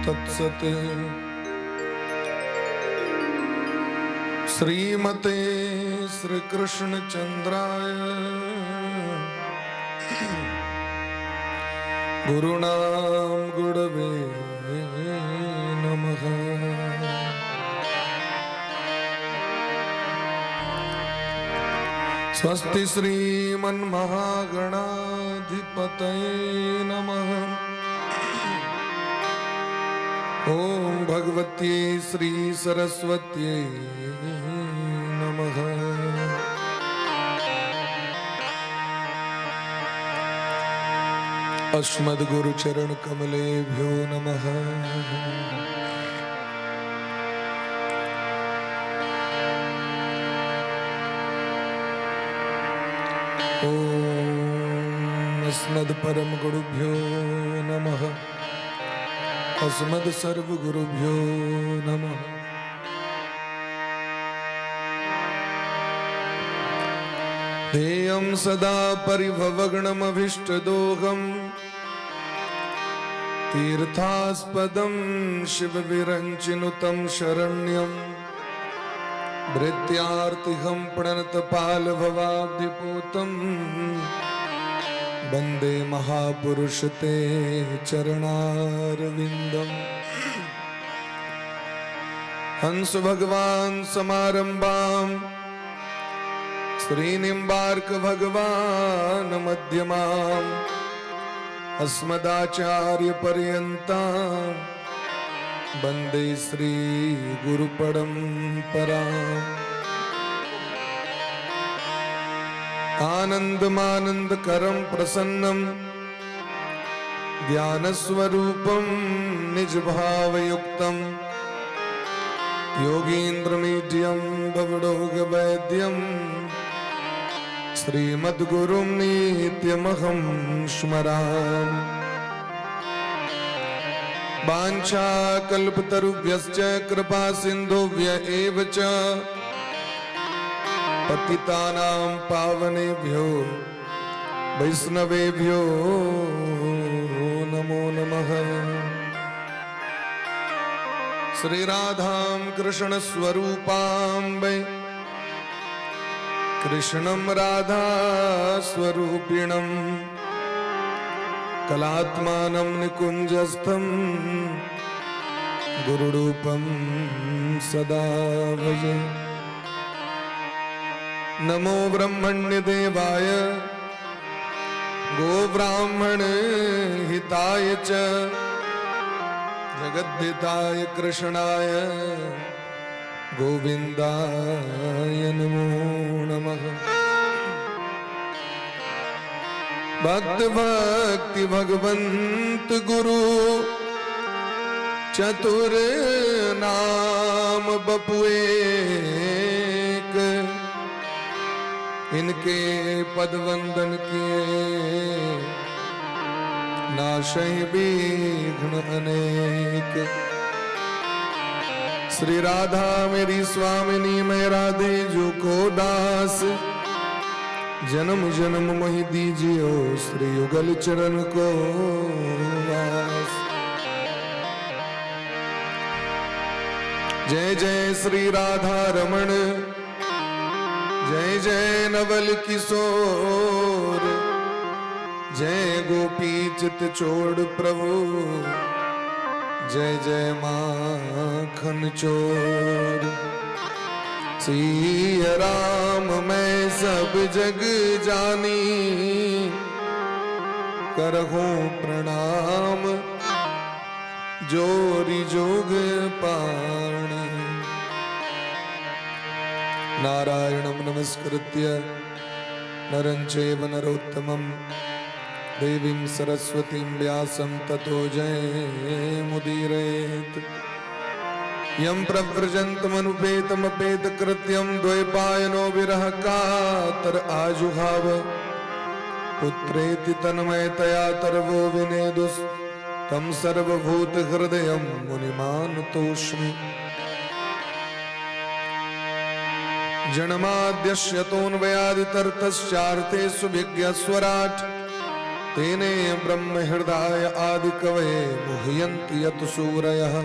તત્સત. શ્રીમતે શ્રી કૃષ્ણ ચંદ્રાય ગુરુણામ ગુરવે નમઃ. સ્વસ્તિ શ્રીમન મહાગણાધિપતયે નમઃ. ઓમ ભગવત્યે શ્રી સરસ્વત્યે નમઃ. અસ્મદ ગુરુ ચરણ કમલેભ્યો નમઃ. ઓમ અસ્મદ પરમ ગુરુભ્યો નમઃ. અસ્મદ સર્વ ગુરુભ્યો નમઃ. ધ્યેયં સદા પરિભવગણમભીષ્ટદોહમ તીર્થાસ્પદમ શિવવિરંચિનુतं શરણ્યમ ભૃત્યાર્તિહં પ્રણતપાલભવાબ્ધિપૂतं વંદે મહાપુરુષ તે ચરણારવિંદમ. હંસ ભગવાન સમારંભામ શ્રી નિંબાર્ક ભગવાન મધ્યમામ અસ્મદાચાર્ય પર્યંતા વંદે શ્રી ગુરુ પરંપરા. આનંદમાનંદ કરમ પ્રસન્નમ જ્ઞાન સ્વરૂપમ નિજ ભાવયુક્તમ યોગીન્દ્રમીઢ્યમ ભવડોગ વૈદ્યમ શ્રીમદ્ગુરુમ નિત્યમહં સ્મરામિ. વાંછાકલ્પતરુભ્યશ્ચ કૃપા સિંધુભ્ય એવ ચ પતિતાનાં પાવનેભ્યો વૈષ્ણવેભ્યો નમો નમઃ. શ્રી રાધામ કૃષ્ણ સ્વરૂપાં વૈ કૃષ્ણમ રાધા સ્વરૂપિણમ કલાત્માનમ નિકુંજસ્થમ ગુરુરૂપમ સદા ભજે. નમો બ્રહ્મણ્ય દેવાય ગોબ્રાહ્મણ હિતાય ચ જગદ્ધિતાય કૃષ્ણાય ગોવિંદાય નમો નમઃ. ભક્ત ભક્તિ ભગવંત ગુરુ ચતુર નામ બપુ એક, इनके पद वंदन किए नाशहि विघ्न अनेक। श्री राधा मेरी स्वामिनी, मैं राधे जो को दास, जन्म जन्म मोहि दीजियो श्री युगल चरण को वास। जय जय श्री राधा रमण, जय जय नवल किशोर, जय गोपी चित चोर प्रभु, जय जय माखन चोर। सिय राम मैं सब जग जानी, करहूं प्रणाम जोरी जोग पाणी। नारायणं नमस्कृत्य नरं चैव नरोत्तमं देवीं सरस्वतीं व्यासं ततो जयमुदीरयेत्। यं प्रव्रजन्तमनुपेतमपेतकृत्यं द्वैपायनो विरह कातर आजुहाव पुत्रेति तन्मयतया तरवो विनेदुस्तं सर्वभूतहृदयं मुनिमानतोऽस्मि। जन्माद्यस्यतोऽन्वयादितर्थश्चार्थे सुभिज्ञस्वराट् तेने ब्रह्म हृदय आदि कवये मुह्यन्ति यत सूरयः।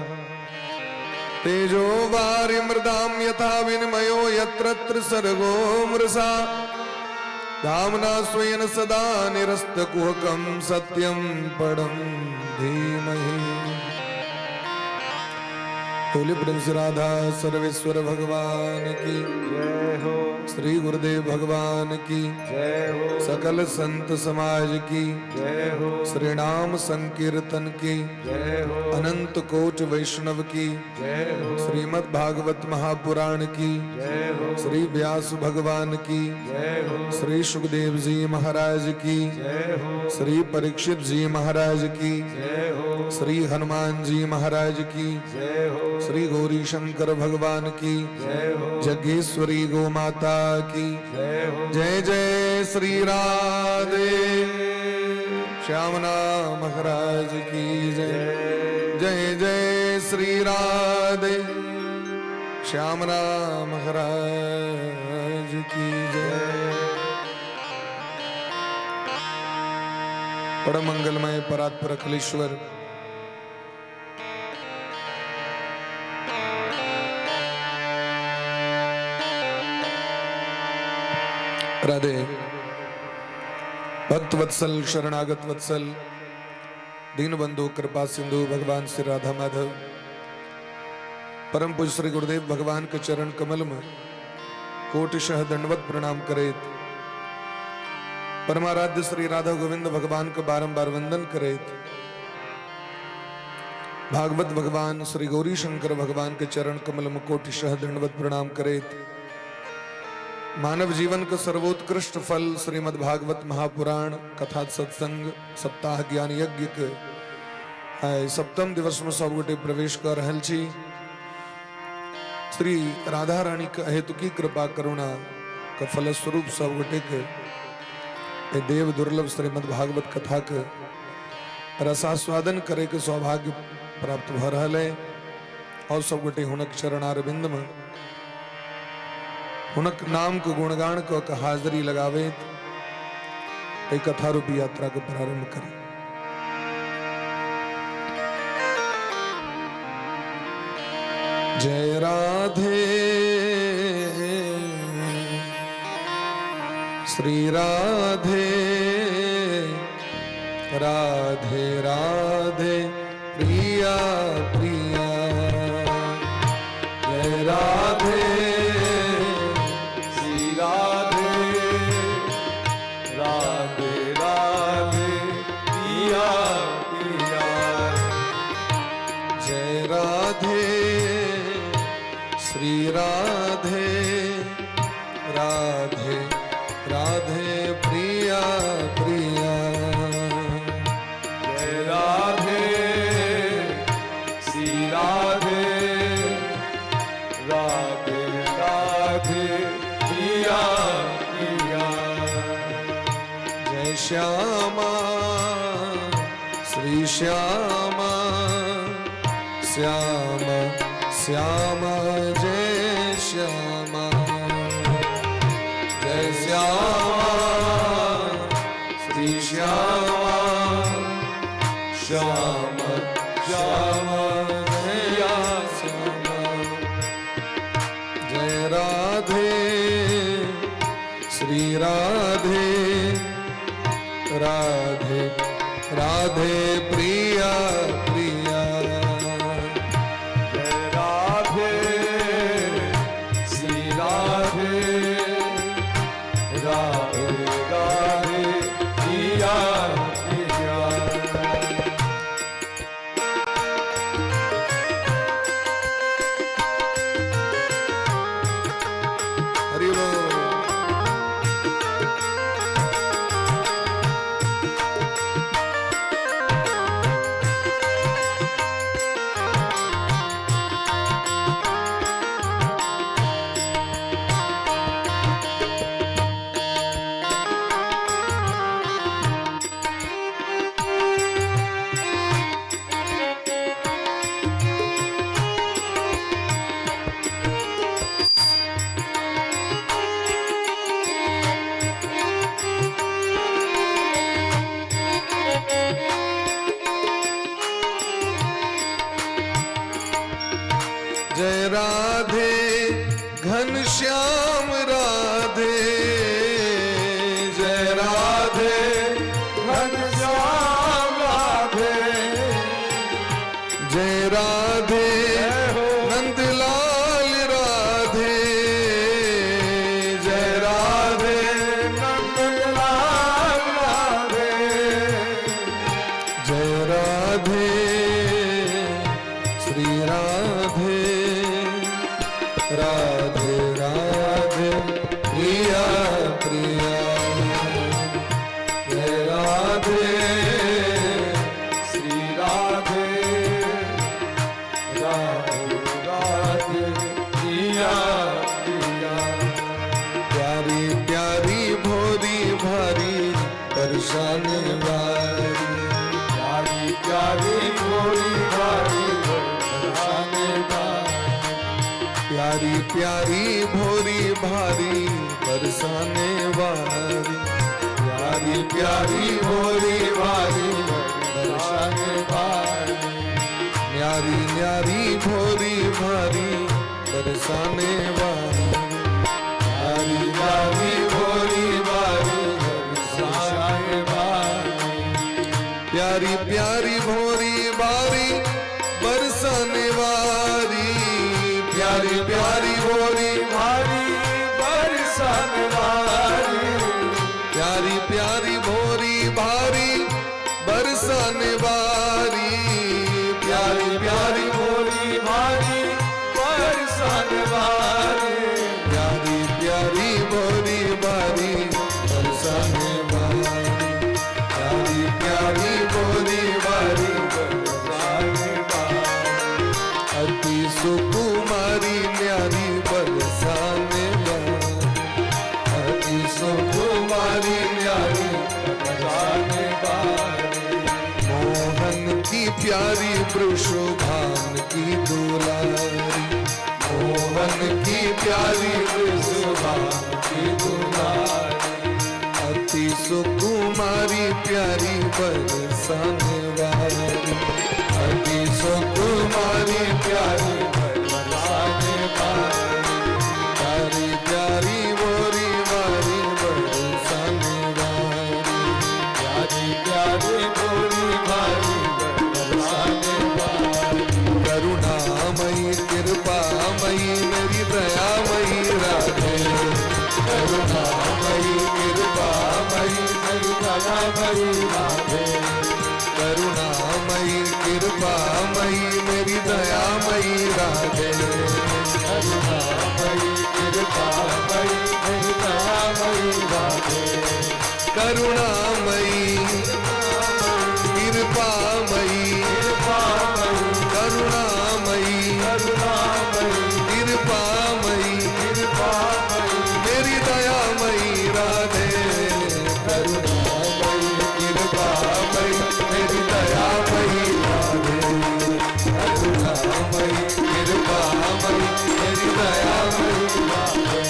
तेजो वारि मृदां यथा विनिमयो यत्र त्रिसर्गो मृषा। धाम्ना स्वेन सदा निरस्तकुहकं सत्यं परं धीमहि। बोले प्रेम से राधा सर्वेश्वर भगवान की जय हो। श्री गुरुदेव भगवान की जय हो। सकल संत समाज की जय हो। श्री नाम संकीर्तन की जय हो। अनंत कोट वैष्णव की जय हो। श्रीमद् भागवत महापुराण की जय हो। श्री व्यास भगवान की जय हो। श्री सुखदेव जी महाराज की जय हो। श्री परीक्षित जी महाराज की जय हो। श्री हनुमान जी महाराज की जय हो। श्री गौरी शंकर भगवान की जय हो। जगेश्वरी गौ माता की जय हो। जय जय श्री राधे श्यामना महाराज की जय। जय जय श्री राधे श्यामना महाराज की जय। परम मंगलमय परात्पर अखिलेश्वर राधे भक्त वत्सल शरणागत वत्सल दीनबंधु कृपा सिंधु भगवान श्री राधा माधव परम पूज्य श्री गुरुदेव भगवान के चरण कमल में कोटिशः दंडवत प्रणाम करेत, परमाराध्य श्री राधा गोविंद भगवान को बारंबार वंदन करेत, भागवत भगवान श्री गौरी शंकर भगवान के चरण कमल में कोटिशः दंडवत प्रणाम करेत, मानव जीवन का सर्वोत्कृष्ट फल श्रीमद् भागवत महापुराण कथा सत्संग सप्ताह ज्ञान यज्ञ के आइ सप्तम दिवस में सब गोटे प्रवेश कर रहल छी। श्री राधा रानी के अहेतुकी कृपा करुणा के फलस्वरूप सब गोटे के ए देव दुर्लभ श्रीमद् भागवत कथा के रसास्वादन करे के सौभाग्य प्राप्त भ रहल है और सब गोटे हुनक चरणारविंद में हुनक नाम के गुणगान क हाजिरी लगावेत एहि कथा रूपी यात्रा के प्रारंभ करी। जय राधे श्री राधे राधे राधे प्रिया प्रिया। जय राधे श्री राधे राधे राधे प्रिया प्रिया। जय राधे श्री राधे राधे राधे प्रिया प्रिया। जय राधे श्री राधे राधे राधे प्रिया प्रिया। जय श्यामा श्री श्यामा श्याम श्यामा जय श्यामा। जय श्यामा श्री श्यामा श्याम श्याम जय श्यामा। जय राधे श्री राधे राधे राधे प्रिया प्रिया। जय राधे श्री राधे राधे राधे प्रिया प्रिया। हरि बोल। जय राधे घनश्याम राधे। जय राधे जय हो। नंदलाल राधे, जय राधे नंदलाल राधे। जय राधे श्री राधे, राधे राधे प्रिया प्रिया। जय राधे श्री राधे, राधे राधे प्रिया प्रिया। प्यारी प्यारी भोरी भारी बरसाने वाली, प्यारी प्यारी भोली भारी बरसाने वाली। प्यारी प्यारी भोरी भारी बरसाने वाली, प्यारी प्यारी भोली भारी बरसाने वाली। न्यारी न्यारी भोरी भारी बरसाने वाली, प्यारी प्यारी भोली भारी बरसाने वाली। प्यारी प्यारी भोरी भारी बरसाने वाली, प्यारी प्यारी भोरी भारी बरसाने वाली। प्यारी प्यारी भोरी भारी बरसाने वाली, प्यारी प्यारी भोली भारी बरसाने वाली। प्यारी प्यारी भोरी भारी बरसाने वाली, प्यारी प्यारी भोरी भारी बरसाने वाली। अति सुकुमारी न्यारी बरसाने वाली, अति सुकुमारी न्यारी बरसाने वाली। मोहन की प्यारी वृषभान की दुलारी, मोहन की प्यारी वृषभान की दुलारी। अति सुकुमारी प्यारी बरसाने वाली, अति सुकुमारी प्यारी बरसाने वाली। प्यारी प्यारी बोरी बारी बरसाने वाली। प्यारी प्यारी भोली भारी बरसाने वाली। करुणामयी कृपामयी मेरी दयामयी राधे, करुणामयी कृपामयी मेरी दयामयी राधे। करुणामयी कृपामयी मेरी दयामयी राधे, करुणामयी कृपामयी मेरी दयामयी राधे। करुणामयी कृपामयी कृपामयी करुणामयी करुणामयी कृपामयी कृपामयी मेरी दयामयी राधे, करुणामयी कृपामयी मेरी दयामयी राधे, करुणामयी कृपामयी मेरी दयामयी राधे।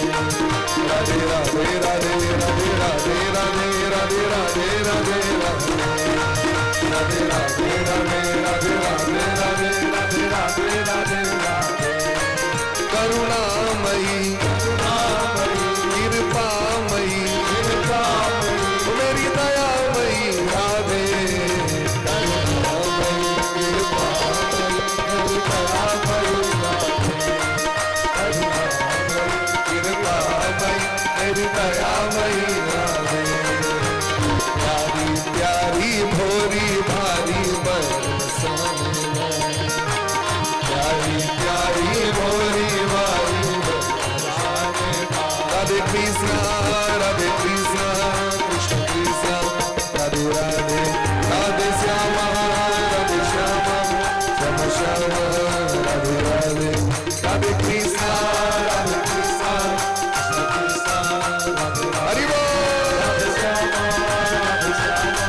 राधे राधे राधे राधे राधे राधे राधे राधे राधे राधे राधे राधे राधे राधे राधे राधे राधे राधे राधे। करुणामयी कृपामयी मेरी दयामयी राधे, करुणामयी कृपामयी मेरी दयामयी राधे, करुणामयी कृपामयी मेरी दयामयी राधे। प्यारी प्यारी भोरी भारी बरसाने वाली, प्यारी प्यारी भोरी भारी बरसाने वाली। राधे कृष्णा राधे कृष्णा कृष्ण कृष्णा राधे राधे, राधे श्यामा राधे श्यामा श्याम श्याम राधे राधे, राधे कृष्णा राधे कृष्णा कृष्ण कृष्णा राधे राधे। हरि बोल। राधे श्यामा राधे श्यामा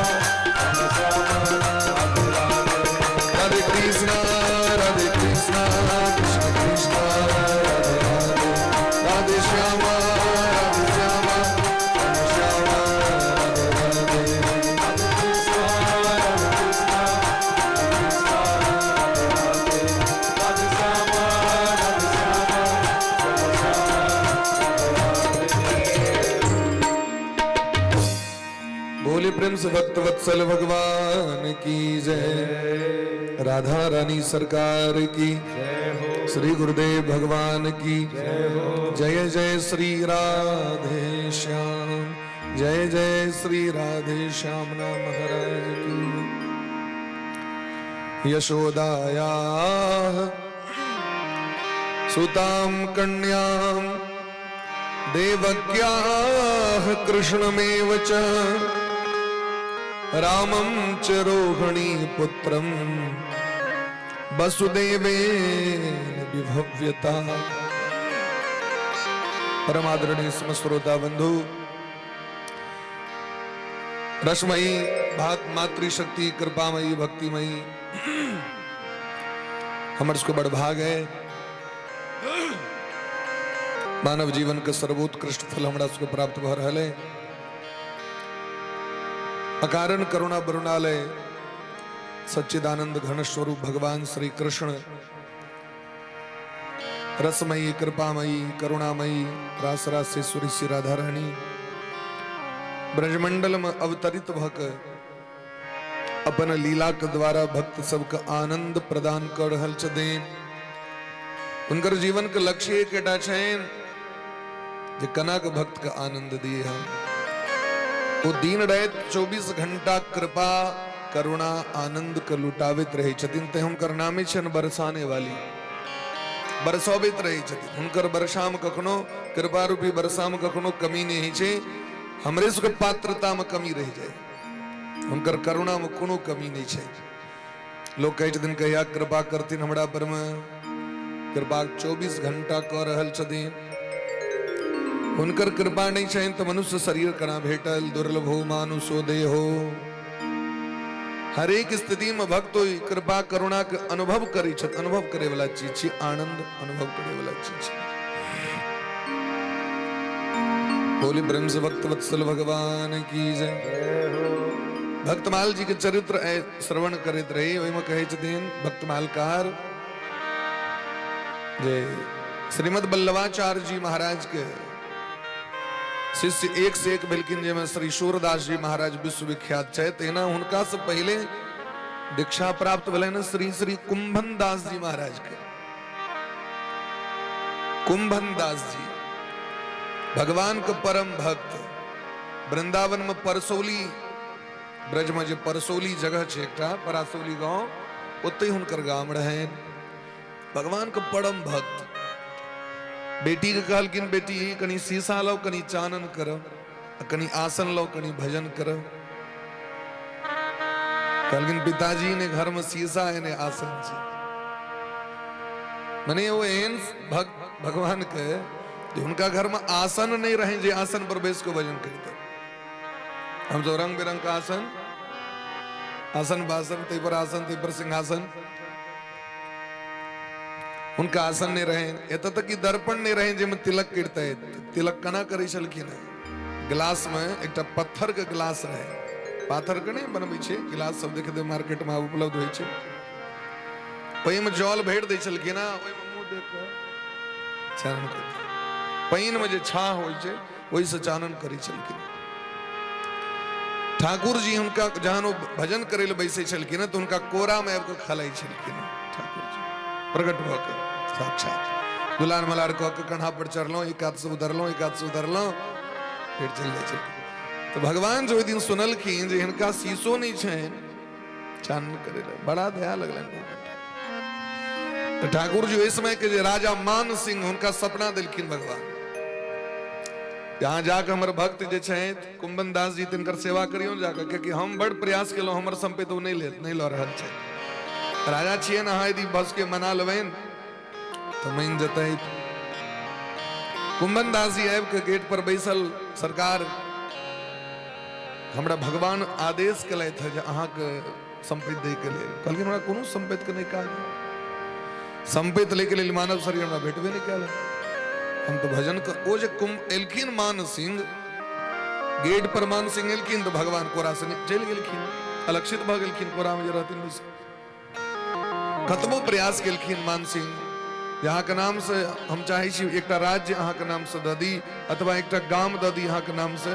श्याम श्याम। बोले प्रेम से भक्त वत्सल भगवान की जय, राधा रानी सरकार की जय हो। श्री गुरुदेव भगवान की जय हो। जय जय श्री राधे श्याम, जय जय श्री राधे श्याम नाम महाराज की। यशोदाया सुतां कन्यां देवक्याः कृष्णमेव च रामं च रोहिणी पुत्रं वसुदेवेन विभव्यता। परम आदरणीय श्रोता बंधु, रसमयी भात मातृशक्ति कृपामयी भक्तिमयी हमर सबके बड़ भाग है। मानव जीवन के सर्वोत्कृष्ट फल हमरा सबके प्राप्त भऽ रहल है। अकारण करुणा बरुणालय सच्चिदानंद घन स्वरूप भगवान श्री कृष्ण रसमयी कृपामयी करुणामयी रास रासेश्वरी श्री राधा रानी ब्रजमंडल में अवतरित भक अपन लीला के द्वारा भक्त सबके आनंद प्रदान कर रहल छथिन। हुनकर जीवन के लक्ष्य एकटा छनि जे कना के भक्त के आनंद दिए। हम ओ दिन राति 24 घंटा कृपा करुणा आनंद के लुटाबैत रहै छथिन, ते हुनकर नामे छनि बरसाने वाली। बरसबैत रहै छथिन। हुनकर वर्षामे कखनो, कृपा रूपी वर्षामे कखनो कमी नहि होइ छै। हमरे सबके पात्रतामे कमी रहि जाइ, हुनकर करुणामे कोनो कमी नहि छै। लोक कहै छथिन कहिया कृपा करथिन हमरा परमे। कृपा 24 घंटा कऽ रहल छथिन। हुनकर कृपा नहि छनि तऽ मनुष्य शरीर केना भेटल? दुर्लभो मानुषो देहो। हरेक स्थिति में भक्त ओहि कृपा करुणा के अनुभव करै छथि। अनुभव करे वाला चीज छी, आनंद अनुभव करे वाला चीज छी। बोली प्रेम से भक्त वत्सल भगवान की जय। जय हो। भक्तमाल जी के चरित्र श्रवण करैत रही, ओहिमे कहै छथिन भक्तमालकार जे श्रीमद बल्लभाचार्य जी महाराज के शिष्य एक से एक भेलखिन, जाहिमे श्री सूरदास जी महाराज विश्वविख्यात छथि। तहिना हुनका से पहिले दीक्षा प्राप्त भेलनि श्री श्री कुंभन दास जी महाराज के। कुंभन दास जी भगवान के परम भक्त, वृंदावन में परसौली, ब्रज में जे परसौली जगह छै एकटा परासौली गांव, ओतहि हुनकर गाम रहनि। भगवान के परम भक्त बेटी के कहलखिन, बेटी कनी शीशा लो, कनी चानन करब, कनी आसन लो, कनी भजन करब। कहलखिन पिताजी ने घर में शीशा है ने आसन छै। मने ओ एहन भक्त भगवान के जे हुनका घर में आसन नहीं रहे जे आसन पर बैस के भजन करते। हम सब रंग बिरंग का आसन, आसन बासन, तै पर आसन, तै पर सिंहासन। हुनका आसन नहीं रहे, एतऽ तक कि दर्पण नहीं रहे जाहिमे तिलक करितै। तिलक केना करै छलखिन? गिलास में एकटा पत्थर के गिलास रहे, पाथर के नहीं बनबै छै गिलास सब, देख मार्केट में आब उपलब्ध होइ छै। ओहिमे जल भरि दै छलखिन आ ओहिमे मुँह देख कऽ चानन करितै। पानिमे जे छाह होइ छै ओहिसँ चानन करै छलखिन। ठाकुर जी हुनका जहन ओ भजन करै लए बैसै छलखिन तऽ हुनका कोरामे आबि कऽ खेलाइ छलखिन। ठाकुर जी प्रकट भऽ कऽ साक्षात दुलार मलार कऽ के कन्हा पर चढ़लहुँ, एक हाथ से उधरलहुँ, एक हाथ से उधरलहुँ, फेर चलि जाइ छलखिन। तऽ भगवान जे ओहि दिन सुनलखिन जे हिनका शीशो नहि छनि चानन करै लए, बड़ा दया लगलनि। तऽ ठाकुर जी ओहि समय के जे राजा मान सिंह, हुनका सपना देलखिन भगवान, यहाँ जाके हमर भक्त जे छथि कुंभन दास जी, तिनकर सेवा करियौ जाके, कियाकि हम बड़ प्रयास केलहुँ, हमर सम्पत्ति ओ नहि लऽ रहल छथि। राजा छियनि अहाँ, यदि बस के मना लेबनि तऽ मानि जेतै। कुंभन दास जी आबि के गेट पर बैसल, सरकार हमरा भगवान आदेश केलथि है जे अहाँके सम्पत्ति दैके लेल। कहलखिन हमरा कोनो सम्पत्तिके नहि काज, सम्पत्ति लैके लेल मानव शरीर हमरा भेटबे नहि कयल, हम तऽ भजन कर। ओ जे कुंभ एलखिन मान सिंह, गेट पर मान सिंह एलखिन तऽ भगवान कोरा से चलि गेलखिन, अलक्षित भऽ गेलखिन कोरामे जे रहथिन बैसल। कतबो प्रयास केलखिन मान सिंह जे अहाँके नामसँ हम चाहै छी एकटा राज्य अहाँके नामसँ दऽ दी अथवा एकटा गाम दऽ दी अहाँके नामसँ,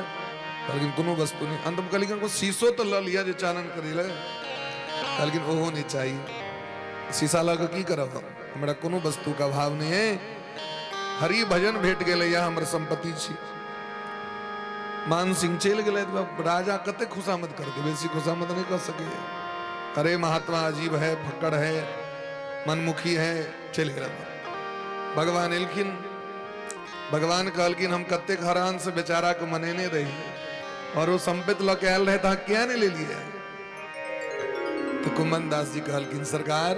कहलखिन कोनो वस्तु नहि। अंतमे कहलखिन कोनो शीशो तऽ लऽ लिअ जे चानन करै लए। कहलखिन ओहो नहि चाही, शीशा लऽ कऽ की करब हम, हमरा कोनो वस्तुके अभाव नहि है, हरि भजन भेट गेलै, यह हमर संपत्ति छी। मान सिंह चलि गेलै। राजा कते खुशामद करतै, बेसी खुशामद नहि कऽ सकैए। अरे महात्मा अजीब है, फक्कड़ है, मनमुखी है, चलि गेल। भगवान एलखिन, भगवान कहलखिन हम कतेक हरान से बेचारा के मनेने रही और वो संपत्ति लऽ के आयल रहे, तऽ अहाँ किया नहि लेलियै? तो कुंभन दास जी कहलखिन सरकार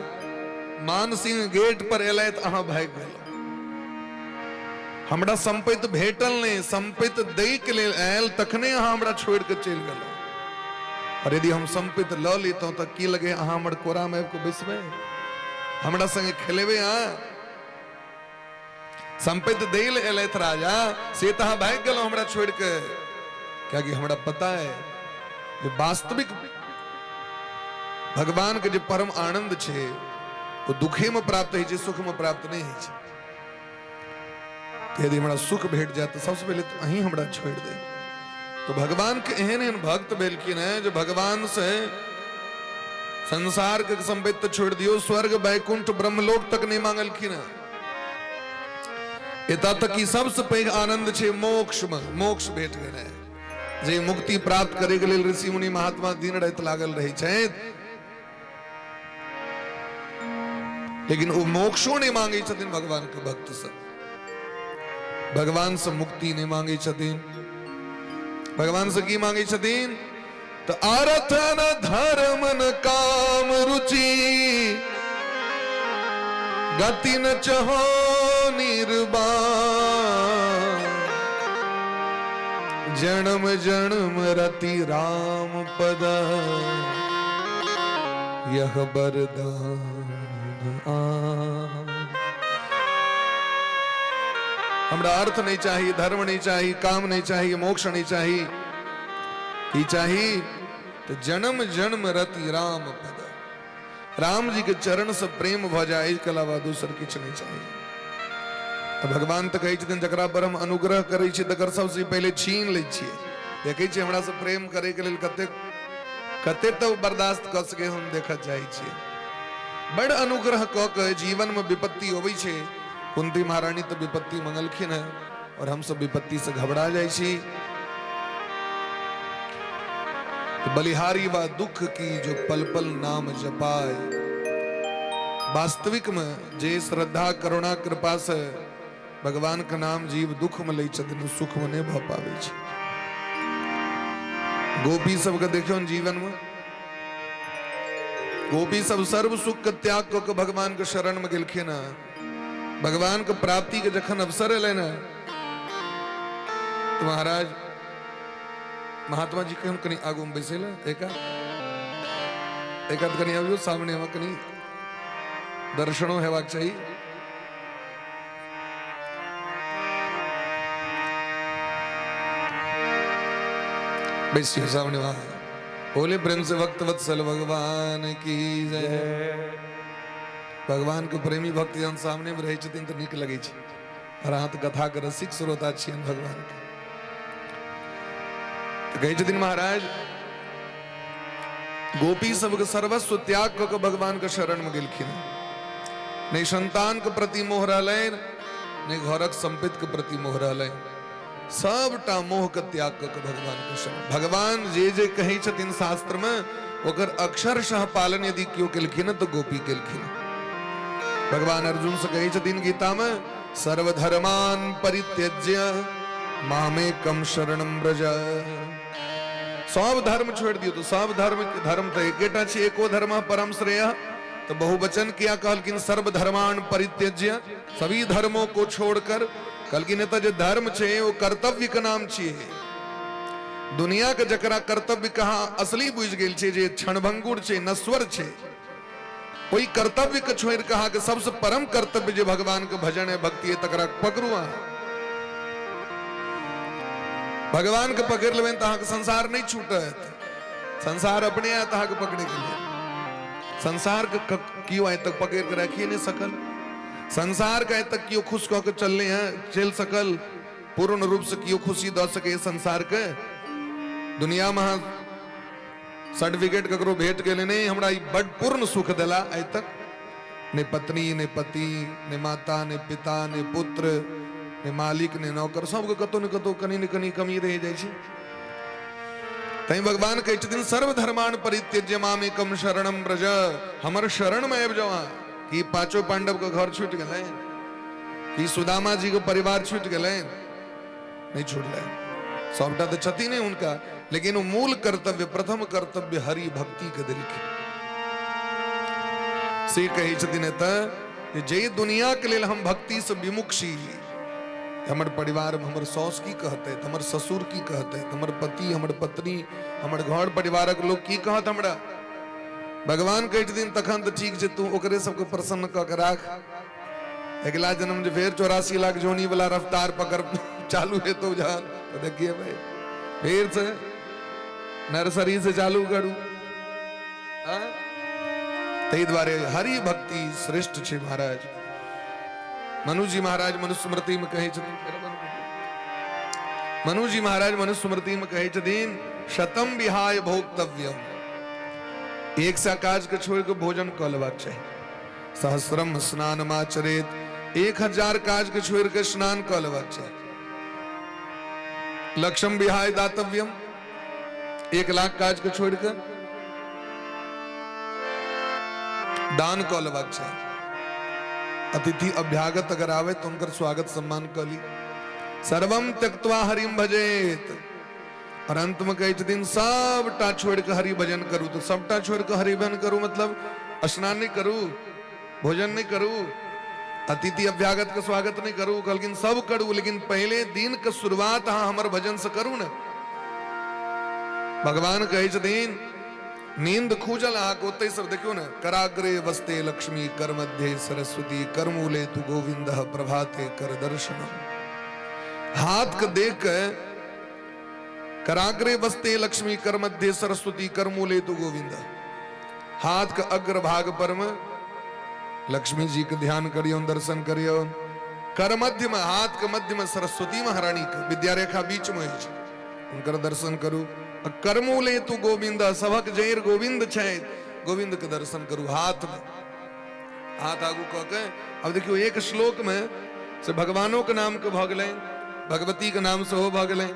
मान सिंह गेट पर एलै तऽ अहाँ भागि गेलहुँ, हमरा संपत्ति भेटल नहि, संपत्ति दै के लेल आयल तखने अहाँ हमरा छोड़ि कऽ चलि गेलहुँ, और यदि हम संपत्ति लऽ लितहुँ तऽ की लगे अहाँ हमर कोरामे आबि कऽ बैसबै, हमरा संगे खेलेबै? अहाँ संपत्ति दै लए एलथि राजा, से तऽ अहाँ भागि गेलहुँ हमरा छोड़ि कऽ, कियाकि हमरा पता है जे वास्तविक भगवान के जे परम आनंद छै ओ दुखे में प्राप्त होइ छै, सुख में प्राप्त नहि होइ छै। यदि हमरा सुख भेट जाए तऽ सबसे पहिले तऽ अहीं हमरा छोड़ि देब। तो भगवान के एहन एहन भक्त भेलखिन हैं जो भगवान से संसार के संपत्ति तो छोड़ दियो, स्वर्ग वैकुंठ ब्रह्मलोक तक नहीं मांगलखिन हैं। एतऽ तक कि सबसे पैघ आनंद छै मोक्ष में, मोक्ष भेट गेलै, जे मुक्ति प्राप्त करे के लेल ऋषि मुनि महात्मा दिन राति लागल रहै छथि, लेकिन ओ मोक्षो नहीं मांगे छथिन भगवान के भक्त सब, भगवान से मुक्ति नहीं मांगे छथिन, भगवान से की मांगे छथिन? तो अर्थ न धर्म न काम रुचि गति न चहो निर्बाण, जन्म जन्म रति राम पद यह वरदान। हमरा अर्थ नहीं चाही, धर्म नहीं चाही, काम नहीं चाही, मोक्ष नहीं चाही, की चाही? तो जन्म जन्म रति राम पद, राम जी के चरण से प्रेम भ जाए, एहिके अलावा दोसर किछु नहीं चाही। तऽ भगवान तऽ कहै छथिन जकरा पर हम अनुग्रह करै छी तकर सबसे पहिले छीन लै छियै। देखै छियै हमरा से प्रेम करैके लेल कतेक कते तऽ बर्दाश्त कऽ सकै, हम देखऽ चाहै छियै। बड़ अनुग्रह कऽ के जीवनमे विपत्ति अबै छै। कुंती महारानी तऽ विपत्ति मंगलखिन हेँ और हमसब विपत्ति से घबरा जाइ छी। तो बलिहारी वा दुख की जो पल पल नाम जपाए, वास्तविक में जे श्रद्धा करुणा कृपा से भगवान के नाम जीव दुख में लै छथिन, सुख में नहीं भऽ पाबै छै। गोपी सबके देखियौ जीवन में, गोपी सब सर्व सुख के त्याग कऽ के भगवान के शरण में गेलखिन हँ। भगवान के प्राप्ति के जखन अवसर एलै ने तो महाराज महात्मा जी के हम कनि आगू में बैसे ला, एका एकाध कनि आबियो सामने में, कनि दर्शनो हेबाक चाही। बैसियो सामने वहां। बोले प्रेम से भक्त वत्सल भगवान की जय। भगवान के प्रेमी भक्त जहन सामने में रहै छथिन तऽ नीक लगै छै, और अहाँ तऽ कथा के रसिक श्रोता छियनि भगवान के। तऽ कहै छथिन महाराज गोपी सबके सर्वस्व त्याग कऽ के भगवान के शरण में गेलखिन। नहि संतान के प्रति मोह रहलनि, नहि घरक संपत्ति के प्रति मोह रहलनि, सबटा मोह के त्याग कऽ के भगवान के शरण। भगवान जे जे कहै छथिन शास्त्र में ओकर अक्षरशः पालन यदि केओ केलखिन तऽ गोपी केलखिन। भगवान अर्जुन से कहै छथिन गीता में, सर्वधर्मान परित्यज्य मामेकम शरणम व्रज। सब धर्म छोड़ दियो तो सब धर्म धर्म तो एकेटा छै, एको धर्म परम श्रेय। तो बहुवचन किया कहलखिन सर्वधर्मान परित्यज्य, सभी धर्मों को छोड़कर। कहलखिन एतऽ जे धर्म छै ओ कर्तव्य के नाम छियै। दुनिया के जकरा कर्तव्य कहाँ असली बुझि गेल छै, जे क्षणभंगुर छै, नश्वर छै, ओहि कर्तव्य के छोड़ि कऽ अहाँके सबसे परम कर्तव्य जे भगवान के भजन है, भक्ति है, तकरा पकड़ू। अहाँ भगवान के पकड़ लेबै तऽ अहाँके संसार नहि छूटत, संसार अपने आयत अहाँके पकड़े के लेल। संसार के केओ आइ तक पकड़ के राखिए नहि सकल, संसार के आइ तक केओ खुश कऽ के चलने है चलि सकल, पूर्ण रूप से केओ खुशी दऽ सके संसार के। दुनियामे अहाँ सर्टिफिकेट ककरो भेट गेलै नहि, हमरा ई बड पूर्ण सुख देला आइ तक। नहि पत्नी, नहि पति, नहि माता, नहि पिता, नहि पुत्र, नहि मालिक, नहि नौकर, सबके कतौ ने कतौ कनि ने कनि कमी रहि जाइ छै। तैं भगवान कहै छथिन सर्वधर्मान परित्यज्य मामेकम शरणम व्रज, हमर शरण में आबि जाओ अहाँ। कि पांचों पांडव के घर छूटि गेलै? कि सुदामा जी के परिवार छूटि गेलै? नहि छूटलै। सबटा तऽ छथिन नहि हुनका, लेकिन ओ मूल कर्तव्य, प्रथम कर्तव्य हरि भक्ति के देलखिन। से कहै छथिन एतऽ जे जाहि दुनिया के लेल हम भक्ति से विमुख छी, हमर परिवार में हमर साउस की कहतै, हमर ससुर की कहतै, हमर पति, हमर पत्नी, हमर घर परिवारक लोक की कहत हमरा। भगवान कहै छथिन तखन तऽ ठीक छै, तू ओकरे सबके प्रसन्न कऽ के राख, अगिला जन्म जे फेर 84 लाख जोनी वाला रफ्तार पकड़ चालू हेतौ जहन तऽ देखिए भाई फेर से नर्सरी से चालू करू। ताहि दुआरे हरि भक्ति श्रेष्ठ छै महाराज। मनुजी महाराज मनुस्मृति में कहै छथिन, मनुजी महाराज मनुस्मृति में कहै छथिन शतम विहाय भोक्तव्यम, एक सा काज के छोड़ के भोजन कऽ लेबाक चाही। सहस्रम स्नान माचरेत, 1000 काज के छोड़ के स्नान कऽ लेबाक चाही। लक्षम विहाय दातव्यम, 1 लाख काज के छोड़ के दान कऽ लेबाक चाही। अतिथि अभ्यागत अगर आवे तो उनकर स्वागत सम्मान कऽ ली। सर्वम त्यक्त्वा हरिम भजेत, और अंत में कहै छथिन सबटा छोड़ के हरि भजन करू। तो सबटा छोड़ के हरि भजन करू मतलब स्नान नहीं करू, भोजन नहीं करू, अतिथि अभ्यागत के स्वागत नहीं करू। कहलखिन सब करू, लेकिन पहले दिन के शुरुआत अहाँ हमर भजन से करू ने। भगवान कहै छथिन नींद खूजल अहाँके ओतै सब देखियौ ने, कराग्रे वस्ते लक्ष्मी कर मध्य सरस्वती करमूले तु गोविंद प्रभाते कर दर्शनम। हाथ के देख के कराग्रे वस्ते लक्ष्मी कर मध्य सरस्वती करमूले तु गोविंद, हाथ के अग्र भाग पर में लक्ष्मी जी के ध्यान करियो, दर्शन करियो। कर मध्य में, हाथ के मध्य में सरस्वती महारानी के विद्या रेखा बीच में अछि, हुनकर दर्शन करू। करमूले तु गोविंद, सभक जैर गोविंद छै, गोविंद के दर्शन करू। हाथ में हाथ आगू कऽ के अब देखियौ एक श्लोक में से भगवानों के नाम के भऽ गेलै, भगवती के नाम सेहो भऽ गेलै।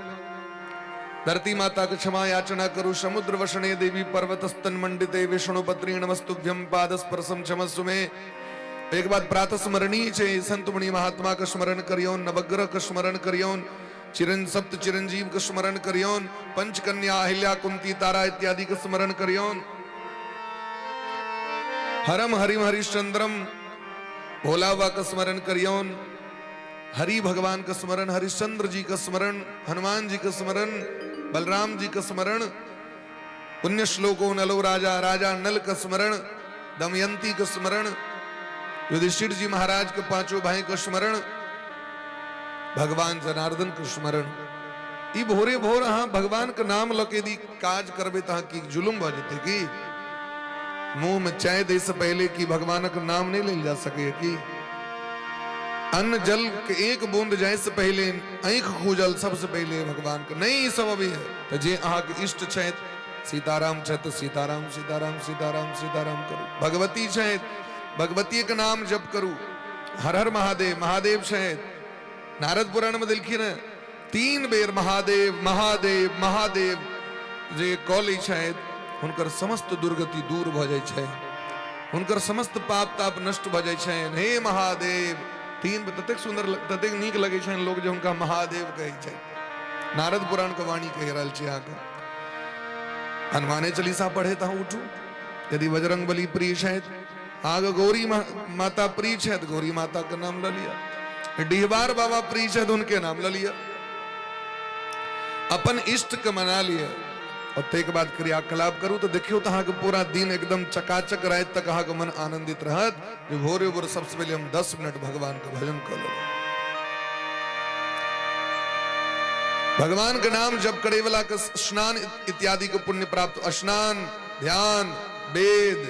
धरती माता के क्षमा याचना करू। समुद्र वसने देवी पर्वत स्तन मंडिते विष्णु पत्नी नमस्तुभ्यम पाद स्पर्शम क्षमस्व मे। एक बात प्रातः स्मरणीय छै, संत मुनि महात्मा के स्मरण करियौन, नवग्रह के स्मरण करियौन, चिरं सप्त चिरंजीव के स्मरण करियौन, पंचकन्या अहिल्या कुंती तारा इत्यादि के स्मरण करियौन, हरम हरिम हरिश्चंद्रम भोला बाबा के स्मरण करियौन, हरि भगवान का स्मरण, हरिश्चंद्र जी का स्मरण, हनुमान जी का स्मरण, बलराम जी का स्मरण, पुण्य श्लोको नलो राजा राजा नल का स्मरण, दमयंती का स्मरण, युधिष्ठिर जी महाराज के पांचों भाई का स्मरण, भगवान जनार्दन का स्मरण। ई भोरे भोर अहाँ भगवान के नाम लऽ के यदि काज करबै तऽ अहाँ की जुलुम भऽ जेतै की? मुंह में चाय दै से पहले की भगवानक नाम नहीं लेल जा सके की? अन्न जल के एक बूंद जाय से पहले आँखि खूजल सबसे पहले भगवान के नहीं, ई सब अभी है। तो जे अहाँ के इष्ट छथि, सीताराम छथि, सीताराम सीताराम सीताराम सीताराम करू। भगवती छथि, भगवती के नाम जप करू। हर हर महादेव महादेव छथि। नारद पुराण में देलखिन है 3 बेर महादेव महादेव महादेव जे कऽ लै छथि हुनकर समस्त दुर्गति दूर भऽ जाइ छै, हुनकर समस्त पाप ताप नष्ट भऽ जाइ छनि। हे महादेव 3 बेर ततेक सुंदर ततेक नीक लगै छनि लोक जे हुनका महादेव कहै छथि। नारद पुराण के वाणी कहि रहल छी अहाँके। हनुमाने चालीसा पढ़े तऽ अहाँ उठू। यदि बजरंग बली प्रिय छथि, अहाँके गौरी माता प्रिय छथि, गौरी माता के नाम लऽ लिअ। डिहबार बाबा प्रिय छथि, हुनके नाम लऽ लिअ। अपन इष्ट के मना लिअ और ताहिके बाद क्रियाकलाप करू तऽ देखियौ तऽ अहाँके पूरा दिन एकदम चकाचक, राति तक अहाँके मन आनंदित रहत जे भोरे भोर सबसे पहिले हम 10 मिनट भगवान के भजन कऽ लेबै। भगवान के नाम जप करे वाला के स्नान इत्यादि के पुण्य प्राप्त, स्नान, ध्यान, वेद,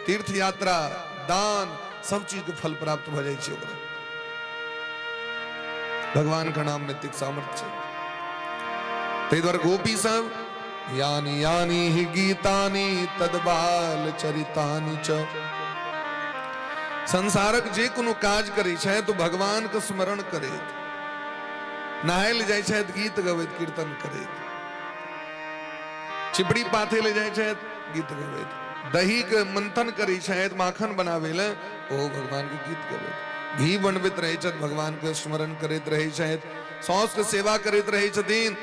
तीर्थ यात्रा, दान, सब चीज के फल प्राप्त भऽ जाइ छै ओकरा। भगवान के नाम में एतेक सामर्थ्य छै। ताहि दुआरे गोपी सब यानि यानि हि गीतानि तदबाल चरितानि च। संसारक जे कोनो काज करै छथि तऽ भगवान के स्मरण करैत, नहाय लए जाइ छथि गीत गबैत कीर्तन करैत, चिपड़ी पाथे ले जाइ छथि गीत गबैत, दही के मंथन करै छथि माखन बनाबै लए, ओहो भगवान के गीत गबैत, घी बनबैत रहै छथि भगवान के स्मरण करैत रहै छथि, साउस के सेवा करैत रहै छथिन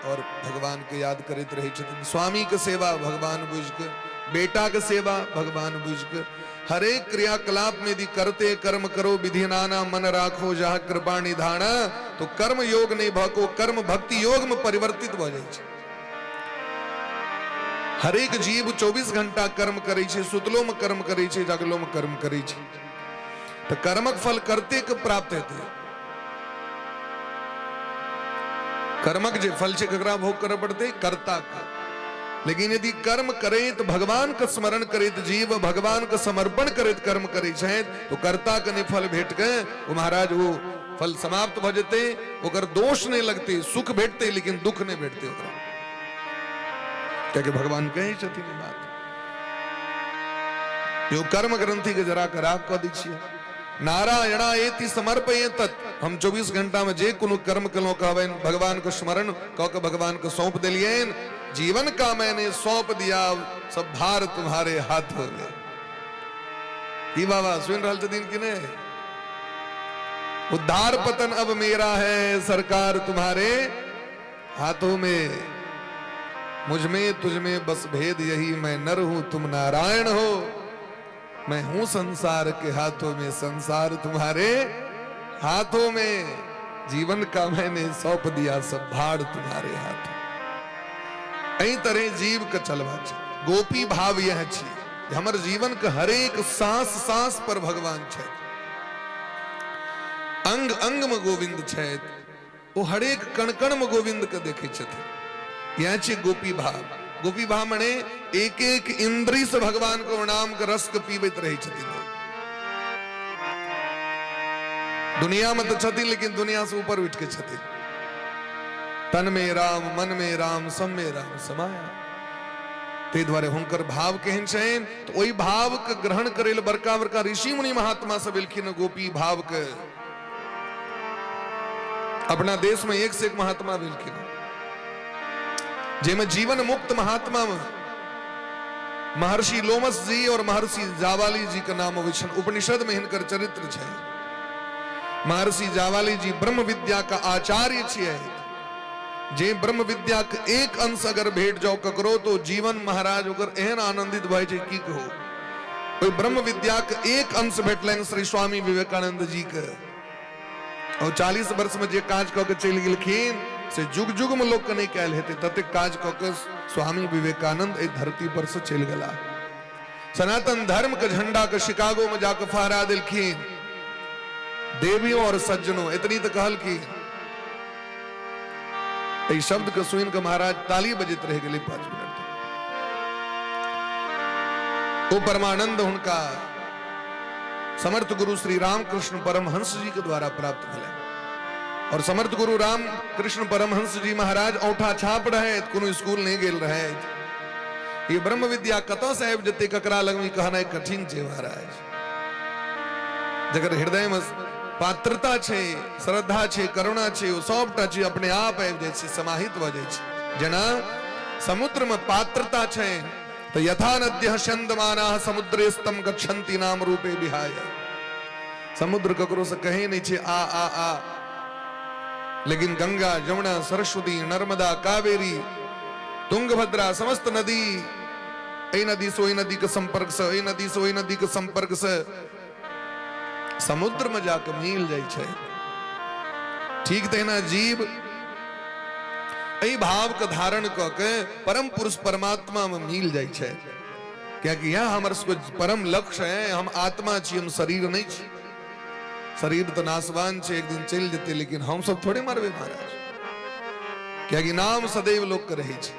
और भगवान के याद करैत रहै छथिन, स्वामी के सेवा भगवान बुझि के, बेटा के सेवा भगवान बुझि के, हरेक क्रियाकलाप में यदि करते कर्म करो विधि नाना मन राखो जहाँ कृपा निधाना, तो कर्म योग नहीं भको कर्म भक्ति योग में परिवर्तित भऽ जाइ छै। हरेक जीव 24 घंटा कर्म करै छै, सुतलो में कर्म करै छै, जागलो में कर्म करै छै, तऽ कर्मक फल करते के प्राप्त हेतै। कर्मक जे फल छै ककरा भोग करऽ पड़तै? कर्ता के। लेकिन यदि कर्म करैत भगवान के स्मरण करैत जीव भगवान के समर्पण करैत कर्म करै छथि तो कर्ता के नहि फल भेट के ओ महाराज ओ फल समाप्त भऽ जेतै, ओकर दोष नहि लगतै, सुख भेटतै लेकिन दुख नहि भेटतै ओकरा, कियाकि भगवान कहै छथिन ई बात। यो कर्म ग्रंथि के जरा के राग कऽ दै छियै। नारायणा एति समर्पये तत्, हम 24 घंटा में जे कोनो कर्म केलहुँ कहबनि भगवान के स्मरण कऽ के भगवान के सौंप देलियनि, जीवन का मैंने सौंप दिया सब भार तुम्हारे हाथों में। की बाबा सुनि रहल छथिन कि नहि? उद्धार पतन अब मेरा है सरकार तुम्हारे हाथों में, मुझ में तुझ में बस भेद यही, मैं नर हूं तुम नारायण हो, मैं हूं संसार के हाथों में संसार तुम्हारे हाथों में, जीवन का मैंने सौंप दिया सब भार तुम्हारे हाथों। एहि तरह जीव के चलबा छै। गोपी भाव यह छी हमर जीवन के हरेक सांस सांस पर भगवान छथि, अंग अंग में गोविंद छथि, ओ हरेक कण कण में गोविंद के देखै छथिन। यह छै गोपी भाव। गोपी भाव मने एक एक इंद्री से भगवान के नाम के रस के पीबैत रहै छथिन। दुनिया में तो छथिन लेकिन दुनिया से ऊपर उठ के छथिन। तन में राम मन में राम सब में राम समाया। ताहि दुआरे हुनकर भाव केहन छनि तऽ ओहि भाव के ग्रहण करै लए बड़का बड़का ऋषि मुनि महात्मा सब एलखिन। गोपी भाव के अपना देश में एक से एक महात्मा भेलखिन, जाहिमे जीवन मुक्त महात्मा में महर्षि लोमस जी और महर्षि जावाली जी के नाम अबै छनि। उपनिषद में हिनकर चरित्र छै। महर्षि जावाली जी ब्रह्म विद्या का आचार्य छियै। जे ब्रह्म विद्या के एक अंश अगर भेट जाओ ककरो तो जीवन महाराज ओकर एहन आनंदित भए छै की कहू। ओहि ब्रह्म विद्या के एक अंश भेटलनि श्री स्वामी विवेकानंद जी के, और 40 वर्ष में जे काज कऽ के चलि गेलखिन से जुग जुग में लोक के नहि कयल हेतै ततेक काज कऽ के स्वामी विवेकानंद एहि धरती पर से चलि गेला। सनातन धर्म के झंडा के शिकागो में जाके फहरा देलखिन। देवियों और सज्जनों इतनी तो कहलखिन। एहि शब्द के सुनि के महाराज ताली बजैत रहि गेलै 5 मिनट। ओ परमानंद हुनका समर्थ गुरु श्री रामकृष्ण परमहंस जी के द्वारा प्राप्त भेलै। और समर्थ गुरु राम कृष्ण परमहंस जी महाराज औठा छाप रहे, कोनो स्कूल नहीं गेल रहे। ये ब्रह्म विद्या कतऽ से आबि जेतै ककरा लग में कहनाइ कठिन छै महाराज। जकर हृदय में पात्रता छै, श्रद्धा छै, करुणा छै, ओ सबटा चीज अपने आप आबि जाइ छै, समाहित भऽ जाइ छै। जेना समुद्र में पात्रता छै तऽ यथा नद्यः स्यन्दमानाः समुद्रे स्तम गच्छन्ति नाम रूपे विहाय। समुद्र ककरो से कहै नहि छै आ आ आ, लेकिन गंगा यमुना सरस्वती नर्मदा कावेरी तुंगभद्रा समस्त नदी एहि नदी से ओहि नदी के संपर्क से एहि नदी से ओहि नदी के संपर्क से समुद्र में जाके मिल जाइ छै। ठीक तहिना जीव एहि भाव के धारण कऽ के परम पुरुष परमात्मा में मिल जाइ छै, कियाकि यह हमर सबके परम लक्ष्य है। हम आत्मा छी, हम शरीर नहीं छी। शरीर तऽ नाशवान छै, एक दिन चलि जेतै, लेकिन हम सब थोड़े मरबै महाराज। कियाकि नाम सदैव लोक के रहै छै,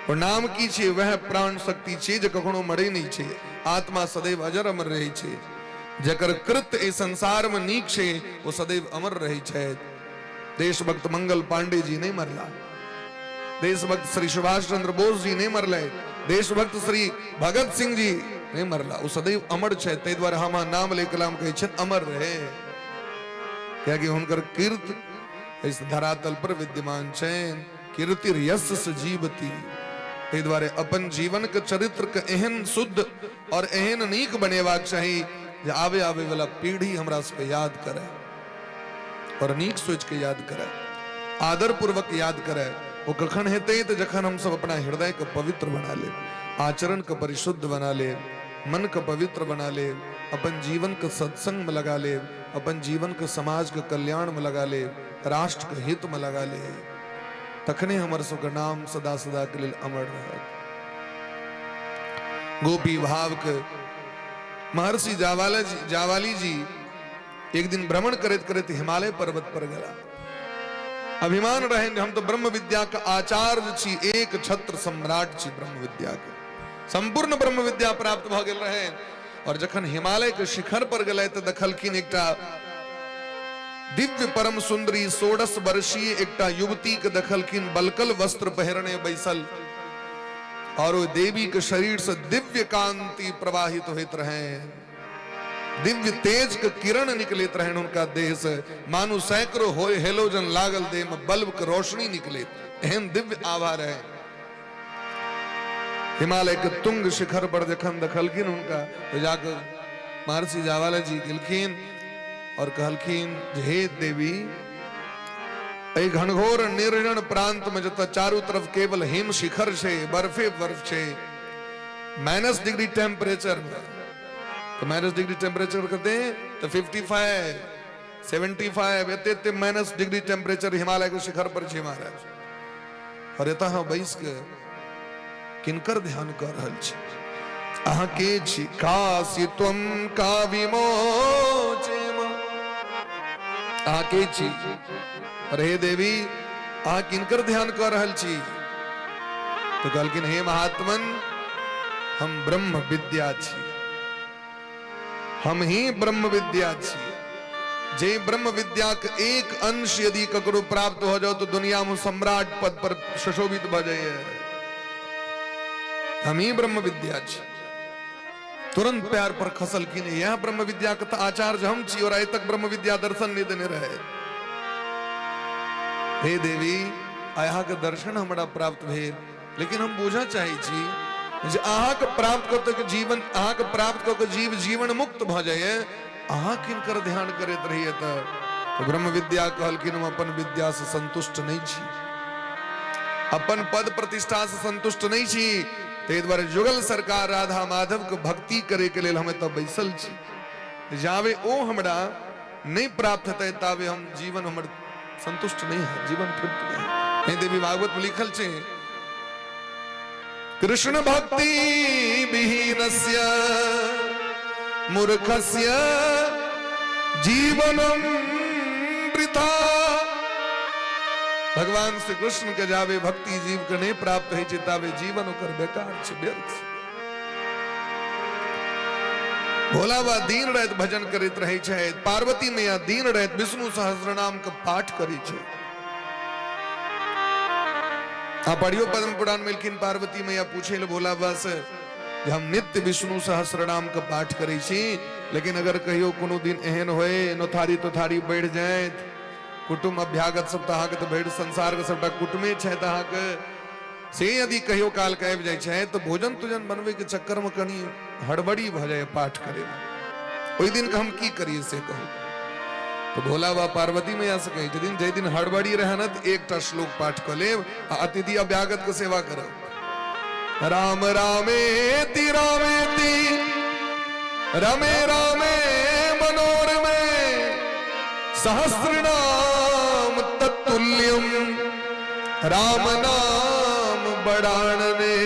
और नाम की छै? वह प्राण शक्ति छै जे कखनो मरै नहि छै। आत्मा सदैव अजर अमर रहै छै। जकर कृत्य एहि संसार में नीक छै ओ सदैव अमर रहै छै। देशभक्त मंगल पांडे जी नहीं मरला, देशभक्त श्री सुभाष चंद्र बोस जी नहि मरलथि, देशभक्त श्री भगत सिंह जी नहि मरला, ओ सदैव अमर छथि। ताहि दुआरे हम नाम ले कलाम कहै छथि अमर रहे, कियाकि हुनकर कीर्ति इस धरातल पर विद्यमान छनि। कीर्ति यश से जीवती। ताहि दुआरे अपन जीवन के चरित्र के एहन शुद्ध और एहन नीक बनेबाक चाही जे आबे आबे वाला पीढ़ी हमरा सबके याद करे और नीक सोच के याद करे, आदर पूर्वक याद करे। वो कखन हेतै तऽ जखन हम सब अपना हृदय के पवित्र बना लेब, आचरण के परिशुद्ध बना लेब, मन के पवित्र बना लेब, अपन जीवन के सत्संग में लगा लेब, अपन जीवन के समाज के कल्याण में लगा लेब, राष्ट्र के हित में लगा लेब, तखने हमर सबके नाम सदा सदा के लेल अमर रहत। गोपी भाव के महर्षि जावाला जी, जावाली जी एक दिन भ्रमण करैत करैत हिमालय पर्वत पर गेला। अभिमान रहे हम तो ब्रह्म विद्या के आचार्य छी, एक छत्र सम्राट छी, ब्रह्म विद्या के संपूर्ण ब्रह्म विद्या प्राप्त भऽ गेल रहे। और जखन हिमालय के शिखर पर गेलै तऽ देखलखिन एकटा दिव्य परम सुंदरी 16 वर्षीय एकटा युवती के देखलखिन बलकल वस्त्र पहिरने बैसल, और ओ देवी के शरीर से दिव्य कांति प्रवाहित होइत रहे, दिव्य तेज के किरण निकलैत रहनि हुनका देह से, मानू सैकड़ों होय हेलोजन लागल देह में बल्ब के रोशनी निकलैत, एहन दिव्य आभा रहे। हिमालय के तुंग शिखर पर जखन देखलखिन हुनका तो जाकर महर्षि जावाला जी गेलखिन और कहलखिन जे हे देवी, एहि घनघोर निर्जन प्रांत में जतऽ चारू तरफ केवल हिम शिखर छै, बर्फे बर्फ छै, माइनस डिग्री टेम्परेचर में, तो माइनस डिग्री टेम्परेचर कहते हैं तो 55 75 एते एते माइनस डिग्री टेम्परेचर हिमालय के शिखर पर छै महाराज। और एतऽ अहाँ बैस के किनकर ध्यान कऽ रहल छी? अहाँ के छी? काशी त्वम का विमोचेम, अहाँ के छी? अरे हे देवी, अहाँ किनकर ध्यान कऽ रहल छी? तो कहलखिन हे महात्मन, हम ब्रह्म विद्या छी, हम ही ब्रह्म विद्या छी। जे ब्रह्म विद्या के एक अंश यदि ककरो प्राप्त हो जाओ तो दुनिया में सम्राट पद पर सुशोभित भ जाइए। हम ही ब्रह्म विद्या छी। तुरंत प्यार पर खसलखिन, यह ब्रह्म विद्या के तो आचार्य हम छी और आइ तक ब्रह्म विद्या दर्शन नहीं देने रहे। हे देवी, अहाँ के दर्शन हमरा प्राप्त भेल, लेकिन हम बुझऽ चाहै छी जे अहाँके प्राप्त कऽ के जीवन, अहाँके प्राप्त कऽ के जीव जीवन मुक्त भऽ जाइए, अहाँ किनकर ध्यान करैत रहिए? तऽ ब्रह्म विद्या कहलखिन हम अपन विद्या से संतुष्ट नहि छी, अपन पद प्रतिष्ठा से संतुष्ट नहि छी, ताहि दुआरे जुगल सरकार राधा माधव के भक्ति करे के लेल हम एतऽ बैसल छी। जाबे ओ हमरा नहि प्राप्त हेतै ताबे हम जीवन हमर संतुष्ट नहीं है, जीवन तृप्त नहीं है। नहीं देवी भागवत में लिखल छे कृष्ण भक्ति विहीनस्य मूर्खस्य जीवनम वृथा। भगवान श्री कृष्ण के जावे भक्ति जीव के नहीं प्राप्त है तावे जीवन ओकर बेकार छे, व्यर्थ छे। भोला बा दिन राति भजन करैत रहै छथि, पार्वती मैया दिन राति विष्णु सहस्रनाम के पाठ करै छै। आ पढ़ियो पद्म पुराण में एलखिन पार्वती मैया पूछे ले भोला बाबा से जे हम नित्य विष्णु सहस्रनाम के पाठ करै छी, लेकिन अगर कहियो कोनो दिन एहन होए नोथारी तोथारी बढ़ि जाए, कुटुम्ब अभ्यागत सब तऽ अहाँके तऽ भरि संसार के सबटा कुटुमे छथि अहाँके, से यदि कहियो काल के आबि जाइ छै तऽ भोजन तोजन बनबै के चक्कर में कनी हड़बड़ी भऽ जाए पाठ करे में, ओहि दिन के हम की करिए से कहू। तो भोला बाबा पार्वती मैया से कहै छथिन जाहि दिन हड़बड़ी रहे ने तऽ एकटा श्लोक पाठ कऽ लेब आ अतिथि अभ्यागत के सेवा करब। राम रामेति रामेति रमे रामे मनोरमे सहस्रनाम तत्तुल्यम राम नाम बड़ाणने,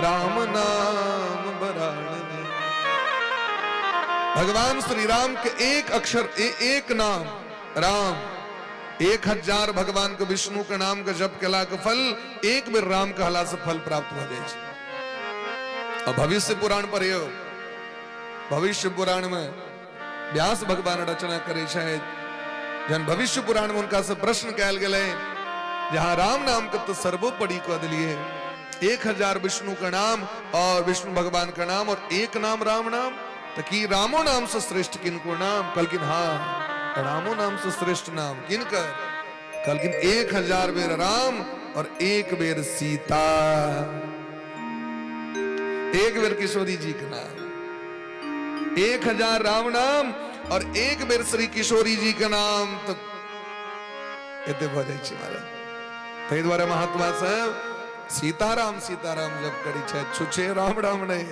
राम नाम बड़ाणने। भगवान श्री राम के एक अक्षर एक नाम राम, 1000 भगवान के विष्णु के नाम के जप केला के फल एक बेर राम कहला से फल प्राप्त भऽ जाइ छै। और भविष्य पुराण पर यो भविष्य पुराण में व्यास भगवान रचना करै छथि, जहन भविष्य पुराण में हुनका से प्रश्न कयल गेलै जे अहाँ राम नाम के तऽ सर्वोपरि कऽ देलियै। 1000 विष्णु के नाम और विष्णु भगवान के नाम और एक नाम राम नाम, तऽ की रामो नाम से श्रेष्ठ किनको नाम? कहलखिन हाँ, रामो नाम से श्रेष्ठ नाम किनकर? कहलखिन 1000 बेर राम और एक बेर सीता, एक बेर किशोरी जी के नाम। 1000 राम नाम और एक बेर श्री किशोरी जी के नाम, तऽ एते भऽ जाइ छै महाराज। ताहि दुआरे महात्मा सब सीताराम सीताराम जप करै छथि, छुछे राम राम नहि।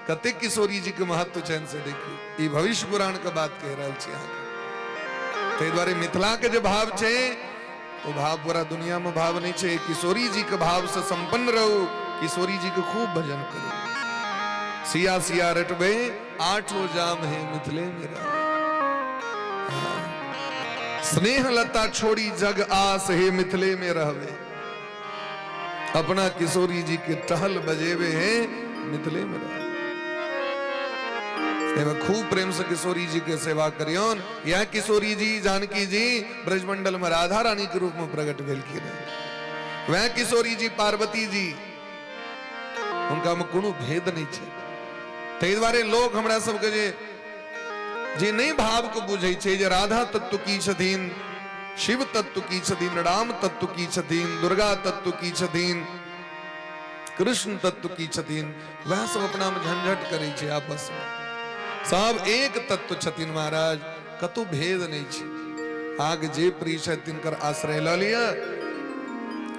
कतेक किशोरी जी के महत्व छनि से देखियौ, ई भविष्य पुराण के बात कहि रहल छी अहाँके। ताहि दुआरे मिथिला के जे भाव छै ओ भाव पूरा दुनिया में भाव नहीं छै। किशोरी जी के भाव से संपन्न रहू, किशोरी जी के खूब भजन करू। सिया सिया रटबे आठो जाम है मिथिले मेरा। स्नेह लता छोड़ी जग आस हे मिथिले में रहबे, अपना किशोरी जी के टहल बजेबे है मिथिले में रहबे। खूब प्रेम से किशोरी जी के सेवा करियौन। यह किशोरी जी जानकी जी ब्रजमंडल में राधा रानी के रूप में प्रकट भेलखिन। वह किशोरी जी पार्वती जी, हुनका में कोनो भेद नहीं छै। ताहि दुआरे लोक हमरा सबके जे जे नहि भाव के बुझै छै जे राधा तत्व की छथिन, शिव तत्व की छथिन, राम तत्व की छथिन, दुर्गा तत्व की छथिन, कृष्ण तत्व की छथिन, वएह सब अपना में झंझट करै छै आपस में। सब एक तत्व छथिन महाराज, कतौ भेद नहि छै। अहाँके जे प्रिय छथि तिनकर आश्रय लऽ लिअ,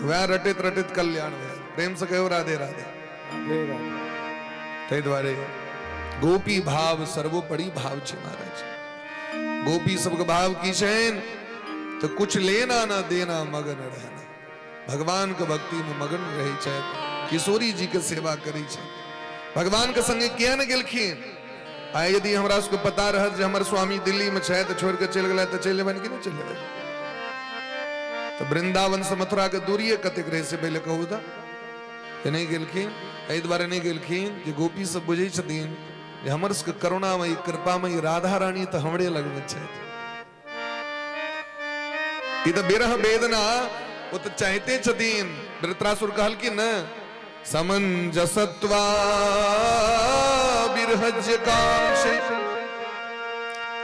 वएह रटैत रटैत कल्याण भए। प्रेम से कहियौ राधे राधे। राधे राधे। ताहि दुआरे गोपी भाव सर्वोपरि भाव छै महाराज। गोपी सबके भाव की छनि तऽ कुछ लेना ना देना मगन रहना। भगवान के भक्ति में मगन रहै छथि, किशोरी जी के सेवा करै छथि। भगवान के संगे किया ने गेलखिन? आइ यदि हमरा सबके पता रहत जे हमर स्वामी दिल्ली में छथि, छोड़ के चलि गेला, तऽ चलि जेबनि कि नहि चलि जेबनि? तऽ वृंदावन से मथुरा के दूरिये कतेक रहै से पहिले कहू। तऽ नहि गेलखिन, एहि दुआरे नहि गेलखिन जे गोपी सब बुझै छथिन जे हमर सबके करुणामयी कृपामयी राधा रानी तऽ हमरे लगमे छथि। ई तऽ विरह वेदना ओ तऽ चाहते छथिन। वृत्रासुर कहलखिन ने, समंजसत्वा विरहज्य कांक्षे।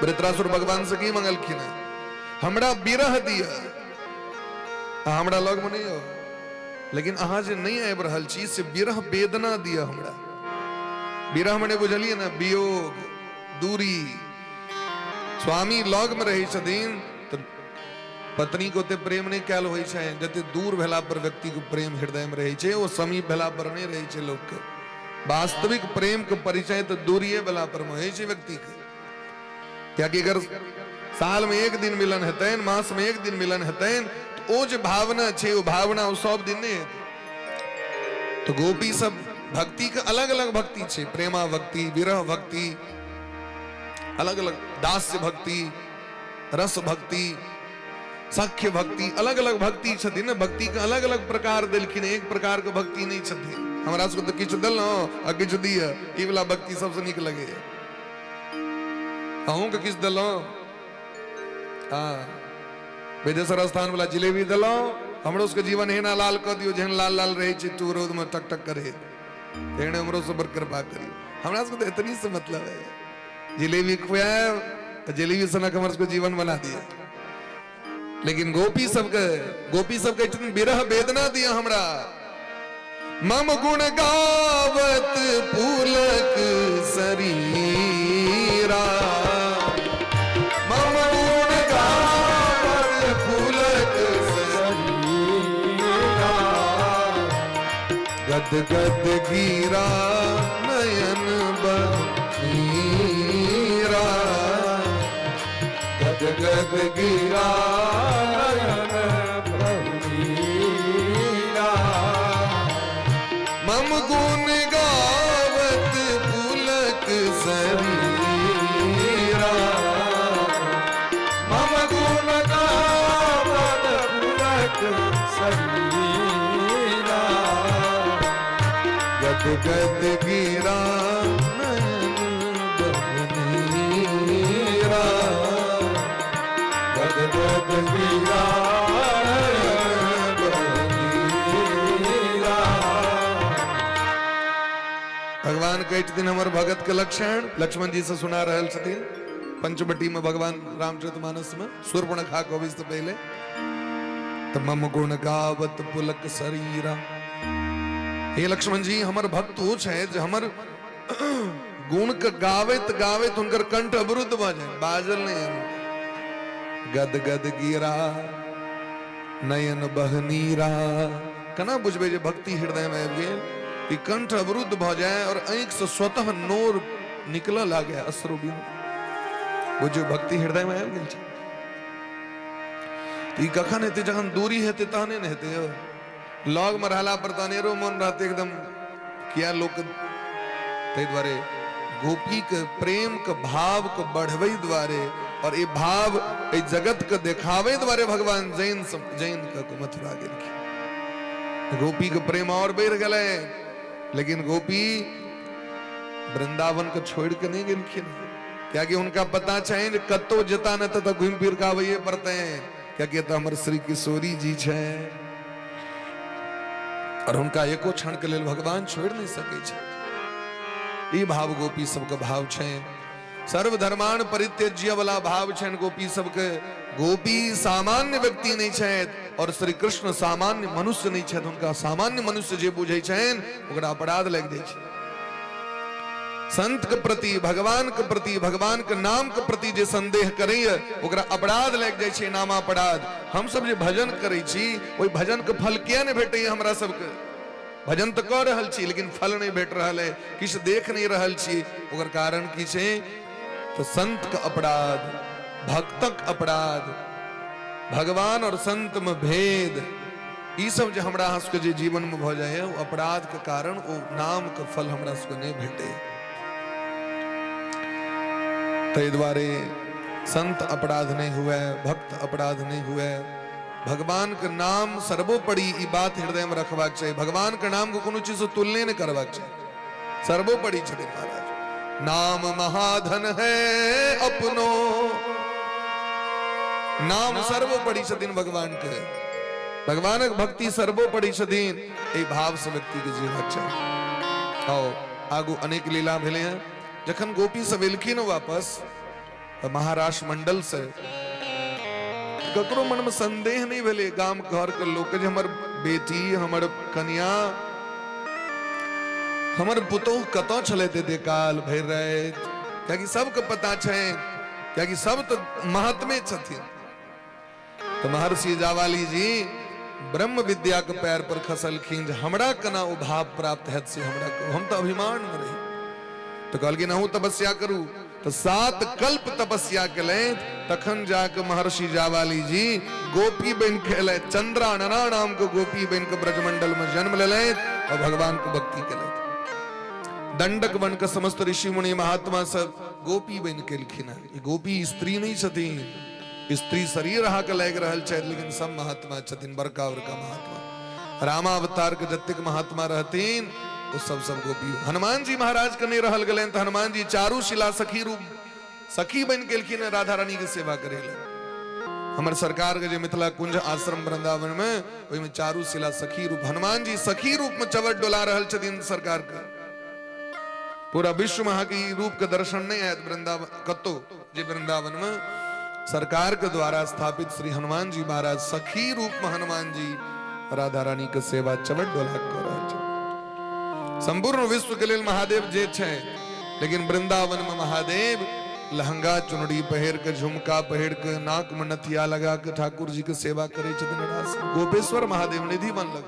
वृत्रासुर भगवान से की मंगलखिन? हमरा विरह दिअ, हमरा लगमे नहि हो, लेकिन अहाँ जे नहि आबि रहल छी से विरह वेदना दिअ हमरा। विरह मने बुझलियै ने, वियोग, दूरी। स्वामी लग में रहै छथिन तऽ पत्नी के ओते प्रेम नहि कयल होइ छै जते दूर भेला पर व्यक्ति के प्रेम हृदय में रहै छै, ओ समीप भेला पर नहि रहै छै लोक के। वास्तविक प्रेम के परिचय तऽ दूरिये भेला पर में होइ छै व्यक्ति के। कियाकि अगर साल में एक दिन मिलन हेतनि, मास में एक दिन मिलन हेतनि, तऽ ओ जे भावना छै ओ भावना ओ सब दिन नहि हेतै। तो गोपी सब भक्ति के अलग अलग भक्ति छै, प्रेमा भक्ति, विरह भक्ति, अलग अलग दास्य भक्ति, रस भक्ति, सख्य भक्ति, अलग अलग भक्ति छथिन ने। भक्ति के अलग अलग प्रकार देलखिन, एक प्रकार के भक्ति नहीं छथिन। हमरा सबके तऽ किछु देलहुँ आ किछु दिअ, ई वाला भक्ति सबसँ नीक लगैया। अहूँके किछु देलहुँ, हँ, विदेश्वर स्थान वाला जिलेबी देलहुँ, हमरो सबके जीवन एहिना लाल कऽ दियौ जेहन लाल लाल रहै छै तू रौदमे टक टक करैत, तेहने हमरो सब पर कृपा करियौ। हमरा सबके तऽ एतनी से मतलब है, जिलेबी खुआएब तऽ जिलेबी सनक हमर सबके जीवन बना दिअ। लेकिन गोपी सबके छथिन विरह वेदना दिअ हमरा। मम गुण गावत पुलक शरीरा, मम गुण गावत पुलक शरीरा, गद गद गिरा नयन बनीरा, गद गद गिरा नयन बनीरा, मम गुण गावत पुलक शरीरा, मम गुण गावत पुलक शरीरा, गद गद गिरा नयन बनीरा, गद गद गिरा नयन। भगवान कहै छथिन हमर भगत के लक्षण लक्ष्मण जी से सुना रहल छथिन पंचवटी में भगवान रामचरितमानस में शूर्पणखा को अभी से पहले। तऽ मम गुण गावत पुलक शरीरा। हे लक्ष्मण जी, हमर भक्त ओ छै जे हमर गुण के गावैत गावैत हुनकर कंठ अवरुद्ध भऽ जाय, बाजल नहि, गद गद गिरा नयन बहनीरा। केना बुझबै जे भक्ति हृदय में आबि गेल? कि कंठ अवरुद्ध भऽ जाय और आँखि से स्वतः नोर निकलऽ लागे, अश्रु बिंदु, बुझियौ भक्ति हृदय में आबि गेल छै। तऽ ई कखन हेतै? जखन दूरी हेतै तहने ने हेतै यौ। लग में रहला पर तऽ अनेरो मन रहतै एकदम, किया लोक। ताहि दुआरे गोपी के प्रेम के भाव के बढ़बै दुआरे और ई भाव एहि जगत के देखाबै दुआरे भगवान जैन सब जैन के मथुरा गेलखिन। गोपी के प्रेम और बढ़ि गेलै, लेकिन गोपी वृंदावन के छोड़ के नहीं गेलखिन, कियाकि हुनका पता छनि जे कतौ जेता ने तऽ घुमि फिर के आबैए पड़तै, कियाकि एतऽ हमर श्री किशोरी जी छै और हुनका एको क्षण के लेल भगवान छोड़ नहीं सकै छै। ई भाव गोपी सबके भाव छै, सर्वधर्मान परित्यज्य वाला भाव छनि गोपी सबके। गोपी सामान्य व्यक्ति नहीं छथि और श्री कृष्ण सामान्य मनुष्य नहीं छथि। हुनका सामान्य मनुष्य जे बुझै छनि ओकरा अपराध लागि जाइ छै। संत के प्रति, भगवान के प्रति, भगवान के नाम के प्रति जे संदेह करैए ओकरा अपराध लागि जाइ छै, नाम अपराध। हम सब जे भजन करै छी ओहि भजन के फल किया नहि भेटैए हमरा सबके? भजन तऽ कऽ रहल छी लेकिन फल नहि भेट रहल है, किछु देख नहि रहल छी, ओकर कारण की छै? तऽ संत के अपराध, भक्तक अपराध, भगवान और संत में भेद, ई सब जे हमरा अहाँ सबके जे जीवन में भऽ जाइए ओ अपराध के कारण ओ नाम के फल हमरा सबके नहि भेटैए। ताहि दुआरे संत अपराध नहि हुए, भक्त अपराध नहि हुए, भगवान के नाम सर्वोपरि, ई बात हृदय में रखबाक चाही। भगवान के नाम के कोनो चीज से तुलने नहि करबाक चाही, सर्वोपरि छथिन महाराज। नाम महाधन है अपनो, नाम सर्वोपरि छथिन भगवान के, भगवानक भक्ति सर्वोपरि छथिन, एहि भाव से व्यक्ति के जीवक चाही। आओ आगू अनेक लीला भेलै हैं। जखन गोपी सब एलखिन वापस तऽ महाराष्ट्र मंडल से, ककरो मन में संदेह नहीं भेलै गाम घर के लोक के जे हमर बेटी, हमर कनिया, हमर पुतोह कतऽ छलै एते काल भरि राति? कियाकि सबके पता छै, कियाकि सब तऽ महात्मे छथिन। तऽ महर्षि जावाली जी ब्रह्म विद्या के पैर पर खसलखिन जे हमरा केना ओ भाव प्राप्त हैत से हमरा कहू, हम तऽ अभिमान में रही। तऽ कहलखिन अहूँ तपस्या करू। तऽ 7 कल्प तपस्या केलथि, तखन जाके महर्षि जावाली जी गोपी बनि के एलथि, चंद्रानना नाम के गोपी बनि के ब्रजमंडल में जन्म लेलथि और भगवान के भक्ति केलथि। दंडक वन के समस्त ऋषि मुनि महात्मा सब गोपी बनि के एलखिन हँ। ई गोपी स्त्री नहीं छथिन, स्त्री शरीर अहाँके लागि रहल छथि, लेकिन सब महात्मा छथिन, बड़का बड़का महात्मा। रामावतार के जतेक महात्मा रहथिन ओ सब सब गोपी। हनुमान जी महाराज के नहीं रहल गेलनि तऽ हनुमान जी चारू शिला सखी रूप सखी बनि गेलखिन राधा रानी के सेवा करे लए। हमर सरकार के जे मिथिला कुंज आश्रम वृंदावन में, ओहिमे चारू शिला सखी रूप हनुमान जी सखी रूप में चवर डोला रहल छथिन सरकार के। पूरा विश्व में अहाँके ई रूप के दर्शन नहीं आयत वृंदावन कतौ, जे वृंदावन में सरकार के द्वारा स्थापित श्री हनुमान जी महाराज सखी रूप में हनुमान जी राधा रानी के सेवा चवट डोला कर रहल छै। संपूर्ण विश्व के लेल महादेव जे छै, लेकिन वृंदावन में महादेव लहंगा चुनरी पहिर के, झुमका पहिर के, नाक में नथिया लगा के ठाकुर जी के सेवा करे छथिन। रास गोपेश्वर महादेव निधि बन लग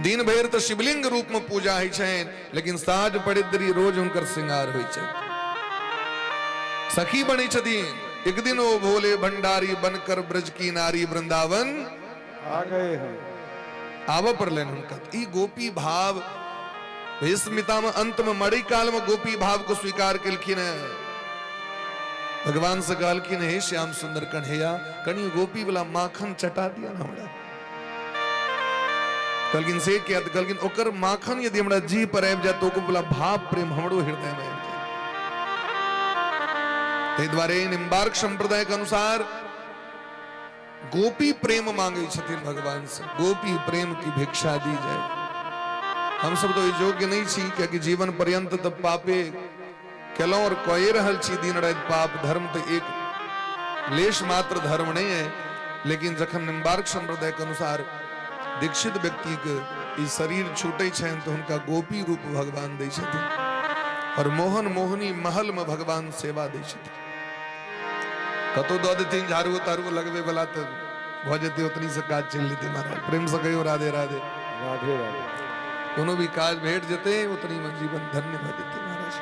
दिन भरि तऽ शिवलिंग रूप में पूजा होइ छनि, लेकिन साँझ पड़ित रोज हुनकर श्रृंगार होइ छनि, सखी बनै छथिन। एक दिन ओ भोले भंडारी बनकर ब्रज की नारी वृंदावन आ गए हैं, आबऽ पड़लनि हुनका। ई गोपी भाव भीष्मिता में अंत में मरी काल में गोपी भाव को स्वीकार केलखिन है। भगवान से कहलखिन हे श्याम सुंदर कन्हैया, कनि गोपी वाला माखन चटा दिया ना हमरा। कहलखिन से किया? तऽ कहलखिन ओकर माखन यदि हमरा जीह पर आबि जाय तऽ ओकर वाला भाव प्रेम हमरो हृदय में आबि जाय। ताहि दुआरे निम्बार्क संप्रदाय के अनुसार गोपी प्रेम मांगे छथिन भगवान से, गोपी प्रेम की भिक्षा दी जाए। हम सब तो योग्य नहीं छी, कियाकि जीवन पर्यंत तऽ पापे केलहुँ और कए रहल छी दिन राति पाप। धर्म तो एक लेश मात्र धर्म नहीं है, लेकिन जखन निम्बार्क संप्रदाय के अनुसार दीक्षित व्यक्ति के ई शरीर छूटे छनि तो हुनका गोपी रूप भगवान दै छथिन और मोहन मोहनी महल में भगवान सेवा दै छथिन। कतौ दऽ देथिन झाड़ू ताड़ू लगबे वाला तऽ भऽ जेतै, ओतनी से काज चलि जेतै। महाराज प्रेम से कहियो राधे राधे। राधे राधे। कोनो भी काज भेट जेतै ओतनी में जीवन धन्य भऽ जेतै महाराज।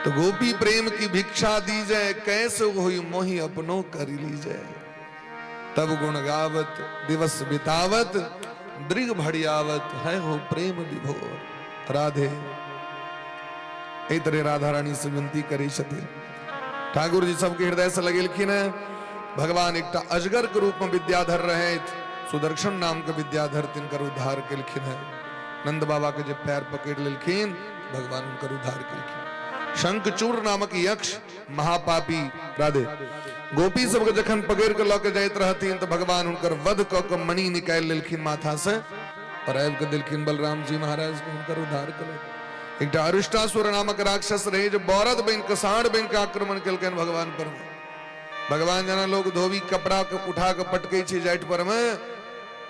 तो गोपी प्रेम की भिक्षा दी जाए, कैसे होई मोहि अपनो कर ली जाए। तब गुण गावत दिवस बितावत, दृग भड़ियावत है हो प्रेम विभोर। राधे। एहि तरह राधा रानी से विनती करै छथिन। ठाकुर जी सबके हृदय से लगेलखिन है। भगवान एकटा अजगर के रूप में विद्याधर रहे, सुदर्शन नाम के विद्याधर, तिनकर उद्धार केलखिन है। नंद बाबा के जब पैर पकड़ लेलखिन भगवान उनकर उद्धार केलखिन। शंखचूर नामक यक्ष महापापी राधे गोपी सबके जखन पकड़ के लऽ के जाइत रहथिन तऽ भगवान हुनकर वध कऽ के मणि निकालि लेलखिन माथा से और आबि के देलखिन बलराम जी महाराज के, हुनकर उद्धार केलखिन। एकटा अरिष्टासुर नामक राक्षस रहे जे बरद बनि के साँढ़ बनि के आक्रमण केलकनि भगवान पर। भगवान जेना लोग धोबी कपड़ा के उठा के पटकै छै जाठि पर मे,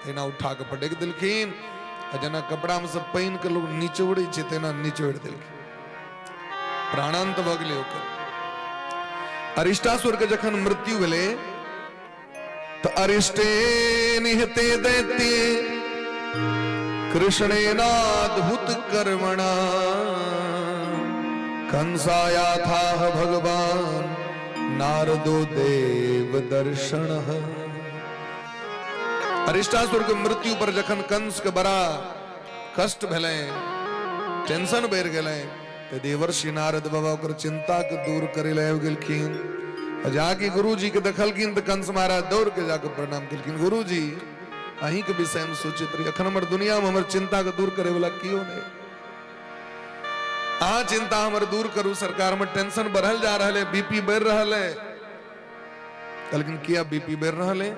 तेना उठा के पटक देलखिन, आ जेना कपड़ा में सब पानि के लोग निचोड़ै छै तेना निचोड़ि देलखिन। प्राणांत भऽ गेलै ओकर। अरिष्टासुर के जखन मृत्यु भेलै तऽ अरिष्टे निहते दैत्य कृष्णेनाद्भुत कर्मणा कंसायाथाह भगवान नारदो देव दर्शन। अरिष्टासुर के मृत्यु पर जखन कंस के बड़ा कष्ट भेलै, टेंशन बढ़ि गेलै, तऽ देवर्षि नारद बाबा ओकर चिंता के दूर करे लए आबि गेलखिन। आ जाके गुरुजी के देखलखिन तऽ कंस महाराज दौड़ के जाके प्रणाम केलखिन। गुरुजी, अहीं के विषय में सोचैत रही, अखन हमर दुनिया में हमर चिंता के दूर करे वाला केओ नहीं, अहाँ चिंता हमर दूर करू सरकार, हमर टेंशन बढ़ल जा रहल है, बीपी बढ़ि रहल है। कहलखिन किया बीपी बढ़ि रहल है?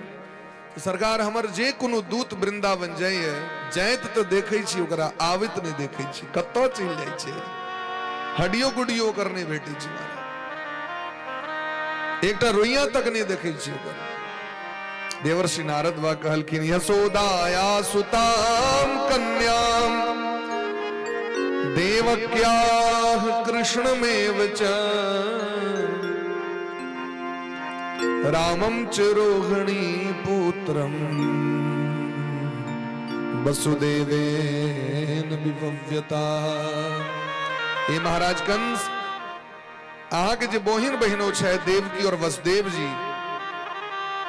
तऽ सरकार हमर जे कोनो दूत वृंदावन जाइए, जाइत तऽ देखै छी ओकरा, आबैत नहि देखै छी, कतऽ चलि जाइ छै, हड्डियो गुड्डियो ओकर नहि भेटै छै महाराज, एकटा रोइया तक नहि देखै छी ओकर। देवर्षि नारद बा कहलखिन यशोदाया सुताम कन्याम देवक्याः कृष्णमेव च रामं च रोहिणी पुत्रम वसुदेवेन विभव्यता। हे महाराज कंस, अहाँके जे बहिन बहिनो छै देवकी और वसुदेव जी,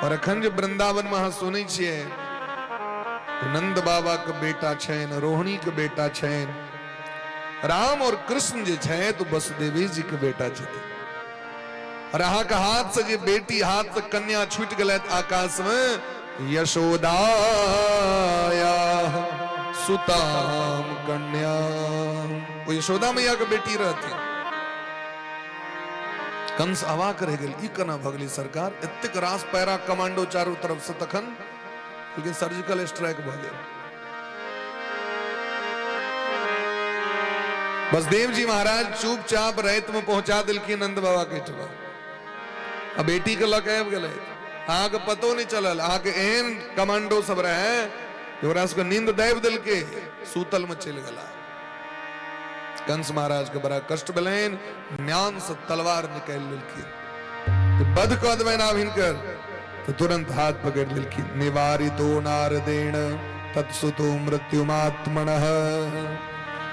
और अखन जे वृंदावन में अहाँ सुनै छियै नंद बाबा के बेटा छनि, रोहिणी के बेटा छनि, राम और कृष्ण जे छै तो वसुदेवी जी के बेटा छथिन। और अहाँ के हाथ से जे बेटी, हाथ से कन्या छूट गेलै आकाश में, यशोदाया सुताम कन्या, ओ यशोदा मैया के बेटी रहती। कंस अवाक रह गेल, ई केना भऽ गेलै सरकार, एतेक रास पैरा कमांडो चारू तरफ से, तखन लेकिन सर्जिकल स्ट्राइक भऽ गेल। बसदेव जी महाराज चुपचाप राति में पहुंचा देलखिन नंद बाबा के ठमा, आ बेटी के लऽ के आबि गेलै, अहाँके पतो नहि चलल, अहाँके एहन कमांडो सब रहे ओकरा सबके नींद दाबि देलकै, सूतल में चलि गेला। कंस महाराज के बड़ा कष्ट भेलनि, म्यान से तलवार निकालि लेलखिन, वध कऽ देबनि आब हिनकर, तऽ तुरंत हाथ पकड़ि लेलखिन। निवारितो नारदेण तत्सुतो मृत्युमात्मनः।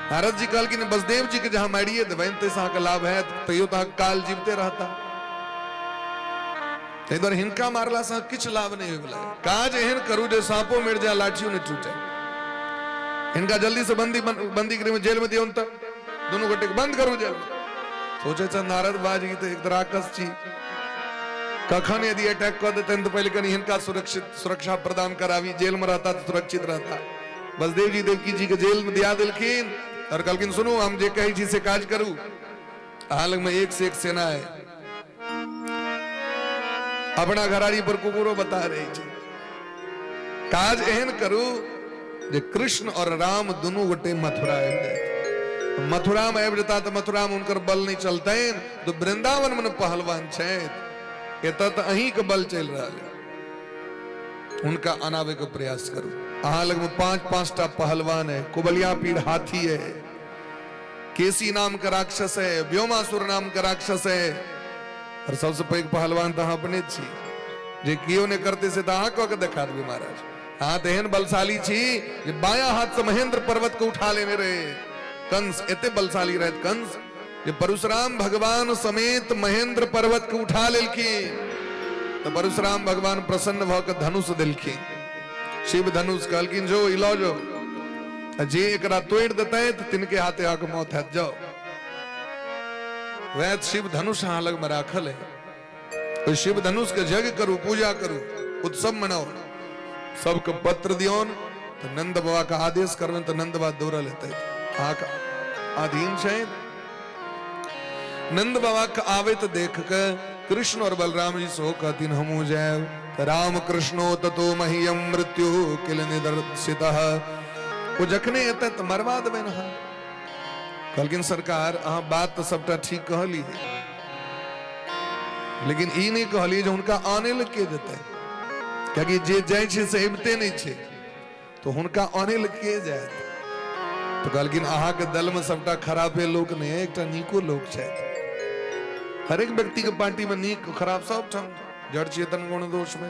नारद जी कहलखिन बसदेव जी के जहां मारिए देबनि ताहिसँ अहाँके लाभ हैत, तैयो तऽ अहाँके काल जीविते रहता, ताहि दुआरे हिनका मारलासँ किछु लाभ नहि होइवला है। काज एहन करू जे साँपो मरि जाय लाठियो नहि टूटे। हिनका जल्दी से बंदी बंदी गृह में जेल में दियौन, तऽ दुनू गोटे के बंद करू जेल में। सोचे छ नारद बाजी तऽ एक राक्षस छी, कखन यदि अटैक कऽ देतनि तऽ पहिले कनि हिनका सुरक्षित सुरक्षा प्रदान कराबी, जेल में रहता तऽ सुरक्षित रहता। बसदेव जी देवकी जी के जेल में दिया देलखिन और कहलखिन सुनू, हम जे कहै छी से काज करू, अहाँ लग में एक से एक सेना है, अपना घरारी पर कुकुरो बता रहे छै, काज एहन करू जे कृष्ण और राम दुनू गोटे मथुरा आबि जाइत। मथुरा में आबि जेता तऽ मथुरा में हुनकर बल नहीं चलतनि, तो वृंदावन में ने पहलवान छथि, एतऽ तऽ अहीं के बल चलि रहल है। हुनका अनावे के प्रयास करू। अहाँ लग में 5-5 टा पहलवान है, कुबलिया पीर हाथी है, केसी नाम के राक्षस है, व्योमासुर नाम के राक्षस है, और सबसे पैघ पहलवान तऽ अहाँ अपने छी। जे केओ नहि करते से तऽ अहाँ कऽ के देखा देबै महाराज। अहाँ तऽ एहन बलशाली छी जे बायां हाथ से महेंद्र पर्वत के उठा लेने रहे कंस। एते बलशाली रहत कंस जे परशुराम भगवान समेत महेंद्र पर्वत के उठा लेलखिन। तऽ परशुराम भगवान प्रसन्न भऽ के धनुष देलखिन, शिव धनुष। कहलखिन जो ई लऽ जो, आ जे एकरा तोड़ि देतै तऽ तिनके हाथे अहाँके मौत हैत। जाओ, वएह शिव धनुष अहाँ लग में राखल है। ओहि शिव धनुष के यज्ञ करू, पूजा करू, उत्सव मनाओ, सबके पत्र दियौन। तऽ नंद बाबा के आदेश करबनि तऽ नंद बाबा दौड़ल हेतै, अहाँके अधीन छै। नंद बाबा के आबैत देख के कृष्ण और बलराम जी सेहो कहथिन हमहूँ जायब। तऽ राम कृष्णो ततो मह्यम मृत्यु किल निदर्शितः। ओ जखने एतै तऽ मरवा देबनि अहाँ। कहलखिन सरकार अहाँ बात तऽ सबटा ठीक कहलियै, लेकिन ई नहि कहलियै जे हुनका आनै लए के जेतै, कियाकि जे जाइ छै से अबिते नहि छै, तऽ हुनका आनै लए के जायत? तऽ कहलखिन अहाँके दलमे सबटा खराबे लोक नहि है, एकटा नीको लोक छथि। हरेक व्यक्तिके पार्टीमे नीक खराब सब ठाम जड़ चेतन गुण दोषमे।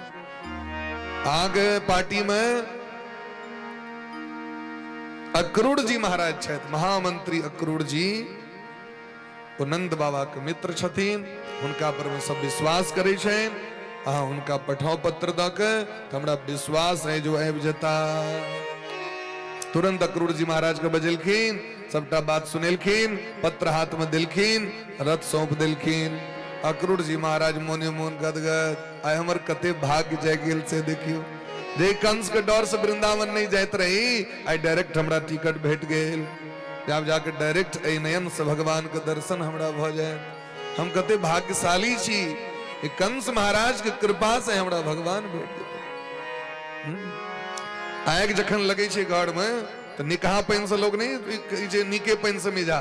अहाँके पार्टीमे अक्रूर जी महाराज छथि, महामंत्री अक्रूर जी, ओ नंद बाबा के मित्र छथिन, हुनका पर में सब विश्वास करै छनि। अहाँ हुनका पठाओ पत्र दऽ के, तऽ हमरा विश्वास है जो आबि जेता। तुरंत अक्रूर जी महाराज के बजेलखिन, सबटा बात सुनेलखिन, पत्र हाथ में देलखिन, रथ सौंप देलखिन। अक्रूर जी महाराज मोने मोन गदगद, आइ हमर कते भाग्य जागि गेल से देखियौ, जे कंस के डर से वृंदावन नहीं जाइत रही, आइ डायरेक्ट हमरा टिकट भेट गेल। आब जाके डायरेक्ट एहि नयन से भगवान के दर्शन हमरा भऽ जायत। हम कते भाग्यशाली छी, कंस महाराज के कृपा से हमरा भगवान भेट गेल। आगि जखन लगै छै घर में तऽ निकहा पानि से लोग नहीं जे नीके पानि से मिझा,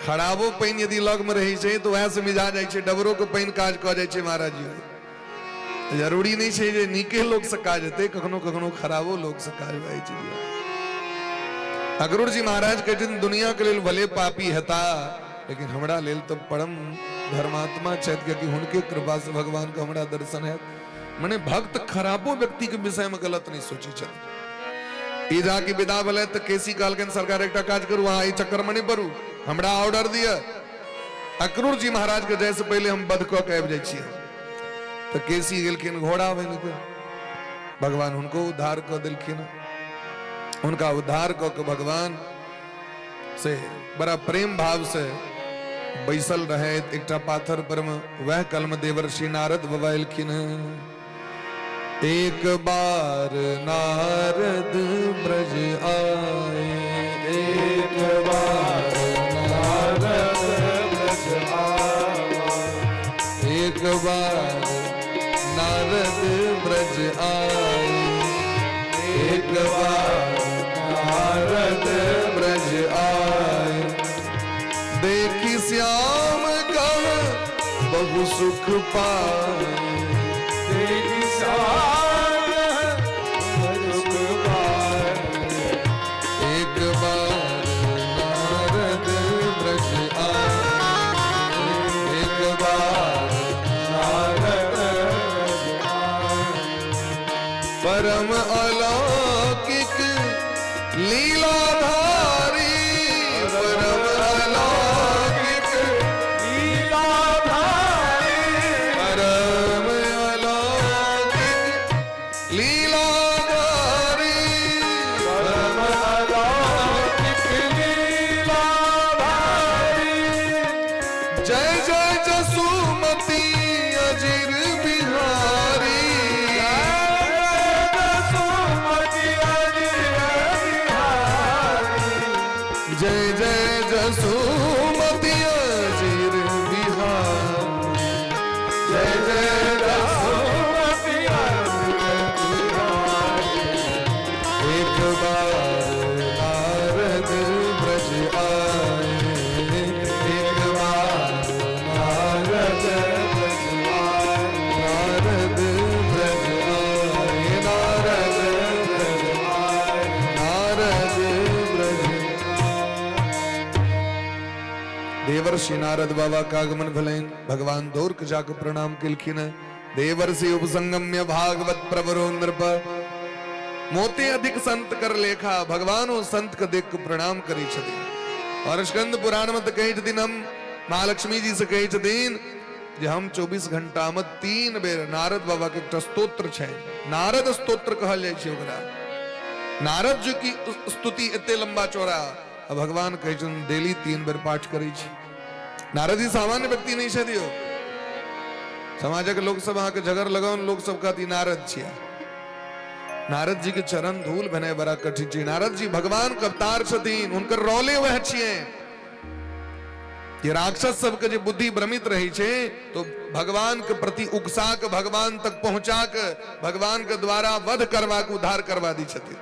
खराबो पानि यदि लग में रहै छै तऽ वएह से मिझा जाइ छै, डबरो के पानि काज कऽ जाइ छै महाराज जी। जरूरी नहीं छै जे नीके लोग से काज हेतै, कखनो कखनो खराबो लोग से काज भए जाइ छै। अक्रूर जी महाराज कहै छथिन दुनिया के लेल भले पापी हेता, लेकिन हमरा लेल तऽ परम धर्मात्मा छथि, कियाकि हुनके कृपा से भगवान के हमरा दर्शन हैत। मने भक्त खराबो व्यक्ति के विषय में गलत नहीं सोची छथि। ई जाके विदा भेलै तऽ केसी कहलखिन सरकार एकटा काज करू, अहाँ एहि चक्कर में नहीं पड़ू, हमरा ऑर्डर दिअ, अक्रूर जी महाराज के जाय से पहिले हम वध कऽ के आबि जाइ छियै। तऽ केसी गेलखिन घोड़ा बनि के, भगवान हुनको उद्धार कऽ देलखिन। हुनका उद्धार कऽ के भगवान से बड़ा प्रेम भाव से बैसल रहैत एकटा पाथर पर में, वह कलम देवर्षि नारद बाबा एलखिन। एक बार नारद ब्रज आए, एक बार नारद ब्रज आए, एक बार नारद ब्रज आए, एक बार नारद ब्रज आए, देखी श्याम का बहु सुख पाए, देखी श्याम सुख पाए, एक बार नारद ब्रज आए, एक बार नारद ब्रज आए, परम अलौकिक लीलाधारी, परम अलौकिक लीलाधारी, परम अलौकिक लीलाधारी, परम अलौकिक लीलाधारी, जय जय जसुमती अजिर बिहारी, जय जसुमति अजिर बिहारी, जय जय जसुमती अजिर बिहारी, जय जय जसुमति अजिर बिहारी, एक देवर्षि नारद बाबा के आगमन भेलनि। भगवान दौड़ के जाके प्रणाम केलखिन। देवर्षि उपसंगम्य भागवत प्रवरो नृप, मोते अधिक संत कर लेखा। भगवान ओ संत के देख के प्रणाम करै छथिन। और स्कंद पुराण में तऽ कहै छथिन, हम महालक्ष्मी जी से कहै छथिन जे हम 24 घंटा में 3 बेर नारद बाबा के एकटा स्तोत्र छै, नारद स्तोत्र कहल जाइ छै ओकरा। नारद जी की स्तुति एते लंबा चौड़ा, आ भगवान कहै छथिन डेली 3 बेर पाठ करै छी। नारद जी सामान्य व्यक्ति नहि छथि यौ। समाजक लोक सब अहाँके झगड़ लगाउन, लोक सब कहत ई नारद छियै। नारद जी के चरण धूल भेनाइ बड़ा कठिन छै। नारद जी भगवान के अवतार छथिन, हुनकर रोले वएह छियै। जे राक्षस सबके जे बुद्धि भ्रमित रहै छै तो भगवान के प्रति उकसा के भगवान तक पहुंचा के भगवान के द्वारा वध करवा के उद्धार करवा दी छथिन।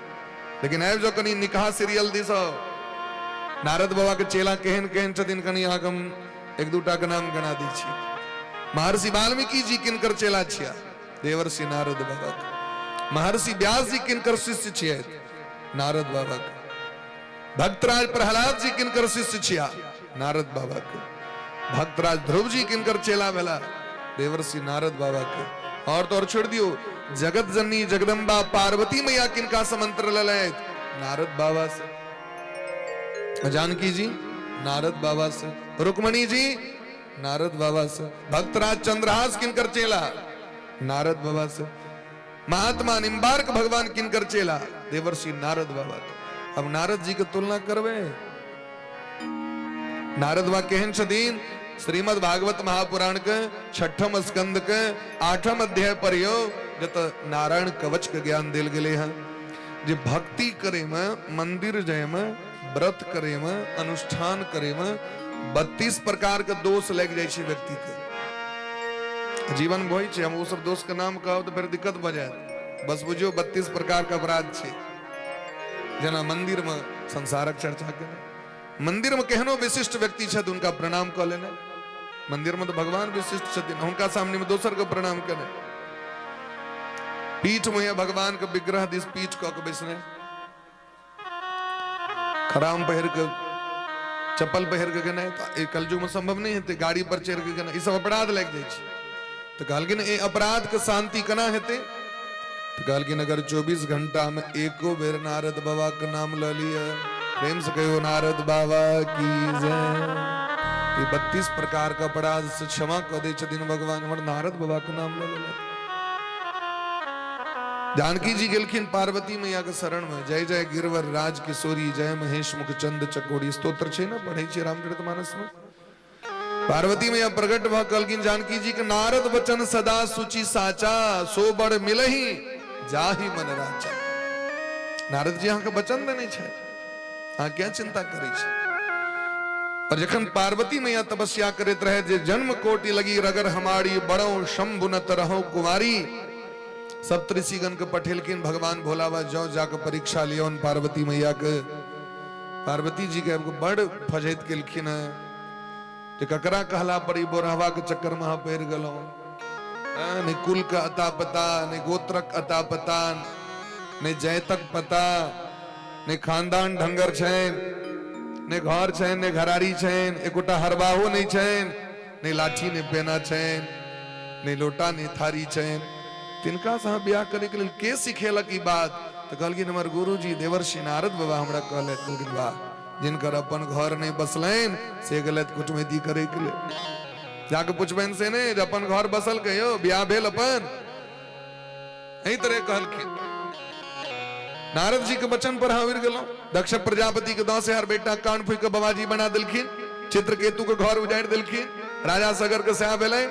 लेकिन आबि जाओ कनि निकहा सीरियल दिस, नारद बाबा के चेला केहन केहन छथिन, कनि अहाँके हम एक दूटा के नाम गना दै छी। महर्षि वाल्मीकि जी किनकर चेला छिया? देवर्षि नारद बाबा के। महर्षि व्यास जी किनकर शिष्य छियै? नारद बाबा के। भक्तराज प्रहलाद जी किनकर शिष्य छिया? नारद बाबा के। भक्तराज ध्रुव जी किनकर चेला भेला? देवर्षि नारद बाबा के। और तो और छोड़ दियो, जगत जननी जगदम्बा पार्वती मैया किनका से मंत्र लेलथि? नारद बाबा से। जानकी जी नारद बाबा से। रुक्मणी जी नारद बाबा से। भक्तराज चंद्रहास किनकर चेला? नारद बाबा से। महात्मा निम्बार्क भगवान किनकर चेला? देवर्षि नारद बाबा के। अब नारद जी के तुलना करबे, नारद बाबा केहन छथिन? श्रीमद् भागवत महापुराण के छठम स्कंद के 8म अध्याय पढ़ियो, जत नारायण कवच के ज्ञान देल गेले हैं। जे भक्ति करे में, मंदिर जाय में, व्रत करे में, अनुष्ठान करे में 32 प्रकार के दोष लागि जाइ छै व्यक्ति के जीवन में। होइ छै, हम ओ सब दोष के नाम कहब तऽ फेर दिक्कत भऽ जायत। बस बुझियौ 32 प्रकार के अपराध छै। जेना मंदिर में संसारक चर्चा केनाइ, मंदिर में केहनो विशिष्ट व्यक्ति छथि हुनका प्रणाम कऽ लेनाइ, मंदिर में तऽ भगवान विशिष्ट छथिन, हुनका सामने में दोसर के प्रणाम केनाइ, पीठ में भगवान के विग्रह दिस पीठ कऽ के बैसनाइ, खराम पहिर के चप्पल पहिर के गेनाइ तऽ एहि कलयुग में संभव नहि हेतै, गाड़ी पर चढ़ि के गेनाइ, ई सब अपराध लागि जाइ छै। तऽ कहलखिन एहि अपराध के शांति केना हेतै? तऽ कहलखिन अगर 24 घंटा में एको बेर नारद बाबा के नाम लऽ लिअ, प्रेम से कहियो नारद बाबा की जय, ई 32 प्रकार के अपराध से क्षमा कऽ दै छथिन भगवान। हमर नारद बाबा के नाम लऽ लेलक। जानकी जी गेलखिन पार्वती मैया के शरण में। जय जय गिरवर राज किशोरी, जय महेश मुख चंद चकोरी, स्तोत्र छै ने, पढ़ै छियै रामचरित मानस में। पार्वती मैया प्रकट भऽ कहलखिन जानकी जी के, नारद वचन सदा सुचि साचा, सो बड़ मिलही जाहि मन राचा। नारद जी अहाँके वचन देने छै, अहाँ क्या चिंता करै छी? और जखन पार्वती मैया तपस्या करैत रहे जे जन्म कोटि लगी रगर हमारी, बड़ो शंभु नत रहो कुमारी, सप्त ऋषिगण के पठेलखिन भगवान भोलाबा, जाओ जाके परीक्षा लियौन पार्वती मैया के। पार्वती जी के बड़ फजैत केलखिन है जे ककरा कहला पर ई बोरहवा के चक्कर में अहाँ पड़ि गेलहुँ। नहि कुल के अता पता, नहि गोत्रक अता पता, नहि जैतक पता, नहि खानदान ढंगर छनि, नहि घर छनि, नहि घरारी छनि, एकोटा हरबाहो नहि छनि, नहि लाठी नहि पेना छनि, नहि लोटा नहि थारी छनि, तिनका से अहाँ बियाह करैके लेल के सिखेलक ई बात? तऽ कहलखिन हमर गुरुजी देवर्षि नारद बाबा हमरा कहलथि। कहलखिन वाह, जिनकर अपन घर नहि बसलनि से गेलथि कुटमैती करैके लेल। जाके पुछबनि से नहि जे अपन घर बसल कहियो, बियाह भेल अपन? एहि तरह कहलखिन। नारद जी के वचन पर हम उड़ गेलहुँ। दक्ष प्रजापति के 10,000 बेटा कान फूक के बाबाजी बना देलखिन, चित्रकेतु के घर उजाड़ि देलखिन, राजा सगर के सएह भेलै।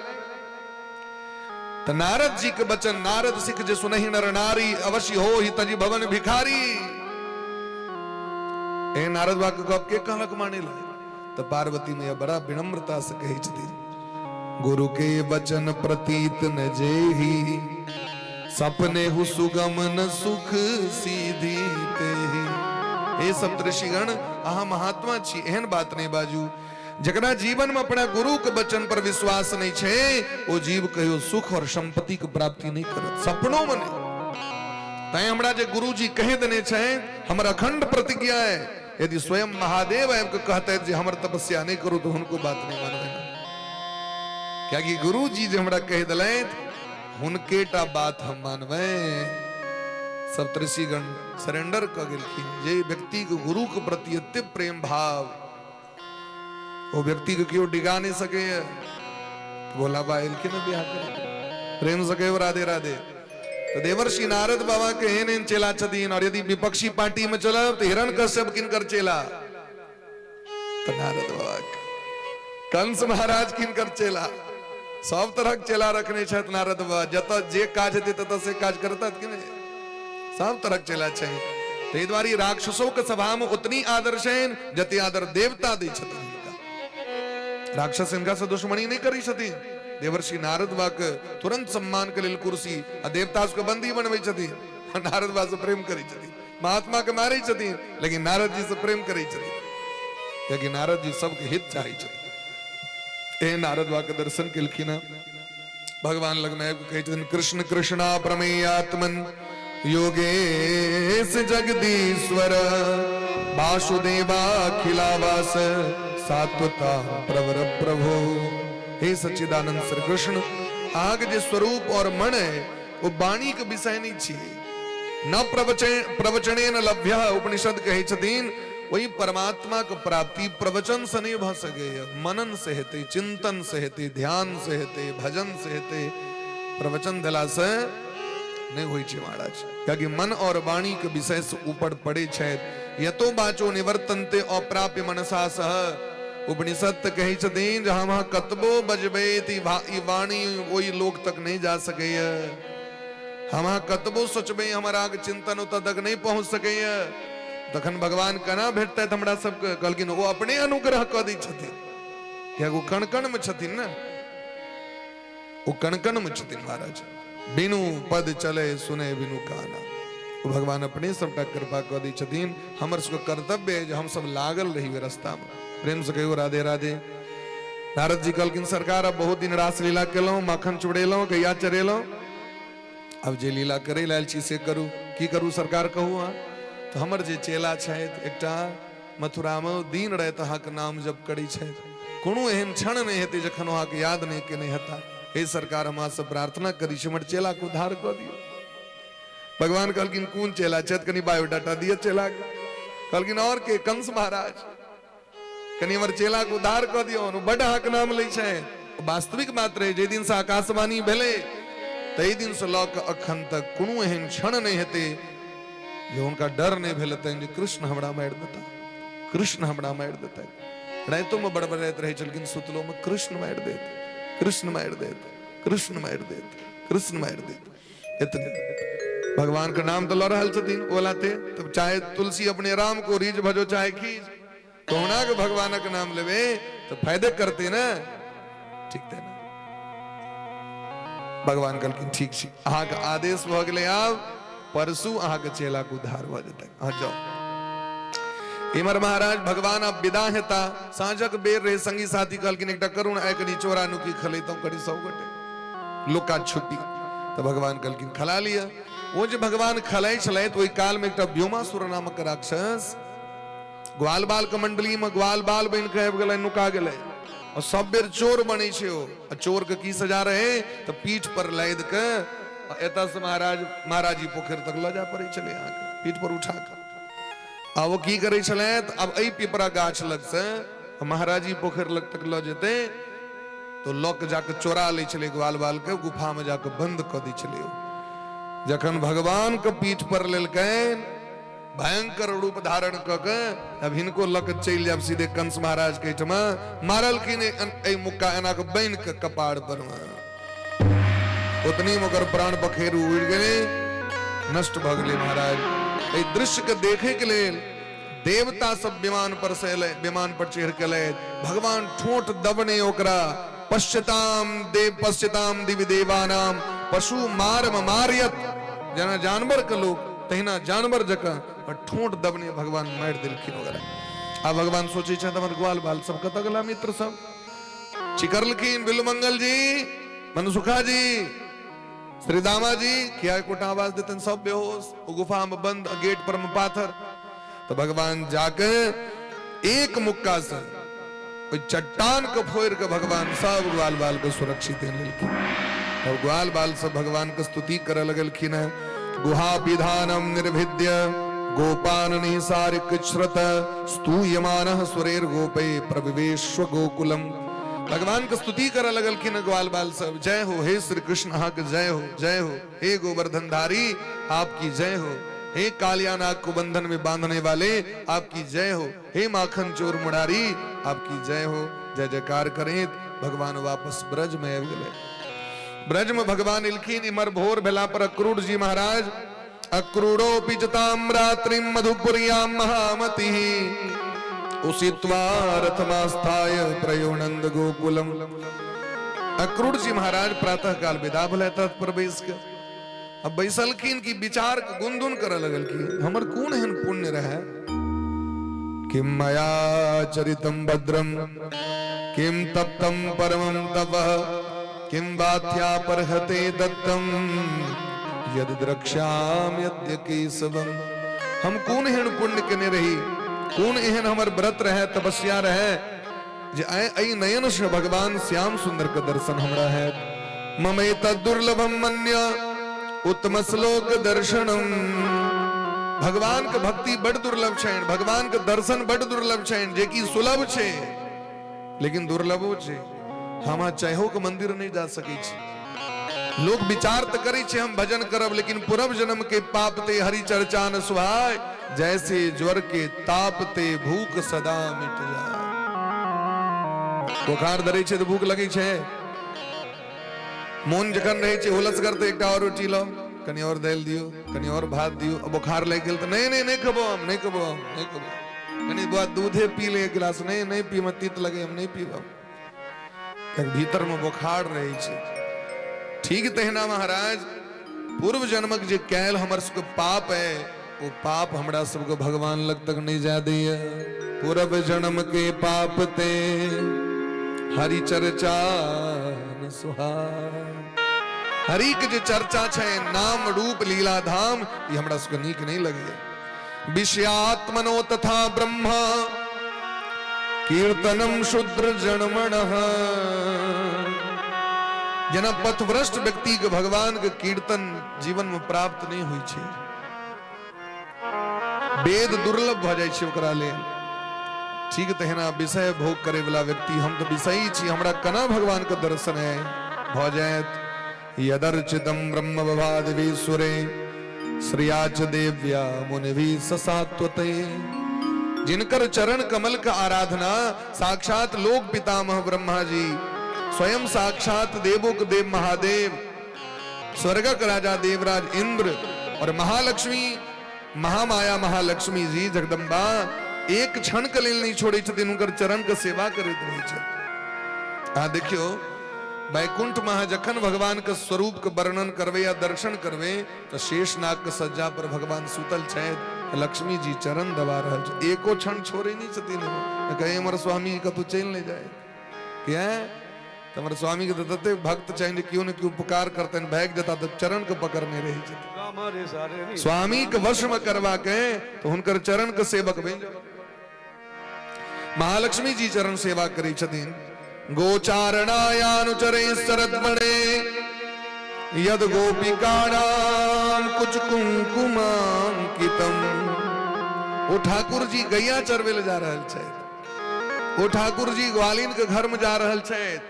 तऽ नारद जी के वचन, नारद सिख जे सुनहि नर नारी, अवश्य हो ही तजी भवन भिखारी। ए नारद बा के गप के कहलक माने ला? तऽ पार्वती मैया बड़ा विनम्रता से कहै छथिन, गुरु के वचन प्रतीत न जेही, सपने who सुगम न सुख सीधी तेही। हे सप्तऋषिगण, अहाँ महात्मा छी, एहन बात नहीं बाजू। जकरा जीवन में अपना गुरु के वचन पर विश्वास नहीं छै, ओ जीव कहियो सुख और संपत्ति के प्राप्ति नहीं करत, सपनों में नहीं। तैं हमरा जे गुरुजी कहि देने छै, हमर अखंड प्रतिज्ञा है। यदि स्वयं महादेव आबि कऽ कहतथि जे हमर तपस्या नहि करू, तऽ हुनको बात नहि मानबै। कियाकि गुरु जी जे हमरा कहि देलथि, हुनके टा बात हम मानबै। सप्तऋषिगण सरेंडर कऽ गेलखिन। जे व्यक्ति के गुरु के प्रति एते प्रेम भाव, ओ व्यक्ति के केओ डिगा नहीं सकैए। भोला बा एलखिन बियाह करे। प्रेम से कहियो राधे राधे। तो देवर्षि नारद बाबा के एहन एहन चेला छथिन। और यदि विपक्षी पार्टी में चलब तो हिरण कश्यप किनकर चेला? तो नारद बाबा के। कंस महाराज किनकर चेला? सब तरहक चेला रखने छथि नारद बाबा। जतऽ जे काज हेतै ततऽ से काज करता कि नहि? सब तरहक चेला छै। ताहि दुआरे राक्षसों के सभा में उतनी आदर छनि जते आदर देवता दै छथिन हिनका। राक्षस हिनका से दुश्मनी नहीं करै छथिन। देवर्षि नारद बा के तुरंत सम्मान के लेल कुर्सी, आ देवता सबके बंदी बनबै छथिन, नारद बा से प्रेम करै छथिन। महात्मा के मारै छथिन, लेकिन नारद जी से प्रेम करै छथिन, कियाकि नारद जी सबके हित चाहै छथिन। ए नारद बा के दर्शन केलखिन हँ। भगवान लग में आबि कहै छथिन, कृष्ण कृष्णा प्रमेयात्मन योगेश जगदीश्वर वासुदेवाखिलावास सात्वता प्रवर प्रभु। हे सच्चिदानंद श्री कृष्ण, अहाँके जे स्वरूप और मन है ओ वाणी के विषय नहीं छियै। न प्रवचने न लभ्य, उपनिषद कहै छथिन ओहि परमात्मा के प्राप्ति प्रवचन से नहीं भऽ सकैए, मनन से हेतै, चिंतन से हेतै, ध्यान से हेतै, भजन से हेतै, प्रवचन देला से नहीं होइ छै महाराज। कियाकि मन और वाणी के विषय से ऊपर पड़े छै। यतो बाचो निवर्तन्ते अप्राप्य मनसा सह। उपनिषद तऽ कहै छथिन जे हम अहाँ कतबो बजबै तऽ ई वाणी ओहि लोक तक नहीं जा सकैए। हम अहाँ कतबो सोचबै, हमर अहाँके चिंतन ओतऽ तक नहीं पहुंच सकैए। तखन भगवान केना भेटतथि हमरा सबके? कहलखिन ओ अपने अनुग्रह कऽ दै छथिन, कियाकि ओ कण कण मे छथिन ने, ओ कण कण मे छथिन महाराज। बिनु पद चले सुने बिनु काना। ओ भगवान अपने सबटा कृपा कऽ दै छथिन। हमर सबके कर्तव्य है जे हम सब लागल रही ओहि रास्ता मे। प्रेम से कहियो राधे राधे। नारद जी कहलखिन, सरकार, अब बहुत दिन रासलीला केलहुँ, माखन चुड़ेलहुँ, गैया चरेलहुँ, अब जे लीला करे लायल छी से करू। की करू सरकार, कहू अहाँ? तऽ हमर जे चेला छथि एकटा मथुरामे, दिन राति अहाँके नाम जप करै छथि। कोनो एहन क्षण नहि हेतै जखन अहाँके याद नहि केने हेता। हे सरकार, हम अहाँसँ प्रार्थना करै छी, हमर चेलाके उद्धार कऽ दियौ। भगवान कहलखिन, कोन चेला छथि? कनि बायोडाटा दिअ चेलाके। कहलखिन, और के? कंस महाराज। कनि हमर चेलाके उद्धार कऽ दियौ, बड्ड अहाँके नाम लै छै। वास्तविक बात रहै, जाहि दिनसँ आकाशवाणी भेलै ताहि दिनसँ लऽ कऽ अखन तक कोनो एहन क्षण नहि हेतै जे हुनका डर नहि भेल हेतनि जे कृष्ण हमरा मारि देता, कृष्ण हमरा मारि देता। रातिोमे बड़बड़ाइत रहै छलखिन, सुतलोमे, कृष्ण मारि देत, कृष्ण मारि देत, कृष्ण मारि देत, कृष्ण मारि देत। एतने भगवान के नाम तो लऽ रहल छथिन ओलाते तब चाहे तुलसी अपने राम को रीझ भजो चाहे खीज, कहुना के भगवानक नाम लेबे तो फायदे करते ने, ठीक ते ने। भगवान कहलखिन, ठीक छी, अहाँके आदेश भऽ गेलै, आब परसू अहाँके चेला के उद्धार भऽ जेतै, अहाँ जाउ। इमर महाराज भगवान अब विदा हेता, साँझक बेर रहे। संगी साथी कहलखिन, एकटा करुण आइ कनि चोरा नुकी खलैतहुँ कनि सब गोटे लुका छुपी। तऽ भगवान कहलखिन, खला लिअ। ओ जे भगवान खलाइ छलथि, ओहि काल में एकटा व्योमासुर नामक राक्षस ग्वाल बाल के मंडली में ग्वाल बाल बनि के आबि गेलै, नुका गेलै। और सब बेर चोर बनै छै ओ। आ चोर के की सजा रहे? तऽ पीठ पर लादि के एतऽ से महाराज महाराजी पोखरि तक लऽ जाय पड़ै छलै अहाँके पीठ पर उठा कऽ। आ ओ की करै छलै? तऽ आब एहि पिपरा गाछ लग से महाराजी पोखरि लग तक लऽ जेतै तो लऽ के जाके चोरा लै छलै ग्वाल बाल के, गुफा में जाके बंद कऽ दै छलै। ओ जखन भगवान के पीठ पर लेलकनि, भयंकर रूप धारण कऽ के अब हिनको लऽ के चलि जायब सीधे कंस महाराज के एहिठमा, मारलखिन एहि मुक्का एना के बान्हि के कपार पर मे, ओतनी मे ओकर प्राण पखेरु उड़ि गेलै, नष्ट भऽ गेलै महाराज। एहि दृश्य के देखे के लेल देवता सब विमान पर से एलै, विमान पर चढ़ि के एलै। भगवान ठोंठ दबने ओकरा, पश्यताम देव पश्यताम दिव्य देवानाम पशु मारम मारियत, जेना जानवर के लोक तहिना जानवर जकाँ और ठोंठ दबने भगवान मारि देलखिन ओकरा। आ भगवान सोचै छथि, हमर ग्वाल बाल सब कतऽ गेला, मित्र सब? चिकरलखिन, बिलमंगल जी, मनसुखा जी, श्रीदामा जी, किया एकोटा आवाज देतन? सब बेहोश, ओ गुफा में बंद, गेट पर में पाथर। तऽ भगवान जाके एक मुक्का से ओहि चट्टान के फोड़ि के भगवान सब ग्वाल बाल के सुरक्षित लेलखिन। तब ग्वाल बाल सब भगवान के स्तुति करऽ लगलखिन है। गुहा पिधानम निर्भिद्य गोपान निसारिक श्रुत स्तूयमान सुरेर गोपे प्रविवेश्व गोकुलम। भगवान के स्तुति करऽ लगलखिन ग्वाल बाल सब, जय हो हे श्री कृष्ण, अहाँ के जय हो, जय हो हे गोवर्धनधारी, आपकी जय हो, हे कालिया नाग को बंधन में बांधने वाले, आपकी जय हो, हे माखन चोर मुरारी, आपकी जय हो। जय जयकार करें। भगवान वापस ब्रज में आबि गेलै। ब्रज में भगवान एलखिन। इमर भोर भेला पर अक्रूर जी महाराज, अक्रूरो पिजताम रात्रिम मधुपुरियाम महामति उषित्वा रथमास्थाय प्रयोनंद गोकुलम। अक्रूर जी महाराज प्रातः काल विदा भेलै रथ पर बैस के। अब बैसलखिन कि विचार के गुनधुन करऽ लगलखिन, हमर कोन एहन पुण्य रहे, किम मया चरितम भद्रम किम तप्तम परमम तपः किम वाथ्या परहते दत्तम यद द्रक्ष्याम्यद्य केशवम। हम कोन एहन पुण्य केने रही, कोन एहन हमर व्रत रहे, तपस्या रहे जे एहि नयन से भगवान श्याम सुंदर के दर्शन हमरा है। ममे तद दुर्लभम मन्य उत्तम श्लोक दर्शनम। भगवान के भक्ति बड़ दुर्लभ छै, भगवान के दर्शन बड़ दुर्लभ छै, जे कि सुलभ छै लेकिन दुर्लभो छै। हम चाहो के मंदिर नहीं जा सकै छी। लोग विचार तो करै छै हम भजन करब, लेकिन पूर्व जन्म के पाप ते हरि चर्चा न सुहाय, जैसे ज्वर के ताप ते भूख सदा मिट जाय। बोखार धरै छै तऽ भूख लगै छै, मोन जखन रहै छै हुलसगर तऽ एकटा और रोटी लाउ, कनि और दालि दियौ, कनि और भात दियौ। आ बोखार लागि गेल तऽ नहि नहि नहि खेबो हम, नहि खेबो हम, नहि खेबो, कनि बौआ दूधे पी ले एक गिलास, नहि नहि पीब, तीत लगे, हम नहि पीब। भीतर में बोखार रहै छै। ठीक तहिना महाराज पूर्व जन्मक जे कैल हमर सबके पाप है, ओ पाप हमरा सबके भगवान लग तक नहीं जा दैया। पूर्व जन्म के पाप ते हरि चर्चा न सुहाय। हरि के जे चर्चा छै, नाम रूप लीला धाम, ई हमरा सबके नीक नहीं लगैया। विषयात्मनो तथा ब्रह्म कीर्तनम शूद्र जन्मणः। जेना पथभ्रष्ट व्यक्ति के भगवान के कीर्तन जीवन में प्राप्त नहीं होइ छै, वेद दुर्लभ भऽ जाइ छै ओकरा लेल, ठीक तहिना विषय भोग करे वाला व्यक्ति, हम तऽ विषयी छी, हमरा केना भगवान के दर्शन है भऽ जायत। यदर्चितम ब्रह्म भवादिवीश्वरे श्रिया च देव्या मुनिभि ससात्वते। जिनकर चरण कमल का आराधना साक्षात लोक पितामह ब्रह्मा जी, स्वयं साक्षात देवों के देव महादेव, स्वर्गक राजा देवराज इंद्र और महालक्ष्मी महामाया महालक्ष्मी जी जगदम्बा एक क्षण के लेल नहीं छोड़े छथिन, हुनकर चरण के सेवा करैत रहै छथिन। अहाँ देखियौ, वैकुंठ में अहाँ जखन भगवान के स्वरूप के वर्णन करबै या दर्शन करबै तऽ शेषनाग के सज्जा पर भगवान सुतल छथि, लक्ष्मी जी चरण दबा रहल छै, एको क्षण छोड़े नहीं छथिन। कहे हमर स्वामी जी कतहु चलि नहि जाय, किया तऽ हमर स्वामी के तऽ ततेक भक्त छनि जे केओ ने केओ उपकार करतनि, भागि जेता तऽ चरण के पकड़ने रहै छथिन। स्वामी के वश में करवा के तऽ हुनकर चरण के सेवक बनि जाउ। महालक्ष्मी जी चरण सेवा करै छथिन। गोचारणायानुचरे शरद्वणे यद गोपिकाणाम कुच कुंकुमांकितम। ओ ठाकुर जी गैया चरबै लए जा रहल छथि, ओ ठाकुर जी ग्वालिन के घर में जा रहल छथि,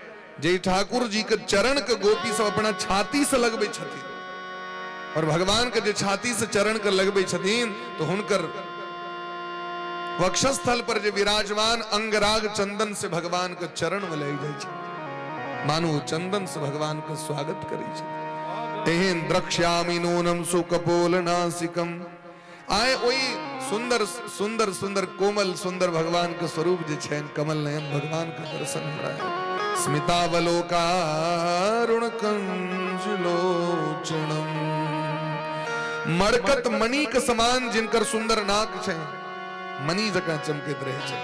जे ठाकुर जी के चरण के गोपी सब अपना छाती से लगबै छथिन, और भगवान के जे छाती से चरण के लगबै छथिन तो हुनकर वक्षस्थल पर जे विराजमान अंगराग चंदन से भगवान के चरण में लागि जाइ छै, मानू चंदन से भगवान के स्वागत करै छै। एहन द्रक्ष्यामि नूनम सुकपोल नासिकम। आय ओहि सुंदर सुंदर सुंदर कोमल सुंदर भगवान के स्वरूप जे छनि, कमल नयन भगवान के दर्शन हमरा हैत। स्मितावलोकारुण कंज लोचनम। मरकत मणि के समान जिनकर सुंदर नाक छै, मणि जकाँ चमकैत रहै छै,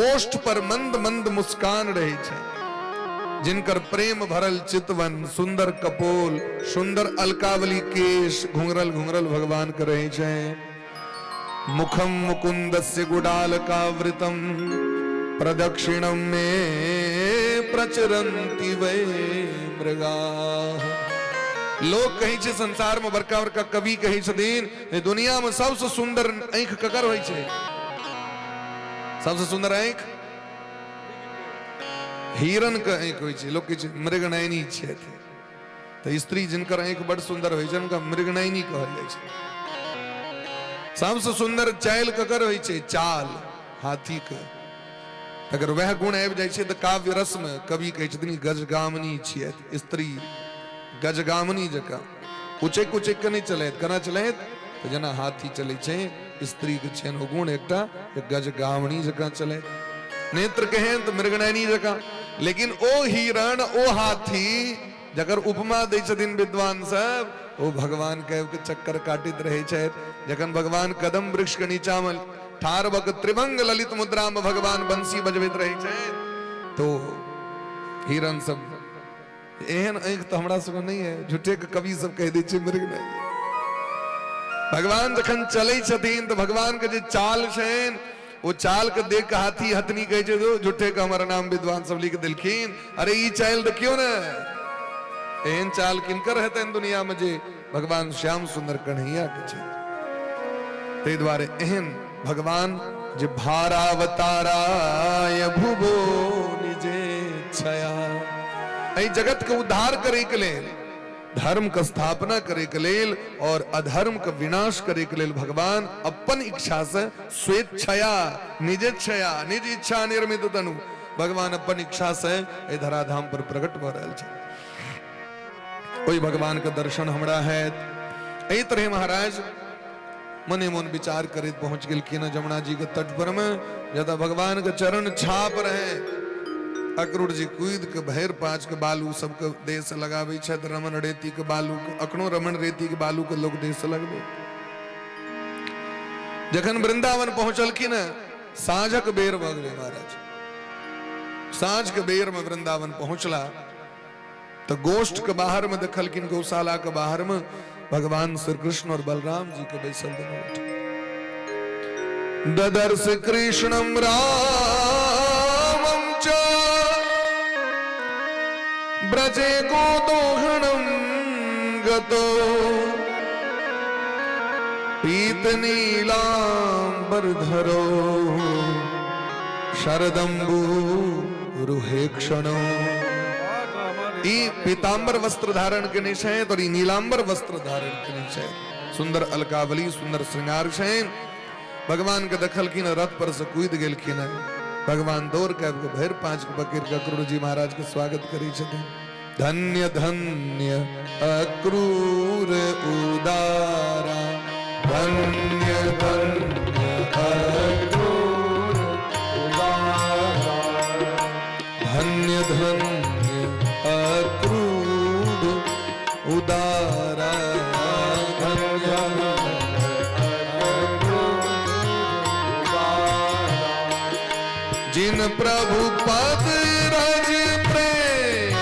ओष्ठ पर मंद मंद मुस्कान रहै छै, जिनकर प्रेम भरल चितवन, सुंदर कपोल, सुंदर अलकावली केश, घुंघरल घुंघरल भगवान के रहै छै। मुखम मुकुंदस्य गुडालकावृतम प्रदक्षिणम मे प्रचरन्ति वै मृगा। लोक कहै छै संसार में बड़का बड़का कवि कहै छथिन जे दुनिया में सबसे सुंदर आँखि ककर होइ छै? सबसे सुंदर आँखि हिरण के आँखि होइ छै। लोक कहै छै मृगनयनी छथि, तऽ स्त्री जिनकर आँखि बड़ सुंदर होइ छै हुनका मृगनयनी कहल जाइ छै। सबसे सुंदर चालि ककर होइ छै? चाल हाथी के। अगर वएह गुण आबि जाइ छै तऽ काव्य रसमे कवि कहै छथिन गजगामिनी छियथि स्त्री, गजगामिनी जकाँ उचैक उचैक के नहि चलैत, केना चलैत? तऽ जेना हाथी चलै छै, स्त्रीके छनि ओ गुण एकटा गजगामिनी जकाँ चलैत। नेत्र केहन? तऽ मृगनयनी जकाँ। लेकिन ओ हिरण, ओ हाथी जकर उपमा दै छथिन विद्वान सब, ओ भगवान के आबि के चक्कर काटैत रहै छथि। जखन भगवान कदम वृक्ष के नीचा मे ठाढ़ भऽ के त्रिभंग ललित मुद्रा मे भगवान बंसी बजबैत रहै छथि, तो हिरण सब एहन आँखि तऽ हमरा सबके नहि है, झूठे के कवि सब कहि दै छै मृग नहि। भगवान जखन चलै छथिन तऽ भगवान के जे चाल छनि ओ चाल के देख के हाथी हथनी कहै छै झूठे के हमर नाम विद्वान सब लिख देलखिन, अरे ई चाल देखियौ ने, एहन चाल किनकर हेतनि दुनिया में जे भगवान श्याम सुंदर कन्हैया के छै। ताहि दुआरे एहन भगवान जे भारावताराय भुवो निजे छया, एहि जगत के उद्धार करे के लेल, धर्म के स्थापना करे के लेल और अधर्म के विनाश करे के लेल भगवान अपन इच्छा से स्वेच्छया निजेच्छया निज इच्छा निर्मित तनु भगवान अपन इच्छा से एहि धराधाम पर प्रकट भऽ रहल छै। ओहि भगवान के दर्शन हमरा हैत। एहि तरह महाराज मने मन विचार करैत पहुंच गेलखिन हँ जमुना जी के तट पर में, जतऽ भगवान के चरण छाप रहे। अक्रूर जी कूद के भरि पाँच के बालू सबके देह से लगाबै छथि, रमन रेती के बालू के, अखनो रमन रेती के बालू के लोग देह से लगबै। जखन वृंदावन पहुंचलखिन हँ, साँझक बेर भऽ गेलै महाराज। साँझ के बेर में वृंदावन पहुंचला तो गोष्ठ के बाहर में देखलखिन, गौशाला के बाहर में भगवान श्री कृष्ण और बलराम जी के बैसल दुनू गोटे। ददर्श कृष्णम रामम च ब्रजे गोदोहणम गतो पीत नीलांबर धरो शरदम्बु रुहे क्षणो। ई पीतांबर वस्त्र धारण केने छथि और ई नीलांबर वस्त्र धारण केने छथि। सुंदर अलकावली, सुंदर श्रृंगार छनि। भगवान के देखलखिन, रथ पर से कूद गेलखिन। भगवान दौड़ के आबि के भरि पाँच के पकड़ के अक्रूर जी महाराज के स्वागत करै छथिन। धन्य धन्य अक्रूर उदारा, धन्य धन्य अक्रूर उदारा, धन्य धन्य अक्रूर उदारा, धन्य जिन प्रभु पद रज प्रेम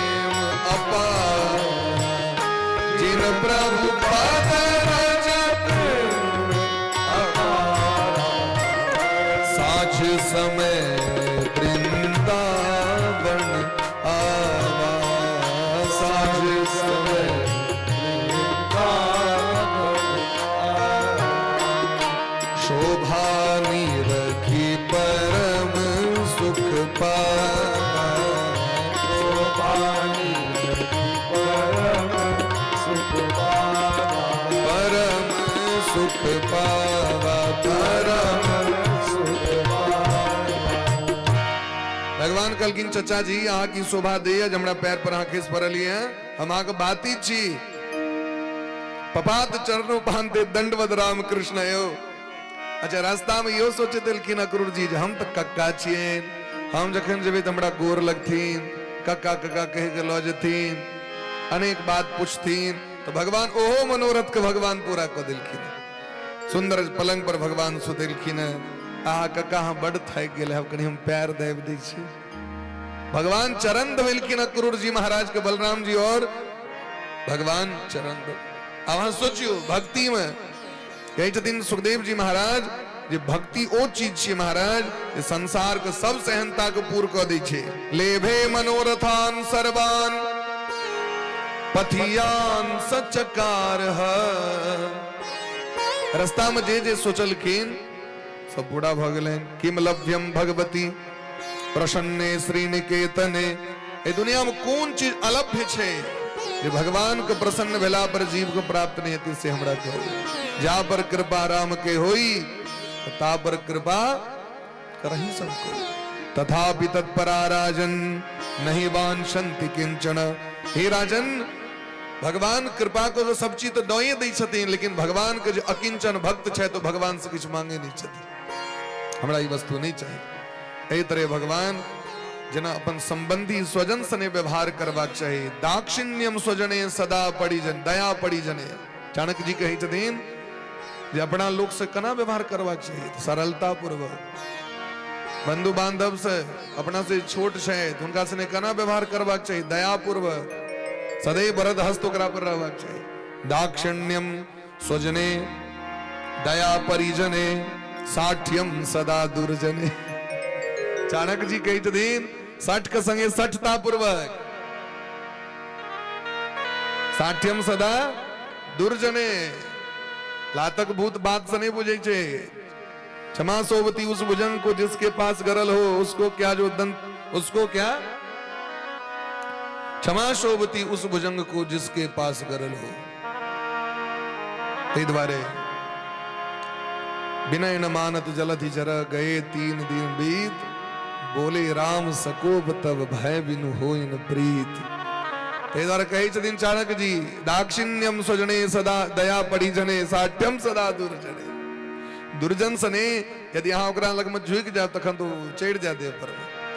अपार, जिन प्रभु पद रज प्रेम अपार, साझ समय वृंदावन आवा, साझ समय शोभा निरखी परम सुख पावा, शोभा निरखी परम सुख पावा, परम सुख पावा, परम सुख पावा। भगवान कहलखिन चचा जी अहाँ की शोभा दैया जे हमरा पैर पर अहाँ खसि पड़लियै, हम अहाँके बाती छी। पपात चरणों पानते दंडवत राम कृष्ण यो। अच्छा रास्ता में इहो सोचैत एलखिन अक्रूर जी जे हम तऽ कक्का छियनि, हम जखन जेबै तऽ हमरा गोर लगथिन, कक्का कक्का कहि के लऽ जेथिन, अनेक बात पूछथिन। तऽ भगवान ओहो मनोरथ के भगवान पूरा कऽ देलखिन। सुंदर पलंग पर भगवान सुतेलखिन। आहा कक्का हम बड थाकि गेल हब, कनि हम पैर दाबि दै छी। भगवान चरण धोलखिन अक्रूर जी महाराज के, बलराम जी और भगवान चरण धो। अब अहाँ सोचियो भक्ति में कहै छथिन सुखदेव जी महाराज जे भक्ति ओ चीज छियै महाराज जे संसार के सब सेहनता के पूर कऽ दै छै। लेभे मनोरथान सर्वान पथियान सचकार। रस्ता में जे जे सोचलखिन सब पूरा भऽ गेलनि। किम लभ्यम भगवती प्रसन्ने श्री निकेतने। एहि दुनिया में कोन चीज अलभ्य छै जे भगवान के प्रसन्न भेला पर जीव के प्राप्त नहीं हेतै, से हमरा कहू। जा पर कृपा राम के होई ता पर कृपा करही सबको। तथापि तत्परा राजन नहीं वांछन्ति किंचन। हे राजन, भगवान कृपा को तो सब चीज तो दए दै छथिन, लेकिन भगवान के जे अकिंचन भक्त छै तो भगवान से किछु मांगे नहीं छथिन, हमरा ई वस्तु नहीं चाहिए। एहि तरह भगवान जेना अपन संबंधी स्वजन सने व्यवहार करबाक चाही। दाक्षिण्यम स्वजने सदा परिजन दया परिजने। चाणक्य जी कहै छथिन जे अपना लोक से केना व्यवहार करबाक चाही, सरलता पूर्वक। बंधु बांधव से, अपना से छोट छै हुनका सने केना व्यवहार करबाक चाही, दया पूर्वक। सदैव वरद हस्त ओकरा पर रहबाक चाही। दाक्षिण्यम स्वजने दया परिजने साठ्यम सदा दुर्जने। चाणक्य जी कहै छथिन सठ के संगे सठता पूर्वक, साठ्यम सदा दुर्जने। लातक भूत बात से नहीं बुझे छे। क्षमा सोवती उस भुजंग को जिसके पास गरल हो, उसको क्या जो दंत, उसको क्या क्षमा शोभती उस भुजंग को जिसके पास गरल हो। ताहि दुआरे विनय न मानत जलधि जर गए 3 दिन बीत, बोले राम सकोप तब भय बिनु होइन प्रीत। ताहि दुआरे कहै छथिन चाणक्य जी, दाक्षिण्यम स्वजने सदा दया परिजने साठ्यम सदा दुर्जने। दुर्जन सने यदि अहाँ ओकरा लगमे झुकि जायब तखन तो चढ़ि जायत देह पर।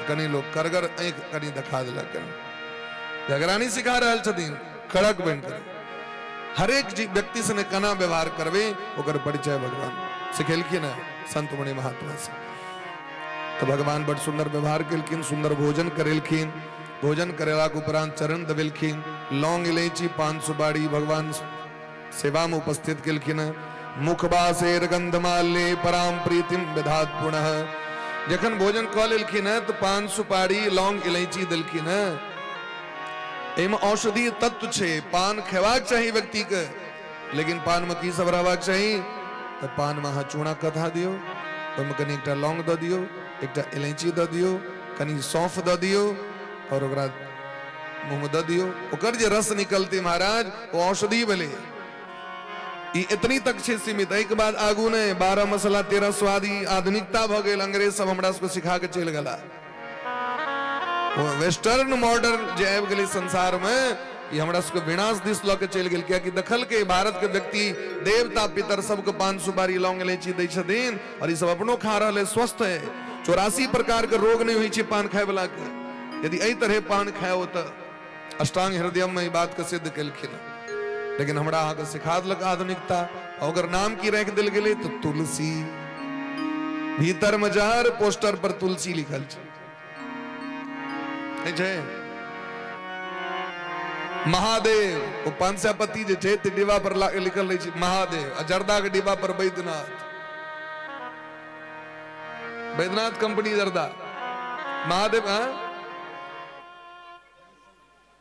कनी लोक करगर आँखि कनी देखा देलक, कनी झगड़ा नहीं सिखा रहल छथिन, कड़क बनि कऽ हरेक व्यक्ति सने केना व्यवहार करबै ओकर परिचय भगवान सिखेलखिन हँ संत मुनि महात्मा से। तो भगवान बड़ सुंदर व्यवहार केलखिन, सुंदर भोजन करेलखिन। भोजन करेलाक उपरांत चरण दबेलखिन, लौंग इलायची पान सुपारी भगवान सेवा में उपस्थित केलखिन। मुखबासेर गंधमाल्ये पराम प्रीतिम विधात पुनः। जखन भोजन कऽ लेलखिन हँ तऽ पान सुपारी लौंग इलायची देलखिन हँ। एहिमे औषधीय तत्व छै, पान खेबाक चाही व्यक्ति के, लेकिन पान में की सब रहबाक चाही तऽ पान में अहाँ चूड़ा कथा दियौ, ओहिमे कनि एकटा लौंग दऽ दियौ, एकटा इलायची दऽ दियौ, कनि सौंफ दऽ दियौ और ओकरा मुँह में दऽ दियौ। ओकर जे रस निकलतै महाराज ओ औषधि भेलै। ई एतनी तक छै सीमित, एहिके बाद आगू नहि। 12 मसाला 13 स्वाद ई आधुनिकता भऽ गेल। अंग्रेज सब हमरा सबके सिखा के चलि गेला। वेस्टर्न मॉडल जे आबि गेलै संसार में, ई हमरा सबके विनाश दिस लऽ के चलि गेल। कियाकि देखलकै भारत के व्यक्ति देवता पितर सबके पान सुपारी लौंग इलायची दै छथिन और ई सब अपनो खा रहल है, स्वस्थ है। 84 प्रकार के रोग नहीं होइ छै पान खाय वाला के। यदि एहि तरह पान खाय तऽ अष्टांग हृदयम में ई बात के सिद्ध केलखिन। लेकिन हमरा अहाँके सिखा देलक आधुनिकता। ओकर नाम की राखि देल गेलै तऽ तुलसी। भीतर में जहर, पोस्टर पर तुलसी लिखल छै। नहि छै महादेव, ओ पानसापत्ती जे छै ते डिब्बा पर लिखल रहै छै महादेव, आ जर्दा के डिब्बा पर बैद्यनाथ, बैद्यनाथ कंपनी जर्दा महादेव। हाँ,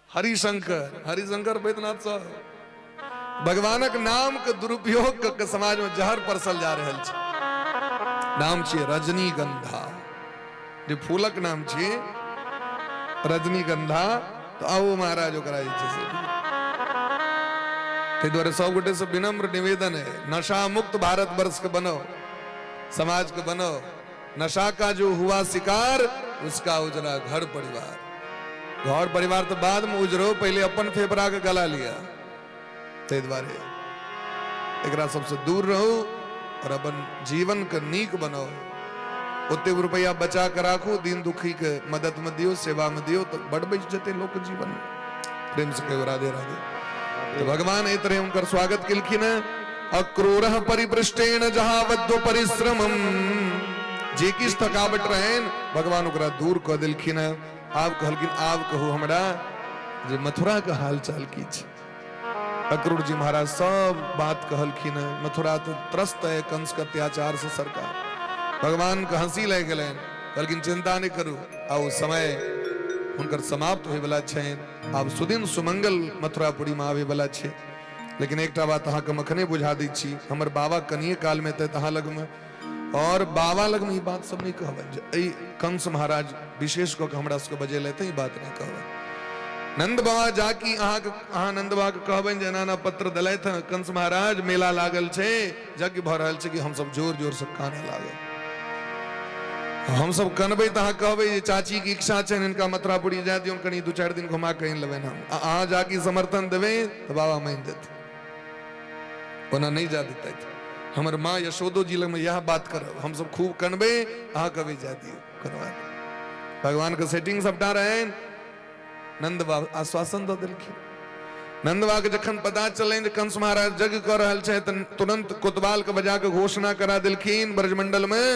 हरिशंकर, हरिशंकर बैद्यनाथ सर। भगवानक नाम के दुरुपयोग कऽ के समाज में जहर परसल जा रहल छै। नाम छियै रजनीगंधा, जे फूलक नाम छियै रजनीगंधा, तऽ आउ महाराज ओकरा जे छै से। ताहि दुआरे सब गोटे से विनम्र निवेदन है, नशा मुक्त भारत वर्ष के बनाओ, समाज के बनाओ। नशा का जो हुआ शिकार उसका उजरा घर परिवार। घर परिवार तो बाद में उजरो, पहले अपन फेफड़ा के गला लिया। ताहि दुआरे एकरा सबसे दूर रहू और अपन जीवन के नीक बनाओ। ओते रुपया बचा के राखू, दिन दुखी के मदद में दियो, सेवा में दियो, तो बड़ बच जते लोक जीवन। प्रेम से कहो राधे राधे। तो भगवान एहि तरह हुनकर स्वागत केलखिन। अक्रूर परिपृष्टेण जहावद्व परिश्रमम। जे किछु थकावट रहनि भगवान ओकरा दूर कऽ देलखिन। आब कहलखिन आब कहू हमरा जे मथुरा के हाल चाल की छै। अक्रूर जी महाराज सब बात कहलखिन। मथुरा तो त्रस्त है कंस के अत्याचार से सरकार। भगवानके हँसी लागि गेलनि। कहलखिन चिंता नहि करू, आ ओ समय हुनकर समाप्त होयवला छनि। आब सुदिन सुमंगल मथुरापुरीमे आबैवला छै। लेकिन एकटा बात अहाँके हम एखने बुझा दै छी, हमर बाबा कनिए कालमे एतै अहाँ लगमे, और बाबा लगमे ई बात सब नहि कहबनि जे एहि कंस महाराज विशेष कऽ के हमरा सबके बजेलथि, ई बात नहि कहबनि। नंद बाबा जाकि अहाँके, अहाँ नंद बाबा के कहबनि जे एना एना पत्र देलथि हँ कंस महाराज, मेला लागल छै, यज्ञ भऽ रहल छै, कि हमसब जोर जोर से कानऽ लागब। हमसब कनबै तऽ अहाँ कहबै जे चाची के इच्छा छनि हिनका मथुरापुरी जाय दियौन, कनि 2-4 दिन घुमा कऽ आनि लेबनि हम। आ अहाँ जाकि समर्थन देबै तऽ बाबा मानि देथिन, ओना नहि जा देतथि। हमर माँ यशोदो जी लगमे इएह बात करब, हमसब खूब कनबै, अहाँ कहबै जाय दियौ, कोनो बात नहि। भगवान के सेटिंग सबटा रहनि। नंद बाबा आश्वासन दऽ देलखिन। नंद बाबा के जखन पता चलनि जे कंस महाराज यज्ञ कऽ रहल छथि, तऽ तुरंत कोतवाल के बजा के घोषणा करा देलखिन ब्रजमंडल में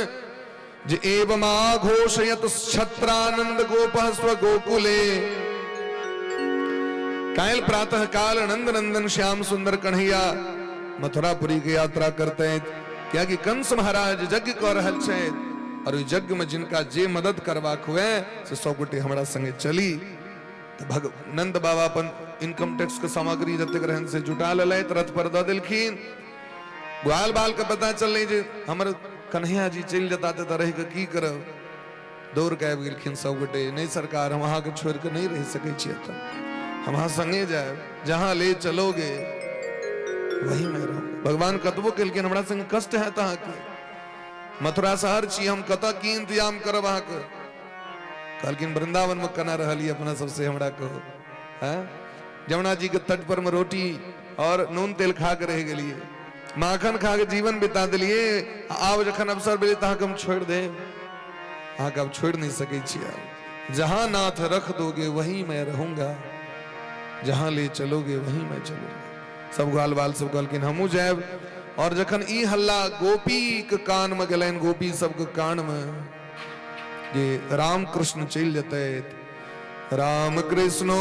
जे एवं आघोषयत छत्रानंद गोप स्व गोकुले, काल्हि प्रातः काल नंद नंदन श्याम सुंदर कन्हैया मथुरापुरी के यात्रा करते हैं, कियाकि कंस महाराज यज्ञ कऽ रहल छथि और ओहि यज्ञ में जिनका जे मदद करबाक हुए से सब गोटे हमरा संगे चली। तऽ नंद बाबा अपन इनकम टैक्स के सामग्री जतेक रहनि से जुटा लेलथि, रथ पर दऽ देलखिन। ग्वाल बाल के पता चललै जे हमर कन्हैया जी चलि जेता तऽ रहि कऽ की करब, दौड़ के आबि गेलखिन सब गोटे, नहि सरकार हम अहाँके छोड़ि कऽ नहि रहि सकै छी एतऽ, हम अहाँ संगे जायब, जहाँ ले चलोगे वही मैं रहूंगा। भगवान कतबो केलखिन हमरा संगे कष्ट हैत अहाँके, मथुरा शहर छी हम, कतऽ की इंतजाम करब अहाँके। कहलखिन वृंदावन में केना रहलियै अपना सबसे हमरा कहो, हैं जमुना जी के तट पर में रोटी और नून तेल खा के रह गेलियै, माखन खा के जीवन बिता देलियै, आब जखन अवसर भेलै तऽ अहाँके हम छोड़ि देब, अहाँके आब छोड़ि नहि सकै छी। आब जहाँ नाथ रख दोगे वहीं मैं रहूंगा, जहाँ ले चलोगे वहीं मैं चलूंगा। सब ग्वाल बाल सब कहलखिन हमहूँ जायब। और जखन ई हल्ला गोपी के कान में गेलनि, गोपी सबके कान में जे राम कृष्ण चलि जेतै, राम कृष्णो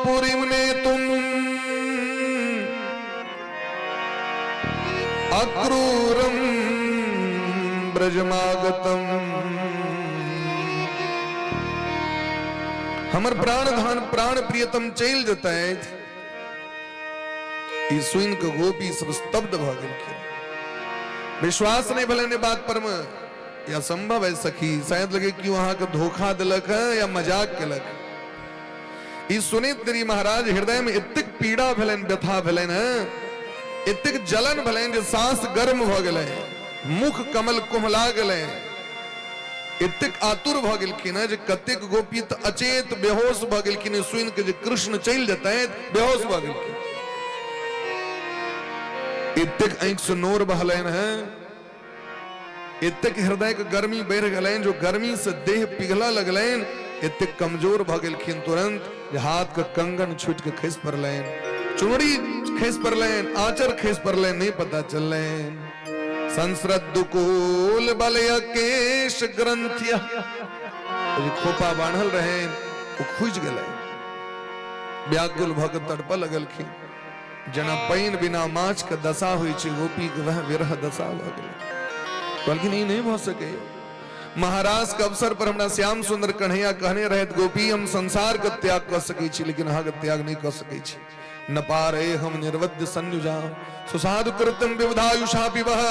पुरीम ने तुम अक्रूरम ब्रजमागतम, हमर प्राण धान प्राण प्रियतम चलि जेतै। ई सुनि कऽ गोपी सब स्तब्ध भऽ गेलखिन, विश्वास नहि भेलनि बात पर मे, ई असंभव है सखी, शायद लगे कि अहाँके धोखा देलक है या मजाक केलक। ई सुनैत देरी महाराज हृदय में एतेक पीड़ा भेलनि, व्यथा भेलनि है, एतेक जलन भेलनि जे सांस गर्म भऽ गेलै, मुख कमल कुम्हला गेलै, एतेक आतुर भऽ गेलखिन है जे कतेक गोपी तऽ अचेत बेहोश भऽ गेलखिन सुनि के जे कृष्ण चलि जेतै, बेहोश भऽ गेलखिन। एतेक आँखि से नोर बहलनि है, एतेक हृदय के गर्मी बढ़ि गेलनि जो गर्मी से देह पिघलऽ लगलनि, एतेक कमजोर भऽ गेलखिन तुरंत जे हाथ के कंगन छूटि के खसि पड़लनि, चुनरी खसि पड़लनि, आंचर खसि पड़लनि, नहि पता चललनि। संस्रद्दुकूल बलय केश ग्रंथिया, जे खोपा बान्हल रहनि ओ खुजि गेलनि, व्याकुल भऽ के तड़पऽ लगलखिन, जेना पानि बिना माछ के दशा होइ छै गोपी के वह विरह दशा भऽ गेलै। कहलखिन ई नहि भऽ सकैए। महाराज के अवसर पर हमरा श्याम सुंदर कन्हैया कहने रहथि गोपी हम संसार के त्याग कऽ सकै छी लेकिन अहाँके त्याग नहि कऽ सकै छी। न पारे हम निर्वद्य संयुजा सुसाधु कृत्यम विवधायुषा पिबह,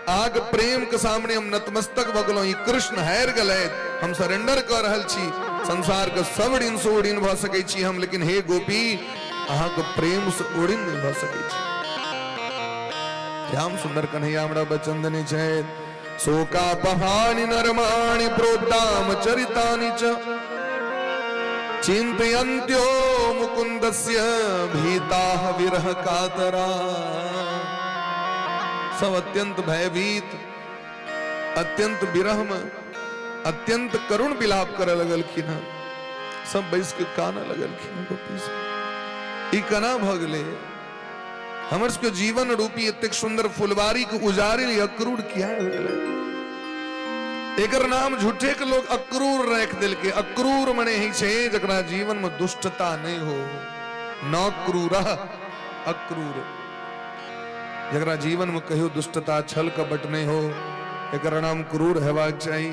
अहाँके प्रेम के सामने हम नतमस्तक भऽ गेलहुँ, ई कृष्ण हारि गेलथि, हम सरेंडर कऽ रहल छी, संसार के सब ऋण से उड़ीन भऽ सकै छी हम, लेकिन हे गोपी अहाँके प्रेम से उड़ीन नहि भऽ सकै छी। श्याम सुंदर कन्हैया हमरा वचन देने छथि, शोका पहानि नरमाणि प्रोद्दाम चरितानि च चिन्तयन्त्यो मुकुन्दस्य भीताः विरह कातरा। सब अत्यंत भयभीत, अत्यंत विरह में अत्यंत करुण विलाप करऽ लगलखिन हँ, सब बैस के कानऽ लगलखिन हँ गोपी सब। ई केना भऽ गेलै? हमर सबके जीवन रूपी एतेक सुंदर फुलवारी के उजाड़ि अक्रूर किया हो गेलै? एकर नाम झूठे के लोग अक्रूर राखि देलकै। अक्रूर मने ही छै जकरा जीवन में दुष्टता नहीं हो, न क्रूर अक्रूर। जकरा जीवनमे कहियो दुष्टता छल कपट नहि हो, एकर नाम क्रूर हेबाक चाही।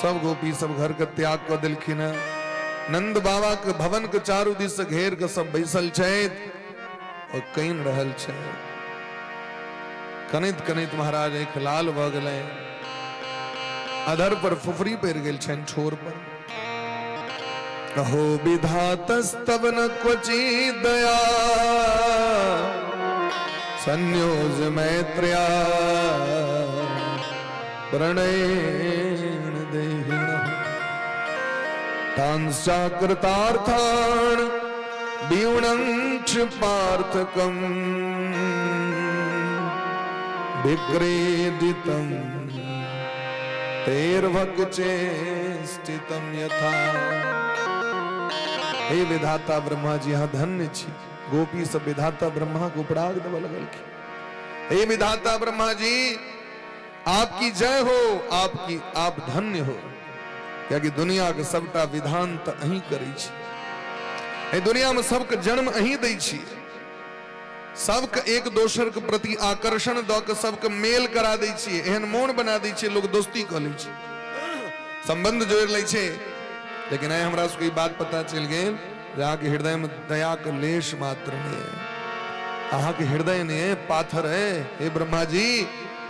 सब गोपी सब घर के त्याग कऽ देलखिन हेँ। नंद बाबा के भवन के चारू दिस से घेर के सब बैसल छथि और कानि रहल छथि। कनैत कनैत महाराज आँखि लाल भऽ गेलनि, अधर पर फुफरी पड़ि गेल छनि ठोर पर। अहो विधातस्तव न क्वचित दया संयोज मैत्र्या प्रणयेण देहिनः तांश्चाकृतार्थान् विउणंक्ष पार्थकम् विक्रीडितं तेर्भक चेष्टितं यथा। हे विधाता ब्रह्मा जी, अहाँ धन्य छी। गोपी सब विधाता ब्रह्मा के उपराग देबऽ लगलखिन। हे विधाता ब्रह्मा जी, आपकी जय हो, आपकी आप धन्य हो, कियाकि दुनिया के सबटा विधान तऽ अहीं करै छी। एहि दुनिया में सबके जन्म अहीं दै छी, सबके एक दोसर के प्रति आकर्षण दऽ के सबके मेल करा दै छियै, एहन मोन बना दै छियै, लोग दोस्ती कऽ लै छै, संबंध जोड़ि लै छै। लेकिन आइ हमरा सबके ई बात पता चलि गेल जे अहाँके हृदय में दया के लेश मात्र नहि है, अहाँके हृदय नहि है, पाथर है। हे ब्रह्मा जी,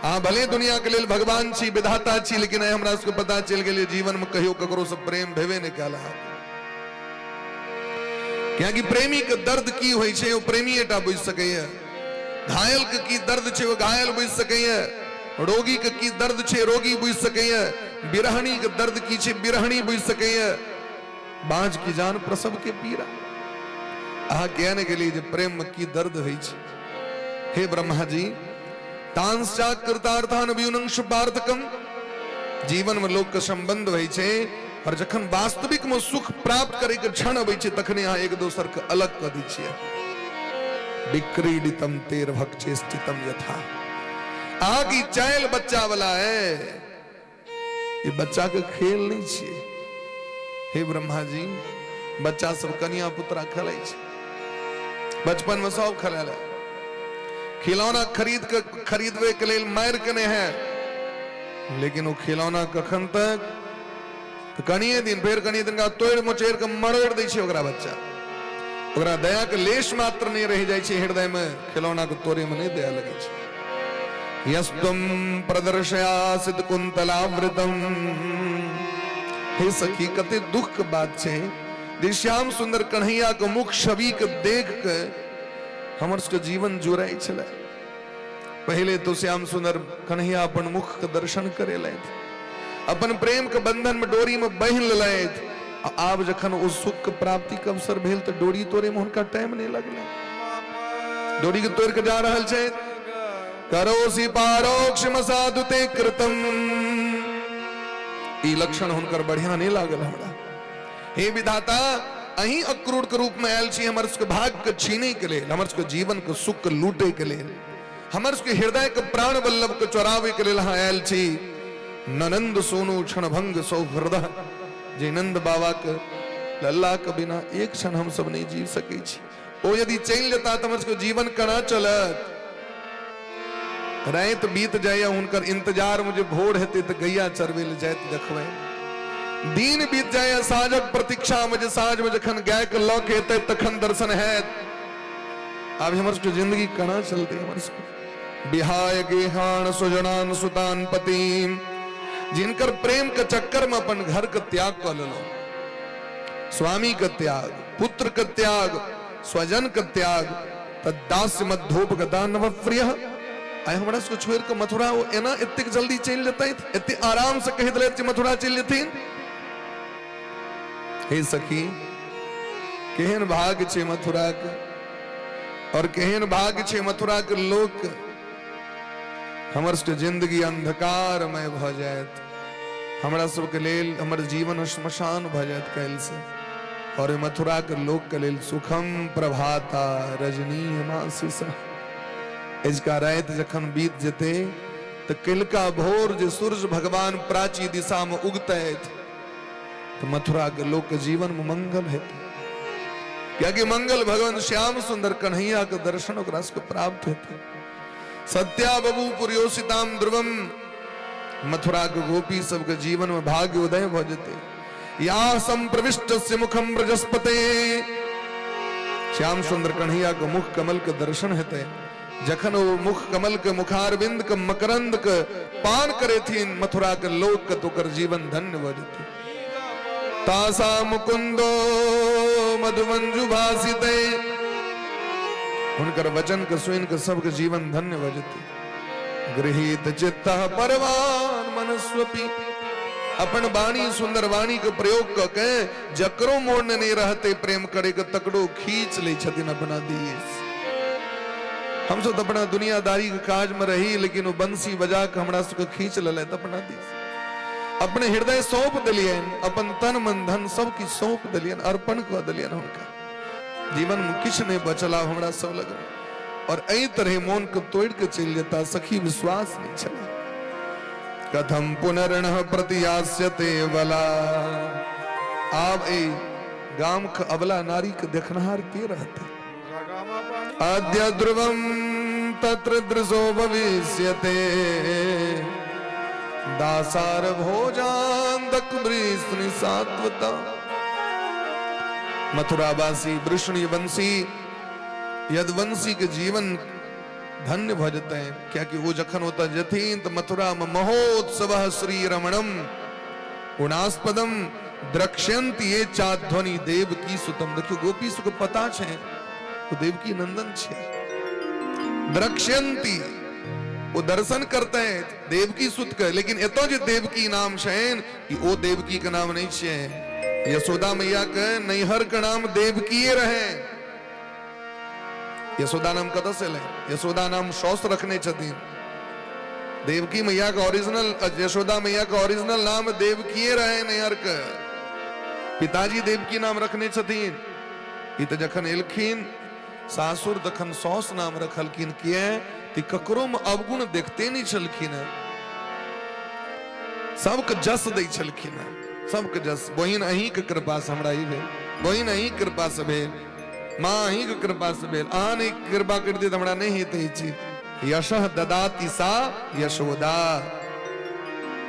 अहाँ भले दुनिया के लेल भगवान छी, विधाता छी, लेकिन आइ हमरा सबके पता चलि गेल जीवन में कहियो ककरो से प्रेम भेबे नहि कयल अहाँके। कियाकि प्रेमी के दर्द की होइ छै ओ प्रेमीएटा बुझि सकैए, घायल के की दर्द छै ओ घायल बुझि सकैए, रोगी के की दर्द छै रोगी बुझि सकैए, बिरहणी के दर्द की छै बिरहणी बुझि सकैए। बाँझ की जान प्रसव के पीड़ा। अहाँ किया नहि गेलियै जे प्रेम में की दर्द होइ छै। हे ब्रह्मा जी, तांश्चा कृतार्थान व्यूनंश पार्थकम, जीवन में लोक के संबंध होइ छै और जखन वास्तविक में सुख प्राप्त करे के क्षण अबै छै तखने अहाँ एक दोसर के अलग कऽ दै छियै। विक्रीडितम तेरभक चेष्टितम यथा। अहाँ की चाइल बच्चा वाला है, ये बच्चा के खेल नहीं छियै। हे ब्रह्मा जी, बच्चा सब कनिया पुत्रा खेलै छै, बचपन में सब खेलै ले, खिलौना खरीद के खरीदबे के लेल मारि के नहि है, लेकिन ओ खिलौना कखन तक तऽ कनिए दिन, फेर कनिए दिन तोड़ि मोचड़ि के मरोड़ि दै छै ओकरा बच्चा। ओकरा दया के लेश मात्र नहि रहि जाइ छै हृदय में, खिलौना के तोड़े में नहि दया लगै छै। यस्त्वं प्रदर्शयासित कुंतलावृतम। हे सखी, कते दुख के बात छै जे श्याम सुंदर कन्हैया के मुख छवि के देख के हमर सबके जीवन जुड़ाइ छलै। पहले तो श्याम सुंदर कन्हैया अपन मुख के दर्शन करेलथि, अपन प्रेम के बंधन में डोरी में बन्हि लेलथि। आब जखन ओ सुख के प्राप्ति के अवसर भेल तऽ डोरी तोड़े में हुनका टाइम नहीं लगलै, डोरी के तोड़ के जा रहल छै। करोसि पारोक्षम साधु ते कृतम। ई लक्षण हुनकर बढ़िया नहीं लागल हमरा। हे विधाता, अहीं अक्रूर के रूप में आयल छी हमर सबके भाग्य के छीने के लेल, हमर सबके जीवन के सुख के लूटे के लेल, हमर सबके हृदय के प्राण वल्लभ के चोरावे के लेल अहाँ आयल छी। ननंद सोनू क्षणभंग सौहृदय, जे नंद बाबा के लल्ला के बिना एक क्षण हम सब नहीं जी सकै छी। ओ यदि चलि जेता तऽ हमर सबके जीवन केना चलत? राति बीत जाइए हुनकर इंतजार में, जे भोर हेतै तऽ गैया चरबै लए जाइत देखबै। दिन बीत जाइए साँझक प्रतीक्षा में, जे साँझ में जखन गाय के लऽ के एतै तखन दर्शन हैत। आब हमर सबके जिंदगी केना चलतै? हमर सबके बिहाय गेहान सुजनान सुतान पति, जिनकर प्रेम के चक्कर में अपन घर के त्याग कऽ लेलहुँ, स्वामी के त्याग, पुत्र के त्याग, स्वजन के त्याग, तद्दास्य मध्योपगता नव प्रिय। आइ हमरा सबके छोड़ि कऽ मथुरा ओ एना एतेक जल्दी चलि जेतथि, एतेक आराम से कहि देलथि जे मथुरा चलि जेथिन। हे सखी, केहन भाग्य छै मथुरा के और केहन भाग्य छै मथुरा के लोक। हमर सबके जिंदगी अंधकारमय भऽ जायत, हमरा सबके लेल हमर जीवन श्मशान भऽ जायत काल्हि से, और मथुरा के लोक के लेल सुखम प्रभाता रजनी मासिस। अजुका राति जखन बीत जेतै तऽ कलिका भोर जे सूर्य भगवान प्राची दिशा में उगतैथ तऽ मथुरा के लोक के जीवन में मंगल हेतै, कियाकि मंगल भगवान श्याम सुंदर कन्हैया के दर्शन ओकरा सबके प्राप्त हेतै। सत्या बबू पुर्योषिताम ध्रुवम। मथुरा के गोपी सबके जीवन में भाग्य उदय भऽ जेतै। या संप्रविष्ट से मुखम ब्रजस्पते। श्याम सुंदर कन्हैया के मुख कमल के दर्शन हेतै। जखन ओ मुख कमल के मुखारविंद के मकरंद के पान करेथिन मथुरा के लोक के, तो ओकर जीवन धन्य भऽ जेतै। तासा मुकुंदो मधुमंजु भासिते। हुनकर वचन के सुनि के सबके जीवन धन्य भऽ जेतै। गृहीत चित्त परवान मनस्वपी। अपन वाणी, सुंदर वाणी के प्रयोग क के जकरो मोन नहीं रहते प्रेम करे के, तकरो खींच ले छथिन अपना दिस। हम सब अपना दुनियादारी के काज में रही, लेकिन वो बंसी बजा के हमरा सबके खींच लेलथि अपना दिस। अपने हृदय सौंप दिलियनि, अपन तन मन धन सब किछु सौंप दिलियनि, अर्पण कऽ दिलियनि हुनका। जीवन में किछु नहीं बचल आब हमरा सब लग। और एहि तरह मोन के तोड़ के चलि जेता, सखी विश्वास नहीं छलै। कथम पुनर्न प्रतियास्यते बला। आब एहि गाम के अबला नारी के देखनहार के रहते? अद्य ध्रुवम तत्र दृशो भविष्यते। दासार भोजांदक वृष्णि सात्वता। मथुरावासी वृष्णि वंशी यदवंशी के जीवन धन्य भऽ जेतै, कियाकि ओ जखन ओतऽ जेथिन तऽ मथुरा में महोत्सव श्री रमणम गुणास्पदम द्रक्ष्यन्ति ये चाध्वनि देवकी सुतम। देखियौ, गोपी सबके पता छै ओ देवकी नंदन छै। द्रक्ष्यन्ति, ओ दर्शन करते देवकी सुत के, लेकिन एतऽ जे देवकी नाम छनि ई ओ देवकी के नाम नहीं छियै। यशोदा मैया के नैहर के नाम देवकीए रहे। यशोदा नाम कतऽ से एलै? यशोदा नाम सौस रखने छथिन। देवकी मैया के ओरिजिनल, यशोदा मैया के ओरिजिनल नाम देवकीए रहे नैहर के। पिताजी देवकी नाम रखने छथिन। ई तऽ जखन एलखिन सासुर तखन सौस नाम रखलखिन। किए? कि ककरो में अवगुण देखते नहीं छलखिन हैं, सबके जस दै छलखिन हैं, सबके जस। बहिन अहीं के कृपा से हमरा ई भेल, बहिन अहीं के कृपा से भेल, माँ अहीं के कृपा से भेल, अहाँ नहि कृपा करितियै तऽ हमरा नहि हेतै ई चीज। यशः ददाति सा यशोदा।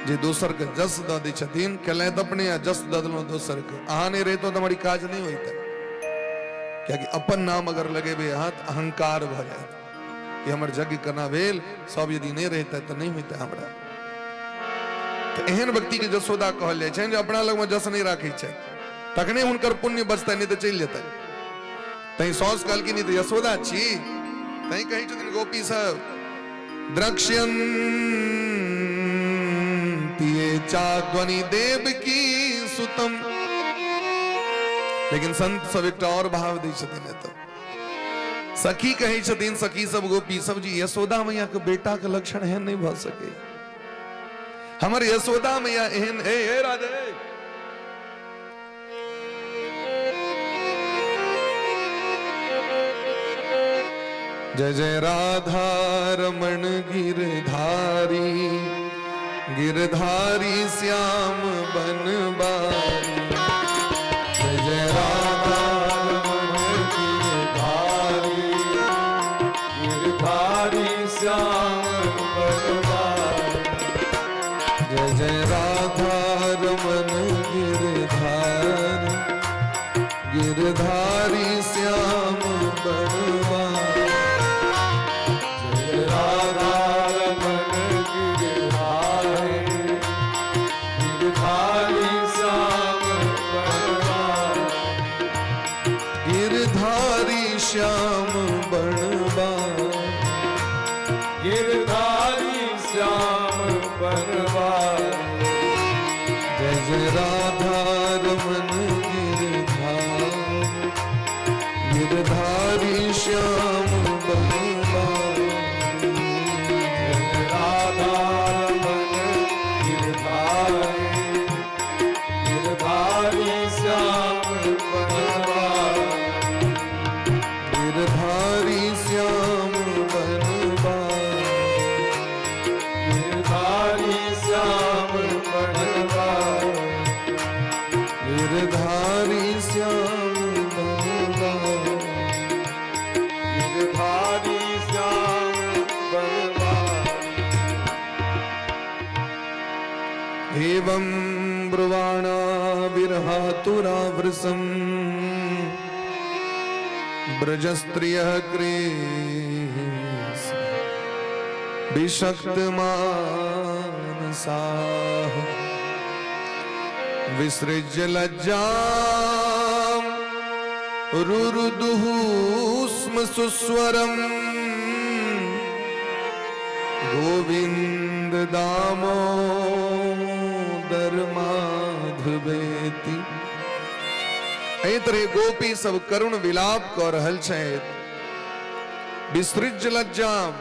जे दोसर के जस दऽ दै छथिन, केलथि अपने आ जस दऽ देलहुँ दोसर के, अहाँ नहि रहितहुँ तऽ हमर ई काज नहि होइतै। कियाकि अपन नाम अगर लगेबै अहाँ तऽ अहंकार भऽ जायत कि हमर यज्ञ केना भेल, सब यदि नहि रहितै तऽ नहि होइतै हमरा। तऽ एहन व्यक्ति के जसोदा कहल जाइ छनि जे अपना लगमे जस नहि राखै छथि, तखने हुनकर पुण्य बचतनि, नहि तऽ चलि जेतनि। तैं साउस कहलखिन ई तऽ यशोदा छी। तैं कहै छथिन गोपी सब द्रक्ष्यन्ति ये चाध्वनि देव की सुतम। लेकिन संत सब एकटा और भाव दै छथिन एतऽ। सखी कहै छथिन, सखी सब गोपी सब जी यशोदा मैया के बेटा के लक्षण एहन नहीं भऽ सके। हमर यशोदा मैया एहन ए ए राधे। जय जय राधा रमण गिरधारी, गिरधारी श्याम बनवारी। जय जय राधा रमण गिरधारी, गिरधारी श्याम बनवारी। जय जय राधा रमन गिरधारी, गिरधारी श्याम बनवारी। जय राधा रमन गिरधारी, गिरधारी श्याम बनवारी। गिरधारी श्याम बनवारी। गिरधारी श्याम बनवारी। जय जय राधा रमन गिरधारी, एवं ब्रुवाणा विरहातुरावृसम् ब्रजस्त्रियः क्रीस विषक्त मानसाः विसृज्य लज्जां रुरुदुः स्म सुस्वरम् गोविन्द दामोदर माधवेति। एहि तरह गोपी सब करुण विलाप कऽ रहल छथि। विसृज लज्जाम,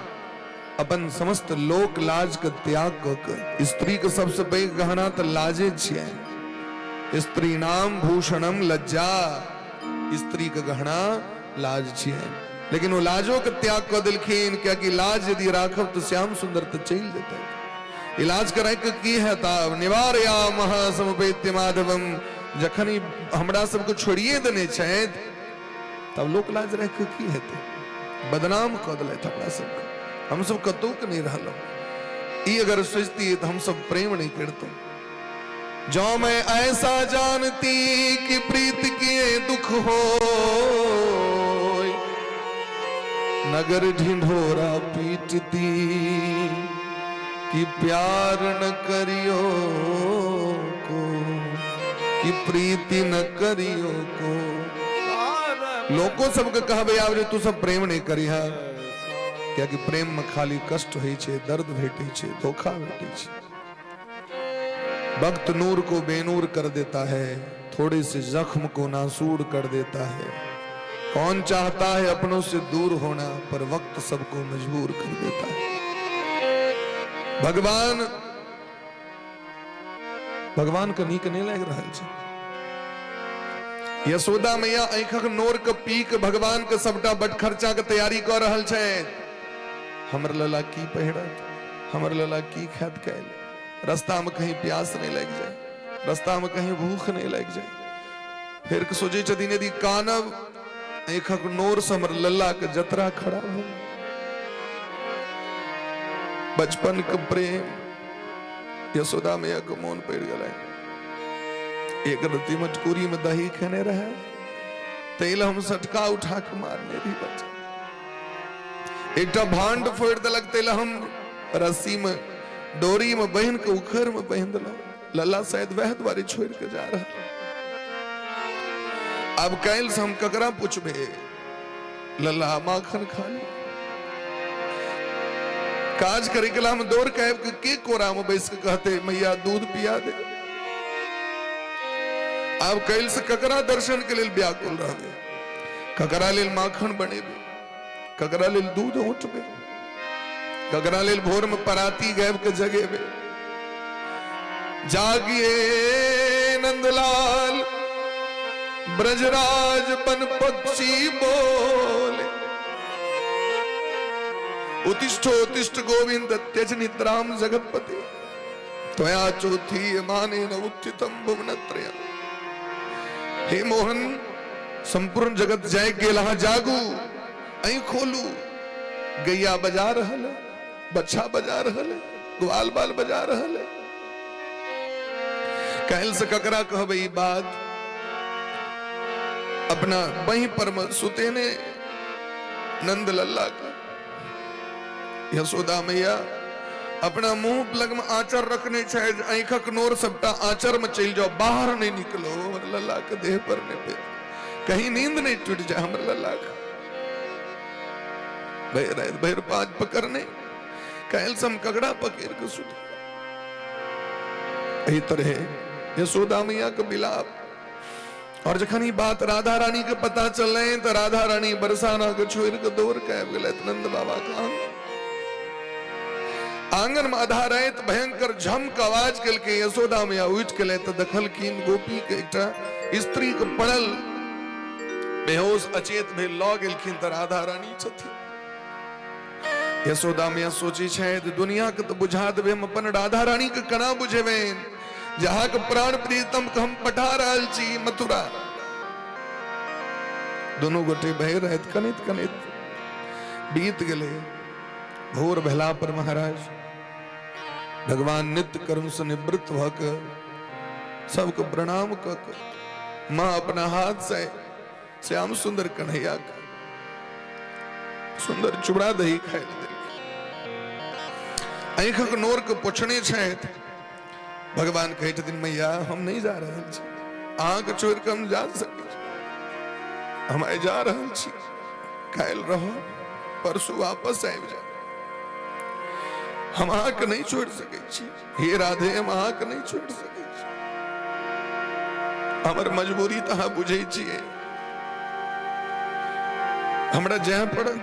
अपन समस्त लोक लाज के त्याग कऽ के, स्त्री के सबसे पैघ गहना तऽ लाजे छियै। स्त्री नाम भूषणम लज्जा, स्त्री के गहना लाज छियै। लेकिन ओ लाजो के त्याग कऽ देलखिन, कियाकि लाज यदि राखब तऽ श्याम सुंदर तऽ चलि जेतै। इलाज कराय के की हेता? निवारया महासमुपेत्य माधवम। जखन ई हमरा सबके छोड़िए देने छथि तब लोक लाज राखि कऽ की हेतै? बदनाम कऽ देलथि हमरा सबके, हमसब कतहु के नहि रहलहुँ। ई अगर सोचतियै तऽ हमसब प्रेम नहि करितहुँ। जो मैं ऐसा जानती कि प्रीत किए दुख हो, नगर ढिंढोरा पीटती कि प्यार न करियो को, कि प्रीति न करियो को। लोको सबके कहबे आब जे तू सब प्रेम नहीं करिहा, कियाकि प्रेम में खाली कष्ट होइ छै, दर्द भेटै छै, धोखा भेटै छै। वक्त नूर को बेनूर कर देता है, थोड़े से जख्म को नासूर कर देता है। कौन चाहता है अपनों से दूर होना, पर वक्त सबको मजबूर कर देता है। भगवान भगवान के नीक नहीं लागि रहल छै। यशोदा मैया आँखक नोर के पी के भगवान के सबटा बट खर्चा के तैयारी कऽ रहल छै। हमर लला की पहिरत, हमर लला की खायत काल्हि, रास्ता में कहीं प्यास नहीं लागि जाए, रास्ता में कहीं भूख नहीं लागि जाए। फेर सोचै छथिन यदि कानब आँखक नोर से हमर लल्ला के जतरा खराब हो। बचपन के प्रेम यशोदा मैया के मोन पड़ गेलै। एक रत्ती मटकूरी में दही खेने रहे, तैल हम सटका उठा के मारने रही बच्चा। एकटा भांड फोड़ि देलक, तैल हम रस्सी में डोरी में बहिन के उखड़ में बहिन देलहुँ। लल्ला शायद वह दुआरे छोड़ के जा रहा। अब काल्हि से हम ककरा पूछबे लल्ला माखन खा ली? काज करे के हम दौड़ के आबि के के कोरा में बैस के कहते मैया दूध पिया दे? आब काल्हि से ककरा दर्शन के लेल व्याकुल रहबे? ककरा लेल माखन बनेबे? ककरा लेल दूध औंटबे? ककरा लेल भोर में पराती गाबि के जगेबे? जागिए नंदलाल ब्रजराज बन पक्षी बोले, उत्तिष्ठो उत्तिष्ठ गोविंद त्यज निद्राम जगतपति, त्वया चौथी माने न उत्थितम भुवनत्रयम। हे मोहन, संपूर्ण जगत जागि गेल, अहाँ जागू, अहीं खोलू। गैया बजा रहल है, बच्छा बजा रहल है, ग्वाल बाल बजा रहल है। काल्हि से ककरा कहबै ई बात? अपना बही पर में सुतेने नंद लल्ला का यशोदा मैया अपना मुंह लग में आंचर रखने छै, आँखक नोर सबटा आंचर में चलि जाओ, बाहर नहीं निकलो, हमर लल्ला के देह पर नहीं पे, कहीं नींद नहीं टूट जाए हमर लल्ला का। भरि राति भरि पाँच पकड़ने, काल्हि से हम ककरा पकड़ के सुत? एहि तरह यशोदा मैया के विलाप। और जखन ई बात राधा रानी के पता चललै तऽ राधा रानी बरसाना के छोड़ि के दौड़ के आबि गेलथि नंद बाबा के आंगन। आंगन में आधा राति भयंकर झमक आवाज केलकै। यशोदा मैया उठि गेलै तऽ देखलखिन गोपी के एकटा स्त्री के पड़ल बेहोश अचेत भेल। लऽ गेलखिन तऽ राधा रानी छथिन। यशोदा मैया सोची छथि दुनिया के तऽ बुझा देबै, हम अपन राधा रानी के केना बुझेबनि जहाँ के प्राण प्रियतम के हम पठा रहल छी मथुरा। दुनू गोटे भरि राति कनैत कनैत बीत गेलै। भोर भेला पर महाराज भगवान नित्य कर्म से निवृत्त भऽ कऽ सबके प्रणाम कऽ कऽ माँ अपना हाथ से श्याम सुंदर कन्हैया के सुंदर चूड़ा दही खाय लए देलखिन। आँखिक नोर के पोछने छथि। भगवान कहै छथिन, मैया, हम नहि जा रहल छी, अहाँके छोड़ि कऽ हम जा सकै छी? हम आइ जा रहल छी, काल्हि रहब, परसू वापस आबि जायब। हम अहाँके नहि छोड़ि सकै छी। हे राधे, हम अहाँके नहि छोड़ि सकै छी। हमर मजबूरी तऽ अहाँ बुझै छियै। हमरा जाय पड़त।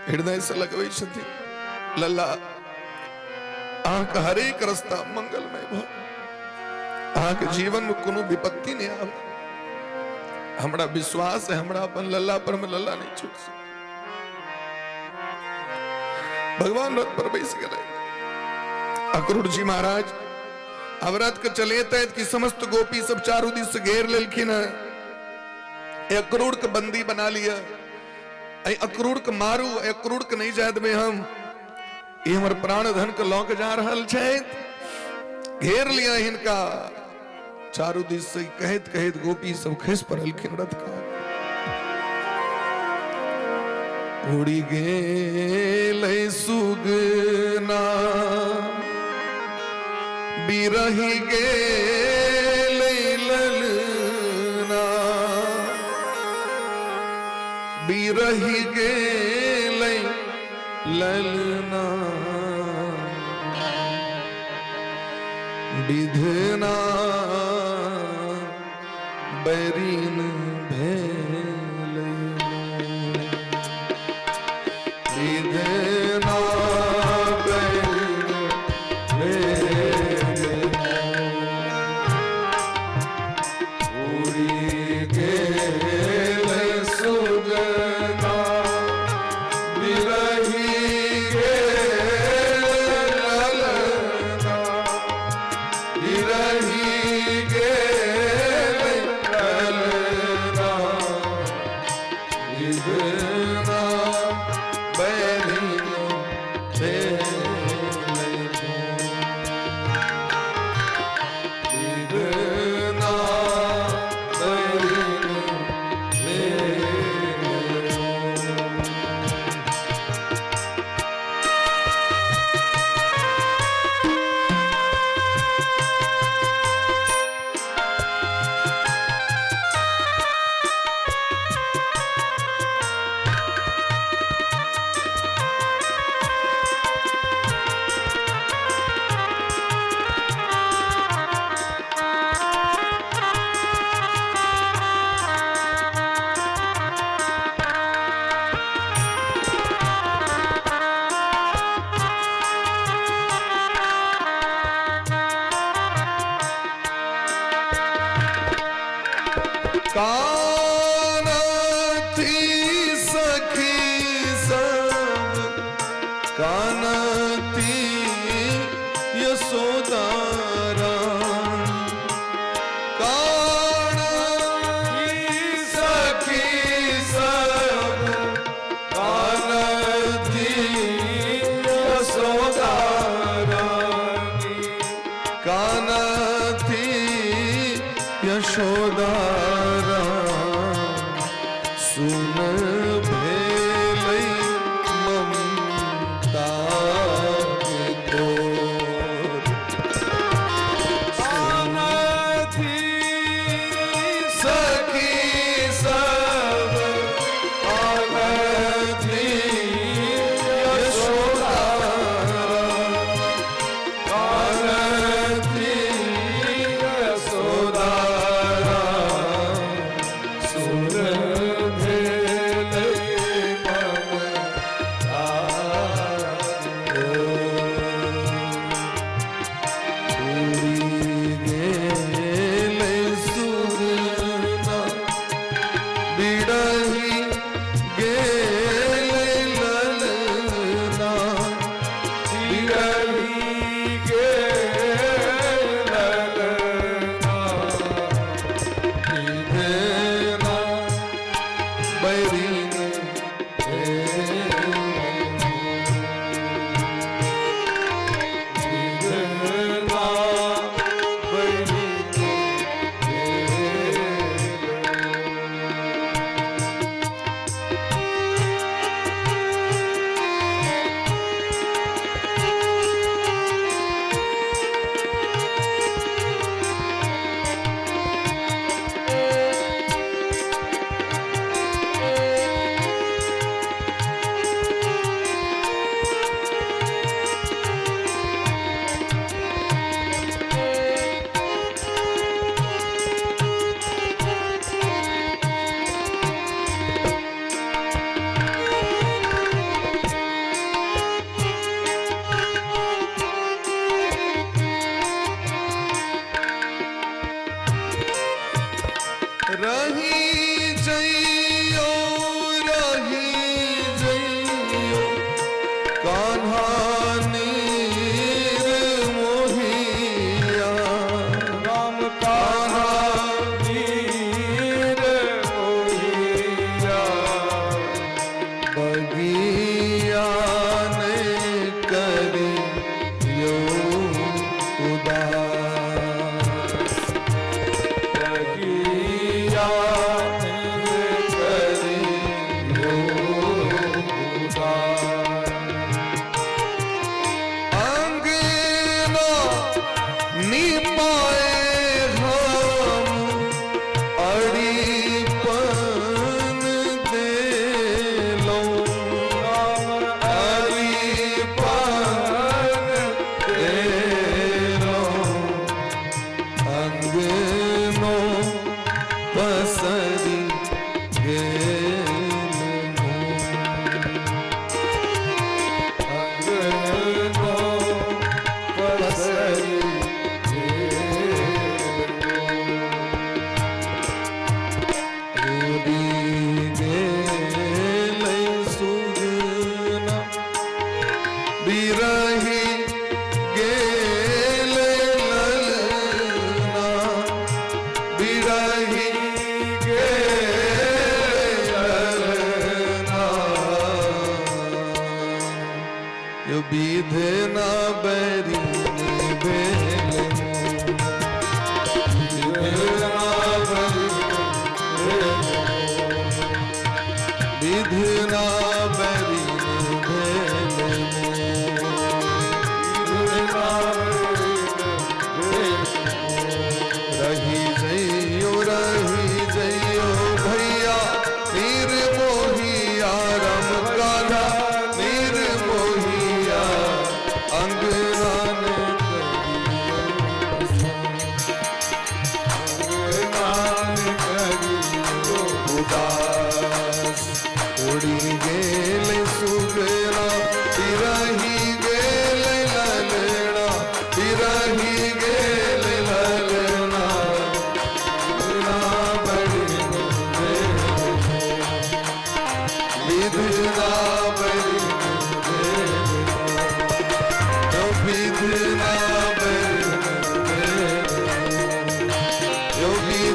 हृदय से लगबै छथिन, लल्ला, अहाँके हरेक रास्ता मंगलमय भऽ, अहाँके जीवन में कोनो विपत्ति नहि आवे। हमरा विश्वास है हमरा अपन लल्ला पर में, लल्ला नहीं छूट सके। भगवान रथ पर बैस गेलै। अक्रूर जी महाराज अब रथ के चलेते कि समस्त गोपी सब चारू दिस से घेर लेलखिन है। अक्रूर के बंदी बना लिया, अक्रूर के मारू, अक्रूर के नहीं जाय देबै हम, ई हमर प्राण धन के लऽ के जा रहल छथि। घेर लिया हिनका चारू दिस से। कहैत कहैत गोपी सब खसि पड़लखिन रथ का। उड़ि गेलै सुगना, बिरहि गेलै ललना, बिरहि गेलै ललना, विधना बैरीन भेलै, विधना बैरीन भेलै। उड़ि गेलै सुगना, बिरहि गेल ललना, बिरहि गेल ललना, विधना बैरिन भेलै, विधना बैरिन भेलै। कानथि सखी सब, कानथि यशोदा राम, कानथि सखी सब, कानथि यशोदा रानी, कानथि यशोदा राम, सुन भेलै ममता के कोर। कानथि सखी सब, कानथि यशोदा राम, कानथि यशोदा राम।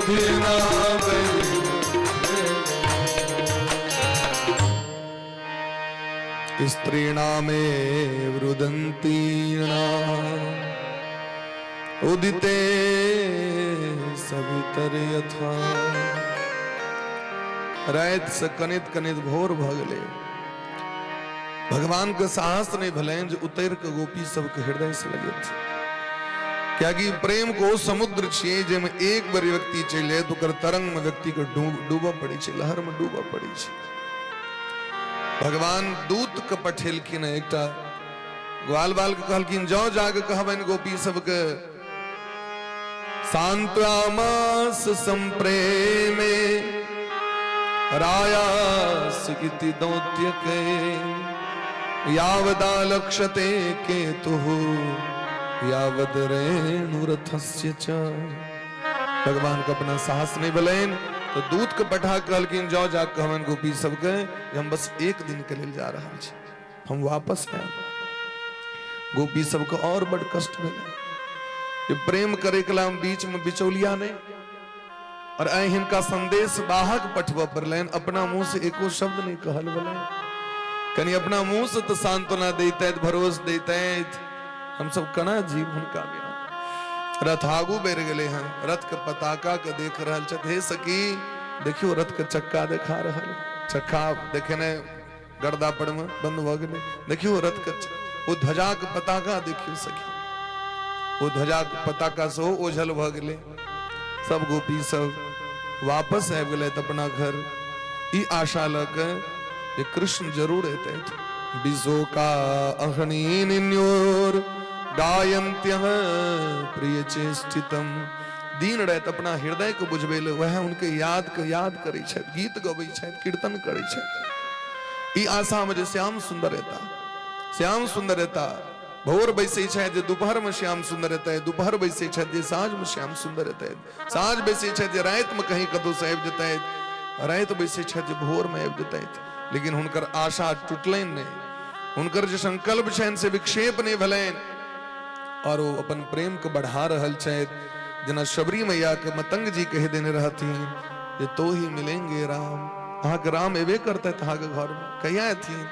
बुद्धि ना स्त्रीणामे रुदंतीणा उदिते सवितर यथा। राति से कनैत कनैत भोर भऽ गेलै। भगवान के साहस नहीं भेलनि जे उतरि के गोपी सबके हृदय से लगेथिन, कियाकि प्रेम को समुद्र छियै जाहिमे एक बेर व्यक्ति चलि जाय तऽ ओकर तरंग में व्यक्ति के डूबऽ पड़ै छै, लहर में डूबऽ पड़ै छै। भगवान दूत के पठेलखिन, एकटा ग्वाल बाल के कहलखिन जाओ जाके कहबनि गोपी सबके सांत्वामास संप्रेमे रायास इति दौत्य के यावदा लक्षते केतुः यावद रेणुरथस्य च। भगवान के अपना साहस नहीं भेलनि तो दूत के पठा कहलखिन जाओ जा कहबनि गोपी सबके हम बस एक दिन के लेल जा रहल छी, हम वापस आयब। गोपी सबके और बड़ कष्ट भेलै जे प्रेम करे के हम बीच में बिचौलिया नहीं, और आइ हिनका संदेश वाहक पठबऽ पड़लनि, अपना मुंह से एको शब्द नहीं कहल भेलनि। कनि अपना मुंह से तो सांत्वना दैतैथ, भरोस दैतैथ, हम सब केना जीव हुनका बिना। रथ आगू बढ़ि गेलै हन, रथ के पताका के देख रहल छथि, हे सखी देखियौ रथ के चक्का देखा रहल, चक्का देखेने गर्दा पर में बंद भऽ गेलै, देखियौ रथ के ओ ध्वजा के पताका देखियौ सखी, ओ ध्वजा के पताका सेहो ओझल भऽ गेलै। सब गोपी सब वापस आबि गेलथि अपना घर, ई आशा लऽ के जे कृष्ण जरूर एतथि। विशोका अहनी निन्योर गायन्त्यः प्रिय चेष्टितम। दिन राति अपना हृदय के बुझबै लए वएह हुनके याद के याद करै छथि, गीत गबै छथि, कीर्तन करै छथि, ई आशा में जे श्याम सुंदर एता, श्याम सुंदर एता। भोर बैसै छथि जे दोपहर में श्याम सुंदर एतै, दोपहर बैसै छथि जे साँझ में श्याम सुंदर एतै, साँझ बैसै छथि जे राति में कहीं कतौ से आबि जेतै, राति बैसै छथि जे भोर में आबि जेतै। लेकिन हुनकर आशा टूटलनि नहि, हुनकर जे संकल्प छनि से विक्षेप नहि भेलनि, और ओ अपन प्रेम के बढ़ा रहल छथि। जेना शबरी मैया के मतंग जी कहि देने रहथिन जे तो ही मिलेंगे राम, अहाँके राम एबे करतथि अहाँके घर में, कहिया एथिन,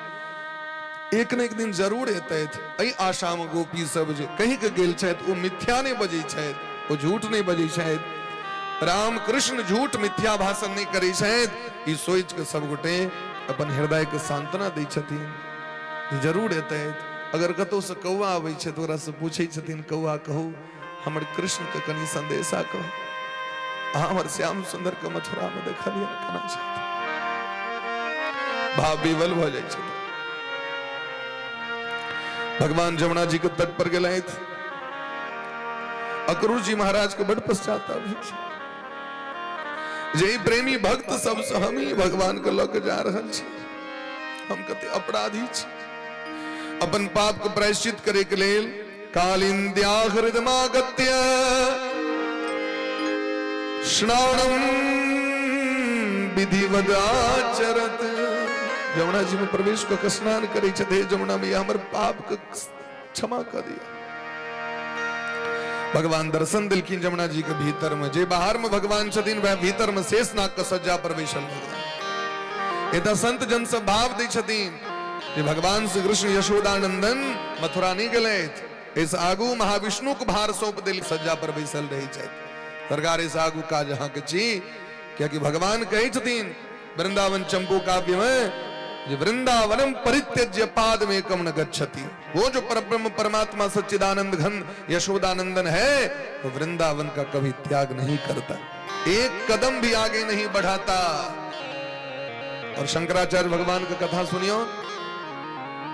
एक न एक दिन जरूर एतथि। एहि आशा में गोपी सब जे कहि के गेल छथि ओ मिथ्या नहि बजै छथि, ओ झूठ नहि बजै छथि, राम कृष्ण झूठ मिथ्या भाषण नहि करै छथि, ई सोचि के सब गोटे अपन हृदय के सांत्वना दै छथिन जरूर एतथि। अगर कतौ से कौआ आबै छै तऽ ओकरा से पूछै छथिन कौआ कहू हमर कृष्ण के कनि संदेशा कहू, अहाँ हमर श्याम सुंदर के मथुरा में देखलियै केना छथि, भाव विवल भऽ जाइ छथि। भगवान जमुना जी के तट पर गेलथि, अक्रूर जी महाराज के बड़ पश्चाताप होइ छै जे ई प्रेमी भक्त सबसँ हम ही भगवान के लऽ के जा रहल छी, हम कते अपराधी छी। अपन पाप के प्रायश्चित करे के लेल कालिंद्या हृदमागत्य स्नानम विधिवदाचरत। जमुना जी में प्रवेश कऽ के स्नान करै छथि, हे जमुना मैया हमर पाप के क्षमा कऽ दिअ। भगवान दर्शन देलखिन जमुना जी के भीतर में, जे बाहर में भगवान छथिन वह भीतर में शेष नाग के सज्जा पर बैसल भगवान। एतऽ संत जन सब भाव दै छथिन जे भगवान श्री कृष्ण यशोदानंदन मथुरा नहि गेलथि, एहिसँ आगू महाविष्णु के भार सौंप देल सज्जा पर बैसल रहै छथि। सरकार एहिसँ आगू काज अहाँके छी, कियाकि भगवान कहै छथिन वृंदावन चंपू काव्य में जे वृंदावनम परित्यज्य पाद में कम न गच्छति। वो जो परब्रह्म परमात्मा सच्चिदानंद घन यशोदानंदन है वो वृंदावन का कभी त्याग नहीं करता, एक कदम भी आगे नहीं बढ़ाता। और शंकराचार्य भगवान की कथा सुनियो,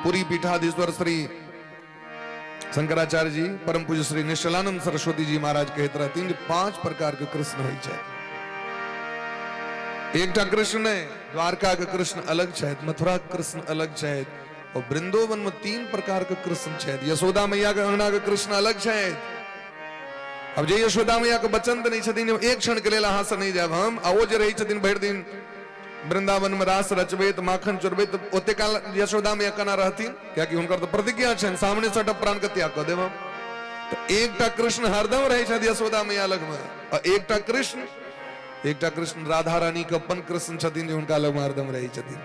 पुरी पीठाधीश्वर श्री शंकराचार्य जी परम पूज्य श्री निश्चलानंद सरस्वती जी महाराज कहते रहथिन जे 5 प्रकार के कृष्ण होइ छै। एकटा कृष्ण नहि, द्वारका के कृष्ण अलग छथि, मथुरा के कृष्ण अलग छथि, और वृंदोवन में 3 प्रकार के कृष्ण छथि। यशोदा मैया के अंगना के कृष्ण अलग छथि। अब जे यशोदा मैया के वचन तऽ नहि छथिन एक क्षण के लेल अहाँ से नहि जायब हम, आ ओ जे रहै छथिन भरि दिन वृंदावन में रास रचबैत माखन चोरबैत, ओते काल यशोदा मैया केना रहथिन, कियाकि हुनकर तऽ प्रतिज्ञा छनि सामने सटब प्राण के त्याग कऽ देब हम। तऽ एकटा कृष्ण हरदम रहै छथि यशोदा मैया लगमे, आ एकटा कृष्ण एकटा कृष्ण राधा रानी के अपन कृष्ण छथिन जे हुनका लगमे हरदम रहै छथिन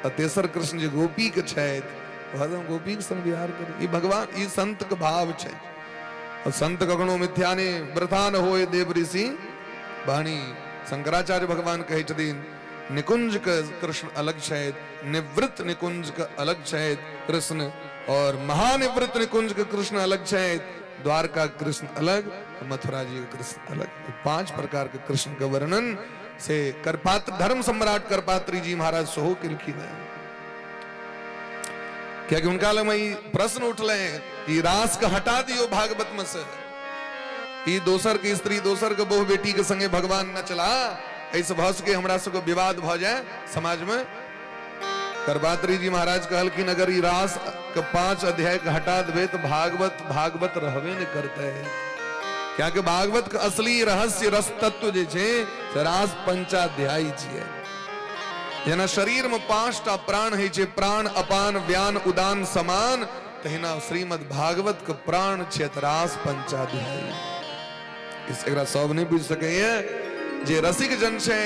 आ तेसर कृष्ण जे गोपी के छथि ओ हरदम गोपी के संग विहार करै। ई भगवान, ई संत के भाव छै। और संत कखनो मिथ्या ने वृथा न होए देव ऋषि वाणी। शंकराचार्य भगवान कहै छथिन निकुंज के कृष्ण अलग छथि, निवृत्त निकुंज के अलग छथि कृष्ण, और महानिवृत्त निकुंज के कृष्ण अलग छथि, द्वारका कृष्ण अलग, मथुरा जी के कृष्ण अलग। 5 प्रकार के कृष्ण के वर्णन से करपात्र धर्म सम्राट करपात्री जी महाराज सेहो केलखिन हैं। कियाकि हुनका लग में ई प्रश्न उठले कि रास के हटा दियो भागवत में से, ई दोसर के स्त्री दोसर के बहु बेटी के संगे भगवान न चला, ऐसे भऽ सके हमरा सबके विवाद भऽ जाए समाज में। करपात्री जी महाराज कहलखिन अगर ई रास के 5 अध्याय के हटा देबै तो भागवत भागवत रहबे नहीं करते। कियाकि भागवत के असली रहस्य रस तत्व जे छै से रास पंचाध्यायी छियै। जेना शरीर में 5टा प्राण होइ छै, प्राण अपान व्यान उदान समान, तहिना श्रीमद् भागवत के प्राण छै रास पंचाध्यायी। इस एकरा सब नहीं बुझि सकैए, जे रसिक जन छै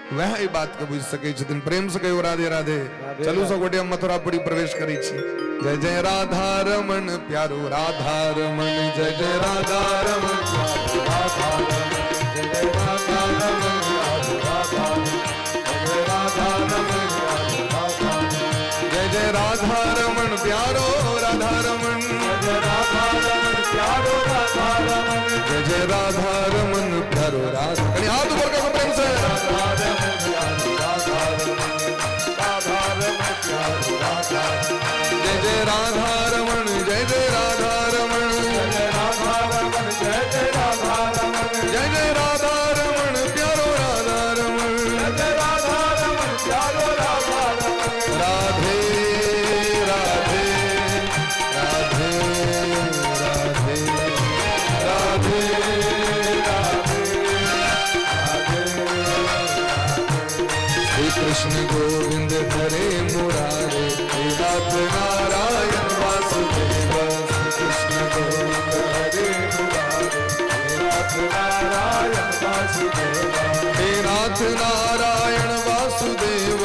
वएह एहि बात के बुझि सकै छथिन। प्रेम से कहियो राधे राधे। चलू सब गोटे हम मथुरापुरी प्रवेश करै छी। जय जय राधा रमण प्यारो राधा रमण, जय जय राधा रमण प्यारो राधा रमण, जय जय राधा रमण प्यारो राधा जय राधा रमण प्यारो राधा, जय जय राधा रमण प्यारो राधा रमण, जय राधा रमण प्यारो राधा रमण, जय जय राधा रमण प्यारो राधा। कनी हाथ ऊपर करो प्रेम से। राधा रमण प्यारो राधा रमण, राधा रमण प्यारो राधा, जय जय राधा रमण, जय जय राधा रमण, जय राधा रमण, जय जय राधा रमण, जय जय राधा रमण प्यारो राधा रमण, जय जय राधा रमण प्यारो राधा रमण। राधे राधे राधे राधे राधे राधे राधे। श्री कृष्ण गोविंद हरे मुरारे, हे नाथ नारायण वासुदेव। श्री कृष्ण गोविंद हरे मुरारे, हे नाथ नारायण वासुदेव, हे नाथ नारायण वासुदेव,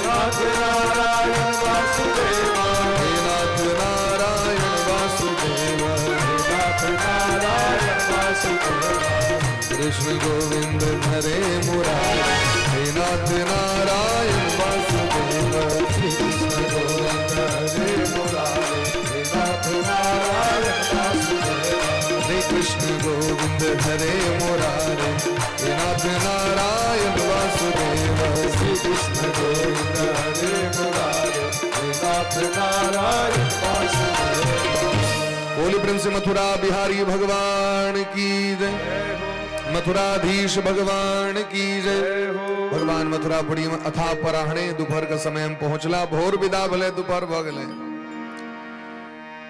नाथ नारायण वासुदेव, हे नाथ नारायण वासुदेव, हे नाथ नारायण वासुदेव। कृष्ण गोविंद हरे मुरारे, हे नाथ नारायण वासुदेव। श्री कृष्ण गोविंद हरे मुरारे, हे नाथ नारायण वासुदेव। श्री कृष्ण गोविंद हरे मुरारे, हे नाथ नारायण वासुदेव। श्री कृष्ण गोविंद हरे मुरारे, हे नाथ नारायण वासुदेव। बोली प्रेम से मथुरा बिहारी भगवान की जय, मथुराधीश भगवान की जय। भगवान मथुरापुरी में अथा पराहणे दोपहर के समय हम पहुंचला, भोर विदा भले दोपहर भ गेलै।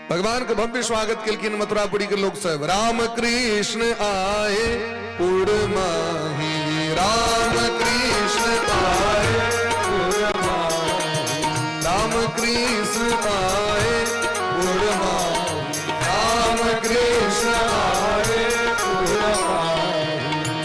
भगवान के भव्य स्वागत केलखिन मथुरापुरी के लोग सब। राम कृष्ण आए पुरमाही, राम कृष्ण आए पुरमाही, राम कृष्ण आए पुरमाही, राम कृष्ण आए पुरमाही।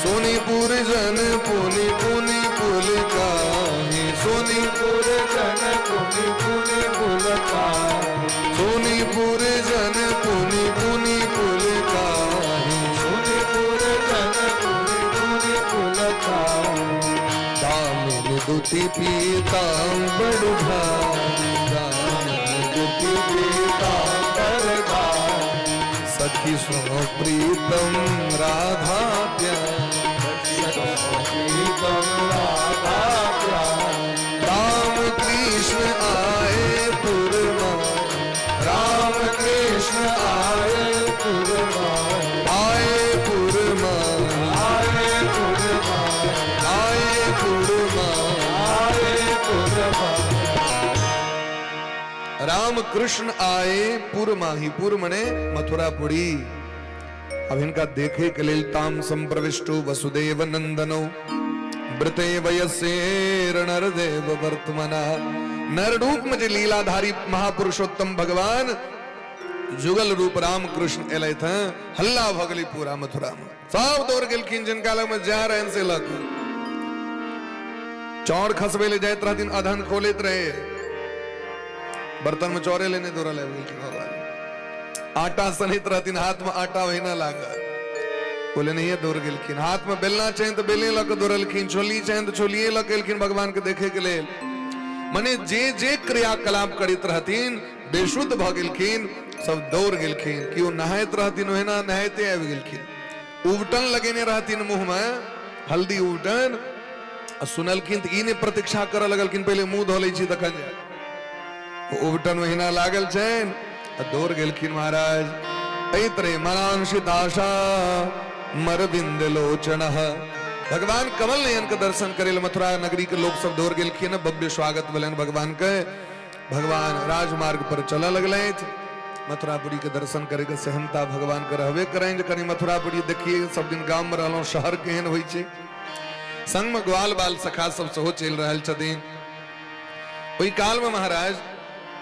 सोनीपुर जन पुनि पुनि पुलकाही, सोनीपुर जन पुनि पुनि पुलकाही, सोनीपुर जन पुनि पुनि पुलकाही, सोनीपुर जन पुनि पुनि पुलकाही। दामिन दुति पीतांबर भारी, दामिन दुति पीतांबर भारी। सखी सुनो प्रीतम राधा प्यार, सखी प्रीतम राधा प्यार। राम कृष्ण आए पुरमा, राम कृष्ण आए पुरमा, आए पुरमा, आए पुरमा, आए पुरमा, आए पुरमा। राम कृष्ण आए पुर माही, पुर मने मथुरापुरी। अब इनका देखे के लेल ताम संप्रविष्टो वसुदेव नंदनो वृते वयसेर नरदेव वर्तमना। नर रूप में जे लीलाधारी महापुरुषोत्तम भगवान जुगल रूप राम कृष्ण एलथि हँ, हल्ला भऽ गेलै पूरा मथुरामे। सब दौड़ गेलखिन, जिनका लगमे जा रहनि से लऽ कऽ। चाउर खसबै लए जाइत रहथिन, अधन खोलैत रहे, बर्तन में चौरे लेने दौड़ल आबि गेलखिन भगवान। आटा सनैत रहथिन, हाथ में आटा ओहिना लागल, ओ लेनहिए दौड़ गेलखिन। हाथ में बेलना छनि तऽ बेलने लऽ कऽ दौड़लखिन, छोली छनि तऽ छोलिए लऽ कऽ एलखिन भगवान के देखे के लेल। मने जे जे क्रियाकलाप करैत रहथिन बेशुद्ध भऽ गेलखिन, सब दौड़ गेलखिन। केओ नहाइत रहथिन, ओहिना नहाइते आबि गेलखिन। उबटन लगेने रहथिन मुँह में, हल्दी उबटन, आ सुनलखिन तऽ ई नहि प्रतीक्षा करऽ लगलखिन, पहिले मुँह धो लै छी तखन जाय। उबटन ओहिना लागल छनि आ दौड़ गेलखिन महाराज। एहि तरहे मनांशित आशा मरविंद लोचन, भगवान कमल नयन के दर्शन करे लए मथुरा नगरी के लोक सब दौड़ गेलखिन। भव्य स्वागत भेलनि भगवान के। भगवान राजमार्ग पर चलऽ लगलथि। मथुरापुरी के दर्शन करे के सेहनता भगवान के रहबे करनि जे कनि मथुरापुरी देखिए, सब दिन गाम में रहलहुँ, शहर केहन होइ छै। संग में ग्वाल बाल सखा सब सेहो चलि रहल छथिन। ओहि काल में महाराज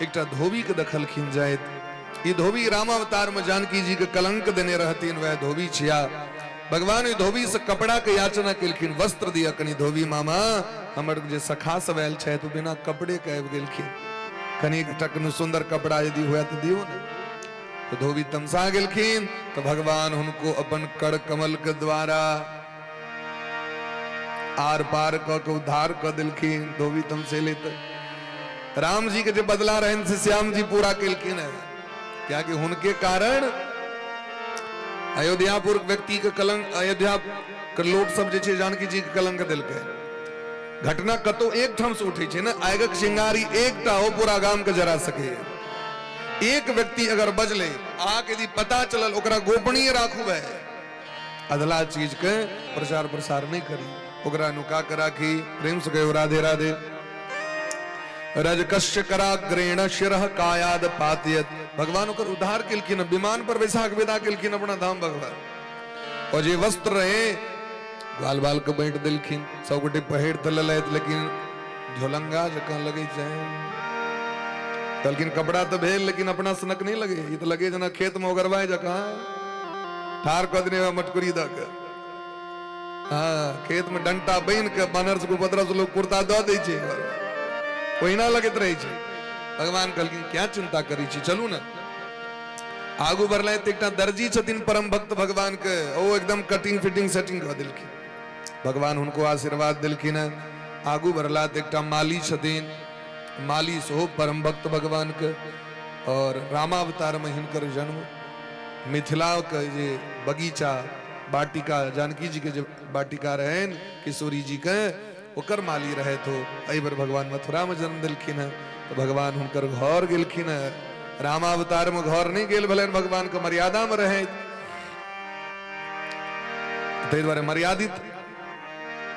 एकटा धोबी के देखलखिन जाइत। ई धोबी रामावतार में जानकी जी के कलंक देने रहथिन, वह धोबी छिया। भगवान ओहि धोबी से कपड़ा के याचना केलखिन, वस्त्र दिया कनि धोबी मामा, हमर जे सखा सब आयल छथि ओ बिना कपड़े के आबि गेलखिन, कनि एकटा कोनो सुंदर कपड़ा यदि हुए तऽ दियौ ने। तऽ धोबी तमसा गेलखिन, तऽ भगवान हुनको अपन कर कमल के द्वारा आर पार कऽ के उद्धार कऽ देलखिन। धोबी तमसेले तऽ राम जी के जे बदला रहनि से श्याम जी पूरा केलखिन है, कियाकि हुनके कारण अयोध्यापुर व्यक्ति के कलंक, अयोध्या के लोक सब जे छै जानकी जी के कलंक देलकै। घटना कतौ एक ठाम से उठै छै ने, आगिक चिंगारी एकटा हो पूरा गाम के जरा सकैए। एक व्यक्ति अगर बजले, अहाँके यदि पता चलल, ओकरा गोपनीय राखू भाई, अधला चीज के प्रचार प्रसार नहीं करी, ओकरा नुका के राखी। प्रेम से कहो राधे राधे। रजकस्य कराग्रेण शिरः कायाद पातयत, भगवान ओकर उद्धार केलखिन, विमान पर बैसा के विदा केलखिन अपना धाम भगवान। और जे वस्त्र रहे ग्वाल बाल के बांटि देलखिन, सब गोटे पहिर तऽ लेलथि लेकिन झोलंगा जकाँ लगै छै। कहलखिन कपड़ा तऽ भेल लेकिन अपना सनक नहि लगे, ई तऽ लगे जेना खेत मे ओगरवाइ जकाँ ठाढ़ कऽ देने मटकुरी दऽ के। हाँ, खेत में डंटा बान्हि के बानर सबके उपद्रव से लोग कुर्ता दऽ दै छै, ओहिना लगैत रहै छै। भगवान कहलखिन क्या चिंता करै छी, चलू ने। आगू बढ़लथि, एकटा दर्जी छथिन परम भक्त भगवान के, ओ एकदम कटिंग फिटिंग सेटिंग कऽ देलखिन। भगवान हुनको आशीर्वाद देलखिन हँ। आगू बढ़ला तऽ एकटा माली छथिन, माली सेहो परम भक्त भगवान के। और रामावतार में हिनकर जन्म मिथिला के जे बगीचा वाटिका, जानकी जी के जे वाटिका रहनि किशोरी जी के, ओकर माली रहे तो एहि बेर भगवान मथुरा में जन्म देलखिन हँ। तऽ भगवान हुनकर घर गेलखिन हँ। रामावतार में घर नहीं गेल भेलनि, भगवान के मर्यादा में रहे, ताहि दुआरे मर्यादित।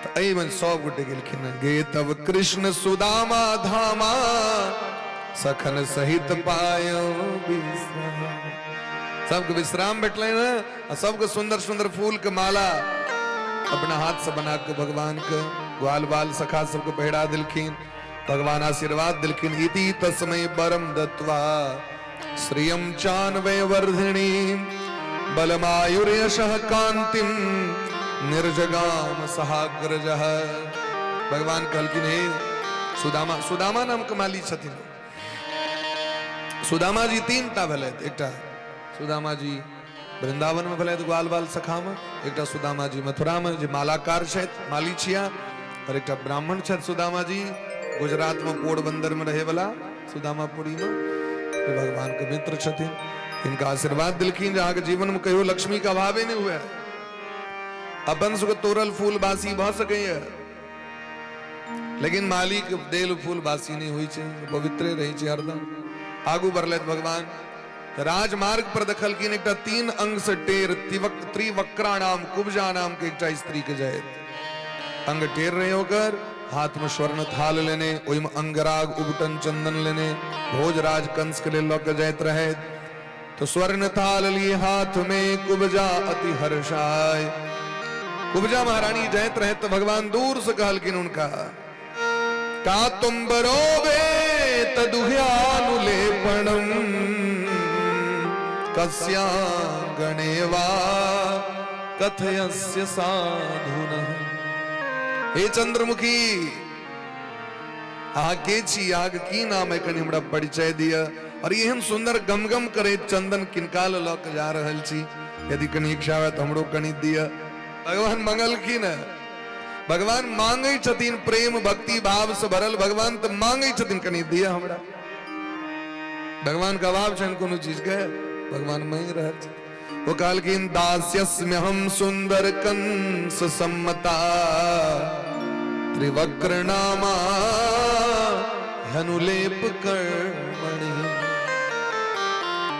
तऽ एहिमे सब गोटे गेलखिन हँ। गे तब कृष्ण सुदामा धामा, सखन सहित पायो विश्राम। सबके विश्राम भेटलै ने, आ सबके सुंदर सुंदर फूल के माला अपना हाथ से बना के भगवान के ग्वाल बाल सखा सबके पहिरा देलखिन। भगवान आशीर्वाद देलखिन, इति तस्मै वरम दत्वा श्रियं चान्वय वर्धिनी बलमायुर्यशः कांतिम निर्जगाम सहाग्रजः। भगवान कहलखिन हे सुदामा, सुदामा नाम के माली छथिन। सुदामा जी तीन टा भेलथि, एकटा सुदामा जी वृंदावन में भेलथि ग्वाल बाल सखा में, एकटा सुदामा जी मथुरा में जे मालाकार छथि माली छिया, और एकटा ब्राह्मण छथि सुदामा जी गुजरात में पोरबंदर में रहे वाला सुदामापुरी में, जे भगवान के मित्र छथिन। हिनका आशीर्वाद दिलखिन जे अहाँके जीवन में कहियो लक्ष्मी के अभावे नहीं हुए। अपन सबके तोड़ल फूल बासी भऽ सकैए, लेकिन मालिक देल फूल बासी नहीं होइ छै, पवित्रे रहै छै हरदम। आगू बढ़लथि भगवान, राजमार्ग पर देखलखिन एकटा तीन अंग से टेर त्रिवक्रा नाम कुब्जा नाम के एकटा स्त्री के जाइत, अंग टेर रहे ओकर, हाथ में स्वर्ण थाल लेने, ओहिमे अंगराग उबटन चंदन लेने भोजराज कंस के लेल लऽ के जाइत रहे। तो स्वर्ण थाल लिए हाथ में कुब्जा अति हर्षाय, कुब्जा महारानी जाइत रहे तो भगवान दूर से कहलखिन उनका, का तुम बरोबे तदुह्यानुलेपणम। कस्याङ्गणे वा कथयस्य साधुनः। हे चंद्रमुखी, अहाँ के छी, अहाँके की नाम है, कनि हमरा परिचय दिअ। और एहन सुंदर गमगम करैत चंदन किनका लऽ कऽ जा रहल छी? यदि कनि इच्छा हुए तऽ हमरो कनि दिअ। भगवान मंगलखिन। भगवान मांगै छथिन, प्रेम भक्ति भाव से भरल भगवान तऽ मांगै छथिन, कनि दिअ हमरा। भगवान के अभाव छनि कोनो चीज के? भगवान मांगि रहल छथिन। ओ कहलखिन, दास्यस्म्यहम सुंदर कंस सम्मता त्रिवक्र नामा ह्यनुलेप कर्मणि।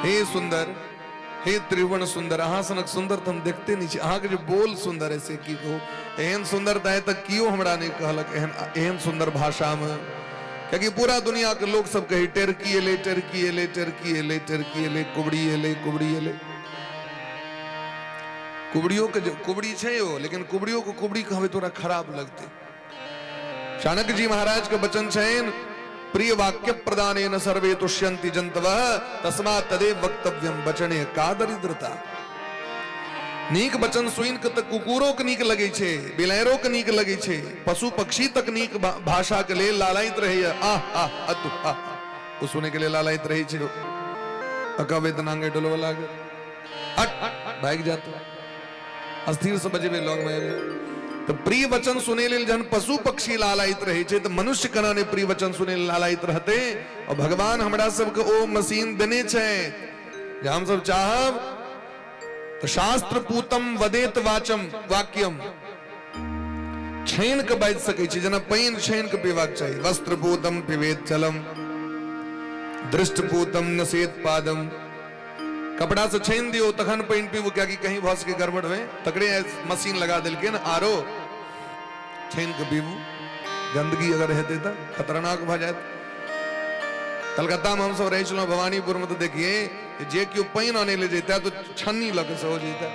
हे सुंदर, हे त्रिभुवन सुंदर, अहाँ सनक सुंदर तऽ हम देखते नहि छी। अहाँके जे बोल सुंदर है से की कहू, एहन सुंदर तऽ आइ तक केओ हमरा नहि कहलक एहन एहन सुंदर भाषामे। कियाकि पूरा दुनिया के लोग सब कही टेरकी एलै, टेरकी एलै, टेरकी एलै, टेरकी एलै, कुबड़ी एलै, कुबड़ी एलै। कुबड़ियो के कुबड़ी छै ओ, लेकिन कुबड़ियो के कुबड़ी कहबै तोरा खराब लगतै। चाणक्य जी महाराज के वचन छनि, प्रिय वाक्य प्रदानेन सर्वे तुष्यन्ति जन्तवः तस्मात् तदेव वक्तव्यम वचने का दरिद्रता। नीक वचन सुनि कऽ तऽ कुकुरो के नीक लगै छै, बिलायरो के नीक लगै छै, पशु पक्षी तक नीक भाषा के लेल लालायित रहैया। आह आह अतु आह, ओ सुनै के लेल लालायित रहै छै। आ कहबै तऽ नांगे डोलबऽ लागत, हट भागि जात, अस्थिर से बजेबै लग में आबि जायत। तऽ प्रिय वचन सुनै लेल जहन पशु पक्षी लालायित रहै छै तऽ मनुष्य केना नहि प्रिय वचन सुनै लेल लालायित रहतै? और भगवान हमरा सबके ओ मशीन देने छै जे हमसब चाहब तऽ शास्त्र पूतम वदेत वाचम वाक्यम, छानि कऽ बाजि सकै छी, जेना पानि छानि कऽ पीबाक चाही। वस्त्र पूतम पिबेत चलम, दृष्ट पूतम नसेत पादम। कपड़ा से छानि दियौ तखन पानि पीबू, कियाकि कहीं भऽ सकै गड़बड़ होय, तकरे मशीन लगा देलकै ने, आरो छानि कऽ पीबू, गंदगी अगर हेतै तऽ खतरनाक भऽ जायत। कलकत्तामे हमसब रहै छलहुँ भवानीपुरमे, तऽ देखिए जे केओ पानि आनै लए जैता तऽ छन्नी लऽ कऽ सेहो जैता।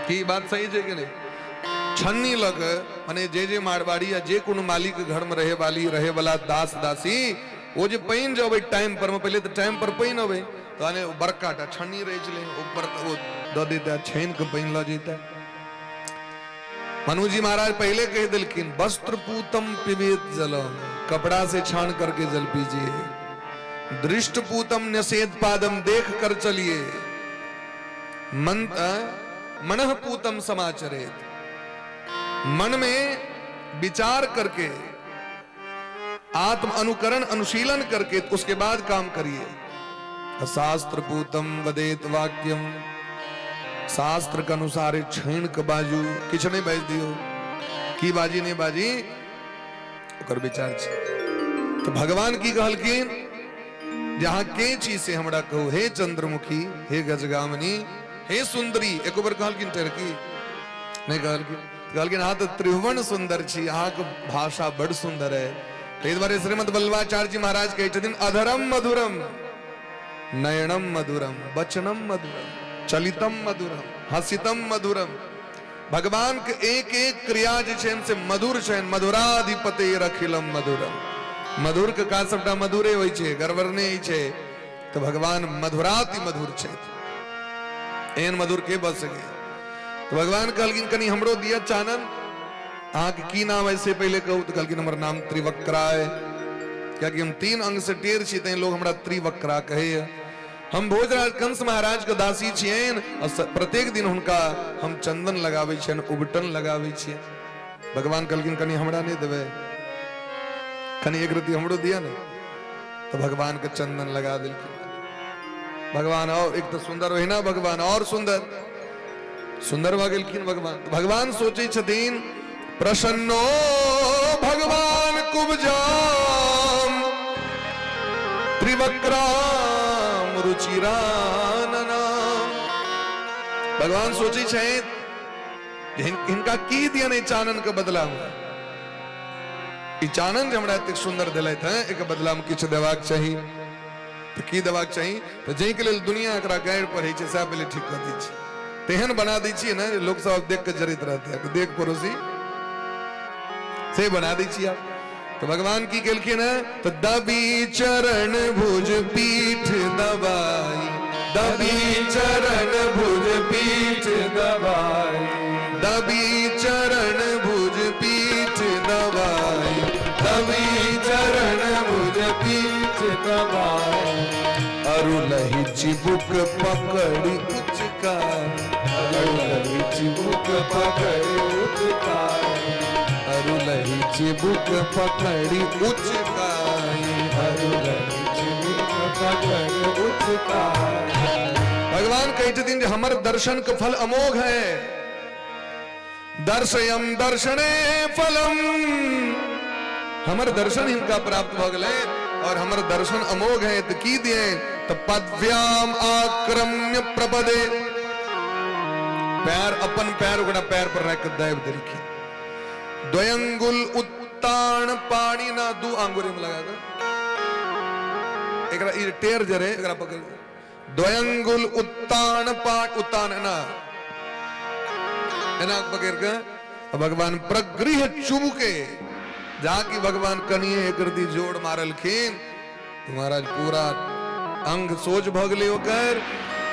की बात सही छै कि नहि? छन्नी लऽ कऽ, मने जे जे मारवाड़ी या जे कोनो मालिक घरमे रहे वाली रहे वाला दास दासी, ओ जे पानि जे अबै टाइम पर मे, पहिले तऽ टाइम पर पानि अबै, तहने ओ बड़का टा छन्नी रहै छलै ऊपर, ओ दऽ दैता, छानि कऽ पानि लऽ जैता। मनु जी महाराज पहले कह दिलखिन, वस्त्र पूतम पिबेत जलम, कपड़ा से छान करके जल पीजिए। दृष्ट पूतम न्यसेद पादम, देख कर चलिए। मन मनः पूतम समाचरेत, मन में विचार करके आत्म अनुकरण अनुशीलन करके उसके बाद काम करिए। शास्त्र पूतम वदेत वाक्यम, शास्त्र के अनुसार छानि के बाजू, किछु नहीं बाजि दियौ, की बाजी नहीं बाजी ओकर विचार छै। तो भगवान की कहलखिन जे अहाँ के छी से हमरा कहू। हे चंद्रमुखी, हे गजगामिनी, हे सुंदरी, एको बेर कहलखिन टरकी नहीं कहलखिन? कहलखिन अहाँ तऽ त्रिभुवन सुंदर छी, अहाँके भाषा बड़ सुंदर है। ताहि दुआरे श्रीमद वल्लभाचार्य जी महाराज कहै छथिन, अधरम मधुरम नयनम मधुरम वचनम मधुरम चलितम मधुरम हसितम मधुरम। भगवान के एक एक क्रिया जे छनि से मधुर छनि। मधुराधिपते रखिलम मधुरम। मधुर के काज सबटा मधुरे होइ छै, गड़बड़ नहि होइ छै। तऽ भगवान मधुराति मधुर छथि, एहन मधुर के बस सकै? तऽ भगवान कहलखिन, कनि हमरो दिअ चानन। अहाँके की नाम है से पहिले कहू। तऽ कहलखिन, हमर नाम त्रिवक्रा है, कियाकि हम तीन अंग से टेढ़ छी, तैं लोग हमरा त्रिवक्रा कहैए। हम भोजराज कंस महाराज के दासी छियनि और प्रत्येक दिन हुनका हम चंदन लगाबै छियनि, उबटन लगाबै छियनि। भगवान कहलखिन, कनि हमरा नहि देबै? कनि एक रति हमरो दिअ ने। तो भगवान के चंदन लगा देलखिन भगवान। और एक तो सुंदर ओहिना भगवान और सुंदर सुंदर भऽ गेलखिन भगवान। भगवान सोचै छथिन, प्रसन्नो भगवान कुबजाम त्रिवक्राम रुचिरानना। भगवान सोचै छथि, हिनका की दियन एहि चानन के बदला में? ई चानन जे हमरा एतेक सुंदर देलथि हैं, एकर बदला में किछु देबाक चाही। तऽ की देबाक चाही? तऽ जाहिके लेल दुनिया एकरा गारि पढ़ै छै, सएह पहिले ठीक कऽ दै छी। तेहन बना दै छियै ने जे लोक सब देख कऽ जरैत रहतै, देख पड़ोसी, से बना दै छियै। आब तऽ भगवान की केलखिन है तऽ दबी चरण भुज पीठ दबाई, दबी चरण भुज पीठ दबाई, दबी चरण भुज पीठ दबाई, दबी चरण भुज पीठ दबाई। अरुलहि चिबुक पकड़ी उचका, अरुलहि चिबुक पकड़ी उचकाई, अरुलहि चिबुक पकड़ी उचकाई, अरुलहि चिबुक पकड़ी उचकाई। भगवान कहै छथिन जे हमर दर्शन के फल अमोघ है। दर्शयम दर्शने फलम, हमर दर्शन हिनका प्राप्त भऽ गेलै और हमर दर्शन अमोघ है, तऽ की दिए? तऽ पद्भ्याम आक्रम्य प्रपदे, पैर अपन पैर ओकरा पैर पर राखि कऽ दाबि देलखिन। द्वयंगुल उत्तान पाणी ना, दू आंगुर में लगा कऽ एकरा ई टेर जे रहे एकरा पकड़, द्वयंगुल उत्तान पाण, उत्तान एना एना पकड़ के भगवान प्रगृह चुबके जाकि भगवान कनिए एक रति जोड़ मारलखिन तो महाराज पूरा अंग सोच भऽ गेलै ओकर।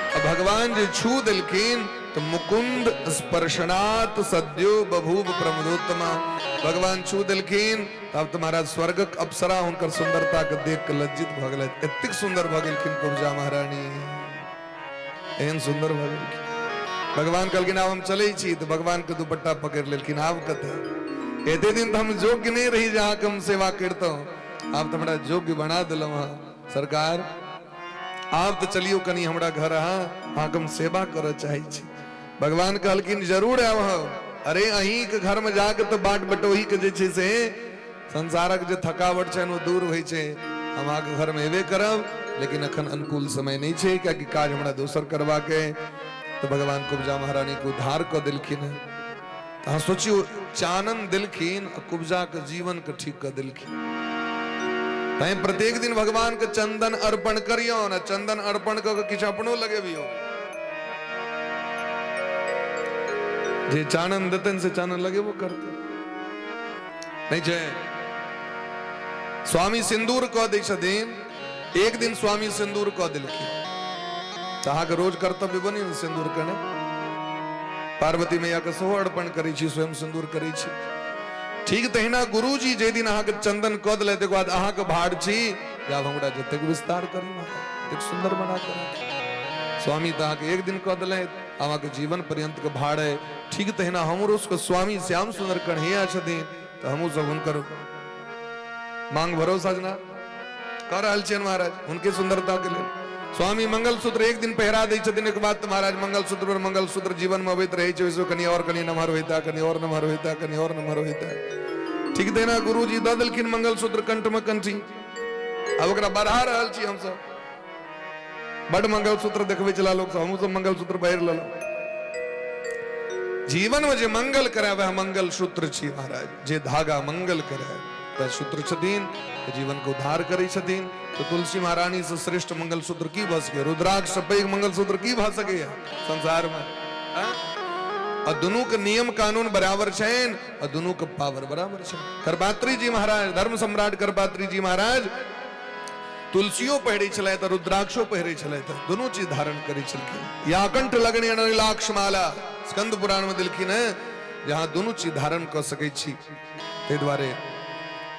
आ भगवान जे छू देलखिन तो मुकुंद स्पर्शनात् सद्यो बभूव प्रमदोत्तमा, भगवान छू देलखिन तब तो महाराज स्वर्गक अप्सरा हुनकर सुंदरता के देख के लज्जित भऽ गेलै। एतेक सुंदर भऽ गेलखिन कुब्जा महारानी, एहन सुंदर भऽ गेलखिन। भगवान कहलखिन आब हम चलै छी, तऽ भगवान के दुपट्टा पकड़ि लेलखिन। आब कतऽ, एते दिन तऽ हम योग्य नहि रही जे अहाँके हम सेवा करितहुँ, आब तऽ हमरा योग्य बना देलहुँ अहाँ सरकार, आब तऽ चलियौ कनि हमरा घर, अहाँ अहाँके हम सेवा करऽ चाहै छी। भगवान कहलखिन जरूर आयब हम, अरे अहींके घरमे जाके तऽ बाट बटोहीके जे छै से संसारक जे थकावट छनि ओ दूर होइ छै, हम अहाँके घरमे एबे करब, लेकिन अखन अनुकूल समय नहि छै, कियाकि काज हमरा दोसर करबाक अइ। तऽ भगवान कुब्जा महारानीके उद्धार कऽ देलखिन हेँ। तऽ अहाँ सोचियौ, चानन देलखिन आ कुब्जाके जीवनके ठीक कऽ देलखिन। तैं प्रत्येक दिन भगवानके चंदन अर्पण करियौ ने, चंदन अर्पण कऽ के किछु अपनो लगेबियौ। जे चानन देतनि से चानन लगेबो करतै, नहि छै? स्वामी सिन्दूर कऽ दै छथिन, एक दिन स्वामी सिन्दूर कऽ देलखिन तऽ अहाँके रोज कर्तव्य बनी ने सिन्दूर कने। पार्वती मैया के सेहो अर्पण करै छी, स्वयं सिन्दूर करै छी। ठीक तहिना गुरुजी जे दिन अहाँके चंदन कऽ देलथि, तकर बाद अहाँके भार छी जे आब हमरा जतेक विस्तार करी महाराज, ततेक सुन्दर बना कऽ राखी। स्वामी तऽ अहाँके एक दिन कऽ देलथि, अहाँके जीवन पर्यंत के भार है। ठीक तहिना हमरो सबके स्वामी श्याम सुन्दर कन्हैया छथिन, तऽ हमहूँ सब हुनकर मांग भरोसा जना कऽ रहल छियनि महाराज, हुनके सुंदरता के लेल। स्वामी मंगलसूत्र एक दिन पहिरा दै छथिन, एक बात महाराज मंगलसूत्र पर मंगलसूत्र जीवन में अबैत रहै छै, ओहिसँ कनि और कनि नमहर होइता, कनि और नमहर होइता, कनि और नमहर होइता। ठीक तहिना गुरुजी दऽ देलखिन मंगलसूत्र कंठ में कंठी, आब ओकरा बढ़ा रहल छी हमसब। बड मंगलसूत्र देखबै छला लोक सब, हमहूँ सब मंगलसूत्र पहिर लेलहुँ। जीवन में जे मंगल करे वह मंगलसूत्र छी महाराज, जे धागा मंगल करे वह सूत्र छथिन, जीवन के उद्धार करै छथिन। तो तुलसी महारानी से श्रेष्ठ मंगलसूत्र की भऽ सकै, रुद्राक्ष से पैघ मंगलसूत्र की भऽ सकैया संसार में? आ दुनू के नियम कानून बराबर छनि आ दुनू के पावर बराबर छनि। करपात्री जी महाराज, धर्म सम्राट करपात्री जी महाराज तुलसियो पहिरै छलथि आ रुद्राक्षो पहिरै छलथि, दुनू चीज धारण करै छलखिन। या कंठ लगने अनिलाक्ष माला स्कंद पुराण में देलखिन है जे अहाँ दुनू चीज धारण कऽ सकै छी। ताहि दुआरे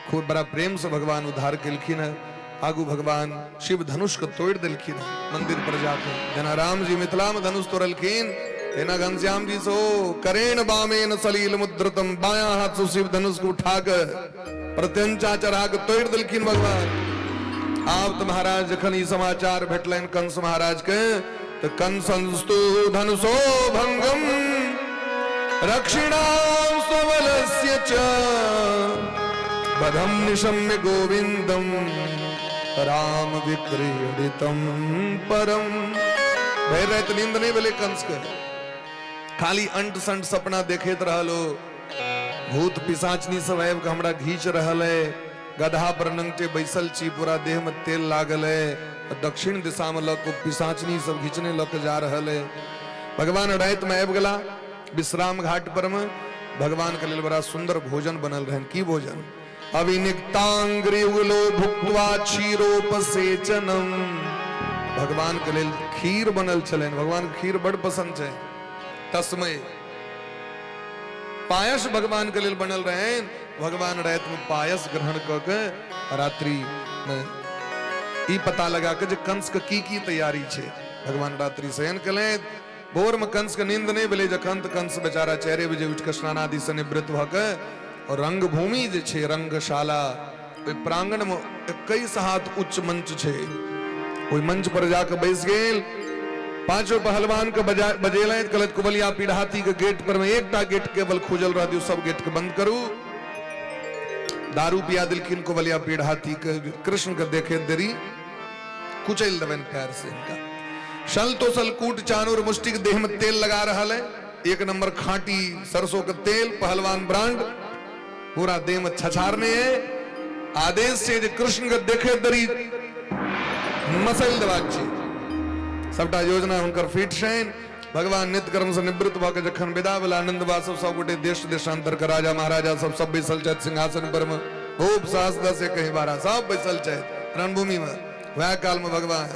खूब बड़ा प्रेम से भगवान उद्धार केलखिन है। आगू भगवान शिव धनुष के तोड़ि देलखिन है मंदिर पर जाके, जेना राम जी मिथिला में धनुष तोड़लखिन तेना घनश्याम जी सो करेण बामेन सलील मुद्रतम, बायां हाथ से शिव धनुष को उठा के प्रत्यंचा चढ़ा के तोड़ि देलखिन भगवान। आब तऽ महाराज जखन ई समाचार भेटलनि कंस महाराज के, तऽ कंसंस्तु धनुषो भंगम रक्षिणां सबलस्य च वधं निशम्य गोविन्दं राम विक्रीडितं परम। भरि राति नींद नहि भेलै कंस के, खाली अंट संट सपना देखैत रहल ओ। भूत पिशाचनी सब आबि कऽ हमरा घीच रहल है, गधा पर नंगटे बैसल छी, पूरा देह में तेल लागल है, आ दक्षिण दिशा में लऽ कऽ पिशाचनी सब घिचने लऽ कऽ जा रहल है। भगवान राति में आबि गेला विश्राम घाट पर में। भगवान के लेल बड़ा सुंदर भोजन बनल रहनि। की भोजन? अविनिक्तांग्रियुगलो भुक्त्वा क्षीरोपसेचनम। भगवान के लेल खीर बनल छलनि, भगवान के खीर बड़ पसंद छै। तस्मय पायस भगवान के लेल बनल रहनि। भगवान राति में पायस ग्रहण कऽ के रात्रि में ई पता लगा के जे कंस के की की तैयारी छै, भगवान रात्रि शयन केलनि। भोर में कंस के नींद नहीं भेलै जखन, तऽ कंस बेचारा 4 बजे उठि कऽ स्नान आदि से निवृत्त भऽ के और रंगभूमि जे छै, रंगशाला, ओहि प्रांगण में 21 हाथ उच्च मंच छै, ओहि मंच पर जाके बैस गेल। पांचों पहलवान के बजेलनि, कहलथि कुबलिया पीढ़ाती के गेट पर में एकटा गेट केवल खुजल रह दियौ, सब गेट के बंद करू। दारू पिया देलखिन कुबलिया पीढ़ाती के, कृष्ण के देखे देरी कुचल देबनि पैर से हिनका। सल तो सल कूट चानूर मुष्टिक देह में तेल लगा रहल है, एक नंबर खांटी सरसों के तेल, पहलवान ब्रांड, पूरा देह में छछारने है। आदेश से जे कृष्ण के देखे दरी मसल देबाक छै। सबटा योजना हुनकर फिट छनि। भगवान नित्य कर्म से निवृत्त भऽ के जखन विदा भेला, आनंद वासव सब गोटे देश देशांतर के राजा महाराजा सब सब बैसल छथि सिंहासन पर में, खूब साहस दस एक ही बारह सब बैसल छथि रणभूमि में। वह काल में भगवान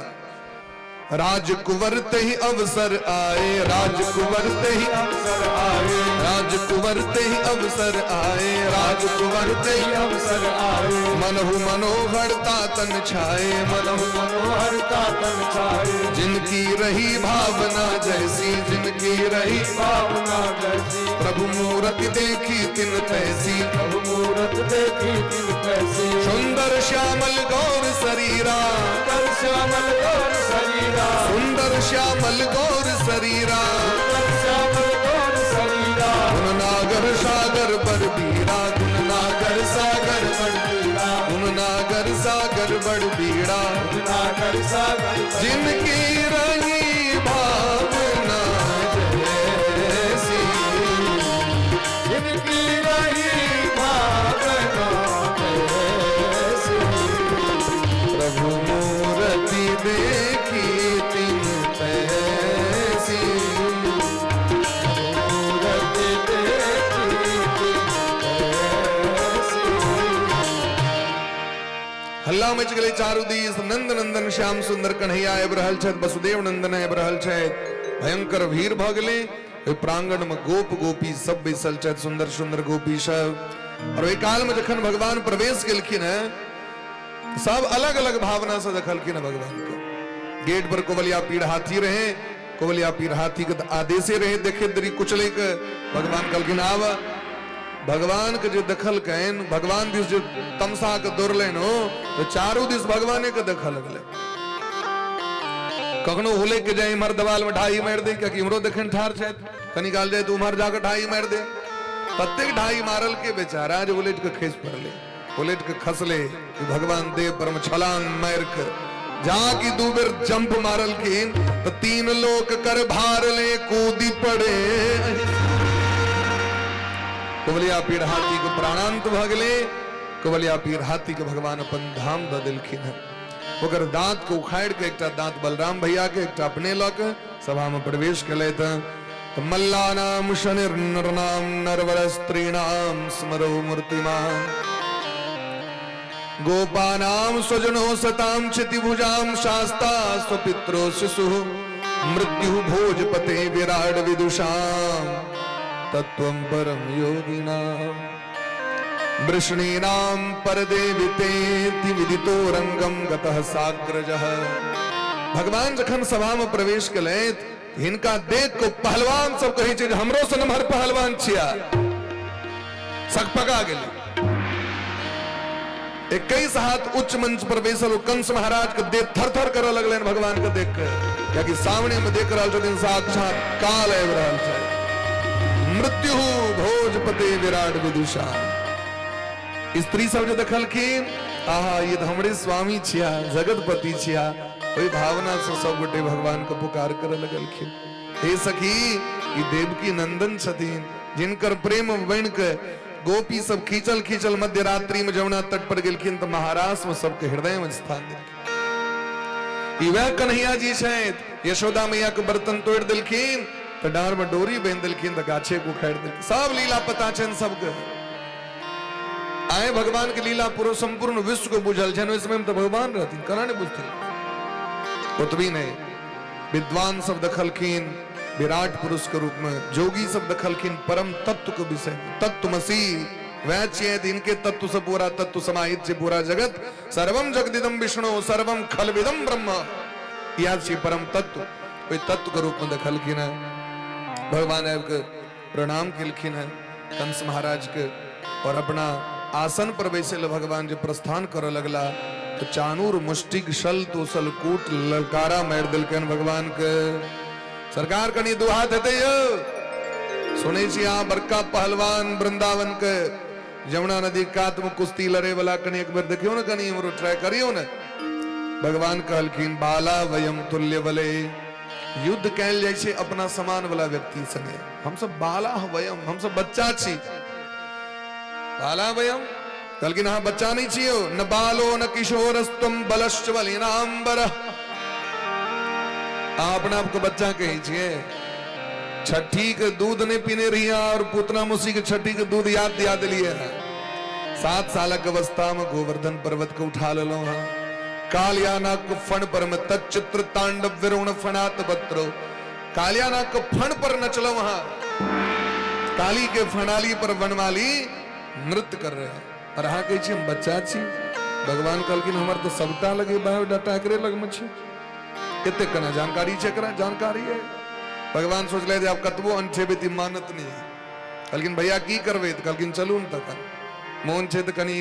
राजकुंवर ते ही अवसर आए, राजकुंवर ते ही अवसर आए, राजकुंवर ते ही अवसर आए, राजकुंवर ते ही अवसर आए। मनहु मनोहर तन छाए, मनहु मनोहर तन छाए। जिनकी रही भावना जैसी, जिनकी रही भावना जैसी, प्रभु मूरत देखी तिन तैसी, प्रभु मूरत देखी तिन तैसी। सुंदर श्यामल गौर शरीरा, सुंदर श्यामल गौर शरीरा, सुंदर श्यामल गौर शरीरा, सुंदर श्यामल गौर शरीरा। गुण नागर सागर पर बीरा, गुण नागर सागर पर बीरा, गुण नागर सागर बड़ बीड़ा, गुण नागर सागर। जिनकी रही भावना जैसी, जिनकी रही भावना जैसी, प्रभु मूर्ति देखी तिन तैसी, मूरति देखी तिन तैसी। हल्ला मच गेलै चारू दिस। नंद नंदन श्याम सुंदर कन्हैया आबि रहल छथि, वसुदेव नंदन आबि रहल छथि। भयंकर भीड़ भऽ गेलै। ओहि प्रांगण में गोप गोपी सब बैसल छथि, सुंदर सुंदर गोपी सब। और ओहि काल में जखन भगवान प्रवेश केलखिन है, सब अलग अलग भावना से देखलखिन भगवान के। गेट पर कोवलिया पीर हाथी रहे, कोवलिया पीर हाथी के आदेशे रहे देखे देरी कुचले के। भगवान कहलखिन आब। भगवान के जे देखलकनि, भगवान दिस जे तमसा के दौड़लनि हो, तो चारू दिस भगवाने के देखऽ लगलै। कखनो हुलक के जाय इम्हर देवाल में ढाई मारि दे, कियाकि इम्हरो देखन ठार छथि, कनी काल जाय तऽ उम्हर जाके ढाई मारि दे। ततेक ढाई मारल के बेचारा जे उलटि के खसि पड़लै। उलटि के खसले कि भगवान देव पर में छलांग मारि के जा कि दू बेर जंप मारलखिन तऽ तीन लोक कर भार ले कूदी पड़े। कुवलिया पीर हाथी के प्राणांत भऽ गेलै। कुवलिया पीर हाथी के भगवान अपन धाम दऽ देलखिन हन। ओकर दांत के उखाड़ि के एकटा दांत बलराम भैया के, एकटा अपने लऽ के सभा में प्रवेश केलथि। तऽ मल्लानाम शनिर्नरनाम नरवर स्त्रीणाम स्मरो मूर्तिमान गोपानाम स्वजनो सताम क्षितिभुजाम शास्ता स्वपित्रो शिशु मृत्यु भोजपते विराड विदुषाम तत्त्वं परम योगिनाम वृष्णीनाम परदेवितेति विदितो रंगम गतः साग्रजः। भगवान जखन सभा में प्रवेश केलथि, हिनका देख के पहलवान सब कहै छै जे हमरो सन नमहर पहलवान छिया, सकपका गेलै। 21 हाथ उच्च मंच पर बैसल ओ कंस महाराज के देह थर थर करऽ लगलनि भगवान के देख के, कियाकि सामने में देख रहल छथिन साक्षात काल आबि रहल छै। मृत्यु भोजपति विराट विदुषा। स्त्री सब जे देखलखिन, आहा ये तऽ हमरे स्वामी छिया, जगतपति छिया, ओहि भावना से सब गोटे भगवान के पुकार करऽ लगलखिन। हे सखी, ई देवकी नंदन छथिन जिनकर प्रेम बनि के गोपी सब खींचल खींचल मध्य रात्रि में जमुना तट पर गेलखिन तऽ महारास में सबके हृदय में स्थान देलखिन। ई वएह कन्हैया जी छथि, यशोदा मैया के बर्तन तोड़ि देलखिन तऽ डाँर में डोरी बांधि देलखिन तऽ गाछे के उखाड़ि देलखिन। सब लीला पता छनि सबके। आए भगवान के लीला पूरा संपूर्ण विश्व के बुझल छनि, ओहि समय में तऽ भगवान रहथिन, केना नहि बुझथिन। ओतबी नहि, विद्वान सब देखलखिन विराट पुरुष के रूप में, जोगी सब देखलखिन परम तत्व के विषय में। तत्वमसि वह छियै, इनके तत्व से पूरा तत्व समाहित छै पूरा जगत। सर्वम जगदिदम विष्णु सर्वम खलविदम ब्रह्म, इएह छियै परम तत्व। ओहि तत्व के रूप में देखलखिन है। भगवान आबि के प्रणाम केलखिन है कंस महाराज के और अपना आसन पर बैसे ले भगवान जे प्रस्थान करऽ लगला तो चानूर मुष्टिक शल तोसल कूट ललकारा मारि देलकनि भगवान के। सरकार कनि दू हाथ हेतै यौ, सुनै छी अहाँ बड़का पहलवान वृंदावन के यमुना नदी कात में कुश्ती लड़े वाला, कनि एक बेर देखियौ ने, कनि इम्हरो ट्राई करियौ ने। भगवान कहलखिन बाला वयम तुल्य बले, युद्ध कयल जाइ छै अपना समान वाला व्यक्ति संगे, हमसब बाला वयम, हमसब बच्चा छी। बाला वयम, कहलखिन अहाँ बच्चा नहि छियौ, न बालो न किशोरस्तम बलश्च बलिनाम्बर। अहाँ अपना आपके बच्चा कहै छियै? छठी के दूध नहीं पीने रही और पूतना मौसी के छठी के दूध याद दिया दिलिए है। 7 सालक अवस्था में गोवर्धन पर्वत के उठा लेलहुं हँ। कालियानाग के फण पर में तच्चित्र तांडव विरुण फणात पत्रो, कालियानाग के फण पर नचलहुं हँ। काली के फणाली पर वनमाली नृत्य कर रहे हैं और अहाँ कहै छी हम बच्चा छी। भगवान कहलखिन हमर तऽ सबटा लगे बायोडाटा एकरे लगमे छै, एते केना जानकारी छै, एकरा जानकारी है। भगवान सोचले जे आब कतबो अनठेबै तऽ मानत नहि। कहलखिन भैया की करबै? तऽ कहलखिन चलू ने, तखन मोन छै तऽ कनि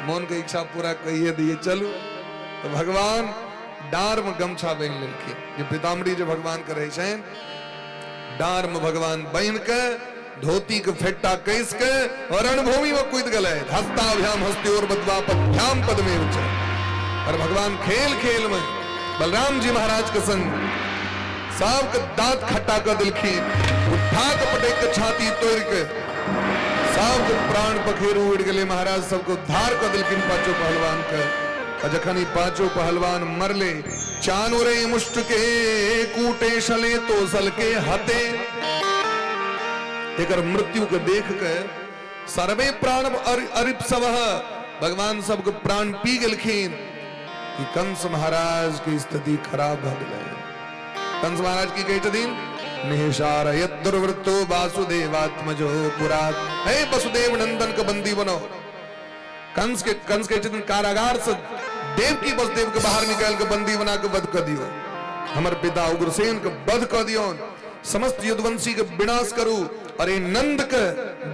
मोन के इच्छा पूरा कहिए दिए, चलू। तऽ भगवान डाँर में गमछा बान्हि लेलखिन, जे पीताम्बरी जे भगवान के रहै छनि, डाँर में भगवान बान्हि के धोती के फेटा कस के और रणभूमि में कूद गए। हस्ताभ्याम हस्त्योर बद्वा पद्भ्याम पद्मे उच्च। और भगवान खेल खेल में बलराम जी महाराज के संग सबके दांत खट्टा कर दिलखिन, उठा के पटक के छाती तोड़ के सबके प्राण पखेरु उड़ गए। महाराज सबके उद्धार कर दिलखिन पांचों पहलवान के। और जखन ई पांचों पहलवान मरले, चानुरे मुष्ट के कूटे शले तो सल के हते, एकर मृत्यु के देख के सर्वे प्राण अरिप्सव, भगवान सबके प्राण पी गेलखिन कि कंस महाराज के स्थिति खराब भ गेलै। कंस महाराज की कहै छथिन, निशारयत दुर्वृत्तो वासुदेवात्मजो पुरा, हे वसुदेव नंदन के बंदी बनो। कंस के छथिन कारागार से देवकी वसुदेव के बाहर निकाल के बंदी बना के वध कर दियो, हमर पिता उग्रसेन के वध कर दियो, समस्त यदुवंशी के विनाश करू और ये नंद के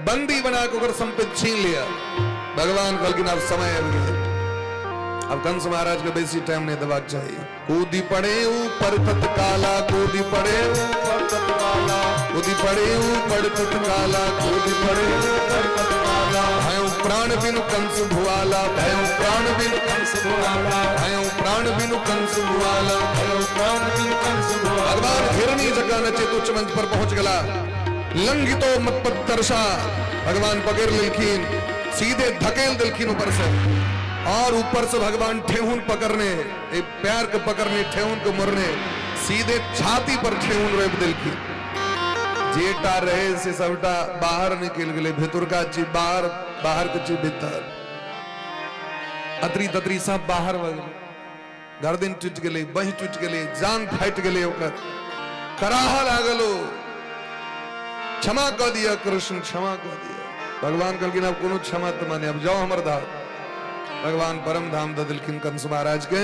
बंदी बना के ओकर संपत्ति छीन लिया। भगवान कहलखिन आब समय आबि गेल, अब कंस महाराज के बेसी टाइम नहीं देबाक चाही। कूदी पड़े ऊपर तत्काला, कूदी पड़े ऊपर तत्काला, कूदी पड़े ऊपर तत्काला, कूदी पड़े ऊपर तत्काला, भयो प्राण बिनु कंस भुआला, भयो प्राण बिनु कंस भुआला, भयो प्राण बिनु कंस भुआला, भयो प्राण बिनु कंस भुआला। भगवान हिरणी जकाँ नचैत उच्च मंच पर पहुंच गेला। लंघितो मत्पत्तर्षा, भगवान पकड़ लेलखिन, सीधे धकेल देलखिन ऊपर से, और ऊपर से भगवान ठेहुन पकड़ने, एक पैर के पकड़ने, ठेहुन के मुड़ने, सीधे छाती पर ठेहुन रोपि देलखिन। जेटा रहे से सबटा बाहर निकल गेलै, भितुरका चीज बाहर, बाहर के चीज भीतर, अतरी ततरी सब बाहर भऽ गेलै। गर्दन टूटि गेलै, बहि टूटि गेलै, जान फाटि गेलै, ओकर कराह लागल ओ, क्षमा कऽ दिअ कृष्ण, क्षमा कऽ दिअ। भगवान कहलखिन आब कोनो क्षमा तमा नहि, आब जाओ हमर धाम। भगवान परम धाम दऽ देलखिन कंस महाराज के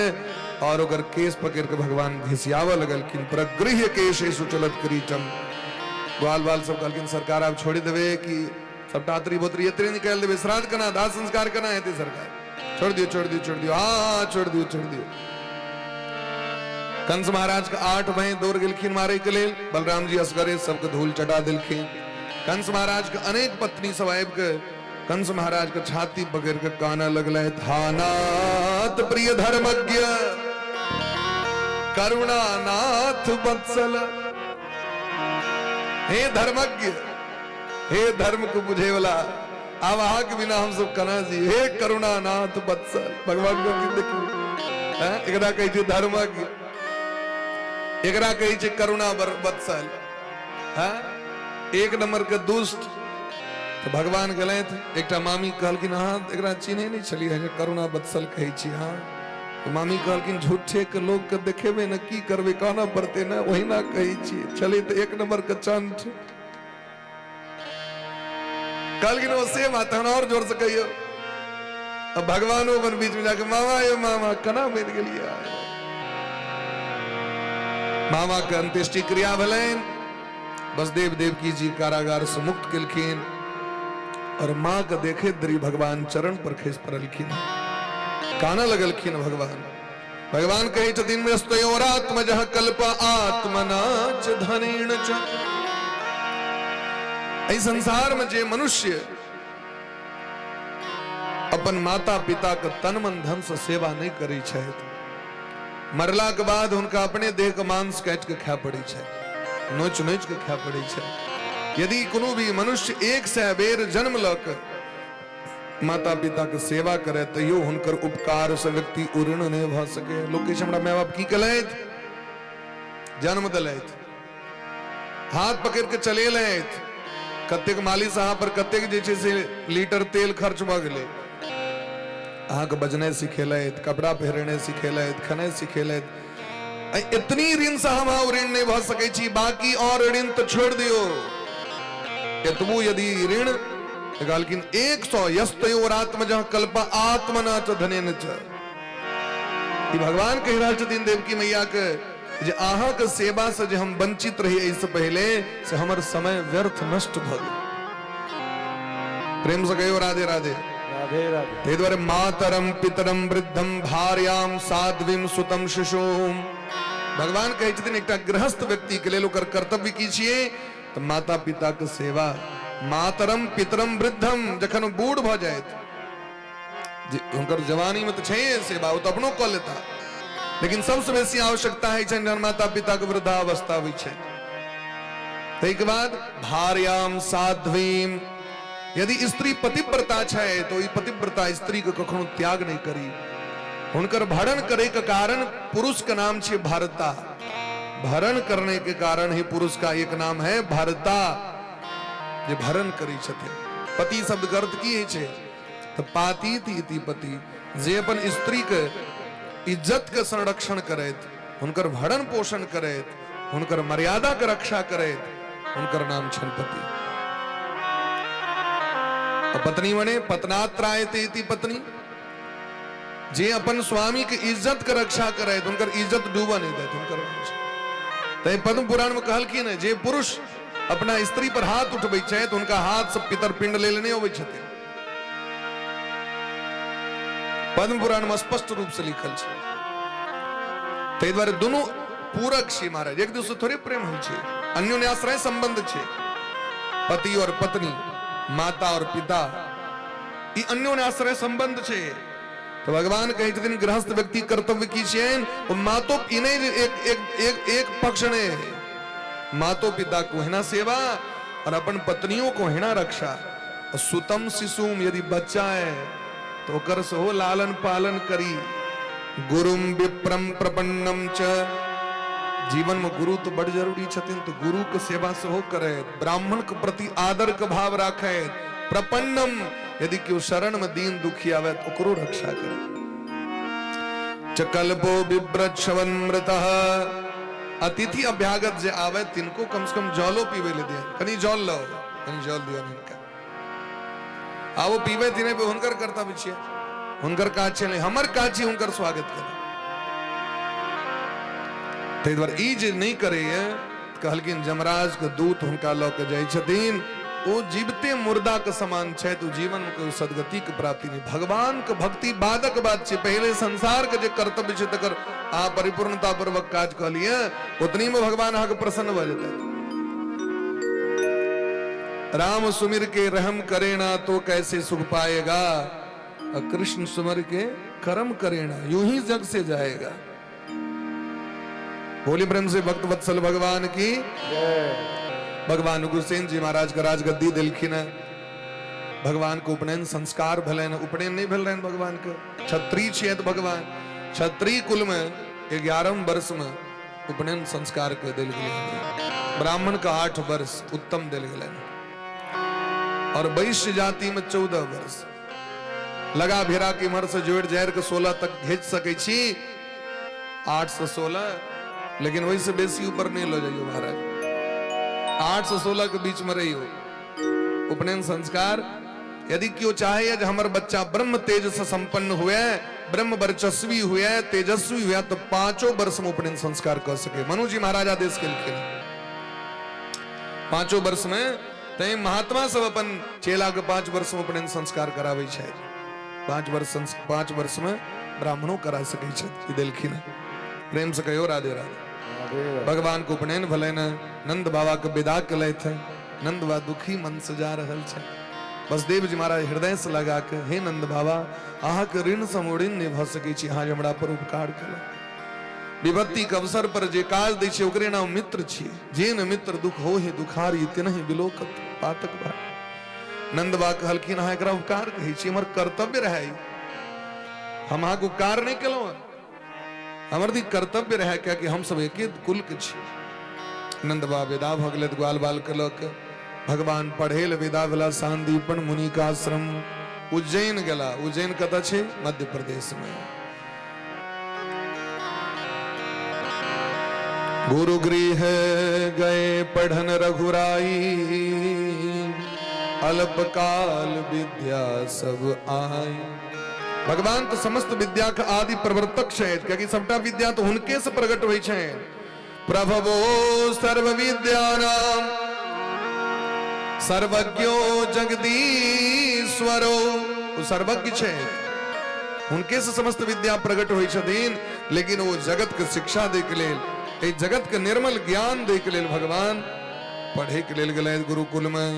और ओकर केस पकड़ के भगवान घिसियाबऽ लगलखिन। प्रगृह्य केश सुचलत किरीटम। ग्वाल बाल सब कहलखिन सरकार आब छोड़ि देबै कि सबटा अतरी बोतरी एतरी निकालि देबै, श्राद्ध केना, दाह संस्कार केना हेतै सरकार, छोड़ दियो, छोड़ दियो, छोड़ दियो, हाँ हाँ छोड़ दियो, छोड़ दियो। कंस महाराज के 8 भाई दौड़ गेलखिन मारे के लेल, बलराम जी असगरे सबके धूल चटा देलखिन। कंस महाराज के अनेक पत्नी सब आबि के कंस महाराज के छाती पकड़ के काना लगल, थानाथ प्रिय धर्मज्ञ करुणानाथ वत्सल, हे धर्मज्ञ, हे धर्म को बुझे वाला, आब अहाँ के बिना हम सब केना जी, हे करुणानाथ वत्सल। भगवान को देखियौ, एकरा कहै छै धर्मज्ञ, एकरा कहै छै करुणा वत्सल। हैं, एक नंबर के दुष्ट तऽ भगवान गेलथि। एकटा मामी कहलखिन, अहाँ एकरा चिन्है नहि छलियै, करुणा बत्सल कहै छी अहाँ। तऽ मामी कहलखिन, झूठे के लोकके देखेबै ने, की करबै, कहना पड़तै ने, ओहिना कहै छी, छलै तऽ एक नंबर के चंठ। कहलखिन ओ से बात, तहन और जोर से कहियौ। अब भगवानो अपन बीच में जाके, मामा यो मामा, केना बनि गेलियै? मामा के अंत्येष्टि क्रिया भेलनि। बसदेव देवकी जी कारागार से मुक्त केलखिन और माँ के देखे दरी भगवान चरण पर खसि पड़लखिन, कानऽ लगलखिन भगवान। भगवान कहै छथिन, स्तयोरात्मजः कल्प आत्मना च धनेन च। एहि संसार में जे मनुष्य अपन माता पिता के तन मन धन से सेवा नहीं करै छथि, मरला के बाद हुनका अपने देह के मांस काटि के खाय पड़ै छै, नोच नोच के खाय पड़ै छै। यदि कोनो भी मनुष्य 100 बेर जन्म लऽ के माता पिता के सेवा करे, तैयो हुनकर उपकार से व्यक्ति उऋण नहीं भऽ सके। लोक कहै छै, हमरा माय बाप की केलथि? जन्म देलथि, हाथ पकड़ के चलेलथि, कतेक मालिश अहाँ पर, कतेक जे छै से लीटर तेल खर्च भऽ गेलै, अहाँके बजनाइ सिखेलथि, कपड़ा पहिरनाइ सिखेलथि, खेनाइ सिखेलथि, इतनी ऋण से हम अहाँ ऋण नहीं भऽ सकै छी, बाकी और ऋण तऽ छोड़ि दियौ, एतबो यदि ऋण तऽ कहलखिन 100 यस्तयोरात्मजः कल्प आत्मना च धनेन च। ई भगवान कहि रहल छथिन देवकी मैया के जे अहाँके सेवा से जे हम वंचित रही एहिसँ पहिले, से हमर समय व्यर्थ नष्ट भऽ गेल। प्रेम से कहियो राधे राधे। राधे राधे। ताहि दुआरे मातरम पितरम वृद्धम भार्याम साध्वीम सुतम शिशुम, भगवान कहै छथिन एकटा गृहस्थ व्यक्ति के लेल ओकर कर्तव्य की छियै? तऽ माता पिता के सेवा। मातरम पितरम वृद्धम, जखन ओ बूढ़ भऽ जायत, जे हुनकर जवानी में तऽ छै सेवा, ओ तऽ अपनो कऽ लेता, लेकिन सबसँ बेसी आवश्यकता होइ छनि जहन माता पिता के वृद्धावस्था होइ छै। ताहिके बाद भार्याम साध्वीम, यदि स्त्री पतिव्रता छै तऽ ओहि पतिव्रता स्त्री के कखनो त्याग नहि करी। हुनकर भरण करे के कारण पुरुष के नाम छै भरता। भरण करने के कारण ही पुरुष का एक नाम है भरता, जे भरण करै छथिन। पति शब्द के अर्थ की होइ छै? तऽ पातीत इति पति, जे अपन स्त्री के इज्जत के संरक्षण करैत, हुनकर भरण पोषण करैत, हुनकर मर्यादा के रक्षा करैत, हुनकर नाम छनि पति। पत्नी मने पत्नात्रायते इति पत्नी, जे अपन स्वामी के इज्जत के रक्षा करैत, हुनकर इज्जत डूबऽ नहि दैत, हुनकर नाम छै। तै पद्म पुराण में कहलखिन हँ, जे पुरुष अपना स्त्री पर हाथ उठबै छथि, हुनका हाथ से पितर पिंड लेल नहि अबै छथिन। पद्म पुराण में स्पष्ट रूप से लिखल छै। ताहि दुआरे दुनू पूरक छी महाराज, एक दूसरे थोड़े प्रेम होइ छै, अन्योन्याश्रय संबंध छै। पति और पत्नी, माता और पिता, ई अन्योन्याश्रय संबंध छै। तऽ भगवान कहै छथिन गृहस्थ व्यक्ति कर्तव्य की छियनि? ओ मातो ई नहि जे एक एक एक एक पक्ष नहि, मातो पिता को ओहिना सेवा और अपन पत्नियों को ओहिना रक्षा। और सुतम शिशुम, यदि बच्चा है तो ओकर सेहो लालन पालन करी। गुरुम विप्रम प्रपन्नम च, जीवन में गुरु तो बड़ जरूरी छथिन, तो गुरु के सेवा सेहो करे, ब्राह्मण के प्रति आदर के भाव राखे। प्रपन्नम, यदि केओ शरण में दीन दुखी आवे तो ओकरो रक्षा करे। चकल्पो बिभ्रक्षवन मृतः, अतिथि अभ्यागत जे आवे तिनको कम से कम जलो पीवे ले दिया, कनी जल लो, कनी जल दिया हिनका, आबो पीवे तिने पे हुनकर कर्तव्य छियै, हुनकर काज छै, नहि हमर काज छी हुनकर स्वागत करे। ताहि दुआरे ई जे नहि करैए, कहलखिन जमराज के दूत हुनका लऽ के जाइ छथिन, ओ जीवते मुर्दा के समान छथि, ओ जीवन में कोई सदगति के प्राप्ति नहीं। भगवान के भक्ति बादक बात छै, पहले संसार के जे कर्तव्य छै तकर अहाँ परिपूर्णता पूर्वक काज कऽ लिअ, उतनी में भगवान अहाँके प्रसन्न भऽ जेतै। राम सुमिर के रहम करे ना तो कैसे सुख पाएगा, और कृष्ण सुमर के कर्म करे ना यूं ही जग से जाएगा। बोली प्रेम से भक्त वत्सल भगवान की जय। भगवान उग्रसेन जी महाराज के राजगद्दी दिलखिन है, भगवान के उपनयन संस्कार भेलनि, उपनयन नहीं भेल रहनि भगवान के, क्षत्रिय छियै तऽ भगवान क्षत्रिय कुल में 11 वर्ष में उपनयन संस्कार के देल गेलै, ब्राह्मण के 8 वर्ष उत्तम देल गेलनि। और वैश्य जाति में 14 वर्ष। लगा भिड़ा के इम्हर से जोड़ि जाड़ि के 16 तक घीच सकै छी, 8 से 16, लेकिन ओहिसँ बेसी ऊपर नहि लऽ जइयौ महाराज। 8 से 16 के बीच में रहियौ। उपनयन संस्कार यदि केओ चाहे जे हमर बच्चा ब्रह्म तेज से संपन्न हुए, ब्रह्म वर्चस्वी हुए, तेजस्वी हुए, तो 5 वर्ष में उपनयन संस्कार कर सके। मनु जी महाराज आदेश केलखिन 5 वर्ष में। तैं महात्मा सब अपन चेला के 5 वर्ष में उपनयन संस्कार कराबै छै। 5 वर्ष, 5 वर्ष में ब्राह्मणों करा सकै छथि, ई देलखिन। प्रेम से कहियो राधे राधे। भगवान के उपनयन भेलनि, नंद बाबा के विदा केलथि। नंद बाबा दुखी मन से जा रहल छै। बसदेव जी महाराज हृदय से लगा के, हे नंद बाबा, अहाँके ऋण से हम ऋण नहि भऽ सकै छी, अहाँ जे हमरा पर उपकार केलहुँ। विपत्ति के अवसर पर जे काज दै छै ओकरे नाम मित्र छियै। जे न मित्र दुख हो हे दुखारी, तिनहि बिलोकत पातक भारी। नंद बाबा कहलखिन, अहाँ एकरा उपकार कहै छी? हमर कर्तव्य रहै, हम अहाँके उपकार नहि केलहुँ, हमर दी कर्तव्य रहै, कियाकि हम सब एके कुल के छी। नंद बाबा विदा भऽ गेलै ग्वाल बाल के लऽ के। भगवान पढ़े लए विदा भेला सांदीपन मुनि का आश्रम उज्जैन गेला। उज्जैन कतऽ छै? मध्य प्रदेश में। गुरु गृह गए पढ़न रघुराई, अल्पकाल विद्या सब आई। भगवान तो समस्त विद्या के आदि प्रवर्तक छथि, कियाकि सबटा विद्या तो हुनके से प्रकट होइ छनि। प्रभवो सर्व विद्या नाम सर्वज्ञो जगदीश्वरो, ओ सर्वज्ञ छथि, हुनके से समस्त विद्या प्रकट होइ छथिन। लेकिन ओ जगत के शिक्षा दै के लेल, एहि जगत के निर्मल ज्ञान दै के लेल भगवान पढ़े के लेल गेलथि गुरुकुल में,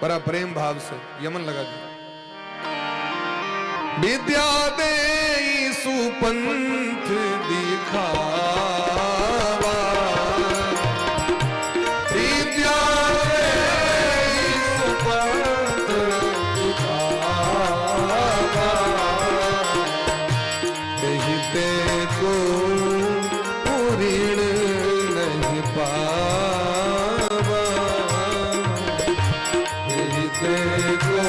बड़ा प्रेम भाव से यमन लगा दिया। विद्या दे सुपंथ दिखावा, विद्या दे सुपंथ दिखावा, एहिते को ऋण नहीं पावा, एहिते को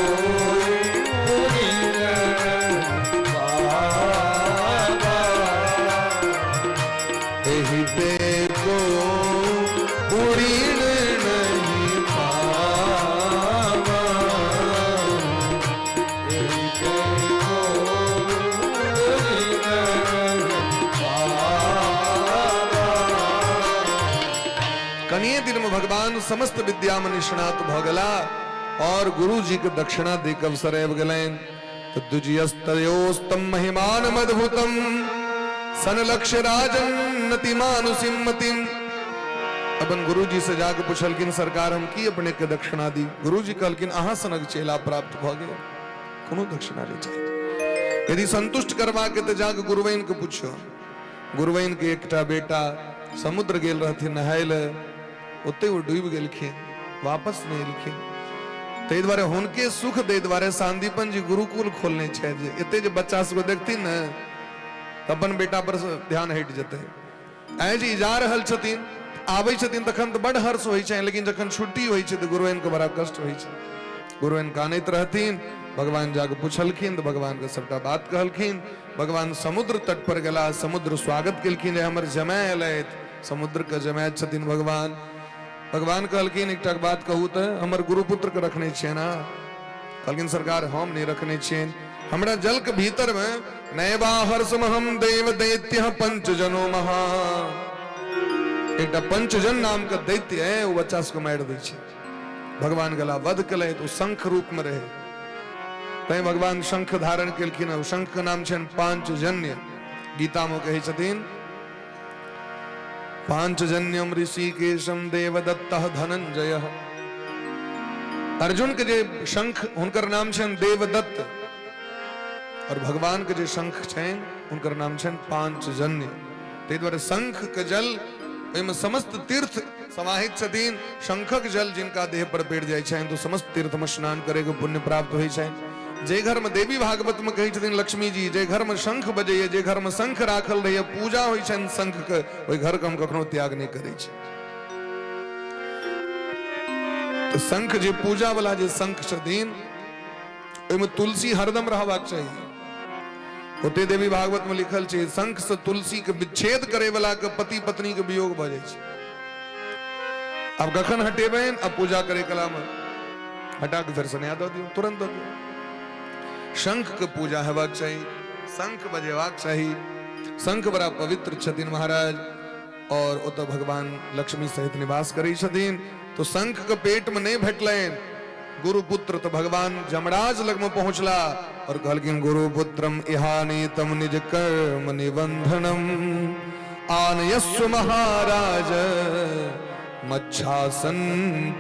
ऋण पावा, एहिते को ऋण नहीं पावा, एहिते को ऋण नहीं पावा। कनिए दिन में भगवान समस्त विद्या में निष्णात भऽ गेला और गुरु जी के दक्षिणा दे के अवसर आबि गेलनि। तऽ द्विजयस्तयोस्तम महिमान मद्भुतम सन लक्ष्य राजन नति मानुषिम मतिम। अपन गुरुजी से जाके पुछलखिन, सरकार हम की अपने के दक्षिणा दी? गुरुजी कहलखिन, अहाँ सनक चेला प्राप्त भऽ गेल, कोनो दक्षिणा नहीं चाहिए। यदि संतुष्ट करबाक तऽ जाके गुरुवैन के पुछो। गुरुवैन के एकटा बेटा समुद्र गेल रहथिन नहाय लए, ओते ओ डूबि गेलखिन, वापस नहि एलखिन। ताहि दुआरे हुनके सुख दै दुआरे सांदीपन जी गुरुकुल खोलने छथि, जे एते जे बच्चा सबके देखथिन ने तऽ अपन बेटा पर ध्यान हटि जेतै। आइ जे ई जा रहल छथिन, आबै छथिन तखन तऽ बड हर्ष होइ छनि, लेकिन जखन छुट्टी होइ छै तऽ गुरुवैन के बड़ा कष्ट होइ छै। गुरुवैन कानैत रहथिन। भगवान जाके पुछलखिन तऽ भगवान के सबटा बात कहलखिन। भगवान समुद्र तट पर गेला, समुद्र स्वागत केलखिन जे हमर जमाय एलथि। समुद्र के जमाय छथिन भगवान। भगवान कहलखिन, एकटा बात कहू तऽ हमर गुरुपुत्र के रखने छियै ने? कहलखिन, सरकार हम नहीं रखने छियनि, हमरा जल के भीतर में नैवा हर्षमहम देव दैत्य पंचजनो महा। एकटा पंचजन नाम के दैत्य है, ओ बच्चा सबके मारि दै छै। भगवान गेला वध केलथि, ओ शंख रूप में रहे, तैं भगवान शंख धारण केलखिन। ओ शंख के नाम छनि पांचजन्य। गीता में कहै छथिन, पांचजन्यम ऋषिकेशम देवदत्त धनंजय। अर्जुन के जे शंख हुनकर नाम छनि देवदत्त, और भगवान के जे शंख छनि हुनकर नाम छनि पांचजन्य। ताहि दुआरे शंख के जल ओहिमे समस्त तीर्थ समाहित छथिन। शंखक जल जिनका देह पर पड़ि जाइ छनि तो समस्त तीर्थ में स्नान करे के पुण्य प्राप्त होइ छनि। जे घर में देवी भागवत में कहै छथिन लक्ष्मी जी, जे घर में शंख बजैया, जे घर में शंख राखल रहैया, पूजा होइ छनि शंख के, ओहि घर के हम कखनो त्याग नहि करै छी। तऽ शंख जे पूजा वाला जे शंख छथिन, ओहिमे तुलसी हरदम रहबाक चाही। ओते देवी भागवत में लिखल छै, शंख से तुलसी के विच्छेद करे वाला के पति पत्नी के वियोग भऽ जाइ छै। आब कखन हटेबनि? अब पूजा करे कला में हटा के फेर से नया दऽ दियौ, तुरंत दऽ दियौ। शंख के पूजा हेबाक चाही, शंख बजेबाक चाही। शंख बड़ा पवित्र छथिन महाराज, और ओतऽ भगवान लक्ष्मी सहित निवास करै छथिन। तो शंख के पेट में नहीं भेटलनि गुरुपुत्र, तो भगवान जमराज लग में पहुंचला और कहलखिन, गुरुपुत्रम इहानीतम निज कर्म निबंधनम आनयस्व महाराज मच्छासन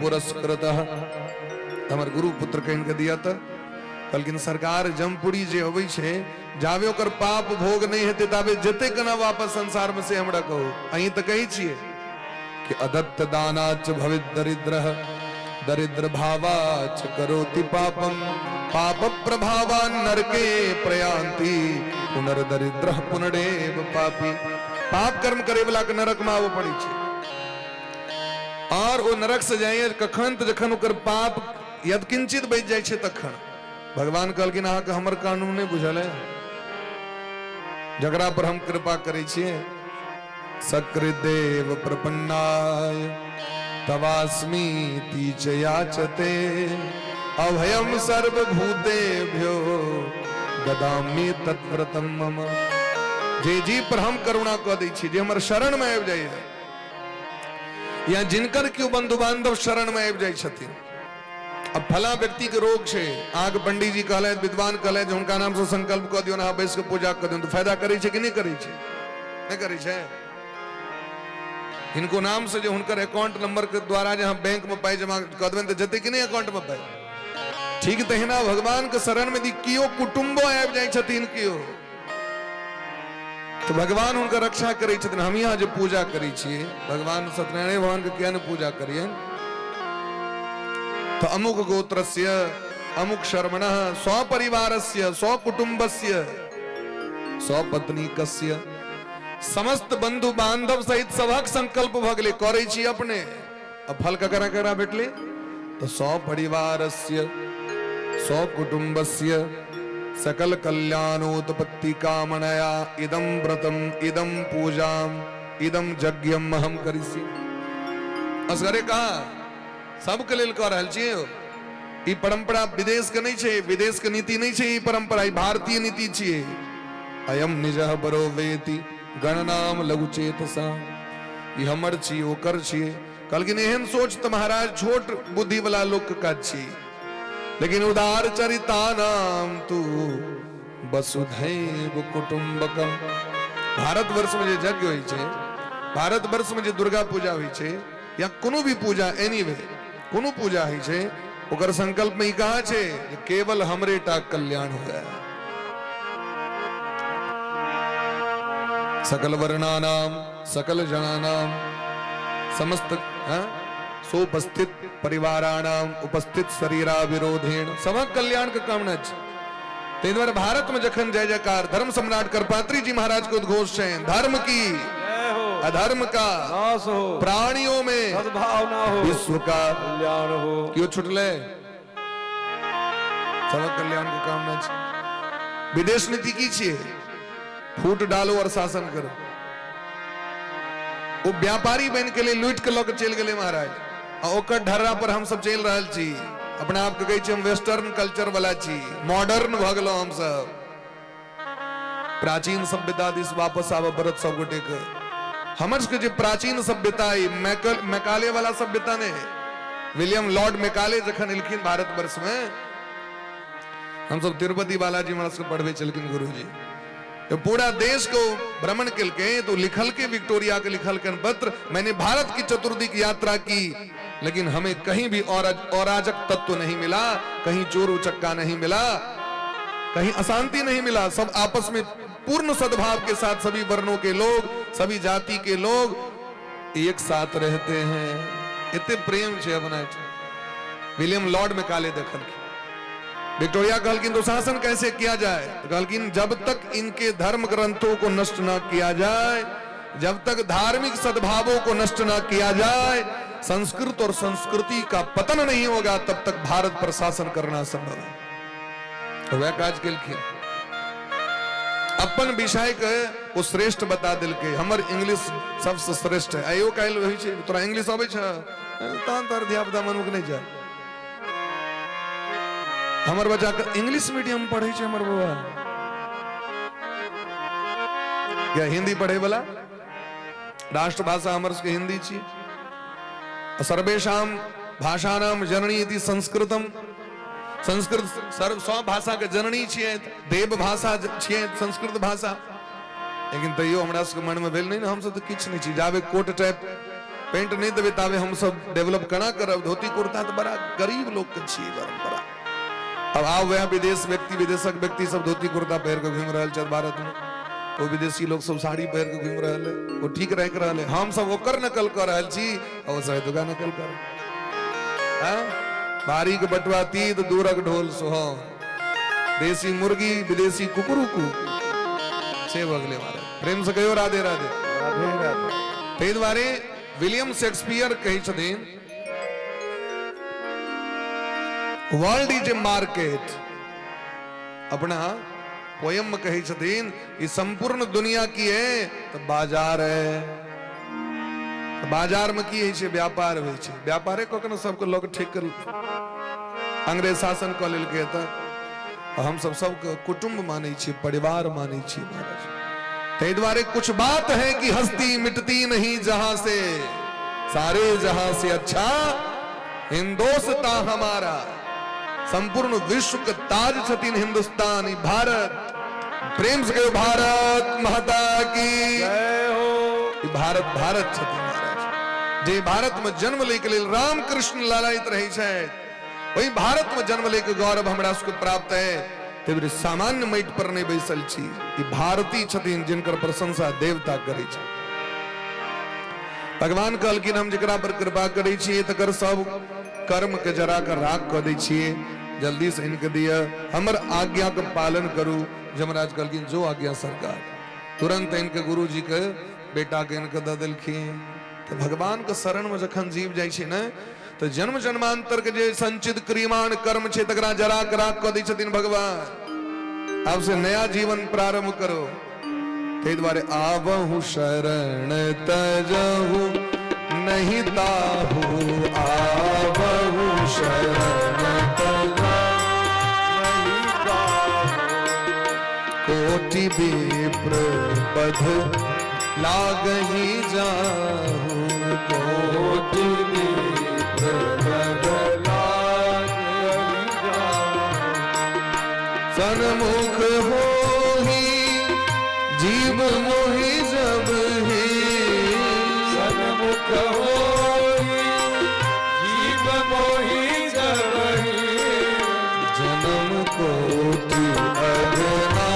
पुरस्कृत। हमर गुरुपुत्र कहिन के दिया। तऽ कहलखिन, सरकार, जमपुरी जे अबै छै, जाबे ओकर पाप भोग नहि हेतै ताबे जेतै केना वापस संसार में, से हमरा कहू। अहीं तऽ कहै छियै कि अदत्त दानाच भवित दरिद्र, दरिद्र भावाच करोति पापम, पाप प्रभावान नरके प्रयांति, पुनर्दरिद्र पुनरेव पापी। पाप कर्म करे वाला के नरक में आबऽ पड़ै छै, और ओ नरक से जाइए कखन? तऽ जखन ओकर पाप यत्किंचित बचि जाइ छै तखन। भगवान कहलखिन, अहाँके हमर कानून नहि बुझल है, जकरा पर हम कृपा करै छियै। सकृदेव प्रपन्नाय तवास्मीति च याचते, अभयम सर्वभूतेभ्यो ददामि तत्व्रतम मम। जे जी पर हम करुणा कऽ दै छी, जे हमर शरण में आबि जाइए, या जिनकर केओ बंधु बांधव शरण में आबि जाइ छथिन। अब फला व्यक्ति के रोग छै, अहाँके पंडीजी कहलथि, विद्वान कहलथि जे हुनका नाम से संकल्प कऽ दियौ, अहाँ बैस के पूजा कऽ दियौ, तऽ फायदा करै छै कि नहि करै छै? नहि करै छै? हिनको नाम से जे हुनकर अकाउंट नंबर के द्वारा जे अहाँ बैंक में पाइ जमा कऽ देबनि, तऽ जेतै कि नहि अकाउंट में पाइ? ठीक तहिना भगवान के शरण में यदि केओ कुटुम्बो आबि जाइ छथिन केओ, तऽ भगवान हुनकर रक्षा करै छथिन। हम यहाँ जे पूजा करै छियै, भगवान सत्यनारायण भगवान के किया नहि पूजा करियनि? तऽ अमुक गोत्रस्य अमुक शर्मण स्वपरिवारस्य स्वकुटुम्बस्य स्वपत्नीकस्य, समस्त बंधु बांधव सहित सभक संकल्प भऽ गेलै, करै छी अपने। आ फल ककरा ककरा भेटलै? तऽ स्वपरिवारस्य स्वकुटुम्बस्य सकल कल्याणोत्पत्ति कामनया इदं व्रतम इदं पूजाम इदं यज्ञम हम करिष्ये। असगरे कहाँ, सबके लेल कऽ रहल छियै। ई परंपरा विदेश के नहि छै, विदेश के नीति नहि छै ई परंपरा, ई भारतीय नीति छियै। अयम निजः बरो वेति गणनाम लघु चेतसा, ई हमर छी, ओकर छियै। कहलखिन, एहन सोच तऽ महाराज छोट बुद्धि वाला लोक के काज छी, लेकिन उदार चरिता नाम तू वसुधैव कुटुम्बकम। भारतवर्ष में जे यज्ञ होइ छै, भारतवर्ष में जे दुर्गा पूजा होइ छै, या कोनो भी पूजा, एनीवे कोनो पूजा होइ छै, ओकर संकल्प में ई कहाँ छै जे केवल हमरे टा कल्याण हुए? सकल वर्णानाम सकल जनानाम समस्त सोपस्थित परिवाराणाम उपस्थित शरीरा विरोधेण, सबक कल्याण के कामना छै। ताहि दुआरे भारत में जखन जय जयकार धर्म सम्राट करपात्री जी महाराज के उद्घोष छै, धर्म की जय हो, अधर्म का नाश हो, प्राणियों में सद्भावना हो, विश्व का कल्याण हो। क्यों छुटले? सबक कल्याण के कामना छै। विदेश नीति की छियै? फूट डालो और शासन करो। ओ व्यापारी बनि के लूटि के लऽ के चलि गेलै महाराज, आ ओकर ढर्रा पर हम सब चलि रहल छी। अपना आपके कहै छी हम वेस्टर्न कल्चर वाला छी, मॉडर्न भऽ गेलहुँ हमसब। प्राचीन सभ्यता दिस वापस आबऽ पड़त सब गोटे के। हमर सबके जे प्राचीन सभ्यता अइ, मैकाले वाला सभ्यता नहि। विलियम लॉर्ड मैकाले जखन एलखिन भारतवर्ष में, हमसब तिरुपति बालाजी महाराज के पढ़बै छलखिन गुरुजी, तो पूरा देश को भ्रमण केलकै, तो लिखलके, विक्टोरिया के लिखलकन पत्र, मैंने भारत की चतुर्दिक यात्रा की, लेकिन हमें कहीं भी अराजक तत्व नहीं मिला, कहीं चोर उचक्का नहीं मिला, कहीं अशांति नहीं मिला। सब आपस में पूर्ण सद्भाव के साथ सभी वर्णों के लोग, सभी जाति के लोग एक साथ रहते हैं। इतने प्रेम छे अपना। विलियम लॉर्ड मैकाले देखलखिन, विक्टोरिया कहलखिन तो शासन कैसे किया जाए? तो कहलखिन, जब तक इनके धर्म ग्रंथों को नष्ट ना किया जाए, जब तक धार्मिक सद्भावों को नष्ट ना किया जाए, संस्कृत और संस्कृति का पतन नहीं होगा तब तक भारत पर शासन करना असंभव है। वह काज केलखिन, अपन विषय के ओ श्रेष्ठ बता देलकै, हमर इंग्लिश सबसे श्रेष्ठ है। आइयो काल्हि होइ छै, तोरा इंग्लिश अबै छ तहन तोहर धिया पुता मनुख नहि जा। हमर बच्चा के इंग्लिश मीडियम पढ़ै छै हमर बौआ, या हिंदी पढ़ै वाला, राष्ट्रभाषा हमर सबके हिंदी छी। सर्वेषाम भाषानाम जननी इति संस्कृतम, संस्कृत सर्व सब भाषा के जननी छियै, देव भाषा छियै संस्कृत भाषा। लेकिन तैयो हमरा सबके मनमे भेल नहि ने, हमसब तऽ किछु नहि छी, जाबे कोट टाइप पेंट नहि देबै ताबे हमसब डेवलप केना करब? धोती कुर्ता तऽ बड़ा गरीब लोकके छियै परम्परा। अब आब वएह विदेश व्यक्ति, विदेशक व्यक्ति सब धोती कुर्ता पहिर कऽ घुमि रहल छथि भारतमे, ओ विदेशी लोक सब साड़ी पहिर कऽ घुमि रहल है, ओ ठीक राखि रहल है। हम सब ओकर नकल कऽ रहल छी, ओ सब एतुका नकल कर। बारीक बटुआ तीत, दूरक ढोल सोहन, देसी मुर्गी विदेशी कुकुरुकू, से भऽ गेलै महाराज। प्रेम से कहियो राधे राधे। राधे राधे। ताहि दुआरे विलियम शेक्सपियर कहै छथिन, वर्ल्ड is a market. अपना पोयम में कहै छथिन, ई संपूर्ण दुनिया की है तऽ बाजार है। तऽ बाजार में की होइ छै? व्यापार होइ छै। व्यापारे कऽ के ने सबके लोक ठीक कर अंग्रेज शासन कऽ लेलकै। तऽ हमसब सबके कुटुम्ब मानै छी, परिवार मानै छी महाराज। ताहि दुआरे कुछ बात है कि हस्ती मिटती नहीं जहां से, सारे जहां से अच्छा हिंदोस्तां हमारा। संपूर्ण विश्व के ताज छथिन हिंदुस्तान, ई भारत। प्रेम से कहियो भारत माता की जय हो। ई भारत भारत छथिन महाराज। जे भारत में जन्म लै के लेल राम कृष्ण लालायित रहै छथि, ओहि भारत में जन्म लै के गौरव हमरा सबके प्राप्त है। ताहि सामान्य माटि पर नहि बैसल छी। ई भारती छथिन जिनकर प्रशंसा देवता करै छथि। भगवान कहलखिन, हम जकरा पर कृपा करै छियै तकर सब कर्म के जरा के राख कऽ दै छियै, जल्दी से इनके दिअ, हमर आज्ञा के पालन करू। यमराज कहलखिन, जो आज्ञा सरकार। तुरंत इनके गुरु जी के बेटा के इनके दऽ देलखिन। तऽ भगवान के शरण में जखन जीव जाइ छै ने, तऽ जन्म जन्मांतर के जे संचित क्रियमाण कर्म छै तकरा जरा के राख कऽ दै छथिन भगवान। आब से नया जीवन प्रारंभ करो। ताहि दुआरे आवहु शरण तजहु नहीं ताहु, आवहु शरण तजहु नहीं ताहु। कोटि विप्र बध लागही जाहु, कोटि विप्र बध लागही जाहु। सन्मुख होही जीव मोहि जब ही, सन्मुख होई जीव मोहि जबहि, जन्म कोटि अघना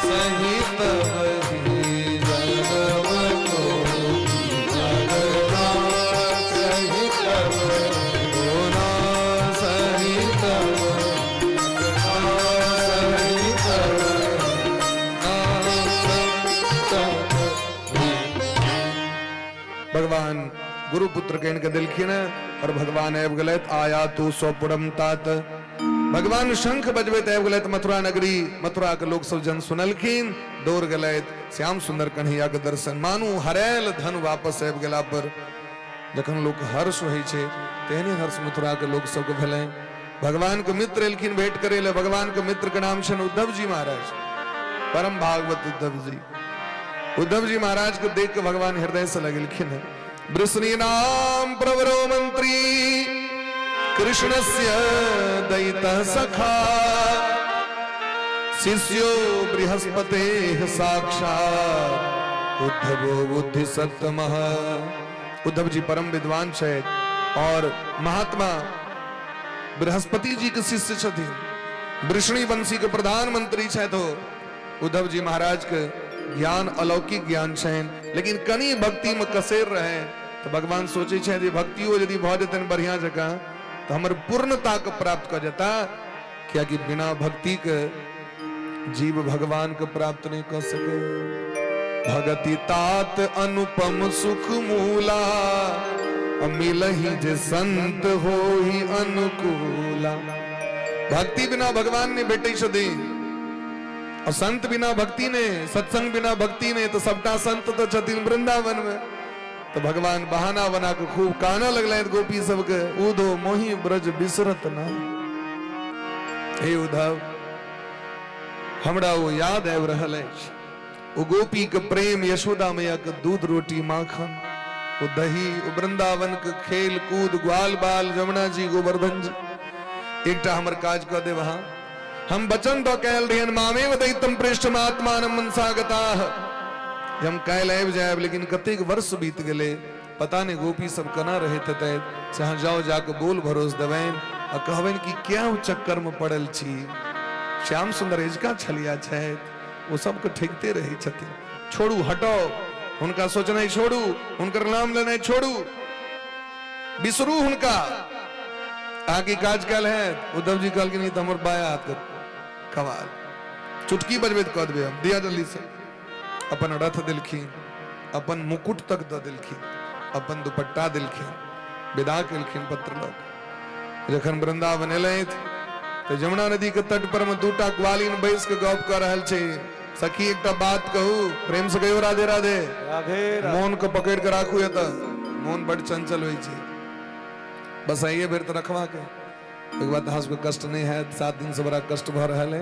सहित बही, जन्म कोटि अघना सहित गुना सहित सहित भगवान गुरुपुत्र के इनके देलखिन और भगवान आबि गेलथि। आया तू सोपुरम तात, भगवान शंख बजबैत आबि गेलथि मथुरा नगरी। मथुरा के लोक सब जन सुनलखिन, दौड़ गेलथि श्याम सुंदर कन्हैया के दर्शन। मानू हरायल धन वापस आबि गेला पर जखन लोक हर्ष होइ छै, तेहने हर्ष मथुरा के लोक सबके भेलनि। भगवान के मित्र एलखिन भेंट करे ले। भगवान के मित्र के नाम छनि उद्धव जी महाराज, परम भागवत उद्धव जी। उद्धव जी महाराज को देख के भगवान हृदय से लगेलखिन है। वृष्णि नाम प्रवरो मंत्री कृष्णस्य दयितः सखा, शिष्यो बृहस्पतेः साक्षात् उद्धवो बुद्धि सत्तमः। उद्धव जी परम विद्वान छथि और महात्मा बृहस्पति जी के शिष्य छथिन, वृष्णि वंशी के प्रधानमंत्री छथि ओ। उद्धव जी महाराज के ज्ञान अलौकिक ज्ञान छनि, लेकिन कनि भक्ति में कसेर रहे तो भगवान सोचे छथि जे भक्तियो यदि भऽ जेतनि बढ़िया जकाँ तो हमर पूर्णता के प्राप्त कऽ जेता, कियाकि बिना भक्ति के जीव भगवान के प्राप्त नहीं कर सके। भगति तात अनुपम सुख मूला, आ मिलही जे संत होही अनुकूला। भक्ति बिना भगवान नहि भेटै छथिन, आ संत बिना भक्ति नहि, सत्संग बिना भक्ति नहि। तऽ सबटा संत तऽ छथिन वृंदावन में। तऽ भगवान बहाना बना कऽ खूब कानऽ लगलथि गोपी सबके, उधो मोहि ब्रज बिसरत ना। हे उद्धव, हमरा ओ याद आबि रहल अछि, ओ गोपी के प्रेम, यशोदा मैया के दूध रोटी माखन, ओ दही, ओ वृंदावन के खेल कूद, ग्वाल बाल, जमुना जी, गोवर्धन जी। एकटा हमर काज कऽ देब अहाँ। हम वचन दऽ कयल रहियन, मामेव दैतम पृष्ठम आत्मानं मनसागताः, जे हम काल्हि आबि जायब, लेकिन कतेक वर्ष बीत गेलै, पता नहि गोपी सब केना रहैत हेतै। से अहाँ जाओ, जाके बोल भरोस देबनि आ कहबनि कि क्या ओ चक्कर में पड़ल छी। श्याम सुंदर एजका छलिया छथि, ओ सबके ठेकते रहै छथिन। छोड़ू, हटाओ हुनका, सोचनाइ छोड़ू, हुनकर नाम लेनाइ छोड़ू, बिसरू हुनका। अहाँके काज कयल है? उद्धव जी कहलखिन, ई तऽ हमर बाया हाथ के कमाल, चुटकी बजबैत कऽ देबै हम, दिया जल्दी से। अपन रथ देलखिन, अपन मुकुट तक दऽ देलखिन, अपन दुपट्टा देलखिन, विदा केलखिन पत्र लऽ कऽ। जखन वृंदावन एलथि तऽ यमुना नदी के तट पर मे दूटा ग्वालिन बैस के गप कऽ रहल छै। सखी, एकटा बात कहू? प्रेम से कहियो, राधे राधे। राधे राधे। मोन के पकड़ के राखू, एतऽ मोन बड चंचल होइ छै। बस आइए बेर तऽ रखबाक है, ओहिके बाद अहाँ सबके कष्ट नहि हैत। 7 दिनसँ बड़ा कष्ट भऽ रहल है,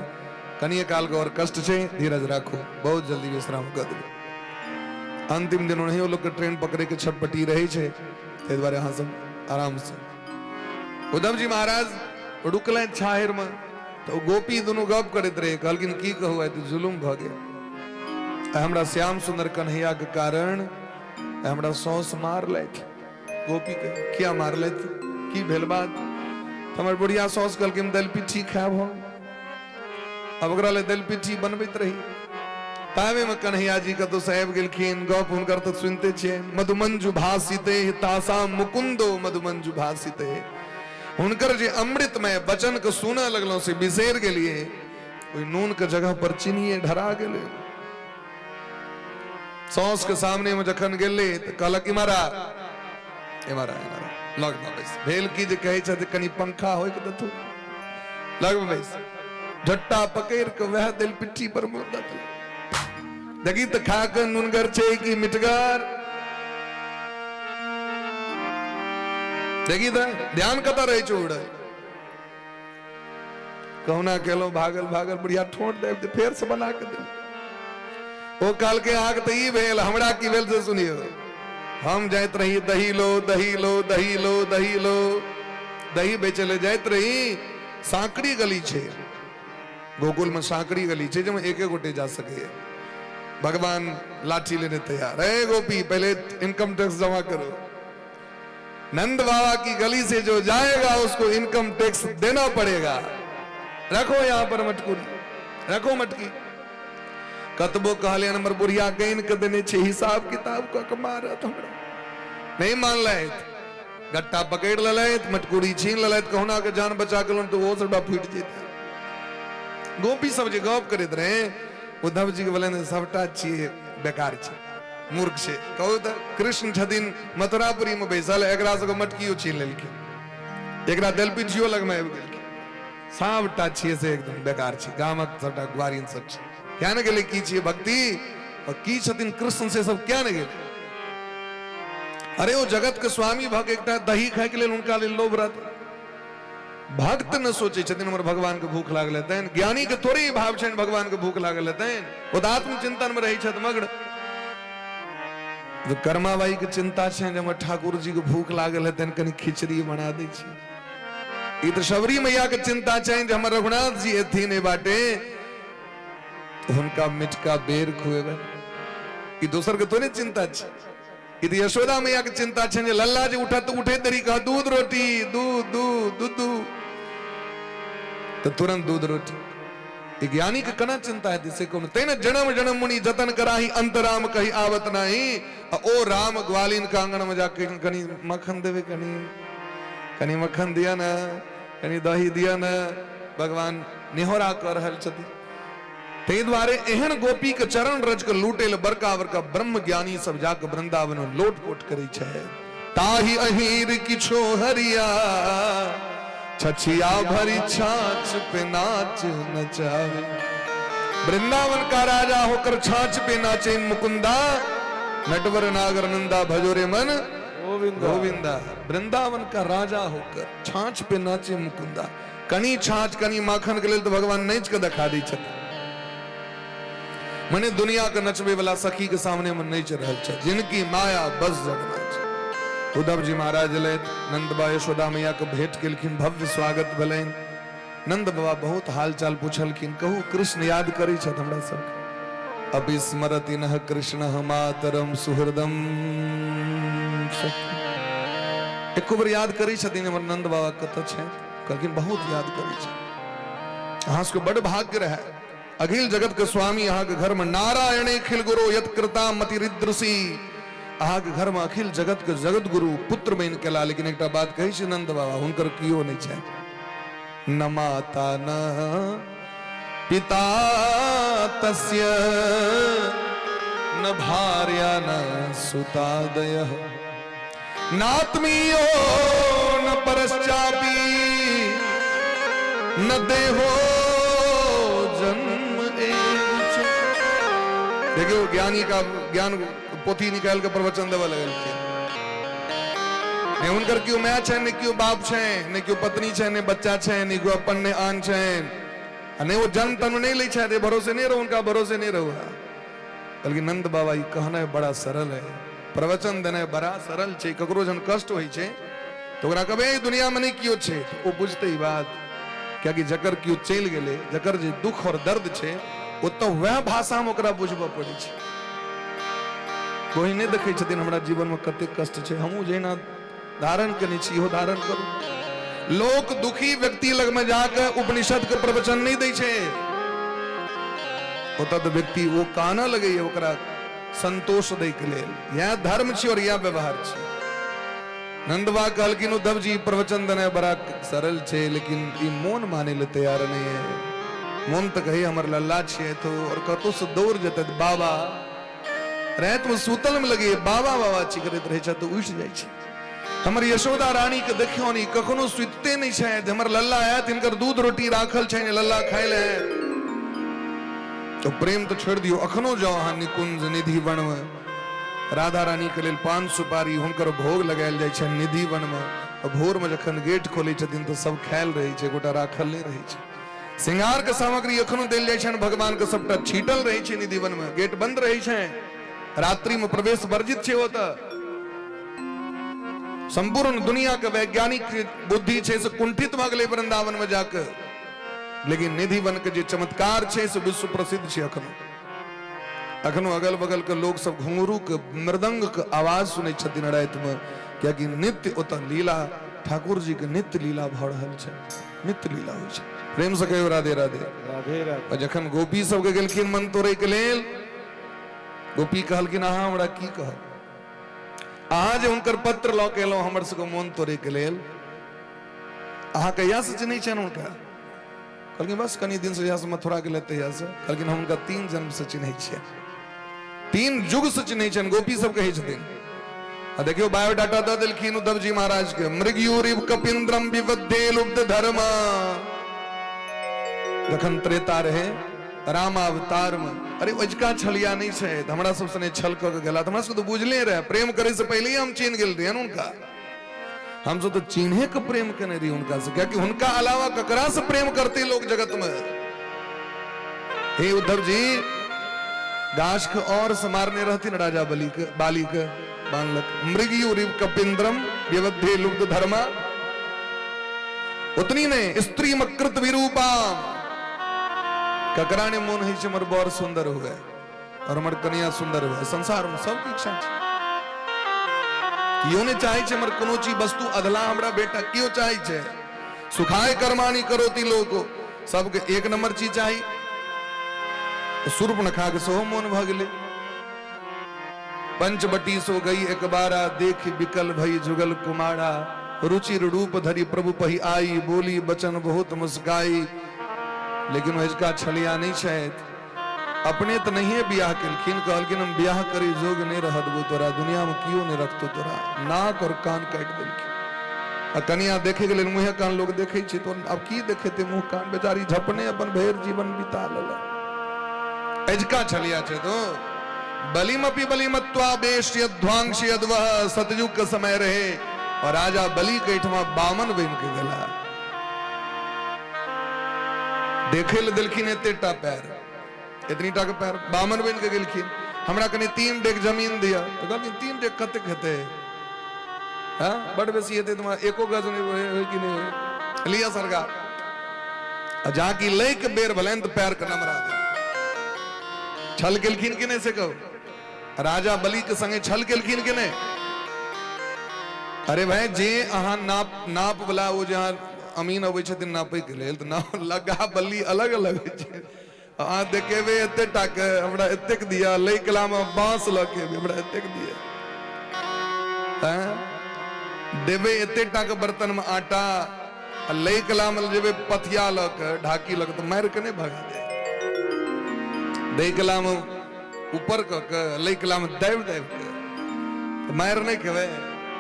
कनिए कालके आओर कष्ट छै, धीरज राखू, बहुत जल्दी विश्राम कऽ देबै। अंतिम दिन ओनाहियो लोकके ट्रेन पकड़ैके छटपटी रहै छै, ताहि दुआरे अहाँ सब आरामसँ। उद्धव जी महाराज रुकलनि छाहरिमे तऽ ओ गोपी दुनू गप करैत रहै। कहलखिन, की कहू, आइ तऽ जुलुम भऽ गेल। आइ हमरा श्याम सुन्दर कन्हैयाके कारण आइ हमरा सौस मारलथि। गोपी के किया मारलथि, की भेल बात? हमर बुढ़िया सौस कहलखिन, दालि पिट्ठी खायब हम। अब ओकरा लए दालि पिट्ठी बनबैत रही, ताबे में कन्हैया जी कतौ से आबि गेलखिन। गप हुनकर तऽ सुनिते छियै, मधुमंजु भासिते तासा मुकुंदो मधुमंजु भासिते। हुनकर जे अमृतमय वचन के सुनऽ लगलहुँ से बिसरि गेलियै, ओहि नून के जगह पर चीनिये ढरा गेलै। सौस के सामने में जखन गेलै तऽ कहलक, इमारा इमारा इमारा, लग में बैस। भेल की जे कहै छथि, कनि पंखा होइक देथु, लग में बैस। झट्टा पकड़ि के वएह देल पिट्ठी पर मुँह दऽ देलक। देखी तऽ खा के नुनगर छै कि मिठगर? देखी तऽ ध्यान कतऽ रहै छै उड़ल? कहुना केलहुँ, भागल भागल बुढ़िया ठोंट देब तऽ फेर से बना के देब। ओ कहलकै, अहाँके तऽ ई भेल, हमरा की भेल से सुनियौ। हम जाइत रही, दही लो, दही लो, दही लो, दही लो, दही बेचै लए जाइत रही। साँकड़ी गली छै गोकुल में, साँकड़ी गली छै जाहिमे एके गोटे जा सकैए। भगवान लाठी लेने तैयार, ए गोपी, पहले इनकम टैक्स जमा करो। नंद बाबा की गली से जो जाएगा उसको इनकम टैक्स देना पड़ेगा। रखो यहां पर मटकुरी, रखो मटकी। कतबो कहले, हमर बुढ़िया गैन के देने छै, हिसाब किताब कऽ के मारत हमरा। नहीं मानलथि, गट्टा पकड़ि लेलथि, मटकुरी छीन लेलथि। कहुना के जान बचा के तऽ ओहो सबटा फूटि जेतै। गोपी सब जे गप करैत रहे, उद्धव जी के बोले, सबटा छियै बेकार छै, मूर्ख छै। कहू तऽ, कृष्ण छथिन मथुरापुरी में बैसल, एकरा सबके मटकियो छीन लेलखिन, एकरा दलपिठियो लगमे आबि गेलखिन। सबटा छियै से एकदम बेकार छै, गामक सबटा ग्वारिन सब छै। क्या ने गेलै की छियै भक्ति और की छथिन कृष्ण, से सब क्या ने गेलै? अरे, ओ जगत के स्वामी भऽ के एकटा दही खायके लेल हुनका लेल लोभ रहत? भक्त न सोचै छथिन हमर भगवान के भूख लागल हेतनि। ज्ञानी के थोड़े ई भाव छनि भगवान के भूख लागल हेतनि, ओ तऽ आत्मचिंतन में रहै छथि मग्न। तऽ कर्माबाई के चिंता छनि जे हमर ठाकुर जी के भूख लागल हेतनि, कनि खिचड़ी बना दै छी। ई तऽ शबरी मैया के चिंता छनि जे हमर रघुनाथ जी एथिन एहि बाटे, तऽ हुनका मिठका बेर खुएबनि। ई दोसर के थोड़े चिंता छै। ई तऽ यशोदा मैया के चिंता छनि जे लल्ला जे उठत तऽ उठे देरी कह दूध रोटी, दूध दूध दूध दूध, तऽ तुरंत दूध रोटी। ई ज्ञानी के केना चिंता हेतै से कहू? तै ने जन्म जन्म मुनि जतन कराही अंत राम कही आवत नाही। आ ओ राम ग्वालिन के आंगन में जाके कनि मक्खन देबै, कनि कनि मक्खन दिअ ने, कनि दही दिअ ने, भगवान निहोरा कऽ रहल छथिन। ताहि दुआरे एहन गोपी के चरण रज के लूटे ले बड़का बड़का ब्रह्म ज्ञानी सब जाके वृंदावन में लोटपोट करै छै। ताहि अहीर किछो हरिया, छछिया भरी छाछ पे नाच नचावे। वृंदावन का राजा होकर छाछ पे नाचे मुकुंदा, नटवर नागर नंदा भजोरे मन गोविंदा। गोविंदा। वृंदावन का राजा होकर छाछ पे नाचे मुकुंदा। कनी छाछ कनी माखन के लेल तो भगवान नाच के देखा दै छथिन। मने दुनिया के नचबे वाला सखी के सामने में नाचि रहल छथि, जिनकी माया बस जगना छै। उद्धव जी महाराज एलथि, नंद बाबा यशोदा मैया के भेंट केलखिन, भव्य स्वागत भेलनि। नंद बाबा बहुत हाल चाल पूछलखिन, कहू कृष्ण याद करै छथि हमरा सबके? अभिस्मरति नः कृष्ण मातरम सुहृदम सखी। एको बेर याद करै छथिन हमर नंद बाबा कतऽ छथि? कहलखिन बहुत याद करै छथि। अहाँ सबके बड़ भाग्य रहै, अखिल जगत के स्वामी अहाँके घर में नारायणे अखिल गुरु यत कृता मतिरिदृशी। अहाँके घर में अखिल जगत के जगत गुरु पुत्र बनि केला। लेकिन एकटा बात कहै छी नंद बाबा, हुनकर कियो नहि छनि, न माता न पिता तस्य न भार्या न सुतादयः नात्मीयो न परश्चापि न देहो जन्म एव च। देखियौ ज्ञानी का ज्ञान पोथी निकालि के प्रवचन देबऽ लगलखिन। नहि हुनकर केओ माय छनि, नहि केओ बाप छनि, नहि केओ पत्नी छनि, नहि बच्चा छनि, नहि केओ अपन, नहि आन छनि, आ नहि ओ जन्म तन्म नहि लै छथि। भरोसे नहि रहू, हुनका भरोसे नहि रहू। कहलखिन नंद बाबा ई कहनाइ बड़ा सरल है, प्रवचन देनाइ बड़ा सरल छै। ककरो जहन कष्ट होइ छै तऽ ओकरा कहबै एहि दुनियामे नहि केओ छै, तऽ ओ बुझतै ई बात, कियाकि जकर केओ चलि गेलै, जकर जे दुख और दर्द छै, ओ तऽ वएह भाषामे ओकरा बुझबऽ पड़ै छै। कोई नहि देखै छथिन हमरा जीवनमे कतेक कष्ट छै, हमहूँ जहिना धारण केने छी इहो धारण करू। लोक दुखी व्यक्ति लगमे जाके उपनिषद के प्रवचन नहि दै छै, ओतऽ तऽ व्यक्ति ओ कानऽ लगैए ओकरा संतोष दैके लेल। इएह धर्म छी और इएह व्यवहार छी। नंदबा कहलखिन उद्धव जी प्रवचन देनाइ बड़ा सरल छै, लेकिन ई मोन मानै लए तैयार नहि है। मोन तऽ कही हमर लल्ला छियै तो और कतौ से दौड़ जेतै तऽ बाबा रातिमे सुतल में लगे बाबा बाबा चिकरैत रहै छै तऽ उठि जाइ छै। हमर यशोदा रानी के देखियौ नी कखनो सुतिते नहि छथि, हमर लल्ला आयत हिनकर दूध रोटी राखल छनि, लल्ला खाय लए आयत। तो प्रेम तऽ छोड़ि दियौ, अखनो जाउ अहाँ निकुंज निधि वन में, राधा रानी के लेल पान सुपारी हुनकर भोग लगायल जाइ छनि निधि वन में। भोर में जखन गेट खोलै छथिन तऽ सब खायल रहै छै, गोटा राखल नहि रहै छै। श्रृंगार के सामग्री एखनो देल जाइ छनि भगवान के, सबटा छीटल रहै छै निधि वन में, गेट बंद रहै छै, रात्रि में प्रवेश वर्जित छै ओतऽ। संपूर्ण दुनिया के वैज्ञानिक बुद्धि छै से कुंठित भऽ गेलै वृंदावन में जाके, लेकिन निधि वन के जे चमत्कार छै से विश्व प्रसिद्ध छै। अखनो अखनो अगल बगल के लोग सब घुंघरू के मृदंग के आवाज सुनै छथिन राति में, कियाकि नित्य ओतऽ लीला ठाकुर जी के नित्य लीला भऽ रहल छै, नित्य लीला होइ छै। प्रेम से कहियो राधे राधे। राधे राधे। आ जखन गोपी सबके गेलखिन मन तोड़ै के लेल, गोपी कहलखिन अहाँ हमरा की कहब, अहाँ जे हुनकर पत्र लऽ के एलहुँ हमर सबके मोन तोड़ै के लेल, अहाँ कहिया से चिन्है छियनि हुनका? कहलखिन बस कनी दिन से, जहिया से मथुरा गेलै तहिया से। कहलखिन हम हुनका 3 जन्म से चिन्है छियनि, 3 युग से चिन्है छियनि, गोपी सब कहै छथिन। आ देखियौ बायोडाटा दऽ देलखिन उद्धव जी महाराज के, मृगयूरिव कपिंद्रम विवद्धे लुब्ध धर्म। जखन त्रेता रहे रामावतार में, अरे अजका छलिया नहीं छै, हमरा सब सने छल कऽ के गेला, हमरा सब तऽ बुझले रहे, प्रेम करे से पहले ही हम चिन्ह गेल रहियन हुनका। हम सब तऽ चिन्हे के प्रेम केने रही हुनका से, कियाकि हुनका अलावा ककरा से प्रेम करते लोग जगत में। हे उद्धव जी, गाछ के और से मारने रहथिन राजा बलि के, बाली के बांधलक। मृगयुरिव कपिंद्रम व्यवधे लुब्ध धर्मा, उतनी नहीं स्त्री मकृत विरूपाम। ककरा ने मोन होइ छै हमर बर सुंदर हुए और हमर कन्या सुंदर हुए, संसार में सबके इच्छा छै। केओ नहि चाहै छै हमर कोनो चीज वस्तु अधला हमरा बेटा, केओ चाहै छै सुखाय कर्मानी करोती लोको, सबके एक नंबर चीज चाही। तऽ शूर्पणखा के सेहो मोन भऽ गेलै। पंचवटी सो गई एक बारा, देख बिकल भई जुगल कुमारा, रुचिर रूप धरि प्रभु पही आई, बोली बचन बहुत मुस्काई। लेकिन ओहिजका छलिया नहीं छथि, अपने तऽ नहिए बियाह केलखिन, कहलखिन हम बियाह करी जोग नहि रह देबो तोरा, दुनिया में कियो नहि रखतो तोरा। नाक और कान काटि देलखिन। आ कनिया देखे के लेल मुँहे कान लोग देखै छै, तो आब की देखेते मुँह कान, बेचारी झपने अपन भरि जीवन बिता लेलक। अजुका छलिया छै तो बलिमपि बलिमत्वा बेश्य ध्वांश यद्वह, सतयुग के समय रहे और राजा बलि के एहिठमा बामन बनि के गेला। देखे ले देलखिन एते टा पैर, एतनी टा के पैर, बामन बनि के गेलखिन। हमरा कनि 3 डेग जमीन दिया, तो कहलखिन 3 डेग कतेक हेतै? हाँ, बड बेसी हेतै, तुम्हारा एको गज नहि होय कि नहि होय, लिअ सरकार। आ जाकि लै के बेर भेलनि तऽ पैर के नमरा देल। छल केलखिन कि नहि से कहू? राजा बलि के संगे छल केलखिन कि नहि? अरे भाई, जे अहाँ नाप नाप वाला ओ जे अहाँ अमीन अबै छथिन नापै के लेल, तऽ नाप लग्गा बल्ली अलग अलग होइ छै। अहाँ देखेबै एते टा के हमरा एतेक दिया, लै कला मे बांस लऽ के एबै, हमरा एतेक दिया। हैं? देबै एते टा के बर्तन मे आटा, आ लै कला मे जेबै पथिया लऽ के, ढाकी लऽ के, तऽ मारि के नहि भगा दे। दै कला मे ऊपर कऽ के, लै कला मे दाबि दाबि के, तऽ मारि नहि खेबै।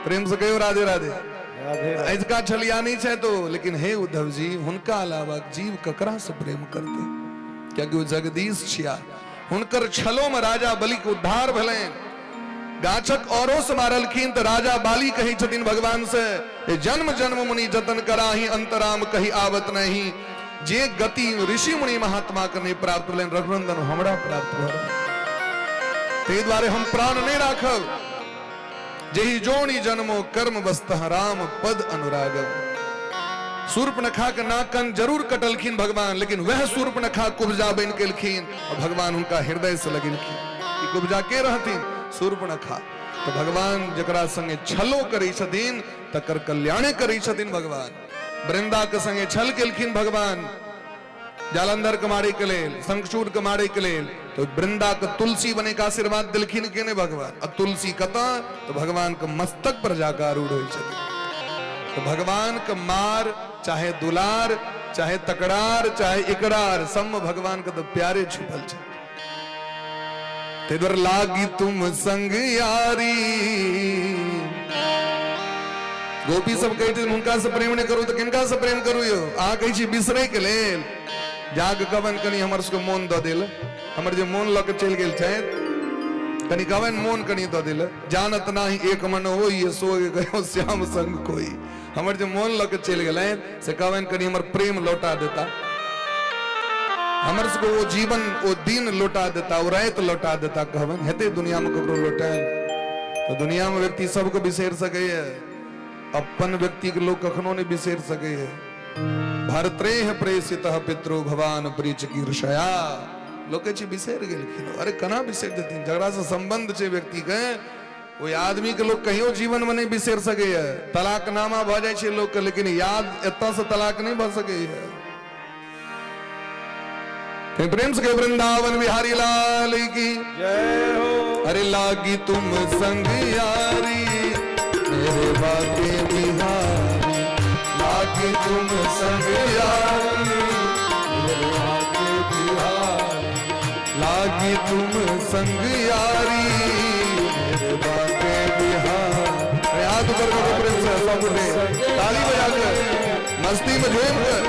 प्रेम से कहियो राधे राधे। राधे। अजुका छलिया नहीं छै तो, लेकिन हे उद्धव जी, हुनका अलावा जीव ककरा से प्रेम करते? कियाकि ओ जगदीश छिया। हुनकर छलो में राजा बलि के उद्धार भेलनि। गाछक औरो से मारलखिन तऽ राजा बाली कहै छथिन भगवान से, हे जन्म जन्म मुनि जतन कराही अंतराम कही आवत नहीं। जे गति ऋषि मुनि महात्मा के नहीं प्राप्त भेलनि रघुनंदन, हमरा प्राप्त भऽ रहल। ताहि दुआरे हम प्राण नहीं राखब। जेहि जोनी जन्मो कर्म वस्तः राम पद अनुरागम। शूर्पणखा के नाक कान जरूर कटलखिन भगवान, लेकिन वह शूर्पणखा कुब्जा बनि गेलखिन और भगवान हुनका हृदय से लगेलखिन। ई कुब्जा के रहथिन? शूर्पणखा। तो भगवान जकरा संगे छलो करै छथिन तकर कल्याणे करै छथिन भगवान। वृंदा के संगे छल केलखिन भगवान जालंधर के मारे के लेल, शंखचूड़ के मारे के लेल, तो वृंदा के तुलसी बने के आशीर्वाद दिलखिन के नहीं भगवान? आ तुलसी कतऽ? तो भगवान के मस्तक पर जाकर आरूढ़ होइ छथिन। तो भगवान के मार चाहे दुलार चाहे तकरार चाहे इकरार, सब में भगवान के तो प्यारे छुपल छै। ताहि दुआरे लागी तुम संग यारी। गोपी सब कहै छथिन हुनका से प्रेम नहि करू तऽ किनका से प्रेम करू यौ? अहाँ कहै छी बिसरै के लेल। जाग कहबनि कनि हमर सबके मोन दऽ देल, हमर जे मोन लऽ के चलि गेल छथि, कनि कहबनि मोन कनि दऽ देल। जानत नाही एक मन होई सो गयो श्याम संग कोई। हमर जे मोन लऽ के चलि गेलनि से कहबनि कनि हमर प्रेम लौटा देता, हमर सबके ओ जीवन ओ दिन लौटा देता, ओ राति लौटा देता। कहबनि हेतै दुनिया में ककरो लौटायल? तऽ दुनिया में व्यक्ति सबके बिसरि सकैए, अपन व्यक्ति के लोग कखनो नहि बिसरि सकैए। भर्त्रेह प्रेषितः पितृ भवान प्रीच कीर्षया। लोक कहै छै बिसरि गेलखिन। अरे केना बिसरि जेथिन? जकरासँ सम्बन्ध छै व्यक्ति के, ओहि आदमी के लोग कहियो जीवन में नहीं बिसरि सकैए। तलाकनामा भऽ जाइ छै लोक के, लेकिन याद एतऽ से तलाक नहीं भऽ सकैए। प्रेम से वृंदावन बिहारी लाल की जय हो। अरे लागी तुम संग यारी मेरे बाके बिहारी, लागी तुम संग यारी मेरे बाके बिहारी, लागी तुम संग यारी मेरे बाके बिहारी। अरे हाथ ऊपर करो प्रेम से, सब उठे ताली बजा कर मस्ती में झूम कर।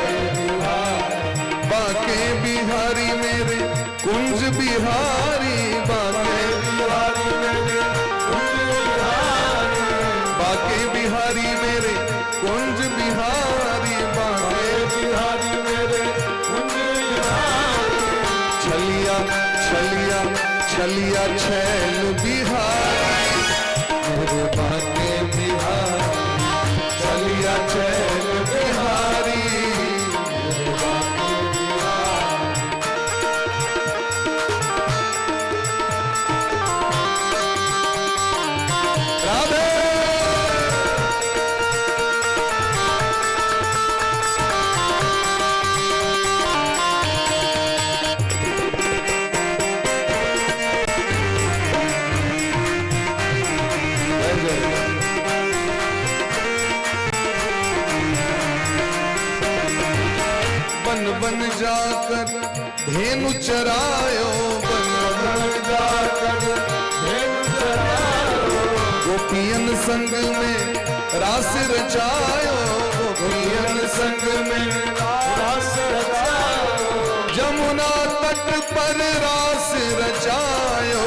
बाके बिहारी मेरे कुंज बिहारी, बाके बिहारी मेरे कुंज बिहारी, बाके बिहारी मेरे कुंज बिहारी, बाके बिहारी मेरे कुंज बिहारी। छलिया छलिया छलिया छैल बिहारी मेरे बाके बिहारी, छलिया छैल बिहारी मेरे बाके बिहारी। राधे। बन बन जाकर धेनु चरायो, बन बन जाकर धेनु चरायो। गोपियन संग में रास रचायो, गोपियन संग में रास रचायो। जमुना तट पर रास रचायो,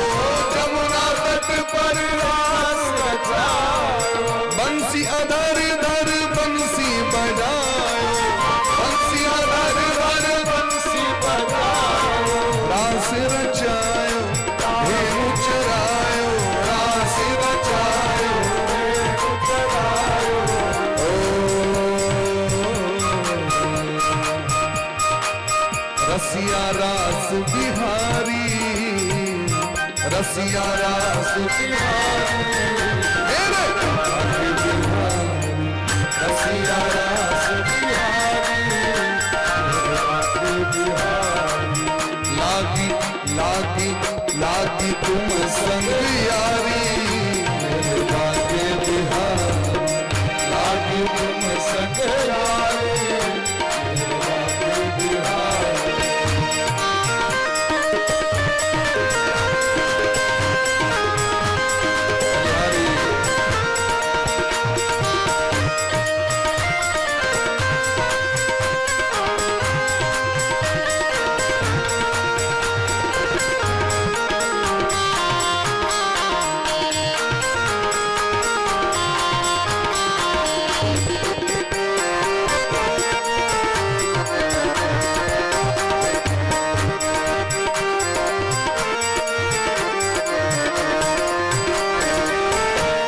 जमुना तट पर रास रचायो। बंसी अधर धर बंसी बजायो, बंसी अधर धर बंसी बजायो। रास रचायो धेनु चरायो, रास रचायो धेनु चरायो। ओ रसिया रास बिहारी, रसिया रास बिहारी, मेरे बिहारी, रसिया रास बिहारी, बिहारी। लागी लागी लागी तुम संग यारी, मेरे बाके बिहारी, लागी तुम संग यारी, मेरे बाके बिहारी। यारी।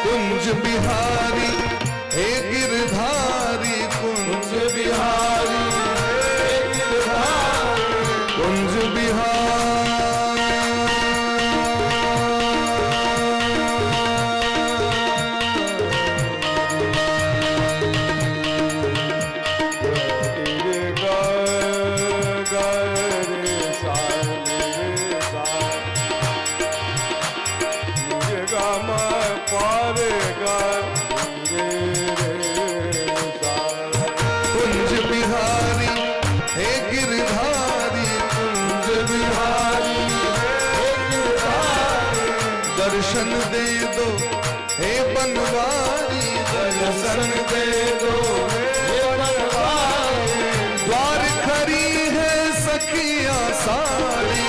कुंज बिहारी हे गिरधारी, कुंज कुंज बिहारी हे गिरधारी। कुंज बिहारी। रे ग ग रे सा रे सा रे ग म प रे ग रे रे सा। कुंज बिहारी हे गिरधारी, कुंज बिहारी हे गिरधारी। दर्शन दे दो हे बनवारी, दर्शन दर्शन दे दो हे बनवारी। द्वार खड़ी है सखिया सारी,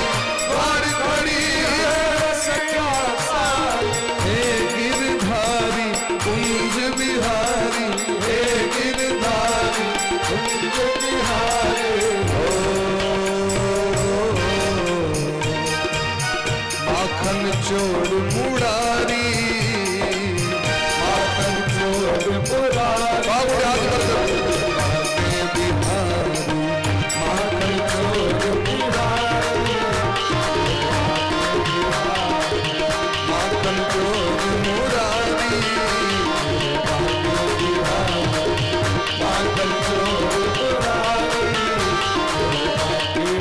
द्वार खड़ी है सखिया सारी। हे गिरधारी कुंज बिहारी, हे गिरधारी कुंज बिहारी। ओ माखन चोर मुरारी, माखन चोर मुरारी। बाबू याद कर दो। बाके बिहारी, माखन चोर बिहारी। माखन चोर मुरारी, बाके बिहारी, माखन चोर मुरारी।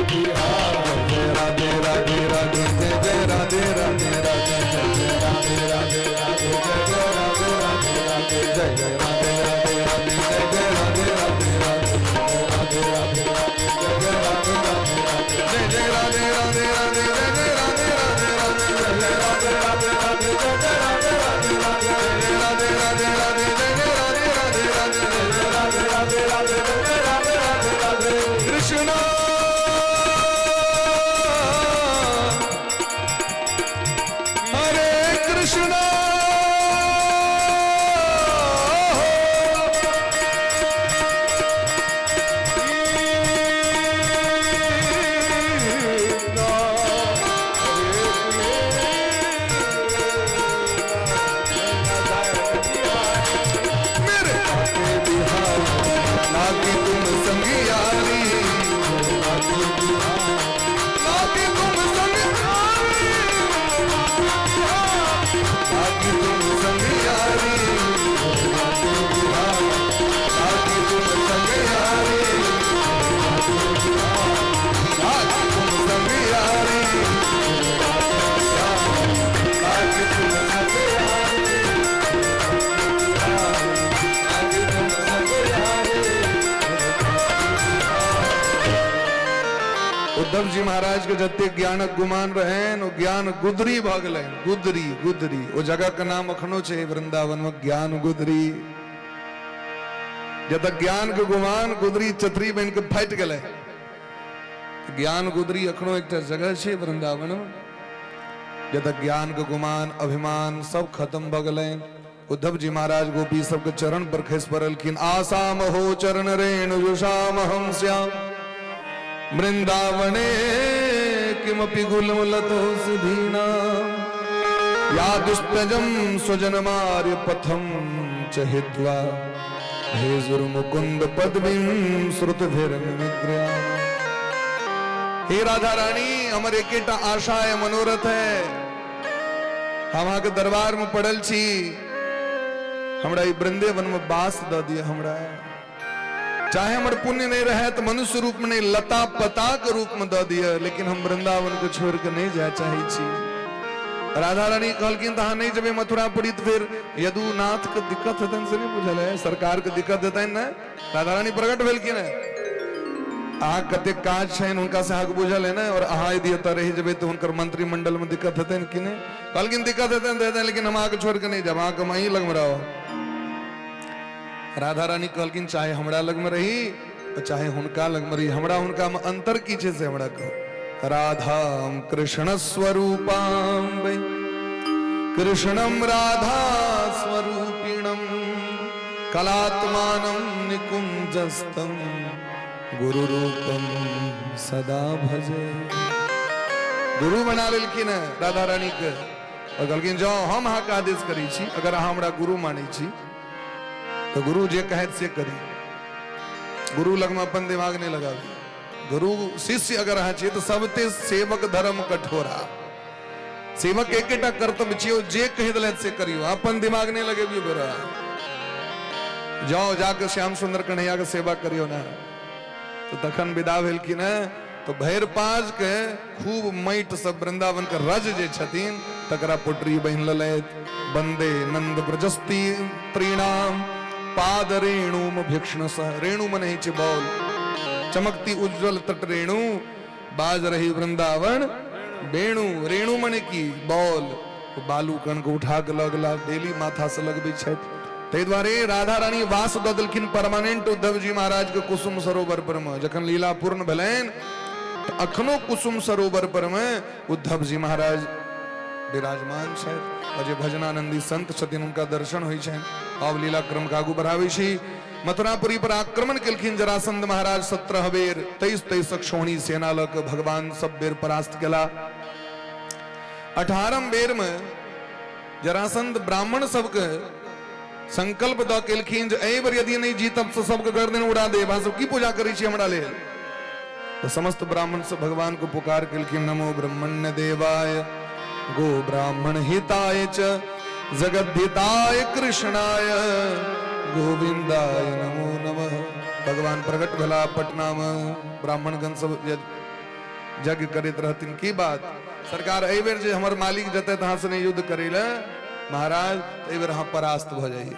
बिहारी। जय राधे राधे राधे जय जय राधे राधे राधे जय जय राधे राधे राधे जय जय राधे राधे राधे जय जय राधे राधे राधे जय जय राधे राधे राधे राधे राधे राधे जय जय राधे राधे राधे जय जय राधे राधे राधे जय जय राधे राधे राधे जय जय राधे राधे राधे जय जय राधे राधे राधे जय राधे राधे राधे जय जय राधे राधे राधे जय जय राधे राधे राधे जय जय राधे राधे राधे। कृष्णा हरे कृष्णा मेरे बाके बिहारी, लागी तुम संग यारी, लागी तुम संग यारी, लागी तुम संग यारी, लागी तुम संग यारी, लागी तुम संग यारी, लागी तुम संग यारी, लागी तुम संग यारी। उद्धव जी महाराज के जते ज्ञानक गुमान रहनि ओ ज्ञान गुदरी भऽ गेलनि। गुदरी गुदरी ओ जगह के नाम अखनो छै वृंदावन में, ज्ञान गुदरी। जतऽ ज्ञान के गुमान गुदरी चतरी बनि के फाटि गेलै। ज्ञान गुदरी अखनो एकटा जगह छै वृंदावन में, जतऽ ज्ञान के गुमान अभिमान सब खत्म भऽ गेलै। उद्धव जी महाराज गोपी सबके चरण पर खसि पड़लखिन। आसाम हो चरण रेणु जुषाम हम श्याम वृंदावने किमपि गुलमलतो सुधीना या दुष्टजम स्वजनमार्य पथम च हित्वा भेजुर मुकुंद पदवीं श्रुतभिर्विग्रह। हे राधा रानी, हमर एकेटा आशा है, मनोरथ है, हम अहाँके दरबार में पड़ल छी, हमरा ई वृंदेवन में बास दऽ दिअ। हमरा चाहे हमर पुण्य नहीं रहे तो मनुष्य रूप में नहीं, लता पता के रूप में दऽ दिअ, लेकिन हम वृंदावन के छोड़ के नहीं जाय चाहे छी। राधा रानी कहलखिन तऽ अहाँ नहीं जेबै मथुरापुरी तऽ फिर यदुनाथ के दिक्कत हेतनि, से नहीं बुझल है, सरकार के दिक्कत हेतनि ने। राधा रानी प्रकट भेलखिन है, अहाँ कतेक काज छनि हुनका से अहाँके बुझल है ने, और अहाँ यदि एतऽ रहि जेबै तऽ हुनकर मंत्रिमंडल में दिक्कत हेतनि कि नहि? कहलखिन दिक्कत हेतनि तऽ हेतनि, लेकिन हम अहाँके छोड़ि कऽ नहि जायब, अहाँके हम अहीं लगमे रहब। राधा रानी कहलखिन चाहे हमरा लगमे रही और चाहे हुनका लगमे रही, हमरा हुनकामे अंतर की छै से हमरा कहू। राधा कृष्ण स्वरूपाम वै कृष्णम राधा स्वरूपिणम कलात्मानं निकुंजस्थम गुरु रूपम सदा भजे। गुरु बना लेलखिन है राधा रानी के और कहलखिन जाओ हम अहाँके आदेश करै छी, अगर अहाँ हमरा गुरु मानै छी तो गुरु जे कहत से करी, गुरु लगमे अपन दिमाग नहीं लगाबी। गुरु शिष्य अगर अहाँ छियै तऽ सबते सेवक धर्म कठोरा, सेवक एकेटा कर्तव्य छियै, जे कहि देलथि से करियौ, अपन दिमाग नहीं लगेबियौ। बेरा जाओ जाके श्याम सुंदर कन्हैया के सेवा करियौ ना। तो तखन विदा भेलखिन है तो भैर पाँच के खूब माटि सब वृंदावन के रज जे छथिन तकरा पोटरी बन्हि लेलथि। वंदे नंद ब्रजस्ती त्रीणाम पाद रेणुम भीक्ष्ण सह, रेणु मने होइ छै बॉल, चमकती उज्जवल तट रेणु बाज रही वृंदावन वेणु। रेणु मने की बॉल, बालू कण के उठा के लगला डेली माथा से लगबै छथि। ताहि दुआरे राधा रानी वास दऽ देलखिन परमानेंट उद्धव जी महाराज के कुसुम सरोवर पर में। जखन लीला पूर्ण भेलनि तऽ अखनो कुसुम सरोवर पर में उद्धव जी महाराज विराजमान छथि और जे भजनानंदी संत छथिन हुनका दर्शन होइ छनि। अब लीला क्रम के आगू बढ़ाबै छी। मथुरापुरी पर आक्रमण केलखिन जरासंध महाराज 17 बेर, 23 अक्षौहिणी सेना लऽ कऽ भगवान सब बेर परास्त केला। 18 बेर में जरासंध ब्राह्मण सबके संकल्प दऽ केलखिन जे एहि बेर यदि नहि जीतब तऽ सबके गर्दन उड़ा देब, अहाँ सब की पूजा करै छी हमरा लेल? तऽ समस्त ब्राह्मण सब भगवान को पुकार केलखिन, नमो ब्रह्मण्य देवाय गो ब्राह्मण हिताय च जगद्धिताय कृष्णाय गोविंदाय नमो नमः। भगवान प्रकट भेला पटना में, ब्राह्मणगण सब यज्ञ करैत रहथिन। की बात सरकार, एहि बेर जे हमर मालिक जतै अहाँ से नहि युद्ध करै लए महाराज, एहि बेर अहाँ परास्त भऽ जाइए,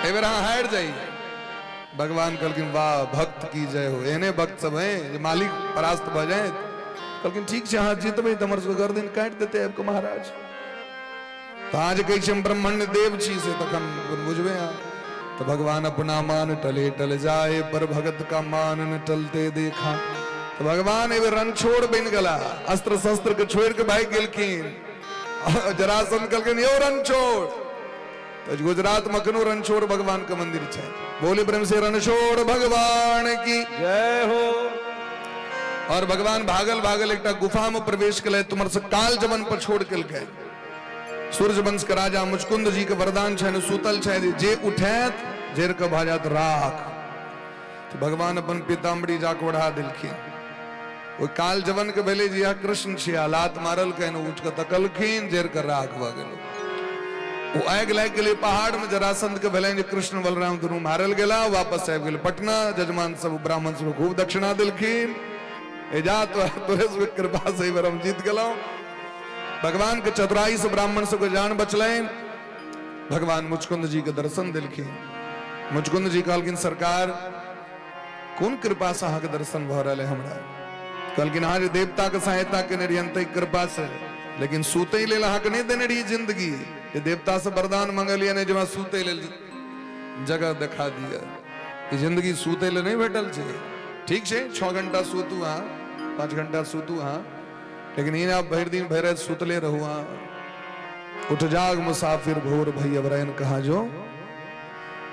एहि बेर अहाँ हारि जाइए। भगवान कहलखिन वाह भक्त की जय हो, एहने भक्त सब हैं जे मालिक परास्त भऽ जाए। कहलखिन ठीक छै, अहाँ जीतबै तऽ हमर सबके गर्दन काटि देतै आबि कऽ महाराज। तऽ अहाँ जे कहै छी हम ब्रह्मण्य देव छी से तखन बुझबै अहाँ। तऽ भगवान अपना मान टले टल जाए पर भगत का मान न टलते देखा। तऽ भगवान एहि बेर रणछोड़ बनि गेला, अस्त्र शस्त्र के छोड़ि के भागि गेलखिन। जरासंध कहलखिन यौ रणछोड़, तऽ गुजरात में अखनो रणछोड़ भगवान के मंदिर छै। बोले प्रेम से रणछोड़ भगवान की जय हो। और भगवान भागल भागल एकटा गुफा में प्रवेश केलथि, तुम्हर से काल जमन पर छोड़ केलकै। सूर्य वंश के राजा मुचकुंद जी के वरदान छनि, सुतल छथि, जे उठैत जरि के भऽ जायत राख। तऽ भगवान अपन पीताम्बरी जाके ओढ़ा देलखिन। ओहि काल जवन के भेलै जे यह कृष्ण छिया, लात मारलकनि, उठि कऽ तकलखिन, जरि कऽ राख भऽ गेल। ओ आगि लागि गेलै पहाड़ में। जरासंध के भेलनि जे कृष्ण बलराम दुनू मारल गेला। वापस आबि गेल पटना। जजमान सब ब्राह्मण सब खूब दक्षिणा देलखिन, ए जा तोरे सबके कृपा से एहि बेर हम जीत गेलहुँ। भगवान के चतुराई से ब्राह्मण सबके जान बचलनि। भगवान मुचकुंद जी के दर्शन देलखिन। मुचकुंद जी कहलखिन सरकार कोन कृपा से अहाँके दर्शन भऽ रहल है हमरा? कहलखिन अहाँ जे देवताके सहायता केने रहियनि ताहि कृपासँ, लेकिन सुतै लेल अहाँके नहि देने रहियै जिंदगी। जे देवतासँ वरदान मंगलियै नहि जे हमरा सुतै लेल जगह देखा दिअ। ई जिंदगी सुतै लेल नहि भेटल छै। ठीक छै, 6 घंटा सुतू अहाँ, 5 घंटा सुतू अहाँ, लेकिन ई भरि दिन भरि राति सुतले रहू अहाँ। उठ जाग मुसाफिर भोर भई अब रैन कहाँ जो।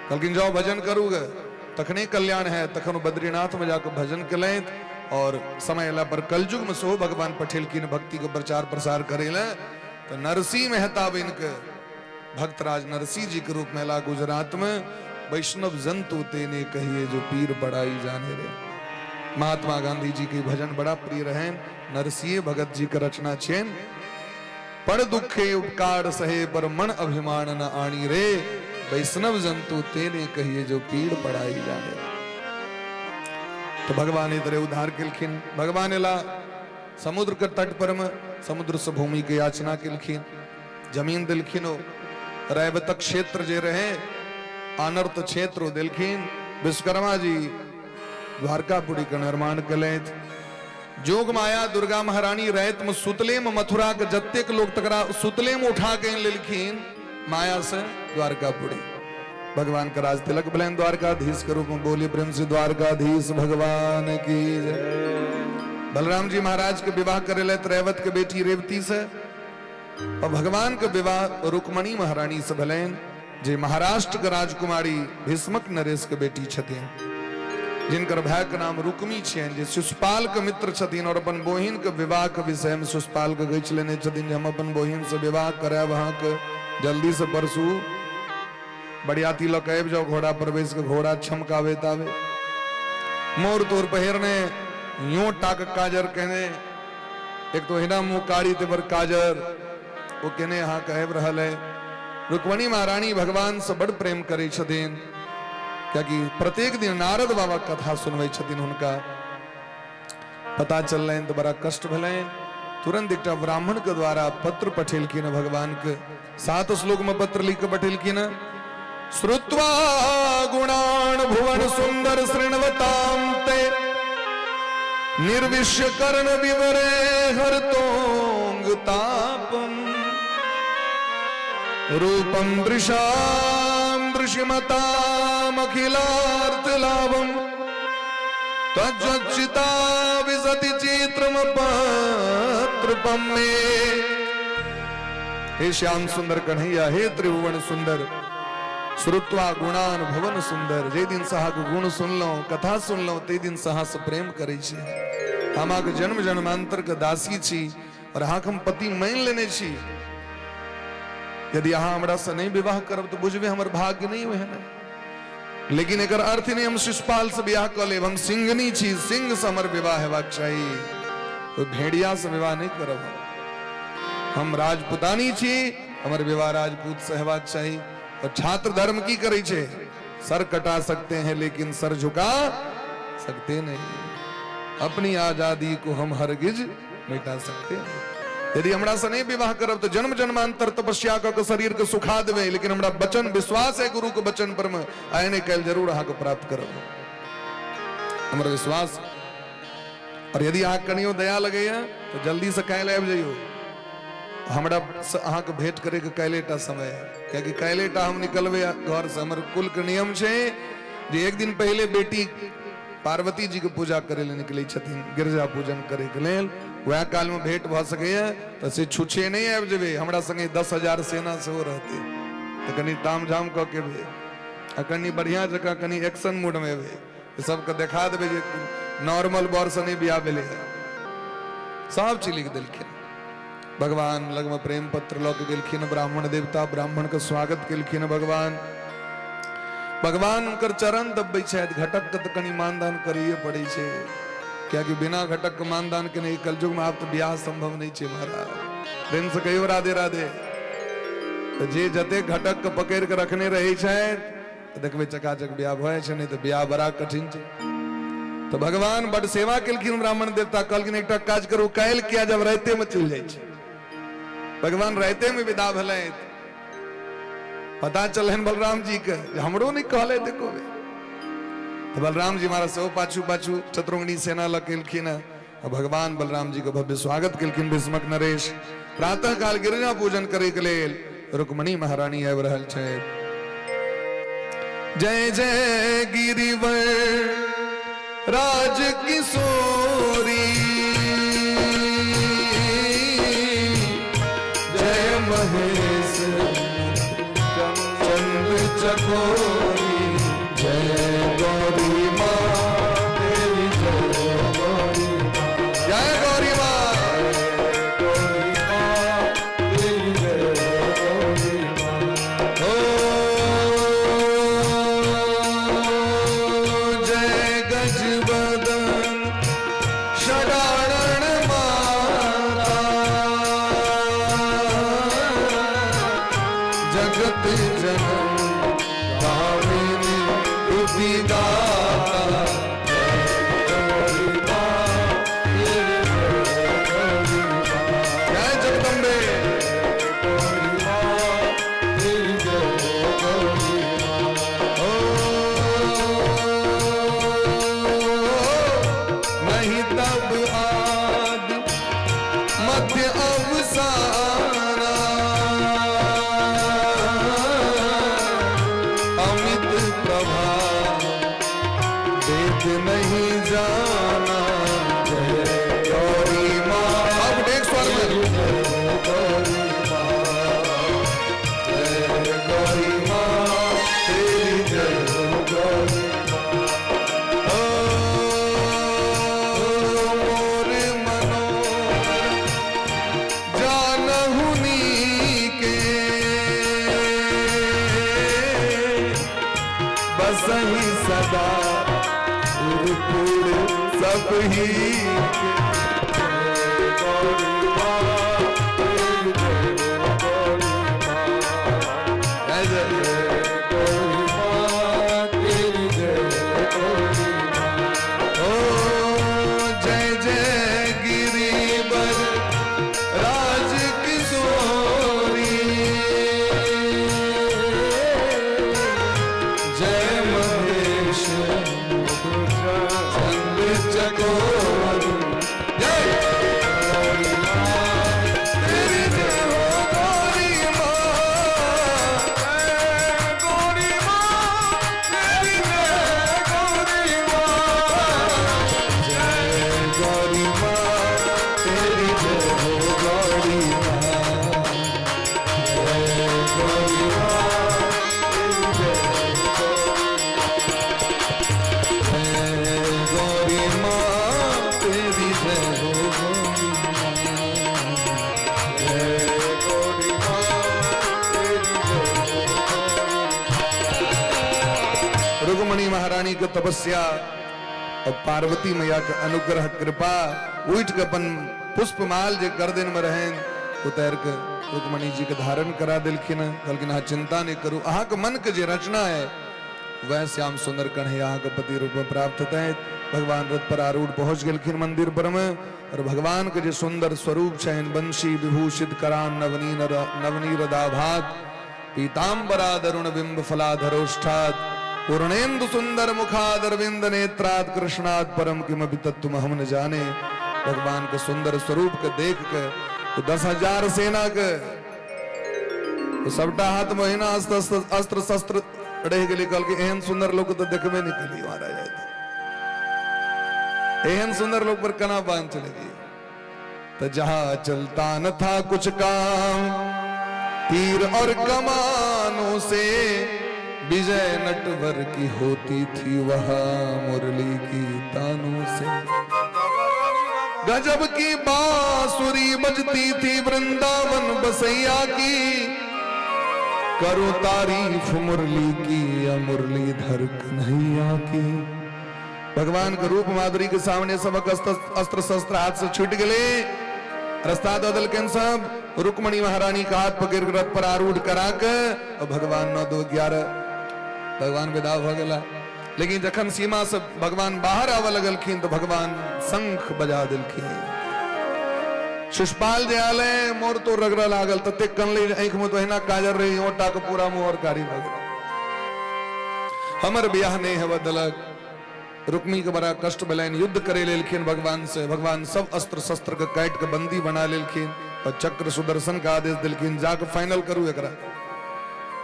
कहलखिन जाओ भजन करू गे तखने कल्याण है। तखन बद्रीनाथ में जाकर भजन केलथि और समय अयला पर कलयुग में सेहो भगवान पठेलखिन भक्ति के प्रचार प्रसार करे ले। तो नरसिंह मेहता बन के भक्तराज नरसिंह जी के रूप में अयला गुजरात में। वैष्णव जंतु तेने कहिए जो पीर बड़ाई जाने रे। महात्मा गांधी जी के भजन बड़ा प्रिय रहे। नरसिंह भगत जी के रचना छेन। पर दुखे उपकार सहे पर मन अभिमान न आणी रे, वैष्णव जंतु तेने कहिए जो पीड़ पड़ाई जाने। तो भगवान इधरे उद्धार केलखिन। भगवान एला समुद्र के तट पर में समुद्र से भूमि के याचना केलखिन, जमीन दिलखिन। ओ रैवतक क्षेत्र जे रहे अनर्थ क्षेत्र दिलखिन। विश्वकर्मा जी द्वारकापुरी के निर्माण केलथि। जोग माया दुर्गा महारानी रात में सुतले में मथुरा के जतेक लोग तकरा सुतले में उठा के लेलखिन माया से द्वारकापुरी। भगवान का राज तिलक भेलनि द्वारकाधीश के रूप में। बोली प्रेम से द्वारकाधीश भगवान की जय। बलराम जी महाराज के विवाह करे ले रैवत के बेटी रेवती से, और भगवान के विवाह रुक्मणी महारानी से भेलनि, जे महाराष्ट्र के राजकुमारी भीष्मक नरेश के बेटी छथिन, जिनकर भाई के नाम रुक्मी छियनि, जे शिशुपाल के मित्र छथिन और अपन बहिन के विवाह के विषय में शिशुपाल के गछि लेने छथिन जे हम अपन बहिन से विवाह करायब अहाँके, जल्दी से परसू बरियाती लऽ के आबि जाओ घोड़ा पर बैस के, घोड़ा छमकाबैत आवे, मोर तोर पहिरने, यूं टाक काजर कहने, एक तो हिना मुंह कारी ते पर काजर ओ केने अहाँके आबि रहल है। रुक्मणी महारानी भगवान से बड़ प्रेम करै छथिन, कियाकि प्रत्येक दिन नारद बाबा कथा सुनबै छथिन। हुनका पता चललनि तऽ बड़ा कष्ट भेलनि। तुरंत एकटा ब्राह्मण के द्वारा पत्र पठेलखिन भगवान के, 7 श्लोक में पत्र लिख के पठेलखिन। श्रुत्वा गुणान भुवन सुंदर शृण्वताम ते, निर्विश्य कर्ण विवरे हरतोंग तापम, रूपम दृशाम दृशिमताम अखिलार्थ लाभम, त्वज्वचिता विसति चित्रम पत्रपम में। हे श्याम सुंदर कन्हैया, हे त्रिभुवन सुंदर, श्रुत्वा गुणान भुवन सुंदर, जे दिन सहाक गुण सुनलहुँ, कथा सुनलहुँ, ते दिन सहास प्रेम करै छी। हम अहाँके जन्म जन्मांतर के दासी छी और अहाँके हम पति मानि लेने छी। यदि अहाँ हमरा से नहीं विवाह करब तो बुझबे हमर भाग्य नहीं ओहन है। लेकिन एकर अर्थ नहीं हम शिशुपाल से विवाह कऽ लेब, हम सिंहनी छी, सिंह से हमर विवाह हेबाक चाही, तो भेड़िया से विवाह नहीं करब। हम राजपुतानी छी, हमर विवाह राजपूत से हेबाक चाही। और छात्र धर्म की करै छै? सर कटा सकते हैं लेकिन सर झुका सकते नहीं, अपनी आजादी को हम हरगिज मिटा सकते नहीं। यदि हमरा से नहीं विवाह करब तो जन्म जन्मांतर तपस्या कऽ के शरीर के सुखा देबै, लेकिन हमरा वचन विश्वास है गुरु के वचन पर में, आइ नहि काल्हि जरूर अहाँके प्राप्त करब, हमर विश्वास। और यदि अहाँ कनियो दया लगैया तो जल्दी से काल्हि आबि जइयो, हमरा से अहाँके भेंट करे के काल्हि टा समय है, कियाकि काल्हि टा हम निकलबै घर से। हमर कुल के नियम छै जे एक दिन पहिले बेटी पार्वती जी के पूजा करे ले निकलै छथिन, गिरजा पूजन करे के लेल, वएह काल में भेंट भऽ सकैया। तऽ से छुछे नहि आबि जेबै, हमरा संगे 10,000 सेना सेहो रहतै, तऽ कनि ताम झाम कऽ के एबै आ कनि बढ़िआँ जकाँ कनि एक्शन मूडमे एबै, सबके देखा देबै जे नॉर्मल बर से नहि बियाह भेलै। सब चीज लिख देलखिन। भगवान लगमे प्रेम पत्र लऽ के गेलखिन ब्राह्मण देवता, ब्राह्मण के स्वागत केलखिन। भगवान भगवान हुनकर चरण दबबै छथि। घटक के तऽ कनि मानदान करैए पड़ै छै, कियाकि बिना घटक के मानदान केने कलयुग में आब तऽ बियाह संभव नहि छै। महाराज प्रेम से कहियो राधे राधे। तऽ जे जते घटक के पकड़ि के रखने रहै छथि तऽ देखबै चकाचक बियाह भऽ जाइ छै, नहि तऽ बियाह बड़ा कठिन छै। तऽ भगवान बड सेवा केलखिन। ब्राह्मण देवता कहलखिन एकटा काज करू, काल्हि किया जब राइते में चलि जाइ छै। भगवान राइते में विदा भेलथि। पता चलहन बलराम जी के जे हमरो नहि कहले देखो। तऽ बलराम जी महाराज सेहो पाछू पाछू चतुरंगनी सेना लऽ के एलखिन। आ भगवान बलराम जी के भव्य स्वागत केलखिन भीष्मक नरेश। प्रातः काल गिरिजा पूजन करे के लेल रुक्मणी महारानी आबि रहल छथि। जय जय गिरिवर राज किशोरी, जय महेश चंद्र चकोरी, जय गौरी माँ तेरी जय गौरी माँ, जय गौरी माँ, गौरी माँ तेरी जय गौरी माँ। ओ जय गजबदन षडानन माता, जगत जनन कामिनी विदाता, गौरी माँ तेरी जय गौरी माँ, जय जगदम्बे, गौरी माँ तेरी जय गौरी माँ। ओ नहीं तब आदि मध्य अवसाना, अमित प्रभा वेद नहीं जाना, जय गौरी माँ। अब एक स्वर में जय गौरी माँ, जय गौरी माँ तेरी जय हो गौरी माँ। ओ मोर मनोहर जानहु नीके, बसहि सदा पुर सब ही के। जय गौरी माँ तेरी जय हो गौरी माँ, जय जय गौरी माँ तेरी जय गौरी माँ। ओ जय जय गिरिवर राज किशोरी, जय महेश चंद्र चकोरी, जय गौरी माँ तेरी जय हो गौरी माँ, गौरी माँ तेरी जय गौरी माँ, जय गौरी माँ तेरी जय हो गौरी माँ, जय गौरी माँ तेरी जय गौरी जय गौरी माँ तेरी जय हो गौरी माँ, जय गौरी माँ तेरी जय हो गौरी माँ। रुक्मणी महारानी के तपस्या और पार्वती मैया के अनुग्रह कृपा उठ के अपन पुष्पमाल जे गर्दन में रहन उतार के रुक्मणी जी के धारण करा दिलखिन। कहलखिन अहाँ चिंता नहीं करू, अहाँ के मन के जे रचना है वह श्याम सुंदर कन्हैया अहाँ के पति रूप में प्राप्त होते हैं। भगवान रथ पर आरूढ़ पहुंच गेलखिन मंदिर पर में और भगवान के जे सुंदर स्वरूप छनि बंशी विभूषित करान नवनीरदाभात पीताम्बरादरुण बिंब फलाधरोष्ठात् पूर्णेन्दु सुंदर मुखादरविंद नेत्रात् कृष्णात् परम किमपि तत्व हम न जाने। भगवान के सुंदर स्वरूप के देख के तो 10,000 सेना के तो सबटा हाथ में ओहिना अस्त्र अस्त्र शस्त्र रहि गेलै। कहलकै एहन सुंदर लोक तऽ देखबे नहि केलियै महाराज, एहन सुंदर लोक पर केना बाण चलेलियै। तो जहां चलता न था कुछ काम तीर और कमानों से, विजय नटवर की होती थी वहां मुरली की तानों से। गजब की बांसुरी बजती थी वृंदावन बसैया की, करो तारीफ मुरली की या मुरलीधर कन्हैया की। भगवान के रूप माधुरी के सामने सबक अस्त्र शस्त्र हाथ से छूट गए। रास्ता दऽ देलखिन सब। रुक्मणी महारानी के हाथ पकड़ के रथ पर आरूढ़ करा के और भगवान 9 2 11 भगवान विदा भऽ गेला। लेकिन जखन सीमा से भगवान बाहर आबऽ लगलखिन तो भगवान शंख बजा देलखिन। शिशुपाल जे आले मोर तो रगड़ लागल, ततेक कनले आँखि में तो अहिना काजर रही, ओटा के पूरा मुँह और कारी भऽ गेल। हमर बियाह नहीं हेबऽ देलक। रुक्मी के बड़ा कष्ट भेलनि, युद्ध करे लेलखिन भगवान से। भगवान सब अस्त्र शस्त्र के काटि के बंदी बना लेलखिन और चक्र सुदर्शन के आदेश देलखिन, जाके फाइनल करू एकरा,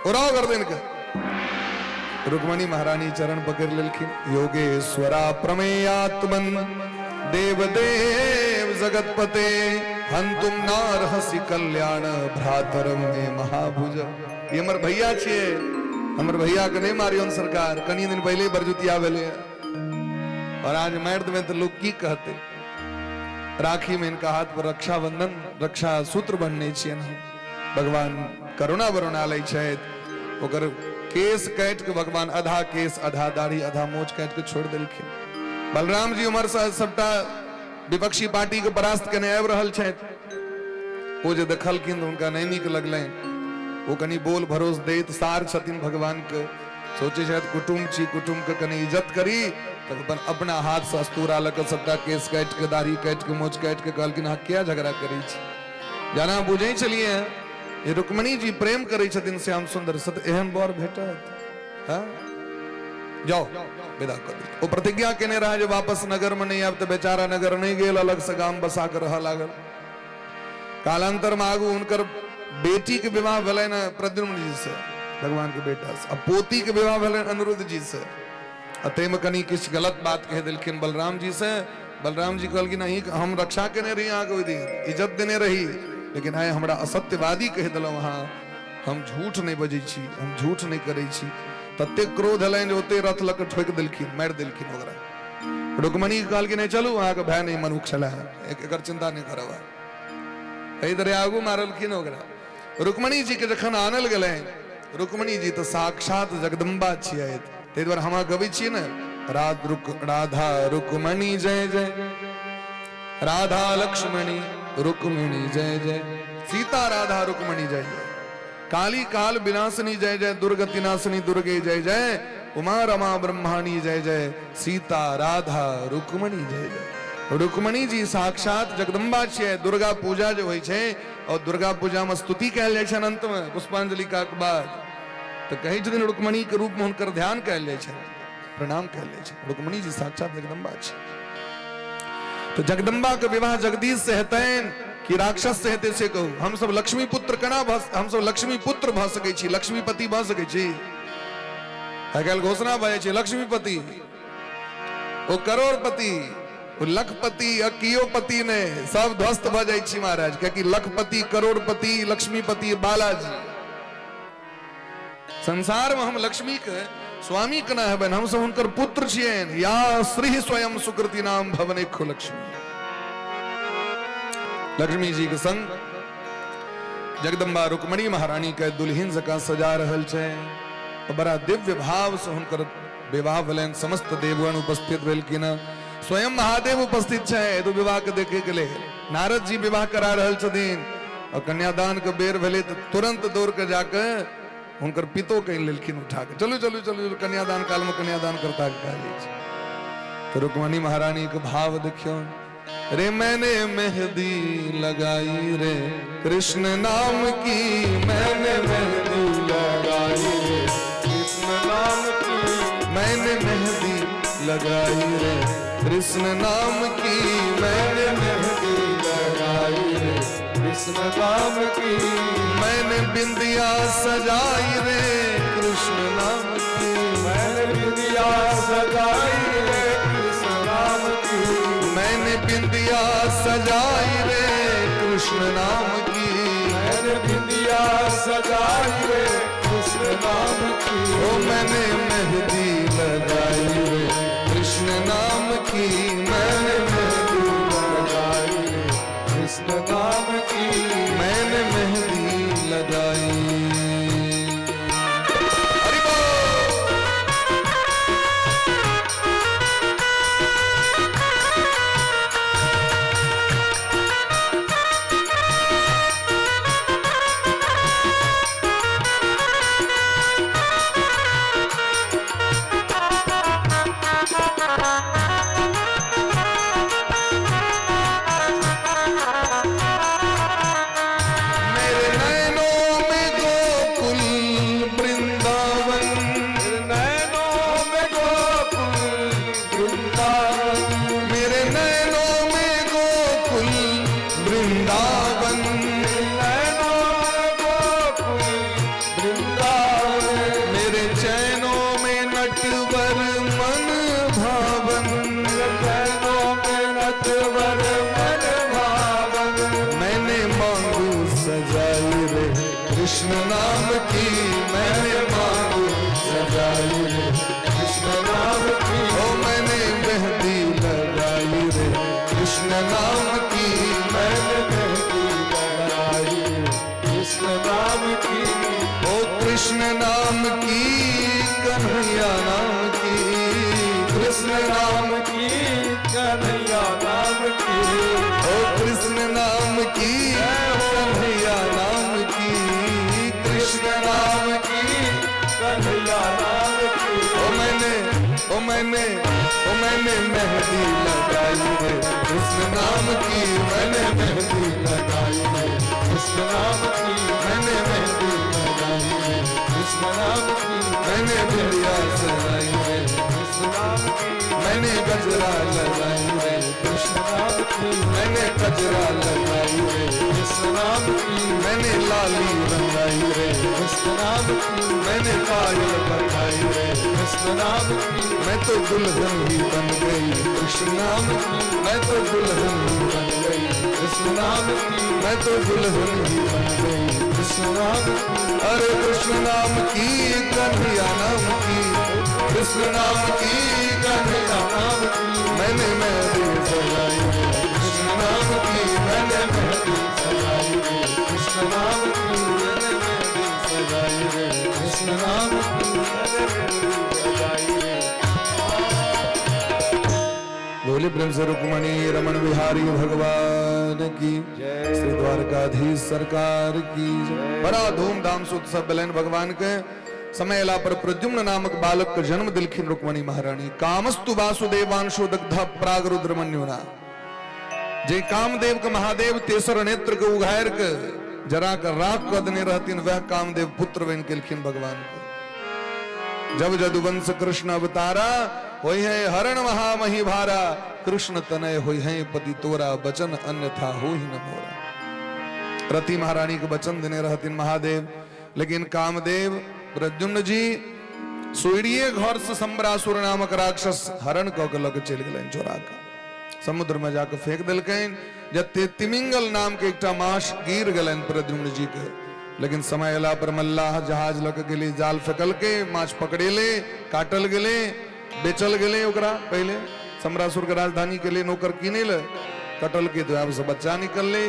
उड़ाओ गर्दन के। रुक्मणी महारानी चरण पकड़ लेलखिन। योगेश्वरा प्रमेयात्मन देव देव जगतपते हंतुम नारहसि कल्याण भ्रातरम में महाभुज। ये हमर भैया छिए, हमर भैया के नहीं मारियोन सरकार, कनी दिन पहले बरजुतिया भेले और आज मारि देबै तो लोग की कहते। राखी में इनका हाथ पर रक्षाबंधन रक्षा सूत्र बन्हने छियनि हम। भगवान करुणा वरुणा लै छथि, ओकर केस काटि के भगवान आधा केस आधा दाढ़ी आधा मोछ काटि के छोड़ि देलखिन। बलराम जी उम्हर से सबटा विपक्षी पार्टी के परास्त केने आबि रहल छथि। ओ जे देखलखिन तऽ हुनका नहि नीक लगलनि। ओ कनि बोल भरोस दैत सार छथिन भगवान के, सोचै छथि कुटुम्ब छी, कुटुम्ब के कनि इज्जत करी, तऽ अपन अपना हाथ से अस्तूरा लऽ कऽ सबटा केस काटि के दाढ़ी काटि के मोछ काटि के कहलखिन, अहाँ किया झगड़ा करै छी? जेना बुझै छलियै जे रुक्मणी जी प्रेम करै छथिन श्याम सुंदर से, तऽ एहन बर भेटत? हाँ? जाओ विदा कर देलकै। ओ प्रतिज्ञा केने रहा जे वापस नगर में नहीं आयब, तऽ बेचारा नगर नहीं गेल, अलग से गाम बसा के रह लागल। कालांतर में आगू हुनकर बेटी के विवाह भेलनि प्रद्युम्न जी से, भगवान के बेटा से, आ पोती के विवाह भेलनि अनिरुद्ध जी से। आ ताहिमे कनि किछु गलत बात कहि देलखिन बलराम जी से। बलराम जी कहलखिन, अहीं हम रक्षा केने रही अहाँके ओहि दिन, इज्जत देने रही, लेकिन आइ हमरा असत्यवादी कहि देलहुँ अहाँ। हम झूठ नहि बजै छी, हम झूठ नहि करै छी। ततेक क्रोध एलनि जे ओते रथ लऽ कऽ ठोकि देलखिन, मारि देलखिन ओकरा। रुक्मणी कहलखिन, नहि चलू, अहाँके भाय नहि मनुख छलै, एकर चिंता नहि करब। एहि तरह आगू मारलखिन ओकरा। रुक्मणी जी के जखन आनल गेलनि, रुक्मणी जी तऽ साक्षात जगदम्बा छियै। ताहि दुआरे हम गबै छियै ने, राधा रुक्मणी जय जय, राधा लक्ष्मणी रुक्मिणी जय जय, सीता राधा रुक्मणी जय जय, काली काल विनाशनी जय जय, दुर्गति नाशनी दुर्गे जय जय, उमा रमा ब्रह्माणी जय जय, सीता राधा रुक्मणी जय जय। रुक्मणी जी साक्षात जगदम्बा छियै। दुर्गा पूजा जे होइ छै और दुर्गा पूजा में स्तुति कयल जाइ छै अंत में पुष्पांजलि का बाद, तऽ कहै छथिन रुक्मणी के रूप में हुनकर ध्यान कयल जाइ छै, प्रणाम कयल जाइ छै। रुक्मणी जी साक्षात जगदम्बा छै। तो जगदम्बा के विवाह जगदीश से हेतनि कि राक्षस से हेतै से कहू? हमसब लक्ष्मी पुत्र केना भऽ, हमसब लक्ष्मी पुत्र भऽ सकै छी? लक्ष्मीपति भऽ सकै छी? आइ काल्हि घोषणा भऽ जाइ छै लक्ष्मीपति, ओ करोड़पति, ओ लखपति, आ कियो पति नहि, सब ध्वस्त भऽ जाइ छी महाराज। कियाकि लखपति, करोड़पति, लक्ष्मीपति बालाजी। संसार में हम लक्ष्मी के स्वामी केना हेबनि? हम सब हुनकर पुत्र छियनि। या श्री स्वयं सुकृति नाम भवने खो लक्ष्मी। लक्ष्मी जी के संग जगदम्बा रुक्मणी महारानी के दुल्हन जकाँ सजा रहल छै। बड़ा दिव्य भाव से हुनकर विवाह भेलनि। समस्त देवगण उपस्थित भेलखिन, स्वयं महादेव उपस्थित छै तो विवाह के देखे के लेल। नारद जी विवाह करा रहल छथिन और कन्यादान के बेर भेलै तऽ तुरंत दौड़ के जाके हुनकर पितो कहि लेलखिन उठा के, चलू चलू चलू, कन्यादान काल में कन्यादान करता के कहल जाइ छै। तो रुक्मणी महारानी के भाव देखियौ। रे मैंने मेहंदी लगाई रे कृष्ण नाम की, मैंने मेहंदी लगाई रे कृष्ण नाम की, मैंने मेहंदी लगाई रे कृष्ण नाम की, मैंने मेहंदी लगाई रे कृष्ण नाम की, मैंने बिंदिया सजाई रे कृष्ण नाम की, मैंने बिंदिया सजाई रे कृष्ण नाम की, मैंने बिंदिया सजाई रे कृष्ण नाम की, मैंने बिंदिया सजाई रे कृष्ण नाम की, ओ मैंने मेहंदी लगाई रे कृष्ण नाम की, मैंने मेहंदी लगाई रे कृष्ण नाम की, मैंने मेहंदी लगाई। हरि बोल। कृष्ण नाम की। मैंने मेहंदी लगाई कृष्ण नाम की। ओ कृष्ण नाम की, कन्हैया नाम की, कृष्ण नाम की, कन्हैया नाम की। ओ कृष्ण नाम की, कन्हैया नाम की, कृष्ण नाम की, कन्हैया नाम की। ओ मैंने, ओ मैंने, ओ मैंने मेहंदी लगाई है कृष्ण नाम की, मैंने मेहंदी लगाई है कृष्ण नाम की। मैंने मेहंदी लगाई है कृष्ण नाम की। मैंने बिंदिया सजाई है कृष्ण नाम की। मैंने गजरा लगाई है कृष्ण नाम की। मैंने गजरा लगाई है कृष्ण नाम की। मैंने लाली रंगाई रे कृष्ण नाम की। मैंने पायल बनाई रे कृष्ण नाम की। मैं तो दुल्हन ही बन गई कृष्ण नाम की, मैं तो दुल्हन ही बन गई कृष्ण नाम की। मैं तो दुल्हन ही बन गई कृष्ण नाम की। अरे कृष्ण नाम की, कन्हैया नाम की, कृष्ण नाम की, कन्हैया नाम की। मैंने मेहंदी सजाई है कृष्ण नाम की, मैंने मेहंदी सजाई रे कृष्ण नाम की। मैंने मेहंदी सजाई रे कृष्ण नाम की। मैंने मेहंदी सजाई रे। बोले प्रेम से रुक्मणी रमन बिहारी भगवान की जय। श्री द्वारकाधीश सरकार की जय। बड़ा धूमधाम से उत्सव भेलनि भगवान के। समय अयला पर प्रद्युम्न नामक बालक के जन्म दिलखिन रुक्मणी महारानी। कामस्तु वासुदेवांशो दग्ध प्राग रुद्रमन्युना। जे कामदेव के महादेव तेसर नेत्र के उघार के जरा के राख क देने रहथिन, वह कामदेव पुत्र बन केलखिन भगवान के। जब जदुवंश कृष्ण अवतारा, होई है हरण महामही भारा, कृष्ण तनय होई है पति तोरा, बचन अन्यथा हो ही न मोरा। रति महारानी के वचन देने रहथिन महादेव, लेकिन कामदेव प्रद्युम्न जी सूर्य घर से शंबरासुर नामक राक्षस हरण क के लग चलि गेलनि, चोरा के समुद्र में जाके फेंक देलकनि। जते तिमिंगल नाम के एकटा माछ गिर गेलनि प्रद्युम्न जी के, लेकिन समय अयला पर मल्लाह जहाज लऽ के गेली, जाल फेकलकै, माछ पकड़ेले, काटल गेलै, बेचल गेलै। ओकरा पहिले शंबरासुर के राजधानी के लिए नौकर किने ले कटल के तो से बच्चा निकलले।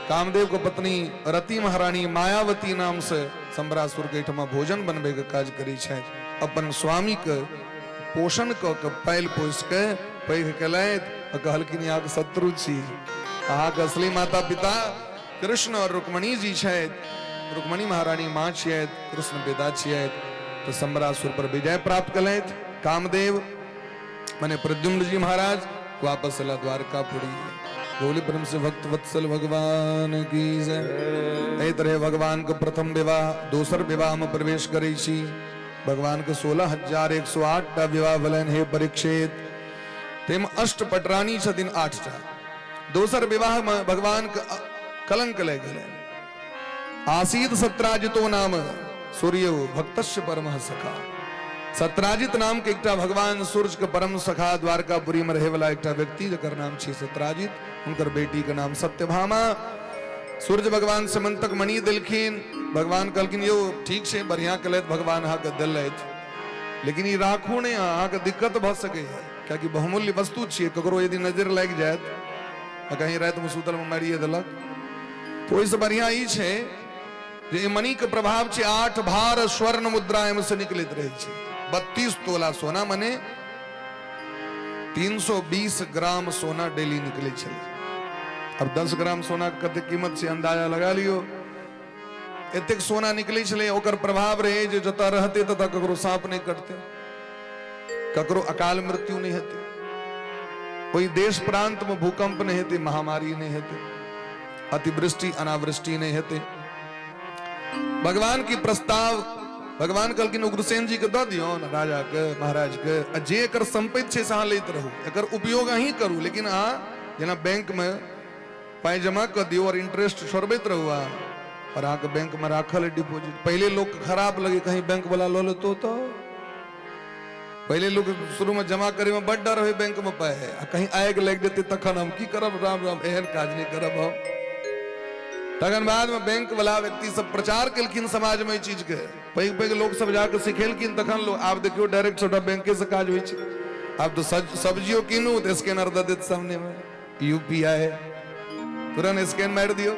कामदेव के पत्नी रति महारानी मायावती नाम से शंबरासुर के एहिठमा भोजन बनबे के काज करै छथि। अपन स्वामी के पोषण क के पालि पोसि के पैघ केलथि आ कहलखिन, अहाँके शत्रु छी, अहाँके असली माता पिता कृष्ण और रुक्मणी जी छथि। रुक्मणी महारानी माँ छियथि, कृष्ण पिता छियथि। तो शंबरासुर पर विजय प्राप्त केलथि कामदेव माने प्रद्युम्न जी महाराज, वापस अला द्वारकापुरी। बोली ब्रह्म से भक्त वत्सल भगवान की जय। एहि तरह भगवान के प्रथम विवाह, दोसर विवाह में प्रवेश करै छी। भगवान के 16,108 टा विवाह भेलनि हे परीक्षित, ताहिमे अष्ट पटरानी छथिन 8टा। दोसर विवाह में भगवान के कलंक लागि गेलनि। आसीत सत्राजितो नाम सूर्य भक्तस्य परम सखा। सत्राजित नाम के एकटा भगवान सूर्य के परम सखा द्वारकापुरी में रहे वाला एकटा व्यक्ति जकर नाम छी सत्राजित, हुनकर बेटी के नाम सत्यभामा। सूर्य भगवान समन्तक मणि दिलखिन। भगवान कहलखिन, यौ ठीक छै, बढ़िया केलथि भगवान अहाँके देलथि, लेकिन ई राखू नहि, अहाँके दिक्कत भऽ सकैए, कियाकि बहुमूल्य वस्तु छियै, ककरो यदि नजर लागि जायत आ कहीं रातिमे सुतलमे मारिए देलक, तऽ ओहिसँ बढ़िया ई छै जे ई मणिके प्रभाव छै, 8 भार स्वर्ण मुद्रा एहिमे से निकलैत रहै छै, 32 तोला सोना मने 320 ग्राम सोना डेली निकलै छलै। अब 10 ग्राम सोना के कते कीमत छै अंदाजा लगा लियौ। एतेक सोना निकलै छलै, ओकर प्रभाव रहै जे जतऽ रहतै ततऽ ककरो साँप नहि कटतै, ककरो अकाल मृत्यु नहि हेतै, ओहि देश प्रांत में भूकंप नहि हेतै, महामारी नहि हेतै, अतिवृष्टि अनावृष्टि नहि हेतै। भगवान की प्रस्ताव, भगवान कहलखिन उग्रसेन जी के दऽ दियौ ने राजा के, महाराज के, आ जे एकर संपत्ति छै से अहाँ लैत रहू, एकर उपयोग अहीं करू, लेकिन अहाँ जेना बैंक में पाइ जमा कऽ दियौ और इंटरेस्ट छोड़बैत रहू अहाँ, और अहाँके बैंक में राखल है डिपोजिट। पहिले लोक के खराब लगे कहीं बैंक वाला लऽ लेतो, तो पहिले लोक शुरू में जमा करे में बड डर होय बैंक में पाइ, आ कहीं आगि लागि जेतै तखन हम की करब, राम राम, एहन काज नहि करब हम। तखन बाद में बैंक वाला व्यक्ति सब प्रचार केलखिन समाज में एहि चीज के, पैघ पैघ लोक सब जाके सिखेलखिन, तखन लोक आब देखियौ डायरेक्ट सबटा बैंके से काज होइ छै। आब तऽ सब्जियो कीनू तऽ स्कैनर दऽ देत सामने में, यूपीआई तुरंत स्कैन मारि दियौ।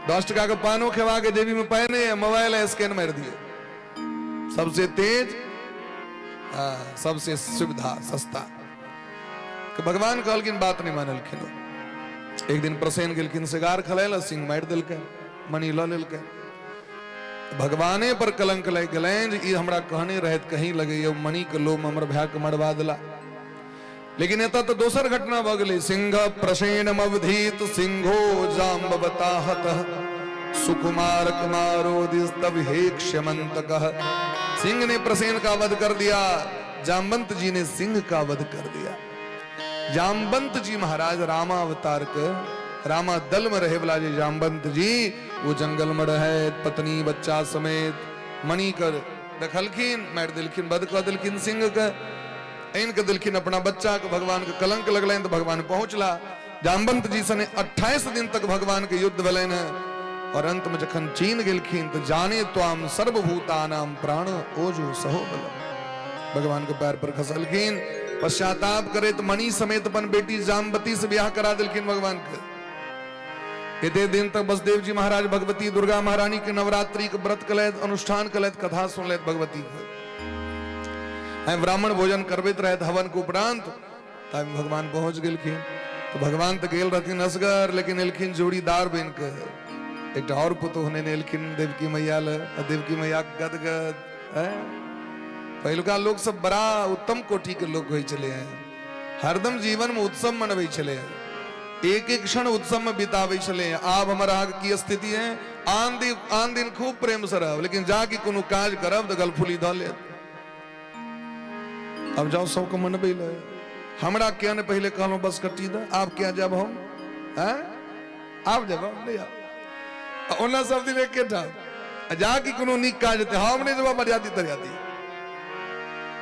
10 टका के पानो खेबा के जेबी में पाइ नहीं है, मोबाइल है, स्कैन मारि दियौ। सबसे तेज, सबसे सुविधा, सस्ता। के भगवान कहलखिन बात नहीं मानलखिन। एक दिन प्रसेन गेलखिन शिकार खेलाय लए, सिंह मारि देलकै, मणि लऽ लेलकै। भगवाने पर कलंक लागि गेलनि जे ई हमरा कहने रहैत कहीं लगैया मणि के लोभ में हमर भाय के मरवा देला। लेकिन एतऽ तऽ दोसर घटना भऽ गेलै। सिंह प्रसेन अवधीत सिंहो जाम्बवताहत सुकुमार कुमारो दिस्तव हे क्षमंतक। सिंह ने प्रसेन का वध कर दिया, जामवंत जी ने सिंह का वध कर दिया। जामवंत जी महाराज रामावतार के रामा दल में रहे वाला जे जामवंत जी, वो जंगल में रहे पत्नी बच्चा समेत। मणि कर देखलखिन, मारि देलखिन, वध कऽ देलखिन सिंह के, आनि के देलखिन अपना बच्चा के। भगवान के कलंक लगलनि तऽ भगवान पहुंचला। जामवंत जी सने 28 दिन तक भगवान के युद्ध भेलनि हैं और अंत में जखन चीन गेलखिन तऽ जाने त्वाम सर्वभूतानाम प्राण ओजो सहो बलम। भगवान के पैर पर खसलखिन, पश्चाताप करैत मणि समेत अपन बेटी जामवती से ब्याह करा देलखिन भगवान के। एते दिन तक बसदेव जी महाराज भगवती दुर्गा महारानी के नवरात्रि के व्रत कलैत, अनुष्ठान कलैत, कथा सुनलैत भगवती के। ब्राह्मण भोजन करबैत रहैत हवन के उपरांत तब भगवान पहुंच गेलखिन। तो भगवान तो गेल रहथिन असगर, लेकिन एलखिन जोड़ीदार बन के। एकटा और पुतोह नेने एलखिन देवकी मैया ल, आ देवकी मैया गदगद। पहिलुका लोग सब बड़ा उत्तम कोटि के लोग होइ छलै हैं, हरदम जीवन में उत्सव मनबै छलै हैं, एक एक क्षण उत्सव में बिताबै छलै हैं। आब हमर अहाँके की स्थिति है? आन दिन आन दिन खूब प्रेम से रहब, लेकिन जाके कोनो काज करब तऽ गलफुली धऽ लेत। अब जाओ सबके मनबै ले, हमरा किया ने पहिले कहलहुँ बस कट्टी दे, आब किया जाब हम? हैं, आब जाब हम? नहीं आब। ओना सब दिन एकेठाम जाके कोनो नीक काज हेतै, हम नहि जेबा मर्यादी तर्यादी।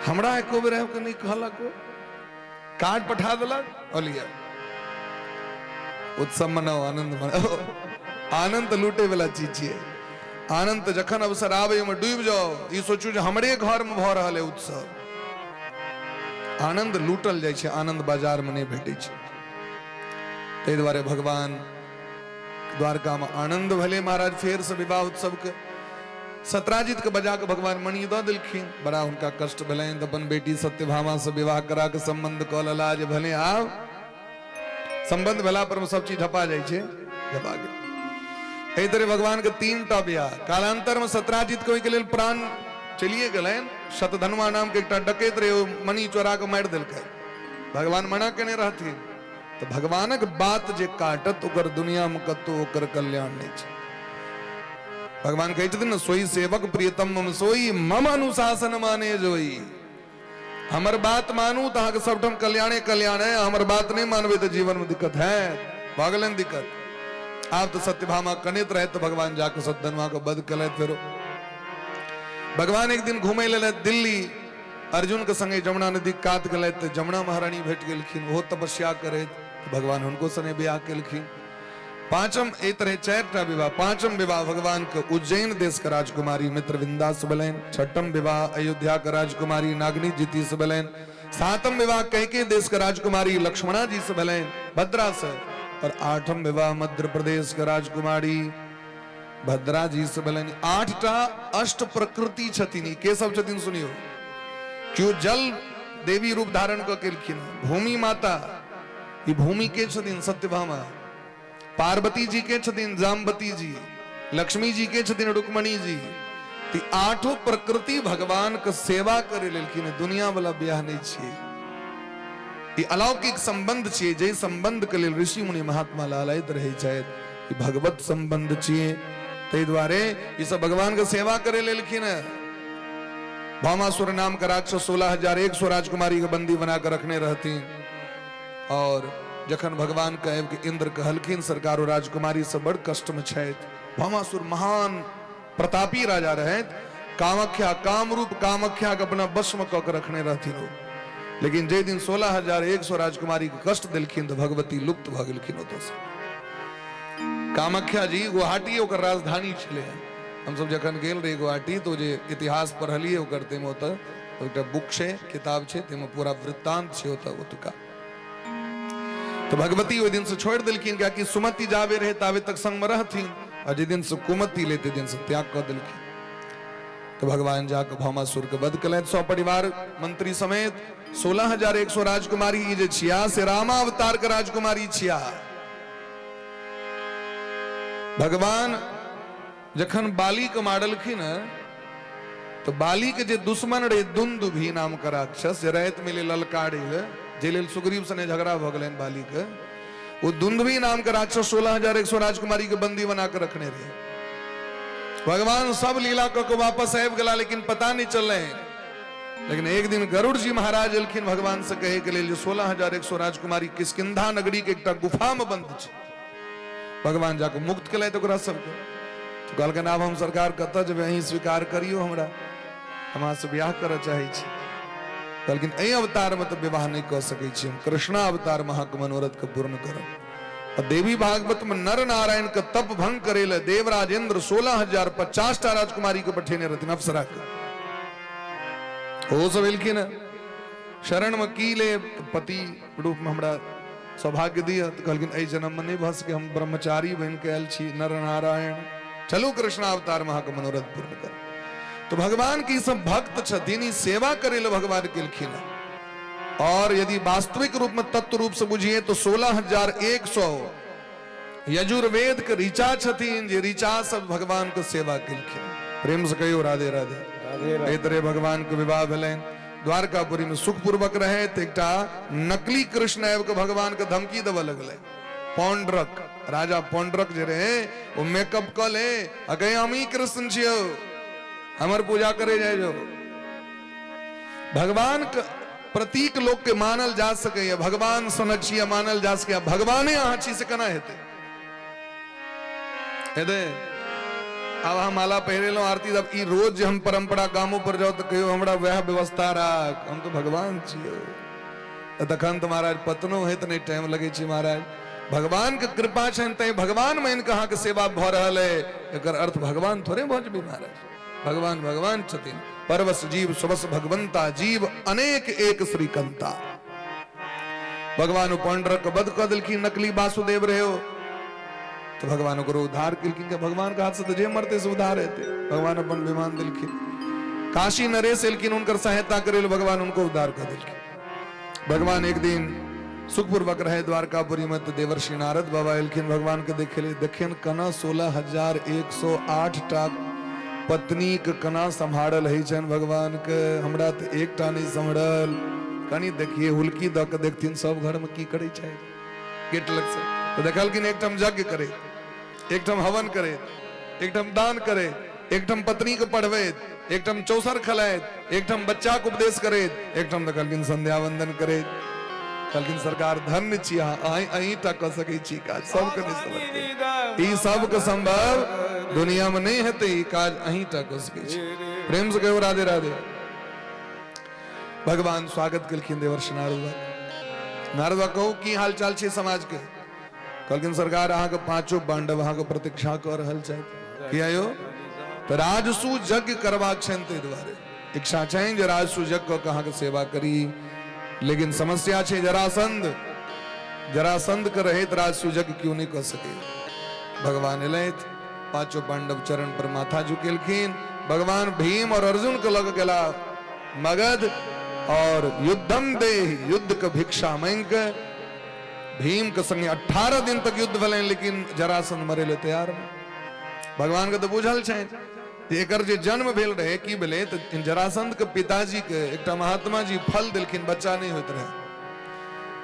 हमरा एको बेर आबि कऽ नहि कहलक, कार्ड पठा देलक और लिया। उत्सव मनाओ, आनंद मनाओ। आनंद तऽ लूटे वाला चीज छियै। आनंद तऽ जखन अवसर आबै ओहिमे डूबि जाओ, ई सोचू जे हमरे घर में भऽ रहल है उत्सव। आनंद लूटल जाइ छै, आनंद बाजार में नहि भेटै छै। ताहि दुआरे भगवान द्वारका में आनंद भेलै महाराज फेर से विवाह उत्सव के। सत्राजित के बजा के भगवान मणि दऽ देलखिन। बड़ा हुनका कष्ट भेलनि तऽ अपन बेटी सत्यभामा से विवाह करा के संबंध कऽ लेला। जे भले आब संबंध भेला पर सब चीज झपा जाइ छै, झपा गेल। एहि तरह भगवान के 3 टा बियाह। कालांतर में सत्राजित के ओहिके लेल प्राण चलिए गेलनि। शतधन्वा नाम के एकटा डकैत रहे, ओ मणि चोरा के मारि देलकै। भगवान मना केने रहथिन। तऽ भगवानक बात जे काटत ओकर दुनिया में कतौ ओकर कल्याण नहि छै। भगवान कहै छथिन ने, सोई सेवक प्रियतम मम सोई मम अनुशासन माने जोई। हमर बात मानू तऽ अहाँके सबठाम कल्याणे कल्याण है, हमर बात नहि मानबै तऽ जीवन में दिक्कत है। भऽ गेलनि दिक्कत। आब तऽ सत्यभामा कनैत रहै तऽ भगवान जाके सत्यधन्वा के वध केलथि। फेरो भगवान एक दिन घुमै लेल दिल्ली अर्जुन के संगे जमुना नदी कात गेलथि तऽ जमुना महारानी भेट गेलखिन, ओहो तपस्या करैत, तऽ भगवान हुनको संगे बियाह केलखिन। पांचम, एहि तरह 4टा विवाह। पांचम विवाह भगवान के उज्जैन देश के राजकुमारी मित्रविंदा से भेलनि। छठम विवाह अयोध्या के राजकुमारी नागनी जीती से भेलनि। सातम विवाह कैके देश के राजकुमारी लक्ष्मणा जी से भेलनि, भद्रा से। और आठम विवाह मध्य प्रदेश के राजकुमारी भद्रा जी से भेलनि। 8टा अष्ट प्रकृति छथिन। के सब छथिन सुनियो। केओ जल देवी रूप धारण कऽ केलखिन, भूमि माता, ई भूमि के छथिन सत्यभामा, पार्वती जी के छथिन जामवती जी, लक्ष्मी जी के छथिन रुक्मणी जी। ती आठों प्रकृति भगवान के सेवा करे लेलखिन। दुनिया वाला ब्याह नहीं छियै, ई अलौकिक संबंध छियै, जे संबंध के लेल ऋषि मुनि महात्मा लालयित रहै छथि। ई भगवत संबंध छियै, ताहि दुआरे ई सब भगवान के सेवा करे लेलखिन। भामासुर नाम का राक्षस 16,100 राजकुमारी के बंदी बना के रखने रहथिन। और जखन भगवान के आबि के इंद्र कहलखिन, सरकार ओ राजकुमारी सब बड़ कष्ट में छथि। भामासुर महान प्रतापी राजा रहथि, कामाख्या कामरूप कामाख्या के अपना वश में कऽ के रखने रहथिन ओ। लेकिन जाहि दिन 16,100 राजकुमारी के कष्ट देलखिन तऽ भगवती लुप्त भऽ गेलखिन ओतऽसँ। कामाख्या जी गुवाहाटी ओकर राजधानी छलै। हमसब जखन गेल रही गुवाहाटी तऽ ओ जे इतिहास पढ़लियै ओकर, ताहिमे ओतऽ एकटा बुक छै, किताब छै, ताहिमे पूरा वृत्तांत छै ओतऽ ओतुका। तऽ भगवती ओहि दिनसँ छोड़ि देलखिन, कियाकि सुमति जाबे रहे ताबे तक संगमे रहथिन, आ जाहि दिनसँ कुमति ले ताहि दिनसँ त्याग कऽ देलखिन। तऽ भगवान जाकऽ भौमासुर के वध केलथि सपरिवार मंत्री समेत। 16,100 राजकुमारी ई जे छिया से रामावतार के राजकुमारी छिया। भगवान जखन बाली के मारलखिन तो बाली के जे दुश्मन रहे दुंदुभी नाम के राक्षस, जे राति में ललकारे ले, जे लेल सुग्रीव सने झगड़ा भऽ गेलनि बाली के, वो दुंदुभी नाम के राक्षस 16,100 राजकुमारी के बंदी बना के रखने रहे। भगवान सब लीला कऽ के वापस आबि गेला, लेकिन पता नहीं चललै। लेकिन एक दिन गरुड़ जी महाराज एलखिन भगवान से कहे के लेल जे 16,100 राजकुमारी किष्किंधा नगरी के एकटा गुफा में बंद छै। भगवान जाके मुक्त केलथि ओकरा सबके। तो कहलखिन आब हम सरकार कतऽ जेबै, अहीं स्वीकार करियौ हमरा, हम अहाँसँ बियाह करऽ चाहै छी। कहलखिन एहि अवतारमे तऽ विवाह नहि कऽ सकै छी हम, कृष्णा अवतारमे अहाँके मनोरथके पूर्ण करब। आ देवी भागवत में नर नारायण के तप भंग करे ले देवराजेंद्र 16,050 टा राजकुमारी के पठेने रहथिन अप्सरा के। ओ सब एलखिन शरण में की ले पति रूप में हमरा सौभाग्य दिया। तो कहलखिन एहि जन्म में नहीं भऽ सके, हम ब्रह्मचारी बनि के आयल छी नर नारायण, चलू कृष्ण अवतार में अहाँके मनोरथ पूर्ण कर। तो भगवान के ई सब भक्त छथिन, ई सेवा करे ले भगवान केलखिन। और यदि वास्तविक रूप में तत्व रूप से बुझिए तो 16,100 यजुर्वेद के ऋचा छथिन, जे ऋचा सब भगवान के सेवा केलखिन। प्रेम से कहियो राधे राधे। एहि तरह भगवान के विवाह भेलनि। द्वारकापुरी में सुखपूर्वक रहे तो एकटा नकली कृष्ण आबि के भगवान के धमकी देबऽ लगलै। पौंड्रक राजा पौंड्रक जे रहे ओ मेकअप कऽ ले आ कहे हम ही कृष्ण छियौ, हमर पूजा करे जाय जो। भगवान के प्रतीक लोक के मानल जा सकैए, भगवान सनक छियै मानल जा सकैए, भगवाने अहाँ छी से केना हेतै? हेतै? आब अहाँ माला पहिरेलहुँ आरती, तब ई रोज जे हम परंपरा गामो पर जाउ तऽ कहियो हमरा वएह व्यवस्था राख, हम तऽ भगवान छियै। तऽ तखन तऽ महाराज पतनो होइत नहि टाइम लगै छै महाराज। भगवान के कृपा छनि तैं भगवान मानि कऽ अहाँके सेवा भऽ रहल अइ, एकर अर्थ भगवान थोड़े भऽ जेबै महाराज। भगवान भगवान छथिन। परवश जीव सुवश भगवंता, जीव अनेक एक श्रीकंता। भगवान पौंड्रक वध कऽ देलखिन, नकली वासुदेव रहे हो तो भगवान ओकरो उद्धार केलखिन कि भगवान के हाथ से तो जे मरते से उद्धार हेतै। भगवान अपन विमान देलखिन। काशी नरेश एलखिन उनकर सहायता करे ले, भगवान उनको उद्धार कऽ देलखिन। भगवान एक दिन सुखपूर्वक रहे द्वारकापुरी में तो देवर्षि नारद बाबा एलखिन भगवान के देखे ले। देखिन कना 16,108 टा पत्नी के कना सम्हारल है छनि भगवान के, हमरा तो एकटा नहीं सम्हरल। कनी देखिए हुलकी दऽ के देखथिन सब घर में की करै छै गेट लग से। तो देखलखिन एकठाम यज्ञ करे, एकठाम हवन करे, एकठाम दान करे, एकठाम पत्नी के पढ़बैत, एकठाम चौसर खेलाइत, एकठाम बच्चा के उपदेश करैत, एकठाम देखलखिन संध्या वंदन करैत। कहलखिन सरकार धन्य छी अहाँ, अहीं अहीं टा कऽ सकै छी काज, सबके नहि समझतै। ई सबके संभव दुनिया में नहीं हेतै, ई काज अहीं टा कऽ सकै छी। प्रेम से कहियो राधे राधे। भगवान स्वागत केलखिन देवर्षि नारद बाबा। नारद बाबा कहू की हाल चाल छै समाज के? कहलखिन सरकार अहाँके पांचों पांडव अहाँके प्रतीक्षा कऽ रहल छथि। किया यौ? तऽ राजसु यज्ञ करबाक छनि, ताहि दुआरे इच्छा छनि जे राजसु यज्ञ कऽ के अहाँके सेवा करी। लेकिन समस्या छै जरासंध, जरासंध के रहैत राजसु यज्ञ क्यों नहि कऽ सकै। भगवान एलथि, पांचों पांडव चरण पर माथा झुकेलखिन। भगवान भीम और अर्जुन के लग गेला मगध और युद्धम देह, युद्ध के भिक्षा मांग के भीम के संगे 18 दिन तक युद्ध भेलनि, लेकिन जरासंध मरे ले तैयार नहीं। भगवान के तो बुझल छनि जे एकर जे जन्म भेल रहे की भेलै, तऽ जरासंध के पिताजी के एकटा महात्मा जी फल देलखिन, बच्चा नहीं होइत रहे,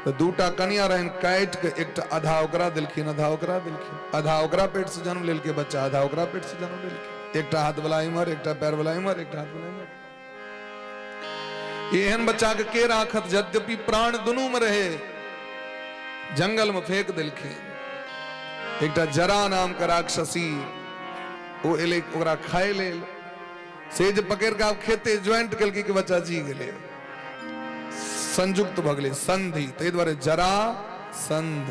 तऽ दूटा कनिया रहनि, काटि के एकटा आधा ओकरा देलखिन, आधा ओकरा देलखिन, आधा ओकरा पेट से जन्म लेलकै बच्चा, आधा ओकरा पेट से जन्म लेलकै, एकटा हाथ वाला इम्हर, एकटा पैर वाला इम्हर, एकटा हाथ वाला इम्हर। एहन बच्चा के के राखत? यद्यपि प्राण दुनू में रहे, जंगल में फेंक देलखिन। एकटा जरा नाम के राक्षसी ओ एलै ओकरा खाय लेल, से जे पकड़ के आब खेते ज्वाइंट केलकै कि बच्चा जी गेलै, संयुक्त भऽ गेलै संधि, ताहि दुआरे जरा संध,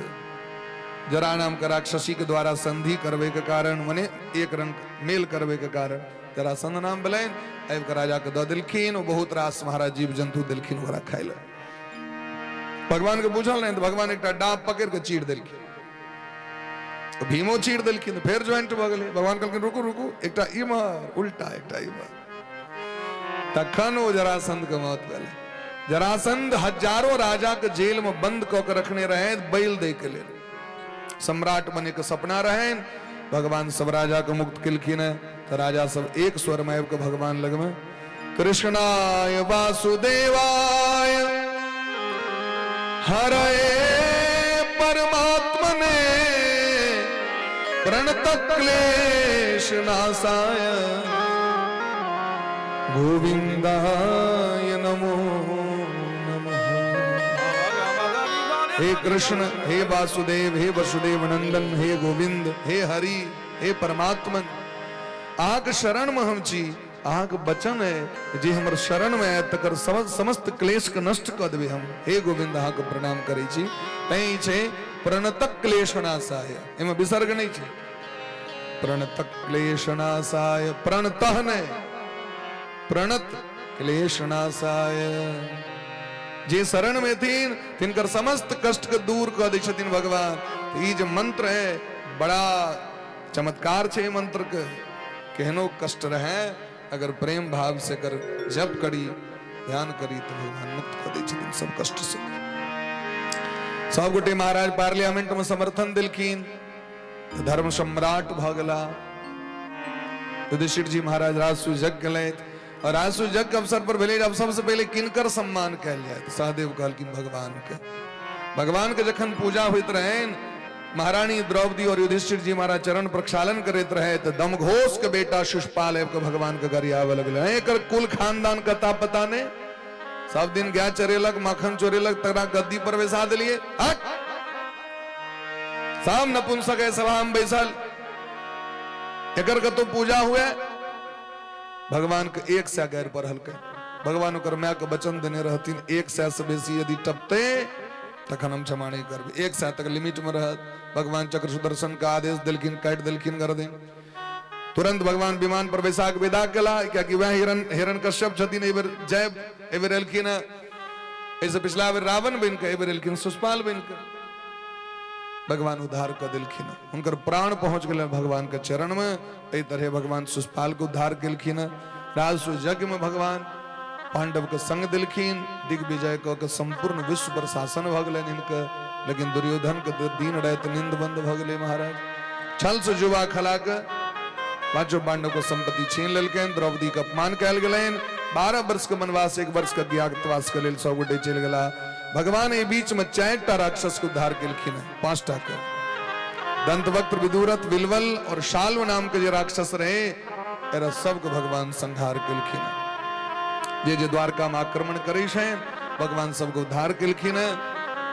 जरा नाम के राक्षसी के द्वारा संधि करबै के कारण, मने एक रंग मेल करबै के कारण जरासंध नाम भेलनि। आबि कऽ राजा के दऽ देलखिन, ओ बहुत रास महाराज जीव जन्तु देलखिन ओकरा खाय लए। भगवान के बुझल नहि तऽ भगवान एकटा डाब पकड़ि कऽ चीर देलखिन। भीमो चीर देलखिन, फेर ज्वाइंट भऽ गेलै। भगवान कहलखिन रुकू रुकू, एकटा इम्हर उल्टा, एकटा इम्हर। तखन ओ जरासंध के मौत भेलै। जरासंध हजारो राजा के जेल में बंद कऽ के रखने रहे बैल दै के लेल, सम्राट बने के सपना रहे। भगवान सब राजा के मुक्त केलखिन है तो राजा सब एक स्वर में आबि के भगवान लग में कृष्णाय वासुदेवाय हरे परमात्मने प्रणत क्लेश नाशाय गोविंदाय नमो नमः। हे कृष्ण, हे वासुदेव, हे वसुदेव नंदन, हे गोविंद, हे हरि, हे परमात्मन, अहाँके शरण में हम छी। अहाँके वचन है जे हमर शरण में आयत तकर समस्त क्लेश के नष्ट कऽ देबै हम। हे गोविंद, अहाँके प्रणाम करै छी। तैं ई छै प्रणतक क्लेशनाशाय, एहिमे विसर्ग नहि छै। प्रणतक क्लेशनाशाय, प्रणतः नहि, प्रणत क्लेशनाशाय। जे शरण में थिन तिनकर समस्त कष्ट के दूर कऽ दै छथिन भगवान। तऽ ई जे मंत्र है बड़ा चमत्कार छै मंत्र के। केहनो कष्ट रहे अगर प्रेम भाव से कर जप करी, ध्यान करी तो भगवान मुक्त कऽ दै छथिन सब कष्ट से। सब गोटे महाराज पार्लियामेंट में समर्थन देलखिन, धर्म सम्राट भऽ गेला। युधिष्ठिर जी महाराज राजसूय यज्ञ केलथि और राजसूय यज्ञ के अवसर पर भेलै अब सबसे पहिले किनकर सम्मान कयल जाय? सहदेव कहलखिन भगवान के। भगवान के जखन पूजा होइत रहनि, महारानी द्रौपदी और युधिष्ठिर जी महाराज चरण प्रक्षालन करैत रहे तो दमघोष के बेटा शिशुपाल आबि के भगवान के गरियाबे लगले। एकर कुल खानदान कता पता नहीं, सब दिन गाय चरेलक, माखन चोरेलक, तकरा गद्दी पर बैसा देलिए। हट, सब नपुंसक है सभा में बैसल, एकर कतौ पूजा हुए? भगवान के एक सौ गैर पढ़लकै। भगवान ओकर माय के वचन देने रहथिन 100 से बेसी यदि टपते तखन हम क्षमा नहीं करबै। 100 तक लिमिट में रहत। भगवान चक्र सुदर्शन के आदेश देलखिन, काटि देलखिन गर्दन। तुरंत भगवान विमान पर बैसा के विदा केला, कियाकि वह हिरण कश्यप छथिन। एहि बेर जय एहि बेर एलखिन हँ, एहिसँ पिछला बेर रावण बनि कऽ, एहि बेर एलखिन सुषपाल बनि कऽ। भगवान उद्धार कऽ देलखिन, हुनकर प्राण पहुंच गेल भगवान के चरण में। एहि तरह भगवान सुषपाल के उद्धार केलखिन। राजसूय यज्ञ में भगवान पांडव के संग देलखिन। दिग्विजय कऽ के संपूर्ण विश्व पर शासन भऽ गेलनि हिनकर। लेकिन दुर्योधन के दिन राति नींद बंद भऽ गेलै महाराज। छल से जुआ खला के पांचों पांडव के संपत्ति छीन लेलकनि, द्रौपदी के अपमान कयल गेलनि। 12 वर्ष के वनवास, 1 वर्ष के अज्ञातवास के लेल सब गोटे चलि गेला। भगवान एहि बीच में 4टा राक्षस के उद्धार केलखिन, 5टा के। दंतवक्त्र, विदुरथ, बिलवल और शाल्व नाम के जे राक्षस रहे, एरा सबके भगवान संहार केलखिन। जे जे द्वारका में आक्रमण करे छै भगवान सबके उद्धार केलखिन।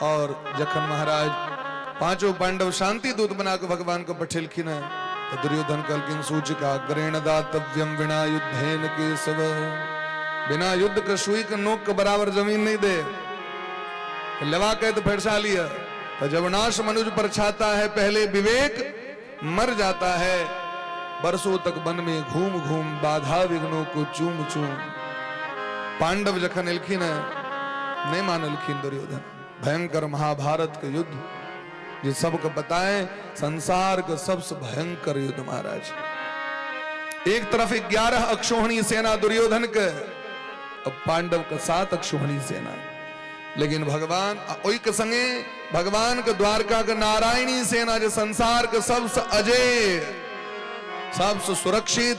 और जखन महाराज पांचों पांडव शांति दूत बना के भगवान को पठेलखिन तो दुर्योधन कहलखिन सूचिका ग्रेण दातव्यम बिना युद्धेन केशव, बिना युद्ध के सुई के नोक के बराबर जमीन नहीं दे, लेवा के तो फैसला लिया। तो जब नाश मनुज पर छाता है पहले विवेक मर जाता है, बरसों तक वन में घूम घूम बाधा विघ्नों को चूम चूम। पांडव जखन एलखिन नहीं मानलखिन दुर्योधन। भयंकर महाभारत के युद्ध जे सबके बताए संसार के सबसे भयंकर युद्ध महाराज। एक तरफ 11 अक्षोहिणी सेना दुर्योधन के, अब पांडव के 7 अक्षोहिणी सेना। लेकिन भगवान ओहि के संगे भगवान के द्वारका के नारायणी सेना जे संसार के सबसे अजय, सबसे सुरक्षित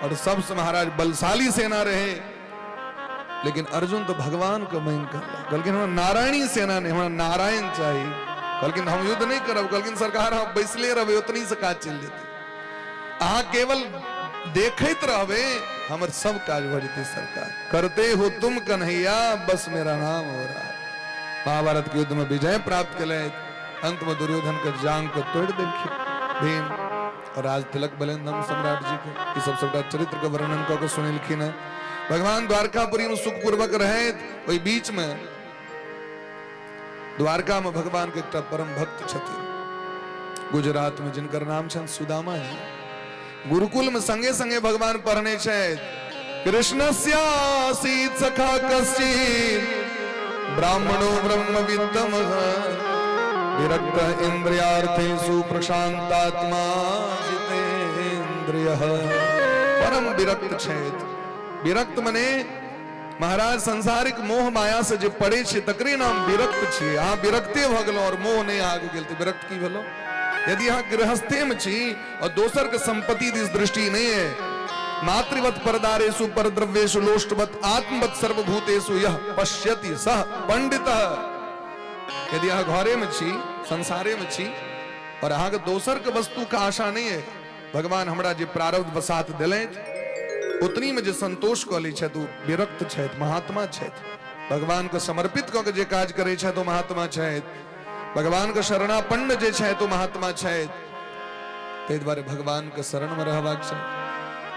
और सबसे महाराज बलशाली सेना रहे। लेकिन अर्जुन तो भगवान के मांग कर कहलखिन हमरा नारायणी सेना नहीं, हमरा नारायण चाहिए। कहलखिन हम युद्ध नहीं करब। कहलखिन सरकार हम बैसले रहबै, उतनी से काज चलि जेतै, अहाँ केवल देखैत रहबै, हमर सब काज भऽ जेतै। सरकार करते हो तुम कन्हैया, बस मेरा नाम हो रहा। महाभारत के युद्ध में विजय प्राप्त केलथि। अंत में दुर्योधन के जांग के तोड़ि देलखिन भीम और राज तिलक भेलनि धर्म सम्राट जी के। ई सब सबटा चरित्र के वर्णन कऽ के सुनेलखिन है। भगवान द्वारकापुरी में सुखपूर्वक रहैत ओहि बीच में द्वारका में भगवान के एकटा परम भक्त छथिन गुजरात में, जिनकर नाम छनि सुदामा जी। गुरुकुल में संगे संगे भगवान पढ़ने छथि। कृष्णस्यासीत सखा कश्चित् ब्राह्मणो ब्रह्मवित्तमः विरक्त इंद्रियार्थेषु प्रशांतात्मा जितेन्द्रिय। परम विरक्त छथि। विरक्त मने महाराज संसारिक मोह माया से जे पड़े छै तकरे नाम विरक्त छियै। अहाँ विरक्ते भऽ गेलहुँ और मोह नहि आगू गेल तऽ विरक्त की भेलहुँ? यदि अहाँ गृहस्थे में छी और दोसर के संपत्ति दिस दृष्टि नहीं है, मातृवत परदारेषु परद्रव्येषु लोष्टवत आत्मवत सर्वभूतेषु यह पश्यति सह पंडित। यदि अहाँ घरे में छी, संसारे में छी और अहाँ के दोसर के वस्तु के आशा नहीं है, भगवान हमरा जे प्रारब्ध वसात देलथि उतनी में जे संतोष कऽ लै छथि ओ विरक्त छथि, महात्मा छथि। भगवान के समर्पित कऽ के जे काज करै छथि ओ महात्मा छथि। भगवान के शरणापन्न जे छथि ओ महात्मा छथि। ताहि दुआरे भगवान के शरण में रहबाक चाही।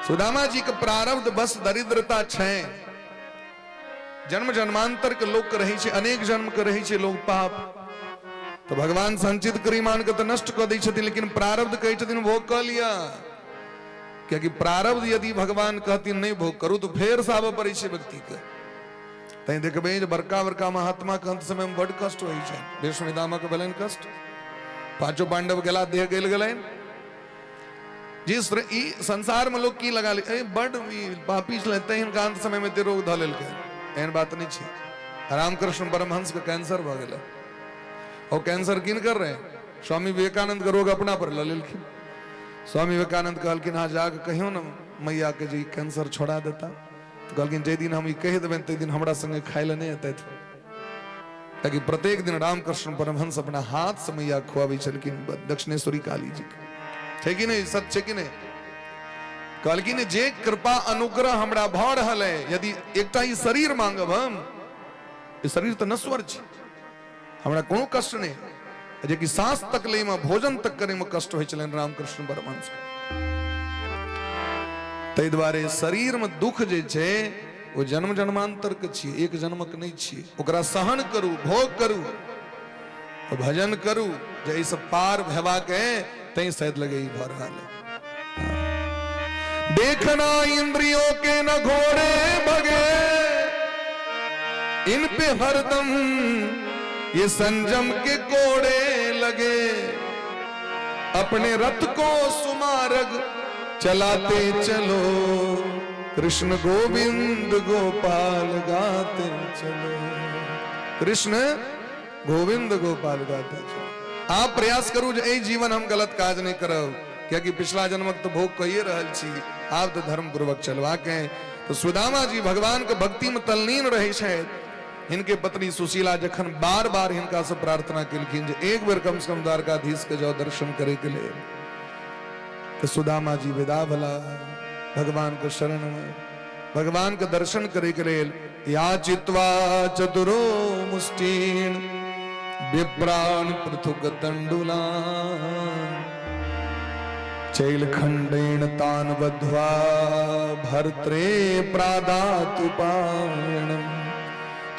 सुदामा जी के प्रारब्ध बस दरिद्रता छै। जन्म जन्मांतर के लोक के रहै छै, अनेक जन्म के रहै छै लोग पाप, तऽ भगवान संचित करिमान के तऽ नष्ट कऽ दै छथिन, लेकिन प्रारब्ध कहै छथिन भोग कऽ लिअ। कियाकि प्रारब्ध यदि भगवान कहथिन नहि भोग करू तऽ फेर से आबऽ पड़ै छै व्यक्ति के। तैं देखबै जे बड़का बड़का महात्मा के अंत समय में बड कष्ट होइ छै। भीष्म पितामह के भेलनि कष्ट, पांचों पांडव गेला, देह गलि गेलनि। जिस ई संसार में लोग की लगा ले, ए बड ई पापी छलै तैं हिनका अंत समय में एते रोग धऽ लेलकै, एहन बात नहि छै। रामकृष्ण परमहंस के कैंसर भऽ गेलै। ओ कैंसर किनकर रहे? स्वामी विवेकानंद के रोग अपना पर लऽ लेलखिन। स्वामी विवेकानंद कहलखिन अहाँ जाके कहियौ ने मैया के जे ई कैंसर छोड़ा देता। तऽ कहलखिन जाहि दिन हम ई कहि देबनि ताहि दिन हमरा संगे खाय लए नहि एतथि। ताकि प्रत्येक दिन रामकृष्ण परमहंस अपना हाथ से मैया खुआबै छलखिन दक्षिणेश्वरी काली जी के। छै कि नहि? सत्य छै कि नहि? कहलखिन जे कृपा अनुग्रह हमरा भऽ रहल है, यदि एकटा ई शरीर मांगब हम, ई शरीर तऽ नश्वर छै, हमरा कोनो कष्ट नहि, जेकि सांस तक लै में, भोजन तक करे में कष्ट होइ छलनि रामकृष्ण परमहंस के। ताहि दुआरे शरीर में दुख जे छै ओ जन्म जन्मांतर के छियै, एक जन्मक नहि छियै। ओकरा सहन करू, भोग करू, भजन करू, जे एहिसँ पार हेबाक है तैं शायद लगे ई भऽ रहल है। देखना इंद्रियों के न घोड़े भगे, इन पे हरदम ये संजम के कोड़े लगे, अपने रथ को सुमारग चलाते चलो, कृष्ण गोविंद गोपाल गाते चलो, कृष्ण गोविंद गोपाल गाते चलो। आप प्रयास करू जे एहि जीवन हम गलत काज नहीं करब, कियाकि पिछला जन्मक तो भोग कहिए रहल छी, आब तो धर्म पूर्वक चलबाक है। तो सुदामा जी भगवान के भक्ति में तल्लीन रहे छथि। हिनके पत्नी सुशीला जखन बार बार हिनका से प्रार्थना केलखिन जे एक बेर कम से कम द्वारकाधीश के जाओ दर्शन करे के लेल, तो सुदामा जी विदा भला भगवान के शरण में भगवान के दर्शन करे के लेल। याचित्वा चतुरो मुष्टीन विप्राण पृथुक तंडुला चैलखंडेन तान बद्ध्वा भर्त्रे प्रादातु पायणम।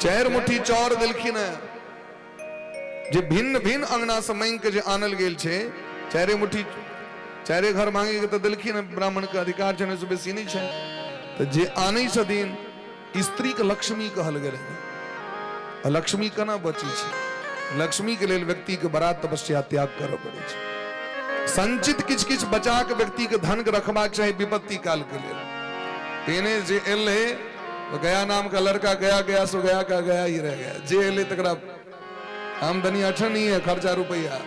चारि मुट्ठी चाउर देलखिन है जे भिन्न भिन्न अंगना से मांगि के जे आनल गेल छै, चारे मुट्ठी चारे घर मांगे के तऽ देलखिन है, ब्राह्मण के अधिकार छनि, ओहिसँ बेसी नहि छै। तऽ जे आनै छथिन स्त्री के लक्ष्मी कहल गेलै। लक्ष्मी केना बचै छै? लक्ष्मी के लेल व्यक्ति के बड़ा तपस्या त्याग करऽ पड़ै छै। संचित किछु किछु बचा के व्यक्ति के धन के रखबाक चाही विपत्ति काल के लेल। एने जे एलै तो गया नाम का लड़का गया गया सो गया का गया ही रह गया। जे एलै तकरा आमदनी अठन ही है, खर्चा रुपया।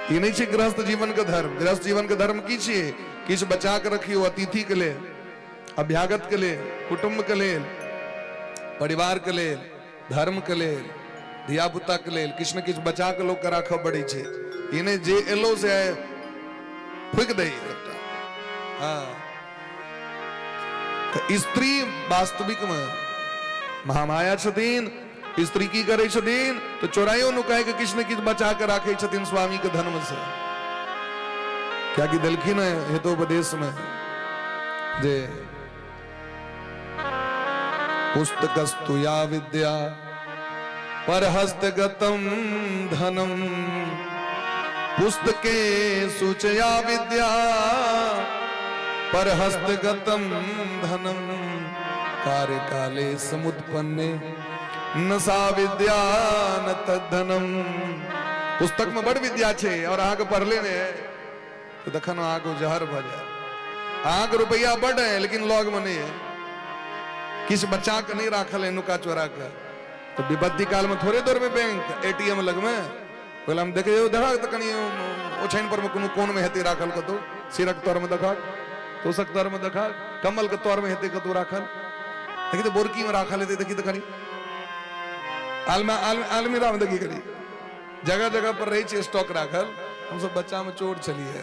ई नहीं छै गृहस्थ जीवन के धर्म। गृहस्थ जीवन के धर्म की छियै? किछु बचा के रखियौ अतिथि के लेल, अभ्यागत के लेल, कुटुम्ब के लेल, परिवार के लेल, धर्म के लेल, धिया पुता के लेल। किछु ने किछु बचा के लोक के राखऽ पड़ै छै। ई नहि जे एलो से फूकि दै एकटा। हाँ, तऽ स्त्री वास्तविक में महामाया छथिन। स्त्री की करै छथिन तऽ चोराइयो नुकाय के किछु ने किछु बचा के राखै छथिन स्वामी के धर्म से। कियाकि देलखिन है हितोपदेश में जे पुस्तकस्तु या विद्या परहस्तगतम धनम, पुस्तके सूचया विद्या परहस्तगतम धनम, कार्यकाले समुत्पन्ने न सा विद्या न तद्धनम। पुस्तक में बड़ विद्या छै और अहाँके पढ़ले नहि है तऽ तखन अहाँके जहर भऽ जायत। अहाँके रुपैआ बड है लेकिन लग में नहीं है, किछु बचा के नहीं राखल है नुका चोरा के, तो विपत्ति काल में थोड़े दौड़बै बैंक एटीएम लग में। पहिले हम देखे देखा तऽ कनि ओछाइन पर में कोनो कोन में हेतै राखल कतौ, सिरक तर में देखा, तोसक तर में देखा, कम्बल के तर में हेतै कतौ राखल, देखी तऽ बोरकी में राखल हेतै, देखी तऽ कनि आलमीरा में देखी कनि, जगह जगह पर रहै छै स्टॉक राखल। हमसब बच्चा में चोर छलियै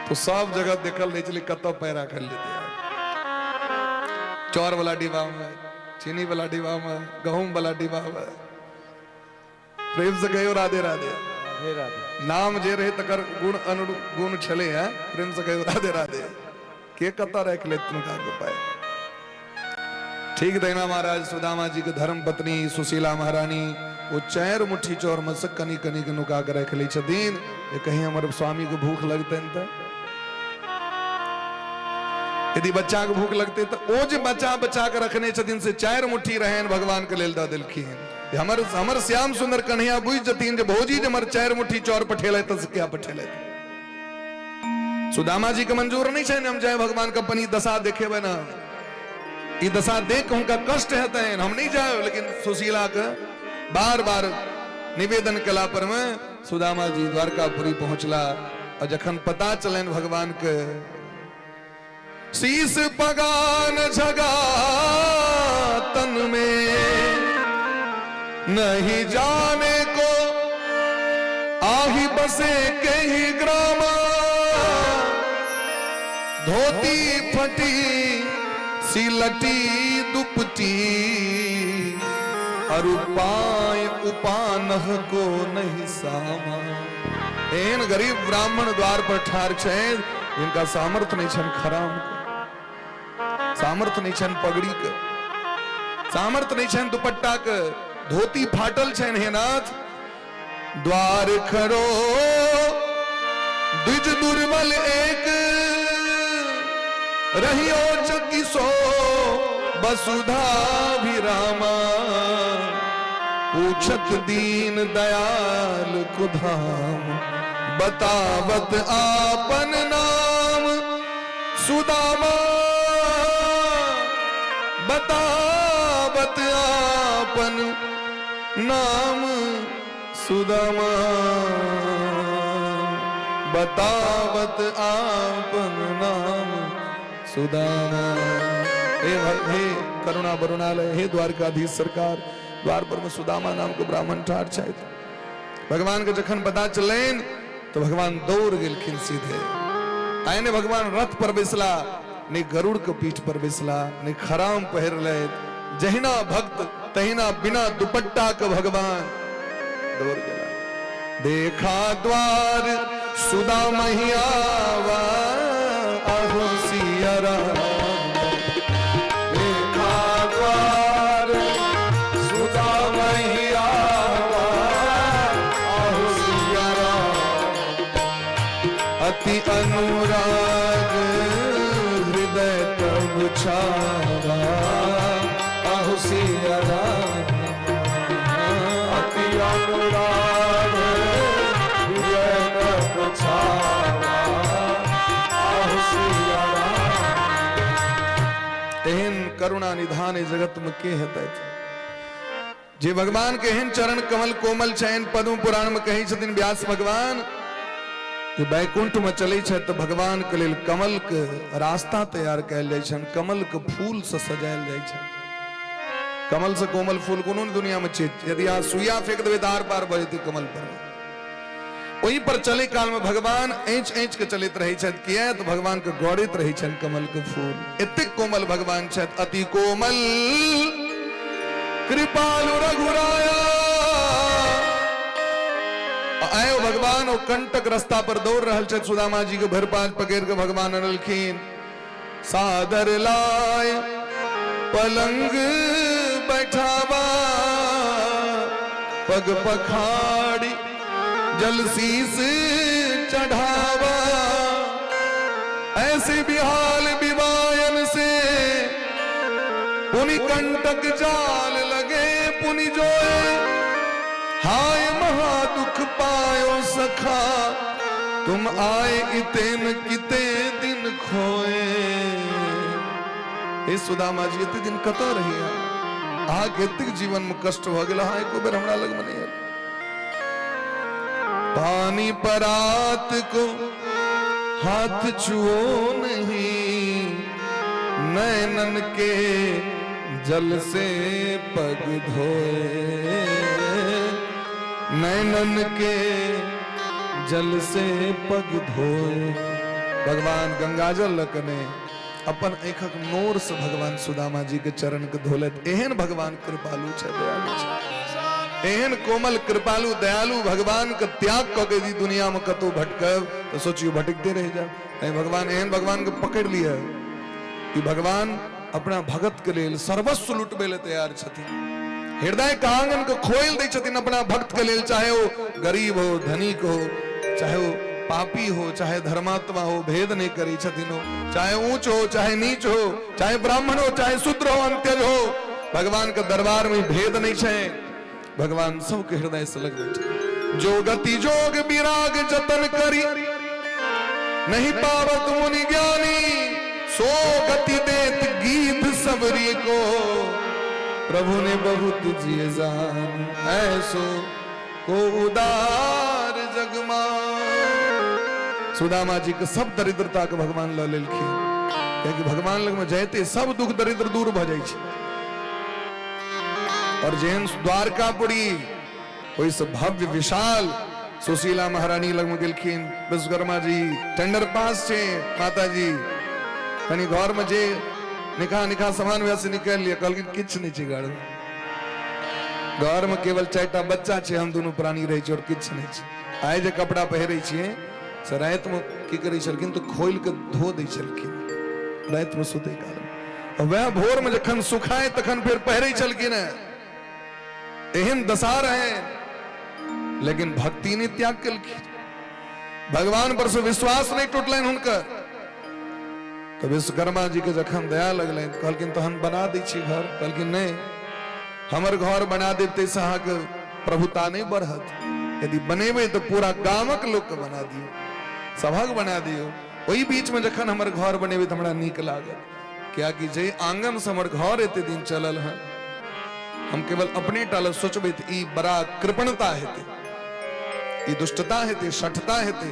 तो सब जगह देखल रहै छलै कतऽ पाइ राखल जेतै, चाउर वाला डिब्बा में, चीनी वाला डिब्बा में, गहूम वाला डिब्बा में। प्रेम से कहियो राधे राधे। राधे राधे। नाम जे रहे तकर गुण अनुरूप गुण छले है। प्रेम से कहियो राधे राधे। के कतऽ राखि लेत हुनका के पाइ। ठीक तहिना महाराज सुदामा जी के धर्म पत्नी सुशीला महारानी ओ 4 मुट्ठी चाउर में से कनि कनि के नुका के राखि लै छथिन जे कहीं हमर स्वामी के भूख लगतनि तऽ, यदि बच्चा के भूख लगतै तऽ ओ जे बचा बचा के रखने छथिन से 4 मुट्ठी रहनि भगवान के लेल दऽ देलखिन। हमर हमर श्याम सुंदर कन्हैया बुझि जथिन जे भौजी जे हमर 4 मुट्ठी चाउर पठेलथि तऽ से किया पठेलथि। सुदामा जी के मंजूर नहीं छनि हम जाय भगवान के अपन ई दशा देखेबै ना, ई दशा देख के हुनका कष्ट हेतनि, हम नहीं जायब। लेकिन सुशीला के बार बार निवेदन केला पर में सुदामा जी द्वारकापुरी पहुंचला और जखन पता चलनि भगवान के शीश पगान झगा तन में नहीं जाने को आही बसे के ही ग्रामा, धोती फटी सिलटी दुपटी अरु पाय उपानह को नहीं सामा। एहन गरीब ब्राह्मण द्वार पर ठार छनि जिनका सामर्थ्य नहीं छनि खराम के, सामर्थ्य नहीं छनि पगड़ी के, सामर्थ्य नहीं छनि दुपट्टा के, धोती फाटल छनि। हे नाथ द्वार खड़ो द्विज दुर्बल एक, रहियो चकिसो वसुधा भी रामा, पूछत दीन दयाल कुधाम, बतावत आपन नाम सुदामा, बतावत आपन नाम सुदामा, बतावत आपन नाम सुदामा। हे हे करुणा वरुणालय, हे द्वारकाधीश सरकार, द्वार पर में सुदामा नाम के ब्राह्मण ठाढ़ छथि। भगवान के जखन पता चलनि तो भगवान दौड़ गेलखिन सीधे। आने भगवान रथ पर बैसला, ने गरुड़ के पीठ पर बैसला, ने खराम पहिर लैत, जहिना भक्त तहिना बिना दुपट्टा के भगवान दौड़ गेला। देखा द्वार सुदामहियावा आहो सिया राम। देखा द्वार सुदामहियावा आहो सिया राम। अति अनुराग हृदय तब छावा आहो सिया राम। अति अनुराग हृदय तब छावा आहो सिया राम। एहन करुणा निधान एहि जगत में के हेतै जे भगवान के एहन चरण कमल कोमल छनि। पद्म पुराण में कहै छथिन व्यास भगवान कि वैकुंठ में चलै छथि तऽ भगवान के लेल कमल के रास्ता तैयार कयल जाइ छनि, कमल के फूल से सजायल जाइ छनि। कमल से कोमल फूल कोनो नहि दुनिया में छै। यदि अहाँ सुइया फेंक देबै तऽ आर पार भऽ जेतै कमल पर। ओहि पर चलै काल में भगवान ऐंच ऐंच के चलैत रहै छथि, किया तऽ भगवान के गौरैत रहै छनि कमल के फूल। एतेक कोमल भगवान छथि, अति कोमल कृपालु रघुराया। आयो भगवान ओ कंटक रास्ता पर दौड़ रहल छथि, सुदामा जी के भरि पाँच पकड़ के भगवान अनलखिन। सादर लाय पलंग बैठावा, पग पखाड़ी जल शीस चढ़ावा, ऐसे बिहाल विवायन से पुनि कंटक जाल लगे पुनि जोए, हाय महा दुख पायो सखा, तुम आए इतेन किते दिन खोए। हे सुदामा जी, एते दिन कतऽ रही अहाँके? एतेक जीवन में कष्ट भऽ गेल, अहाँ एको बेर हमरा लगमे नहि आयल। पानी परात को हाथ छुओ नहीं, नैनन के जल से पग धोए, नैनन के जल से पग धोए। भगवान गंगाजल लऽ कऽ नहि, अपन आँखिक नोर से भगवान सुदामा जी के चरण के धोलत। एहन भगवान कृपालु छै, दयालु छै। एहन कोमल, कृपालु, दयालु भगवान के त्याग कऽ के यदि दुनिया में कतौ भटकब तऽ सोचियो भटकते रहि जायब। तैं भगवान एहन भगवान के पकड़ि लिअ कि भगवान अपना भगत के लेल सर्वस्व लुटबै लए तैयार छथिन। हृदय के आंगन के खोलि दै छथिन अपना भक्त के लेल, चाहे ओ गरीब हो, धनिक हो, चाहे ओ पापी हो, चाहे धर्मात्मा हो, भेद नहीं करै छथिन हो, चाहे ऊंच हो, चाहे नीच हो, चाहे ब्राह्मण हो, चाहे शूद्र हो, अंत्यज हो, भगवान के दरबार में भेद नहीं छै। भगवान सबके हृदय से लगबै छै। जो गति जोग विराग जतन करी नहीं पावत मुनि ज्ञानी, सो गति देत गीत सबरी को, प्रभु ने बहुत जिए जान, ऐसो को उदार जगमा। सुदामा जी के सब दरिद्रता के भगवान ल लेलखिन, कियाकि भगवान लग में जाइते सब दुख दरिद्र दूर भ जाइ छै। और जेहन द्वारकापुरी, ओहिसँ भव्य विशाल सुशीला महारानी लगमे गेलखिन विश्वकर्मा जी। टेंडर पास छै, माता जी कनि घरमे जे निका निका सामान वएह से निकालि लिअ। कहलखिन किछु नहि छै घरमे, घरमे केवल 4टा बच्चा छै, हम दुनू प्राणी रहै छी और किछु नहि छै। आइ जे कपड़ा पहिरै छियै से रातिमे की करै छलखिन तऽ खोलि कऽ धो दै छलखिन रातिमे सुतै काल, वएह भोरमे जखन सुखाय तखन फेर पहिरै छलखिन हेँ। एहन दशा रहे, लेकिन भक्ति नहि त्याग केलखिन, भगवान पर से विश्वास नहि टूटलनि हुनकर। तऽ विश्वकर्मा जी के जखन दया लगलनि, कहलखिन तहन बना दै छी घर। कहलखिन नहि, हमर घर बना देब ताहिसँ अहाँके प्रभुता नहि बढ़त। यदि बनेबै तऽ पूरा गामक लोकके बना दियौ, सभक बना दियौ। ओहि बीचमे जखन हमर घर बनेबै तऽ हमरा नीक लागत, कियाकि जे आंगन से हमर घर एते दिन चलल हन, हम केवल अपने टा लए सोचबै तऽ ई बड़ा कृपणता हेतै, ई दुष्टता हेतै, शठता हेतै।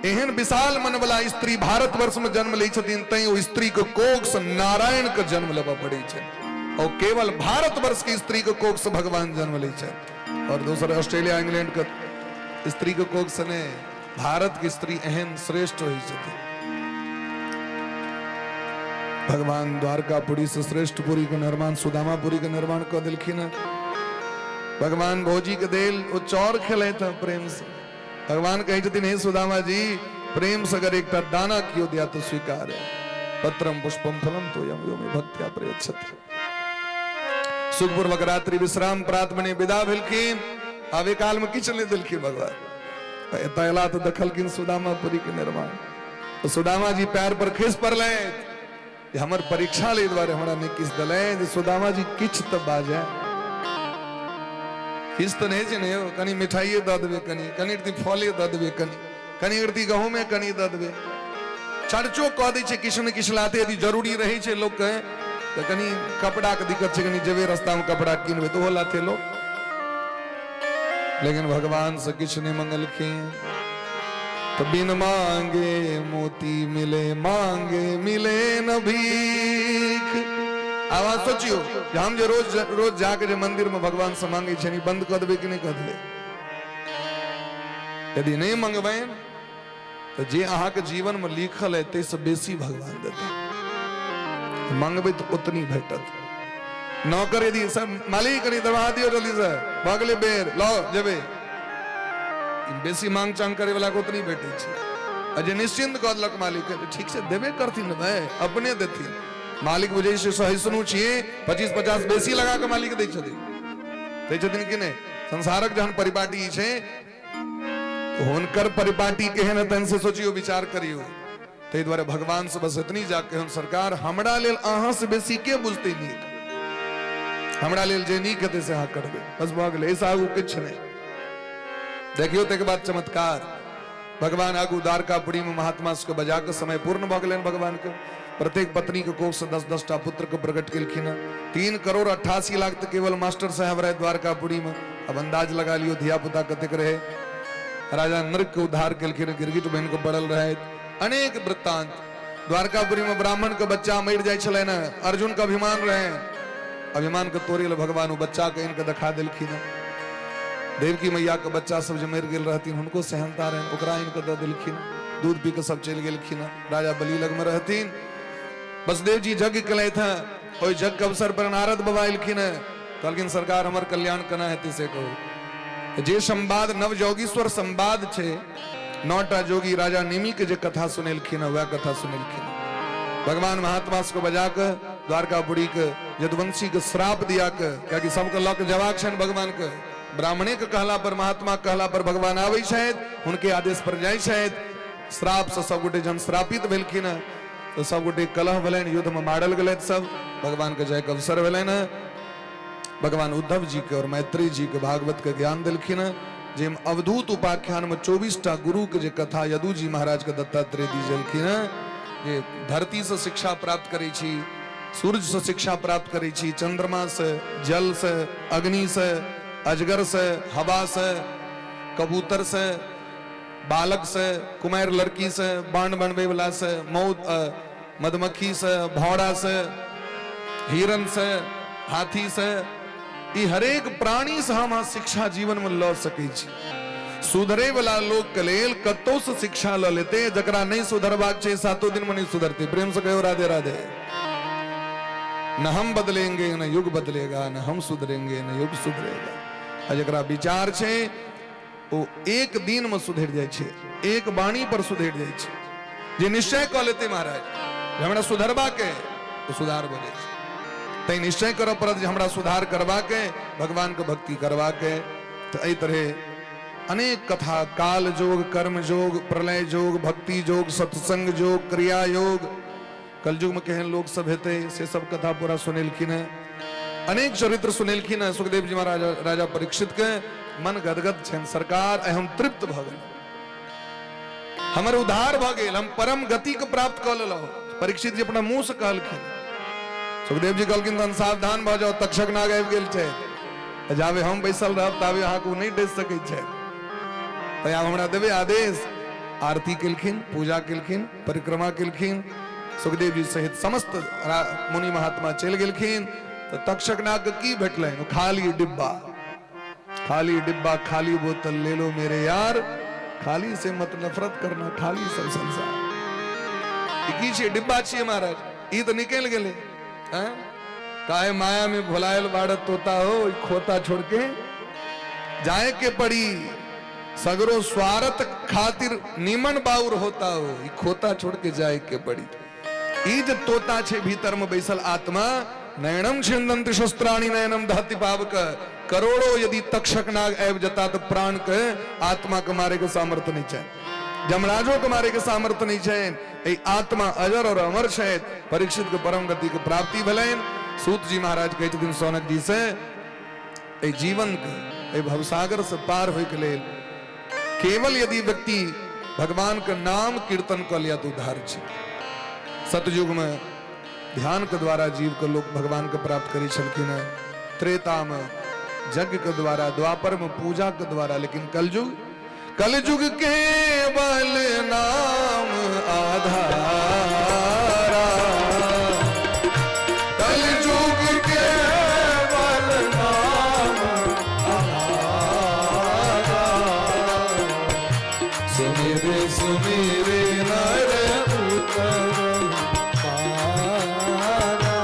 एहन विशाल मन वाला स्त्री भारतवर्ष में जन्म लै छथिन, तैं ओ स्त्री के कोख से नारायण के जन्म लेबऽ पड़ै छै, और केवल भारतवर्ष के स्त्री के कोख से भगवान जन्म लै छै, और दोसर ऑस्ट्रेलिया इंग्लैंड के स्त्री के कोख से नहि। भारत के स्त्री एहन श्रेष्ठ होइ छथिन। भगवान द्वारकापुरी से श्रेष्ठ पुरी के निर्माण, सुदामापुरी के निर्माण कऽ देलखिन हँ। भगवान भौजी के देल ओ चौर खेलैत हँ प्रेम से। भगवान कहै छथिन, हे सुदामा जी, प्रेम से अगर एकटा दाना कियो दिया तो स्वीकार है, पत्रम पुष्पम फलम तो यम यो में भक्त्या प्रयच्छति। सुखपूर्वक रात्रि विश्राम, प्रात बने विदा भेलखिन। आबे काल में किछु नहि देलखिन भगवान। एतऽ अयला तऽ देखलखिन सुदामापुरी के निर्माण, तऽ सुदामा जी पैर पर खसि पड़लथि जे हमर परीक्षा लै दुआरे हमरा नहि किछु देलनि, जे सुदामा जी किछु तऽ बाजय। किछु तऽ नहि छै ने यौ, कनि मिठाइए दऽ देबै, कनि कनि रति फले दऽ देबै, कनि कनि रति गहूँमे कनि दऽ देबै। चर्चो कऽ दै छै किछु ने किछु लाते, यदि जरूरी रहै छै लोकके तऽ कनि कपड़ाके दिक्कत छै, कनि जेबै रस्तामे कपड़ा किनबै तऽ ओहो लाते लोक। लेकिन भगवान से किछु नहि मंगलखिन। तो बिन मांगे मोती मिले, मांगे मिले न भीख। आब अहाँ सोचियो जे हम जे रोज रोज जाके जे मंदिर में भगवान से मांगे छियनि, बंद कऽ देबै कि नहि कऽ देबै? यदि नहि मंगबनि तऽ जे अहाँके जीवन में लिखल है ताहिसँ बेसी भगवान देता। मंगबै तऽ ओतनी भेटत। नौकर यदि सब मालिक कनि दरमाहा दियौ जल्दी से, भऽ गेलै बेर, लऽ जेबै, बेसी मांग चांग करे वाला के ओतनी भेटै छै। आ जे निश्चिंत कऽ देलक मालिक, ठीक छै, देबे करथिन ने भाय, अपने देथिन। मालिक बुझै छै सहिष्णु छियै, 25-50 बेसी लगा कऽ मालिक दै छथिन, दै छथिन कि नहि? संसारक जहन परिपाटी ई छै, हुनकर परिपाटी केहन हेतनि से सोचियौ, विचार करियौ। ताहि दुआरे भगवान से बस एतनी जा के हम सरकार, हमरा लेल अहाँ से बेसी के बुझते नीक? हमरा लेल जे नीक हेतै से अहाँ करबै, बस भऽ गेलै, एहिसँ आगू किछु नहि। देखियौ ताहिके बाद चमत्कार, भगवान आगू द्वारकापुरी में महात्मा सबके बजा कऽ समय पूर्ण भऽ गेलनि भगवान के। प्रत्येक पत्नी के कोख से 10-10 टा पुत्र के प्रकट केलखिन हँ। 3,88,00,000 तऽ केवल मास्टर साहब रहे द्वारकापुरी में। अब अंदाज लगा लियौ धिया पुता कतेक रहे। राजा नृग के उद्धार केलखिन, गिरगिट बनि कऽ पड़ल रहथि। अनेक वृत्तांत। द्वारकापुरी में ब्राह्मण के बच्चा मरि जाइ छलनि हँ, अर्जुन के अभिमान रहे, अभिमान के तोड़े लए भगवान ओ बच्चा के आनि कऽ देखा देलखिन हँ। देवकी मैया के बच्चा सब जे मरि गेल रहथिन हुनको सेहनता रहनि, ओकरा आनि कऽ दऽ देलखिन, दूध पी कऽ सब चलि गेलखिन हँ। राजा बलि लगमे रहथिन, वसुदेव जी यज्ञ केलथि हँ। ओहि यज्ञ के अवसर पर नारद बाबा एलखिन हँ, कहलखिन सरकार हमर कल्याण केना हेतै से कहू। जे संवाद नवजोगीश्वर संवाद छै, 9टा जोगी राजा निमि के जे कथा सुनेलखिन हँ वएह कथा सुनेलखिन हँ। भगवान महात्मा सबके बजा कऽ द्वारकापुरी के यदुवंशी के श्राप दिया के, कियाकि सबके लऽ के जबाक छनि भगवान के, ब्राह्मणे के कहला पर महात्मा के कहला पर भगवान आबै छथि, हुनके आदेश पर जाइ छथि। श्राप से सब गोटे जहन श्रापित भेलखिन हँ तऽ सब गोटे कलह भेलनि, युद्ध में मारल गेलथि सब। भगवान के जायके अवसर भेलनि हँ। भगवान उद्धव जी के और मैत्री जी के भागवत के ज्ञान देलखिन हँ, जाहिमे अवधूत उपाख्यान में 24टा गुरु के जे कथा यदु जी महाराज के दत्तात्रेय जी देलखिन हँ, जे धरती से शिक्षा प्राप्त करै छी, सूर्य से शिक्षा प्राप्त करै छी, चंद्रमा से, जल से, अग्नि से, अजगर से, हवा से, कबूतर से, बालक से, कुमारि लड़की से, बाण बनबै वाला से, मौत मधुमक्खी से, भौरा से, हिरन से, हाथी से, ई हरेक प्राणी से हम अहाँ शिक्षा जीवन में लऽ सकै छी। सुधरे वाला लोक के लेल कतौ से शिक्षा लऽ लेते, जकरा नहीं सुधरबाक छै सातो दिन में नहीं सुधरते। प्रेम से कहियो राधे राधे। न हम बदलेंगे न युग बदलेगा, न हम सुधरेंगे न युग सुधरेगा। आ जकरा विचार छै ओ एक दिन में सुधरि जाइ छै, एक वाणी पर सुधरि जाइ छै। जे निश्चय कऽ लेतै महाराज जे हमरा सुधरबाक है, ओ सुधार भऽ जाइ छै। तैं निश्चय करऽ पड़त जे हमरा सुधार करबाक है, भगवान के भक्ति करबाक है। तऽ एहि तरहे अनेक कथा, काल जोग, कर्म जोग, प्रलय जोग, भक्ति जोग, सत्संग जोग, क्रिया योग, कलयुग में केहन लोक सब हेतै से सब कथा पूरा सुनेलखिन हेँ। अनेक चरित्र सुनेलखिन हेँ सुखदेव जी महाराज राजा परीक्षित के। मन गदगद छनि, सरकार आइ हम तृप्त भऽ गेल, हमर उद्धार भऽ गेल, हम परम गति के प्राप्त कऽ लेलहुँ। परीक्षित जी अपना मुंह से कहलखिन। सुखदेव जी कहलखिन तहन सावधान भऽ जाउ, तक्षक नाग आबि गेल छै, जाबे हम बैसल रहब ताबे अहाँके ओ नहि डसि सकै छै, तैं आब हमरा देबै आदेश। आरती केलखिन, पूजा केलखिन, परिक्रमा केलखिन, सुखदेव जी सहित समस्त मुनि महात्मा चलि गेलखिन। तऽ तक्षक नाग के की भेटलनि? खाली डिब्बा, खाली डिब्बा, खाली बोतल ले लो मेरे यार, खाली से मत नफरत करना, खाली सब संसार। ई की छियै? डिब्बा छियै महाराज, ई तऽ निकलि गेलै। हैं काहे माया में भुलायल बाड़त तोता हो, ई खोता छोड़ के जाए के पड़ी। सगरो स्वार्थ खातिर निमन बाउर होता हो, ई खोता छोड़ के जाए के पड़ी। ई जे तोता छे भीतर में बैसल आत्मा, नयनम छिंदंति शस्त्राणि नयनम दहति पावक, करोड़ों यदि तक्षक नाग आबि जता तो प्राण के आत्मा के मारे के सामर्थ्य नहीं छै, जमराजो के मारे के सामर्थ्य नहीं छै। ई आत्मा अजर और अमर छै। परीक्षित के परम गति के प्राप्ति भेलनि। सूत जी महाराज कहै छथिन सौनक जी से, एहि जीवन के एहि भवसागर से पार होय के लेल केवल यदि व्यक्ति भगवान के नाम कीर्तन कऽ लिया तो उद्धार छै। सतयुग में ध्यान के द्वारा जीव के लोग भगवान के प्राप्त करै छलखिन हेँ, त्रेता में यज्ञ के द्वारा, द्वापर में पूजा के द्वारा, लेकिन कलयुग, कलयुग केवल नाम आधारा, कलयुग केवल नाम आधारा, सुमिरे सुमिरे नर उतर पारा,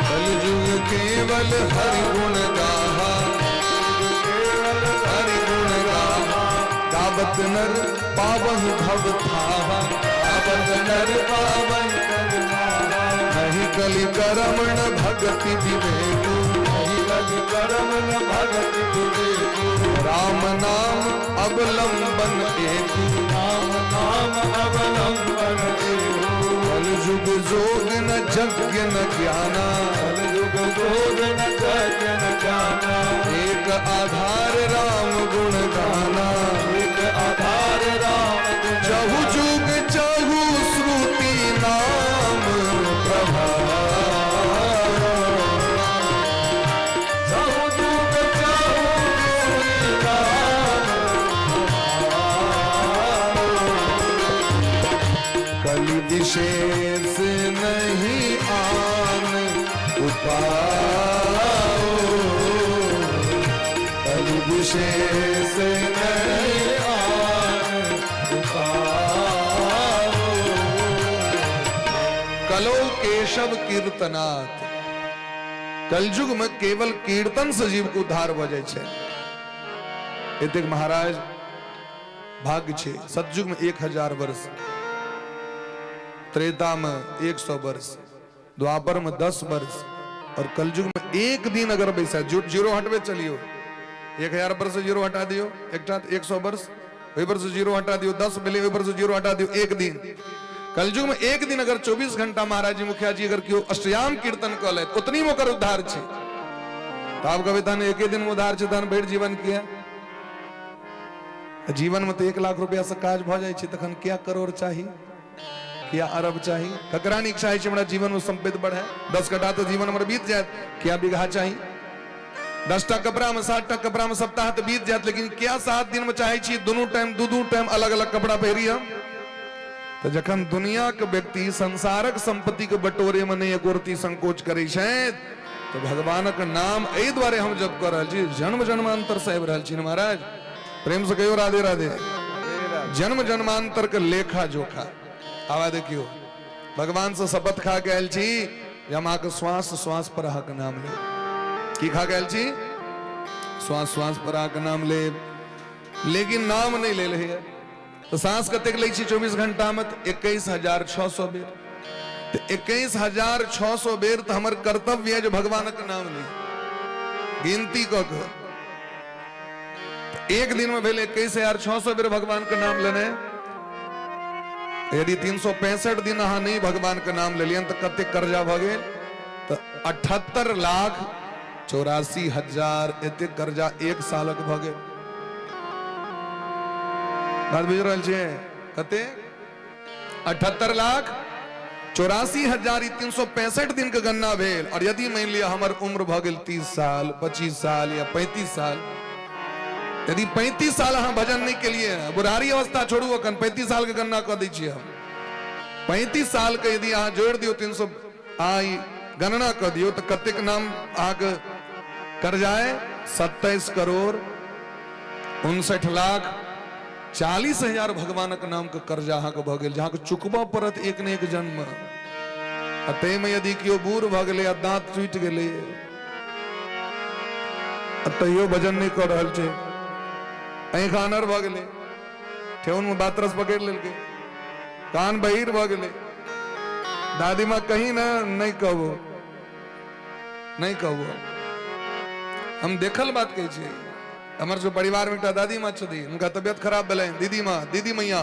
कलयुग केवल हरि गुण गाहा, हरि गुण गाहा, गावत नर पावन भव थाहा, गावत नर पावन नहीं कलि करमण भगति विवेकु, नहीं कलि करमण भगति विवेकु, राम नाम अवलंबन एक, राम नाम अवलंबन एक। जुग जोग न यज्ञ न ज्ञाना। कलयुग जोग न यज्ञ न ज्ञाना। एक आधार राम गुण गाना। एक आधार राम गुण। चहु जुग चहु श्रुति नाम प्रभाव। चहु जुग चहु श्रुति नाम। कलि विशेष नहीं आन उपाओ। कलि विशेष नहीं आन उपाओ। कलो केशव कीर्तनाथ। कलयुग में केवल कीर्तन से जीव के उद्धार भऽ जाइ छै। एतेक महाराज भाग्य छै। सतयुग में 1000 वर्ष, त्रेता में 100 वर्ष, द्वापर में 10 वर्ष और कलयुग में एक दिन अगर बैसा, जीरो हटबे चलियो, 1000 वर्ष से जीरो हटा दियो, एकटा 100 वर्ष, ओहि पर से जीरो हटा दियो, 10 भेलै, ओहि पर से जीरो हटा दियो, एक दिन। कलयुग में एक दिन अगर 24 घंटा महाराज जी मुखिया जी अगर केओ अष्टयाम कीर्तन कऽ लेत, ओतनी में ओकर उद्धार छै। तऽ आब कहबै तहन एके दिन में उद्धार छै, तहन भरि जीवन किया? जीवन में तऽ 1 लाख रुपया से काज भऽ जाइ छै, तखन किया करोड़ चाही, किया अरब चाही? ककरा नहि इच्छा होइ छै हमरा जीवन में सम्पत्ति बढ़े? 10 कट्ठा तऽ जीवन हमर बीत जायत, किया बीघा चाही? 10टा कपड़ा में, 7टा कपड़ा में सप्ताह तऽ बीत जायत, लेकिन किया 7 दिन में चाहै छी दुनू टाइम, दू दू टाइम अलग अलग कपड़ा पहिरी हम? तऽ जखन दुनिया के व्यक्ति संसारक संपत्ति के बटोरे में नहि एकोरती संकोच करै छथि, तऽ भगवानक नाम एहि दुआरे हम जप कऽ रहल छी, जन्म जन्मांतर से आबि रहल छी ने महाराज। प्रेम से कहियो राधे राधे। जन्म जन्मांतर के लेखा जोखा आवा देखियो, भगवान से शपथ खा के आयल छी जे हम अहाँके श्वास श्वास पर अहाँके नाम लेब। की खा के आयल छी? श्वास श्वास पर अहाँके नाम लेब, लेकिन नाम नहि लेल होइए। तऽ साँस कतेक लै छी 24 घंटामे? तऽ 21,600 बेर। तऽ 21,600 बेर तऽ हमर कर्तव्य है जे भगवानक नाम ली, गिनती कऽ के। एक दिन में भेल 21,600 बेर भगवान के नाम लेने। यदि 365 दिन अहाँ नहीं भगवान के नाम लेलियन तऽ कतेक कर्जा भऽ गेल? तऽ 78,84,000 एतेक कर्जा एक सालक भऽ गेल। बात बुझि रहल छियै? कते? 78,84,000। ई 365 दिन के गणना भेल। और यदि मानि लिअ हमर उम्र भऽ गेल 30 साल, 25 साल या 35 साल, यदि 35 साल अहाँ भजन नहि केलियै, बुढ़ारी अवस्था छोड़ू, अखन 35 साल के गणना कऽ दै छियै हम। 35 साल के यदि अहाँ जोड़ि दियौ, 300 अहाँ ई गणना कऽ दियौ, तऽ कतेक नाम अहाँके कर्जा अइ? 27 करोड़ 59 लाख 40 हजार भगवानक नामके कर्जा अहाँके भऽ गेल, जे अहाँके चुकबऽ पड़त एक ने एक जन्म। आ ताहिमे यदि केओ बूढ़ भऽ गेलै आ दाँत टूटि गेलै आ तैयो भजन नहि कऽ रहल छै, आँखि आनर भऽ गेलै, ठेहुनमे बातरस पकड़ि लेलकै, कान बहिर भऽ गेलै, दादीमाँ कहीं ने, नहि कहबो, नहि कहबो। हम देखल बात कहै छियै। हमर जो परिवार में एकटा दादी माँ छथिन, हुनका तबियत खराब भेलनि। दीदी माँ, दीदी मैया,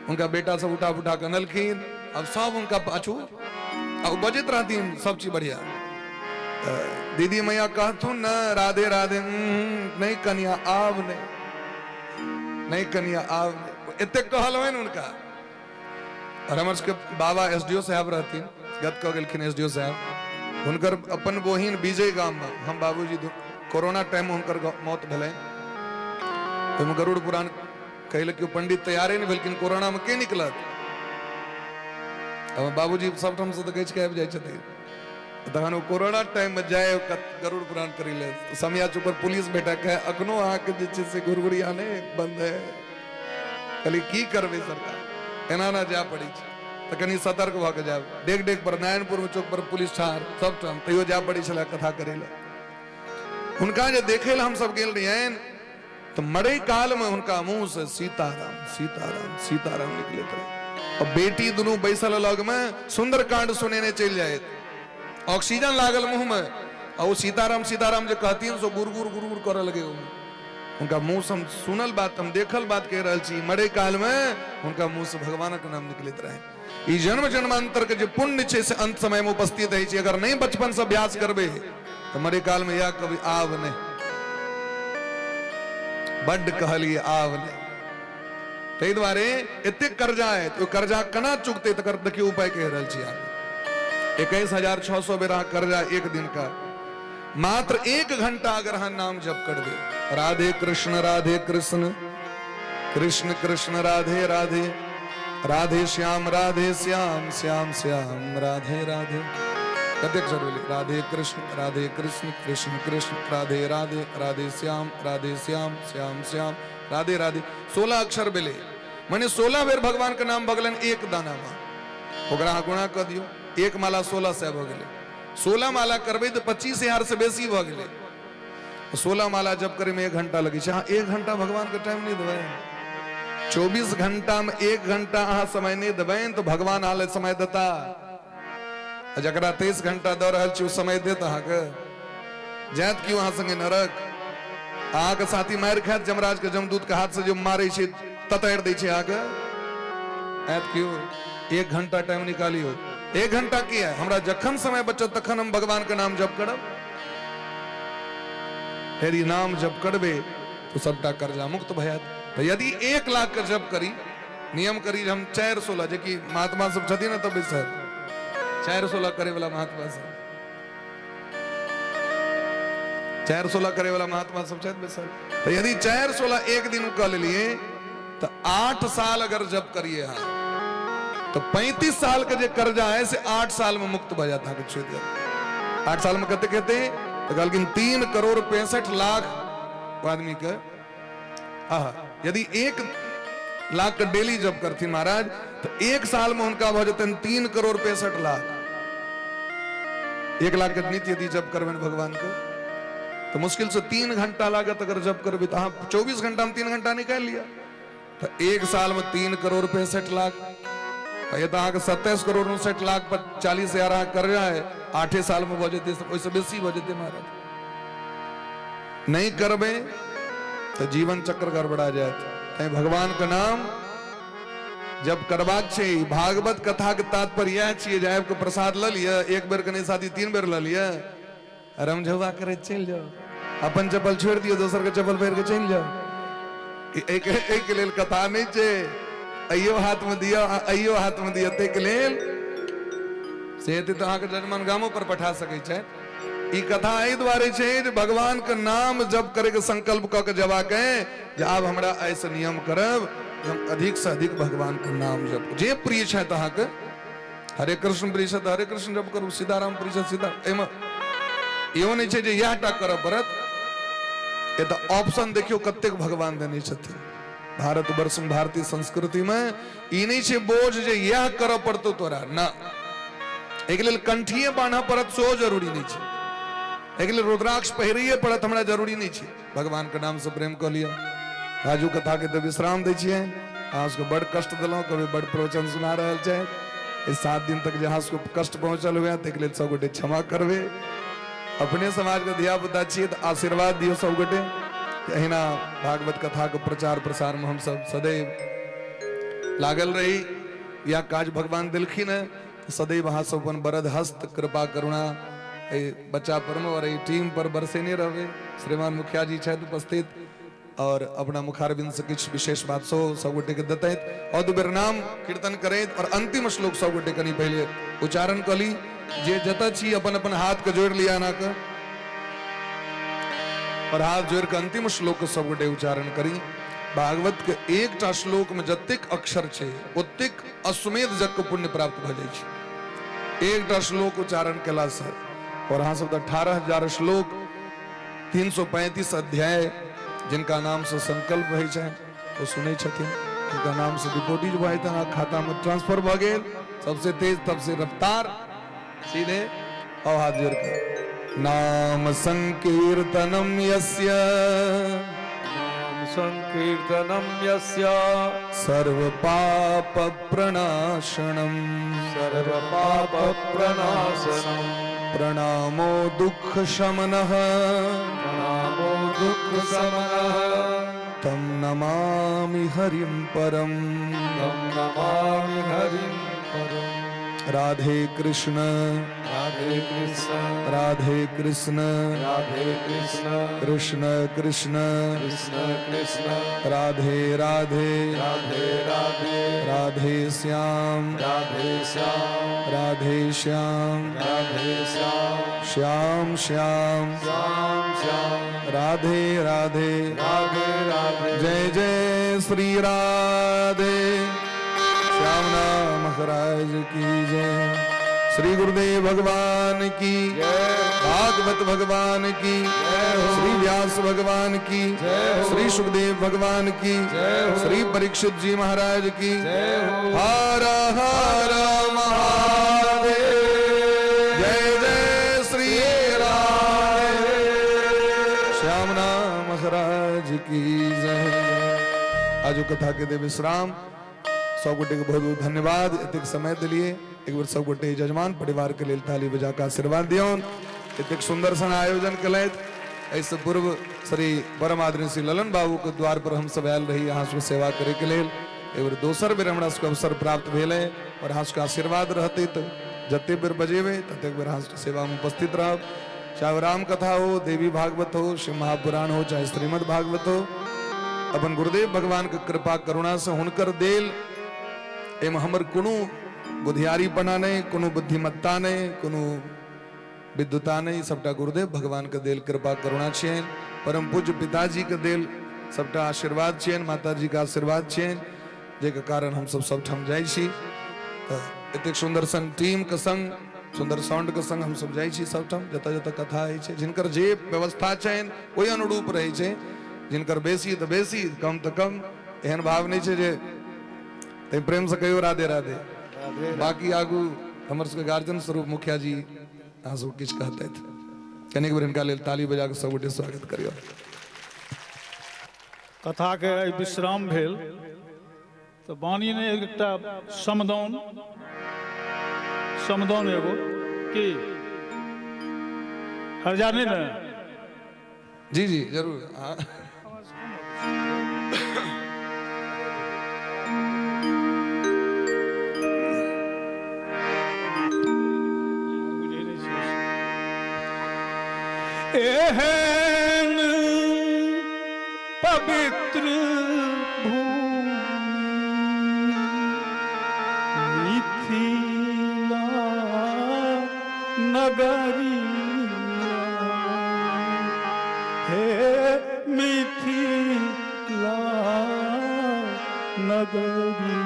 हुनका बेटा सब उठा उठा के अनलखिन। अब सब हुनका पाछू आ ओ बजैत रहथिन सब चीज बढ़िया। तऽ दीदी मैया कहथुन ने राधे राधे, नहि कनिया आब नहि, नहि कनिया आब नहि, एतेक कहल होइन हुनका। और हमर सबके बाबा एस डी ओ साहब रहथिन, गत कऽ गेलखिन एस डी ओ साहब। हुनकर अपन बहिन विजय गाममे, हम बाबूजी कोरोना टाइममे हुनकर मौत भेलनि। ओहिमे गरुड़ पुराण कहै लए केओ पंडित तैयारे नहि भेलखिन। कोरोनामे के निकलत? हमर बाबूजी सबठामसँ तऽ गछि के आबि जाइ छथिन। तखन ओ कोरोना टाइममे जाय गरुड़ पुराण करै लए, समिया चौक पर पुलिस भेटा, कहे अखनो अहाँके जे छै से घुरघुरिया नहि बंद है। कहलियै की करबै सरकार, एना एना जाय पड़ै छै तऽ कनि सतर्क भऽ के जायब। डेग डेग पर नारायणपुर चौक पर पुलिस ठाढ़ सबठाम, तैयो जाय पड़ै छलै कथा करै लए। हुनका जे देखै लए हमसब गेल रहियनि तऽ मरै कालमे हुनका मुँह से सीताराम सीताराम सीताराम निकलैत रहै। और बेटी दुनू बैसल लगमे, सुंदरकांड सुनेने चलि जाइत, ऑक्सीजन लागल मुँहमे, आ ओ सीताराम सीताराम जे कहथिन से गुर गुर गुर गुर करऽ लगे ओहिमे। हुनका मुँहसँ हम सुनल बात, हम देखल बात कहि रहल छी, मरे कालमे हुनका मुँहसँ भगवानक नाम निकलैत रहनि। ई जन्म जन्मांतर के जे पुण्य छै से अंत समय में उपस्थित होइ छै। अगर नहीं बचपन से अभ्यास करबे तो मरे काल में यह कभी आब नहीं, बड्ड कहलिए आब नहीं। ताहि दुआरे एतेक कर्जा है तो कर्जा केना चुकतै, तकर देखियौ उपाय कहि रहल छी अहाँके। 21,600 बेर अहाँ कर्जा एक दिन का मात्र 1 घंटा अगर अहाँ नाम जप करबै, राधे कृष्ण राधे कृष्ण कृष्ण कृष्ण राधे राधे राधे श्याम राधे श्याम श्याम श्याम राधे राधे, कतेक अक्षर भेलै? राधे कृष्ण राधे कृष्ण कृष्ण कृष्ण राधे राधे राधे श्याम राधे श्याम श्याम श्याम राधे राधे, 16 अक्षर भेलै। माने 16 बेर भगवान के नाम भऽ गेलनि एक दाना में। ओकरा अहाँ गुणा कऽ दियौ, एक माला 1600 भऽ गेलै। 16 माला करबै तऽ 25,000 से बेसी भऽ गेलै। 16 माला जप करे में 1 घंटा लगै छै। अहाँ 1 घंटा भगवान के टाइम नहीं देबै, 24 घंटा में 1 घंटा अहाँ समय नहीं देबै तो भगवान अहाँ लए समय देता। आ जकरा 23 घंटा दऽ रहल छी ओ समय देत अहाँके? जायत क्यों अहाँ संगे नरक? अहाँके साथी मारि खायत जमराज के जमदूत के हाथ से जो मारै छै, ततारि दै छै अहाँके, आयत क्यों? 1 घंटा टाइम निकालियो। 1 घंटा की है, हमरा जखन समय बचत तखन हम भगवान के नाम जप करब। यदि नाम जप करबे तो सबटा कर्जा मुक्त भऽ जायत। तऽ यदि 1 लाख के जप करी, नियम करी जे हम 4 16, जे कि महात्मा सब छथिन ने, तब बैसल 4 16 करे वाला महात्मा सब, 4 16 करे वाला महात्मा सब छथि बैसल, तऽ यदि 4 16 एक दिन कऽ लेलिए तऽ 8 साल अगर जप करिए अहाँ तो 35 साल के जे कर्जा है से 8 साल में मुक्त भऽ जात अहाँके, छूटि जायत। 8 साल में कतेक हेतै? तऽ कहलखिन 3 करोड़ 65 लाख आदमी के। आहा, यदि 1 लाख के डेली जप करथिन महाराज तो 1 साल में हुनका भऽ जेतनि 3 करोड़ 65 लाख। 1 लाख के नित्य यदि जप करबनि भगवान के तो मुश्किल से 3 घंटा लागत। अगर जप करबै तो अहाँ 24 घंटा में 3 घंटा निकालि लिअ तो 1 साल में 3 करोड़ 65 लाख। आ ये तऽ अहाँके 27 करोड़ 59 लाख पर 40,000 अहाँ कर्जा है, 8 साल में भऽ जेतै, ओहिसँ बेसी भऽ जेतै महाराज। नहि करबै तऽ जीवन चक्र गड़बड़ा जायत। तैं भगवान के नाम जब करबाक छै, भागवत कथा के तात्पर्य इएह छियै जे आबि कऽ प्रसाद लऽ लिअ, एक बेर के नहि साथी 3 बेर लऽ लिअ, रमझौआ करैत चलि जाउ, अपन चप्पल छोड़ि दियौ, दोसर के चप्पल पहिर के चलि जाउ। एहिके लेल कथा नहि छै। अइयो हाथ में दियौ आ अइयो हाथ में दियौ, ताहिके लेल से हेतै तऽ अहाँके जजमान गामो पर पठा सकै छै। ई कथा एहि दुआरे छै जे भगवान के नाम जप करे के संकल्प कऽ के जबाक है जे आब हमरा एहिसँ नियम करब जे हम अधिक से अधिक भगवान के नाम जप। जे प्रिय छथि अहाँके, हरे कृष्ण प्रिय छथि, हरे कृष्ण जप करू, सीताराम प्रिय छथि, सीता। एहिमे इहो नहि छै जे इएह टा करऽ पड़त। एतऽ ऑप्शन देखियौ कतेक भगवान देने छथिन। भारत वर्ष में, भारतीय संस्कृति में ई नहि छै बोझ जे इएह करऽ पड़तौ तोरा ना। एहिके लेल कंठिए बान्हऽ पड़त सेहो जरूरी नहि छै। एहिके लेल रुद्राक्ष पहिरैए पड़त हमरा, जरूरी नहि छै। भगवान के नाम से प्रेम कऽ लिअ। राजू कथा के तऽ विश्राम दै छियै। अहाँ सबके बड़ कष्ट देलहुँ, कभी बड़ प्रवचन सुना रहल छै। एहि 7 दिन तक जे अहाँ सबके कष्ट पहुँचल हुए ताहिके लेल सब गोटे क्षमा करबै। अपने समाजके धिया पुता छियै तऽ आशीर्वाद दियौ सब गोटे कि अहिना भागवत कथाके प्रचार प्रसारमे हमसब सदैव लागल रही। इएह काज भगवान देलखिन हेँ। सदैव अहाँ सब अपन वरद हस्त कृपा करुणा एहि बच्चा पर और एहि टीम पर बरसेने रहबै। श्रीमान मुखिया जी छथि उपस्थित और अपना मुखारबिंद से किछु विशेष बात सेहो सब गोटे के देतैत और 2 बेर नाम कीर्तन करैत और अंतिम श्लोक सब गोटे कनि पहिले उच्चारण कऽ ली। जे जतऽ छी अपन अपन हाथ के जोड़ि लिअ एना कऽ और हाथ जोड़ि कऽ अंतिम श्लोक सब गोटे उच्चारण करी। भागवत के एकटा श्लोक में जतेक अक्षर छै ओतेक अश्वमेध यज्ञ के पुण्य प्राप्त भऽ जाइ छै एकटा श्लोक उच्चारण केलासँ। और अहाँ सब तऽ 18,000 श्लोक, 335 अध्याय, जिनका नाम से संकल्प होइ छनि ओ सुनै छथिन, जिनका नाम से डिपोजिट भऽ जेतनि अहाँ खाता में ट्रांसफर भऽ गेल, सबसे तेज सबसे रफ्तार सीधे। और हाथ जोड़ के नाम संकीर्तनम यस्य, नाम संकीर्तनम यस्य, सर्व पाप प्रणाशनम, सर्व पाप प्रणाशनम, प्रणामो दुःख शमनः, प्रणामो दुःख शमनः, तं नमामि हरिं परम। तं नमामि हरिं परम। राधे कृष्ण राधे कृष्ण राधे कृष्ण राधे कृष्ण कृष्ण कृष्ण कृष्ण कृष्ण राधे राधे राधे राधे राधे श्याम राधे श्याम राधे श्याम राधे श्याम श्याम श्याम श्याम श्याम राधे राधे राधे राधे। जय जय श्री राधे। श्याम नाम महाराज की जय। श्री गुरुदेव भगवान की, भागवत भगवान की, श्री व्यास भगवान की, श्री सुखदेव भगवान की, श्री परीक्षित जी महाराज की। हर हर महादेव। जय जय श्री राधे। श्याम नाम महाराज की जय। आजु कथा के दे विश्राम। सब गोटे के बहुत बहुत धन्यवाद, एतेक समय दिलिए। एक बेर सब गोटे यजमान परिवार के लेल ताली बजा के आशीर्वाद दियौन। एतेक सुंदर सन आयोजन केलथि। एहिसँ पूर्व श्री परम आदरणीय श्री ललन बाबू के द्वार पर हम सब आयल रही अहाँ सबके सेवा करे के लेल। एक बेर दोसर बेर हमरा सबके अवसर प्राप्त भेलै और अहाँ सबके आशीर्वाद रहतै तऽ जते बेर बजेबै ततेक बेर अहाँ सबके सेवा में उपस्थित रहब। चाहे वो राम कथा हो, देवी भागवत हो, शिव महापुराण हो, चाहे श्रीमद् भागवत हो, अपन गुरुदेव भगवान के कृपा करुणा से हुनकर देल एहिमे हमर कोनो बुधियारीपना नहि, कोनो बुद्धिमत्ता नहि, कोनो विद्वता नहि, सबटा गुरुदेव भगवान के देल कृपा करुणा छियनि। परम पूज्य पिताजी के देल सबटा आशीर्वाद छियनि, माताजी के आशीर्वाद छियनि, जाहिके कारण हमसब सबठाम जाइ छी। तऽ एतेक सुन्दर सन टीम के संग, सुन्दर साउंड के संग हमसब जाइ छी सबठाम, जतऽ जतऽ कथा होइ छै। जिनकर जे व्यवस्था छनि ओहि अनुरूप रहै छै। जिनकर बेसी तऽ बेसी, कम तऽ कम, एहन भाव नहि छै जे तैं प्रेम से कहियो राधे राधे। बाकी आगू हमर सबके गार्जियन स्वरूप मुखिया जी अहाँ सब किछु कहतथि। कनिक बेर हिनका लेल ताली बजा कऽ सब गोटे स्वागत करियौ। कथाके आइ विश्राम भेल तऽ वाणी ने एकटा समदाउन, समदाउन एगो की हरजा नहि ने? जी जी जरूर। हाँ। एहन पवित्र भूमि मिथिला नगरी, हे मिथिला नगरी,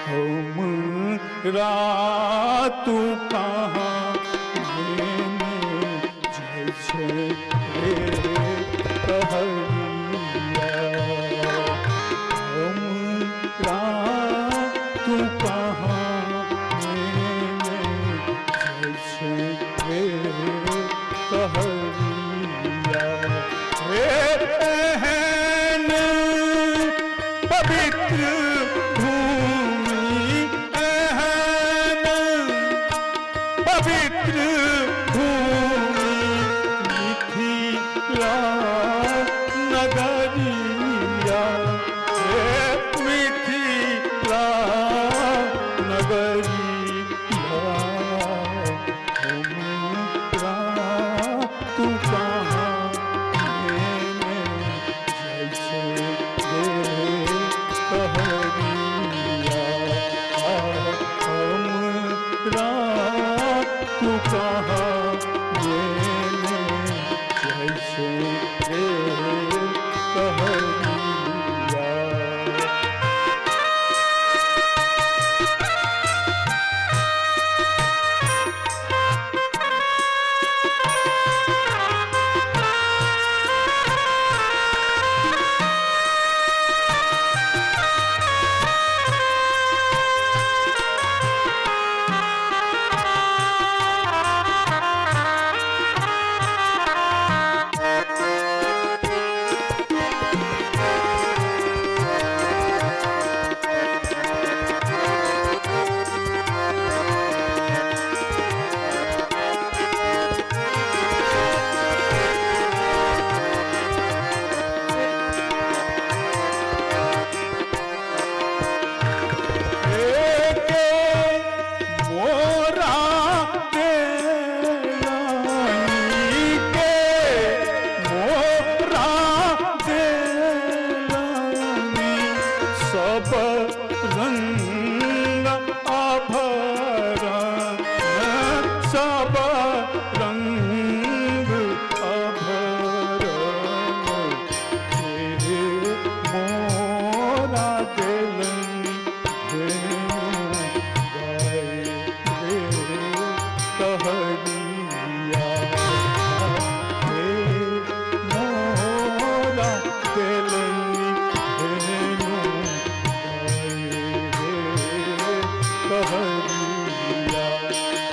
हम रातु कहाँ लेने जाइ छै रे कहरिया, हम रातु कहाँ लेने जाइ छै रे कहरिया, हे एहन पवित्र भूमि, एहन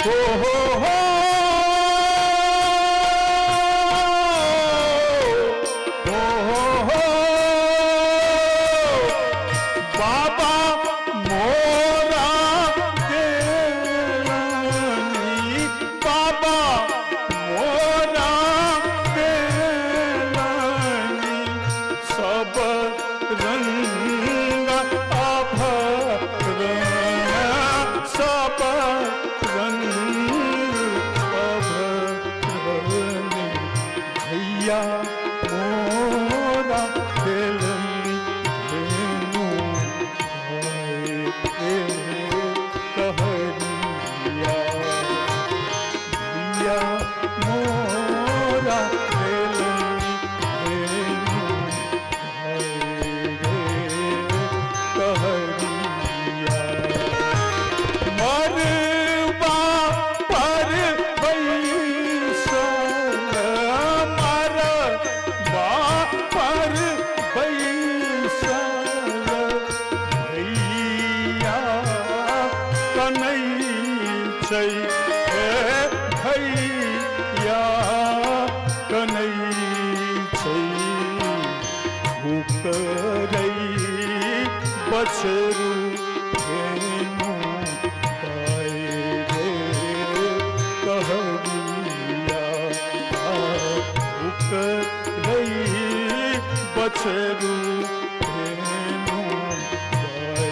हो हो हो हो हो हो बाबा मोरा देलनी, बाबा मोरा देलनी, सब रंग आभरण, सब रंग आभरण, भैया मोरा देलनी धेनु गाय रे कहरिया, भैया मोरा देलनी धेनु गाय रे कहरिया। मरबा पर बैसल, मरबा पर बैसल, भैया कनै छै, हे भैया कनै छै, हुकरै बछरू धेनु गाय रे कहरिया, हुकरै बछरू धेनु गाय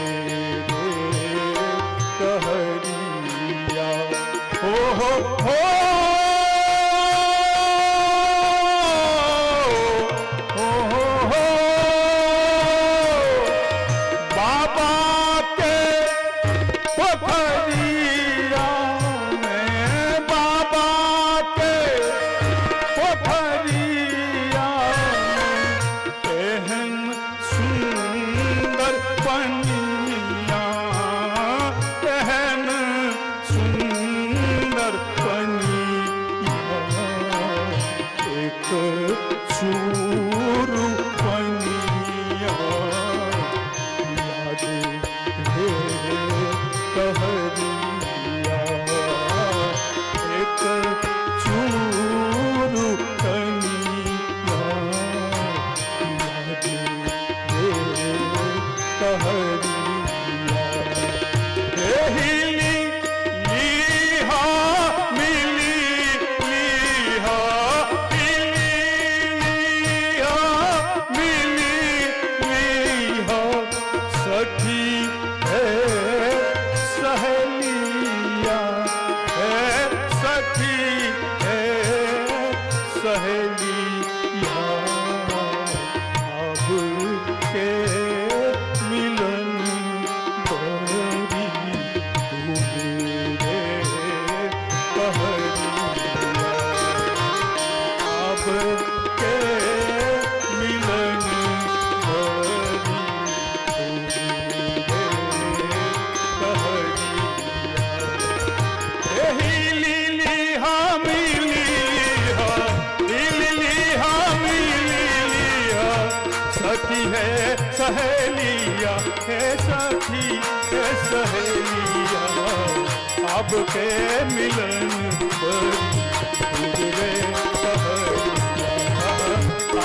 रे कहरिया। हो हो हो हो हो हो बाबा के पोखरिया में, बाबा के पोखरिया में, एहन सुंदर पनिया, एहन सुंदर पनिया, एक चूरू पनिया याद रे कहरिया, एक चूरू कनिया याद रे कहरिया। हिली लीहा मिली लीहा, हिली लीहा मिली लीहा, सखी है सहेलिया, है सखी है सहेलिया, अब के मिलन बड़ी दूर रे कहरिया, अब के मिलन बड़ी दूर रे कहरिया। हिली मिली हिली मिली सखी है सहेलिया, है सखी है सहेलिया, अब के मिलन बड़ी दूर रे कहरिया,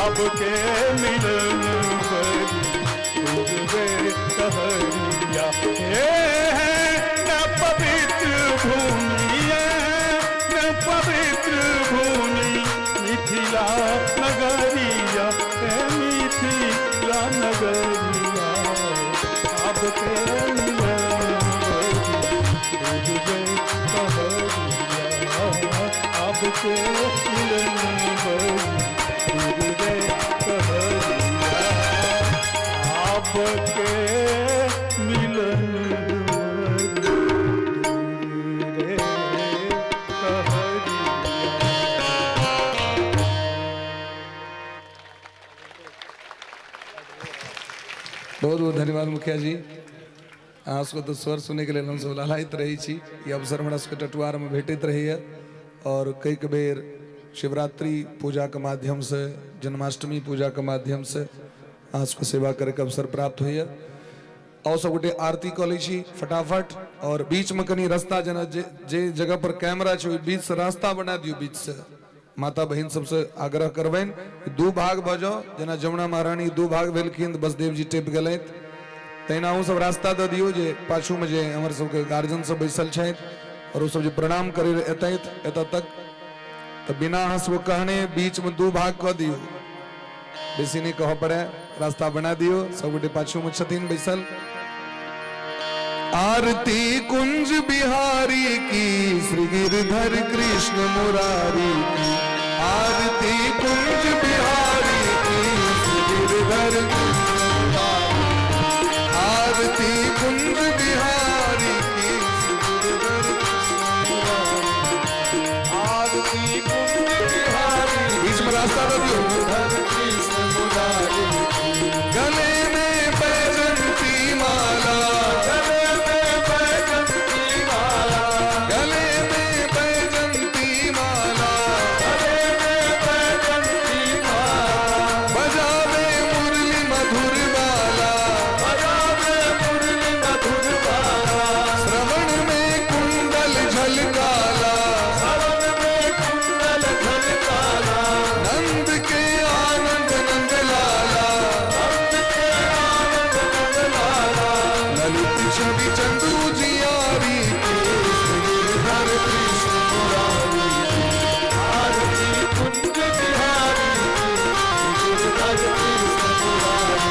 अब के मिलन बड़ी दूर रे कहरिया। हे न पवित्र भूमि, न पवित्र भूमि मिथिला नगरिया, हे मिथिला नगरिया, अब के मिलन बड़ी दूर रे कहरिया, अब के मिलन बड़ी दूर रे कहरिया, अब के मिलन बड़ी दूर रे कहरिया। बहुत बहुत धन्यवाद मुखिया जी। अहाँ सबके तऽ स्वर सुनैके लेल हमसब लालायित रहै छी। ई अवसर हमरा सबके टटुआरमे भेटैत रहैए और कईक बेर शिवरात्रि पूजाके माध्यमसँ, जन्माष्टमी पूजाके माध्यमसँ अहाँ सबके सेवा करैके अवसर प्राप्त होइए। आओ सब गोटे आरती कऽ लै छी फटाफट। और बीच में कनी रास्ता जेना जे जे जगह पर कैमरा छै ओहि बीच से रास्ता बना दियौ। बीच से माता बहिन सबसे आग्रह करबनि कि दू भाग भऽ जाउ। जेना जमुना महारानी दू भाग भेलखिन, बसदेव जी टपि गेलथि, तहिना अहूँ सब रास्ता दऽ दियौ जे पाछूमे जे हमर सबके गार्जियन सब बैसल छथि और ओ सब जे प्रणाम करै लए एतथि एतऽ तक, तऽ बिना अहाँ सबके कहने बीचमे दू भाग कऽ दियौ। बेसी नहि कहऽ पड़े, रास्ता बना दियौ। सब गोटे पाछूमे छथिन बैसल। आरती कुंज बिहारी की, श्री गिरधर कृष्ण मुरारी की। आरती कुंज बिहारी की, श्री गिरधर कृष्ण मुरारी। आरती कुंज बिहारी की, श्री गिरधर कृष्ण मुरारी। आरती कुंज बिहारी, बीच में रास्ता दे दियो। गिरधर कृष्ण मुरारी। गले में बैजंती माला, गले में बैजंती माला, गले में बैजंती माला, गले में बैजंती माला, बजावे मुरली मधुर बाला, बजावे मुरली मधुर बाला, श्रवण में कुंडल झलकाला, श्रवण में कुंडल झलकाला, नंद के आनंद नंद लाला, नंद के आनंद नंद लाला, ललित छवि चंदू जियारी के, श्री गिरधर कृष्ण मुरारी। आरती कुंज बिहारी की, गिरधर कृष्ण मुरारी।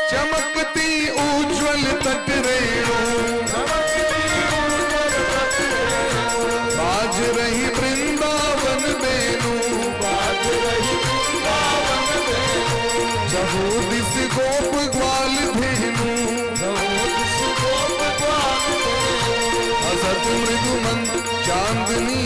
चमकती उज्जवल तट रेणु, चमकती उज्ज्वल तट रेणु, बाज रही वृंदावन बेनु, बाज रही वृंदावन बेनु, चहु दिस गोप ग्वाल धेनु, चहु दिस गोप ग्वाल धेनु, हसत मृदु मंद चांदनी।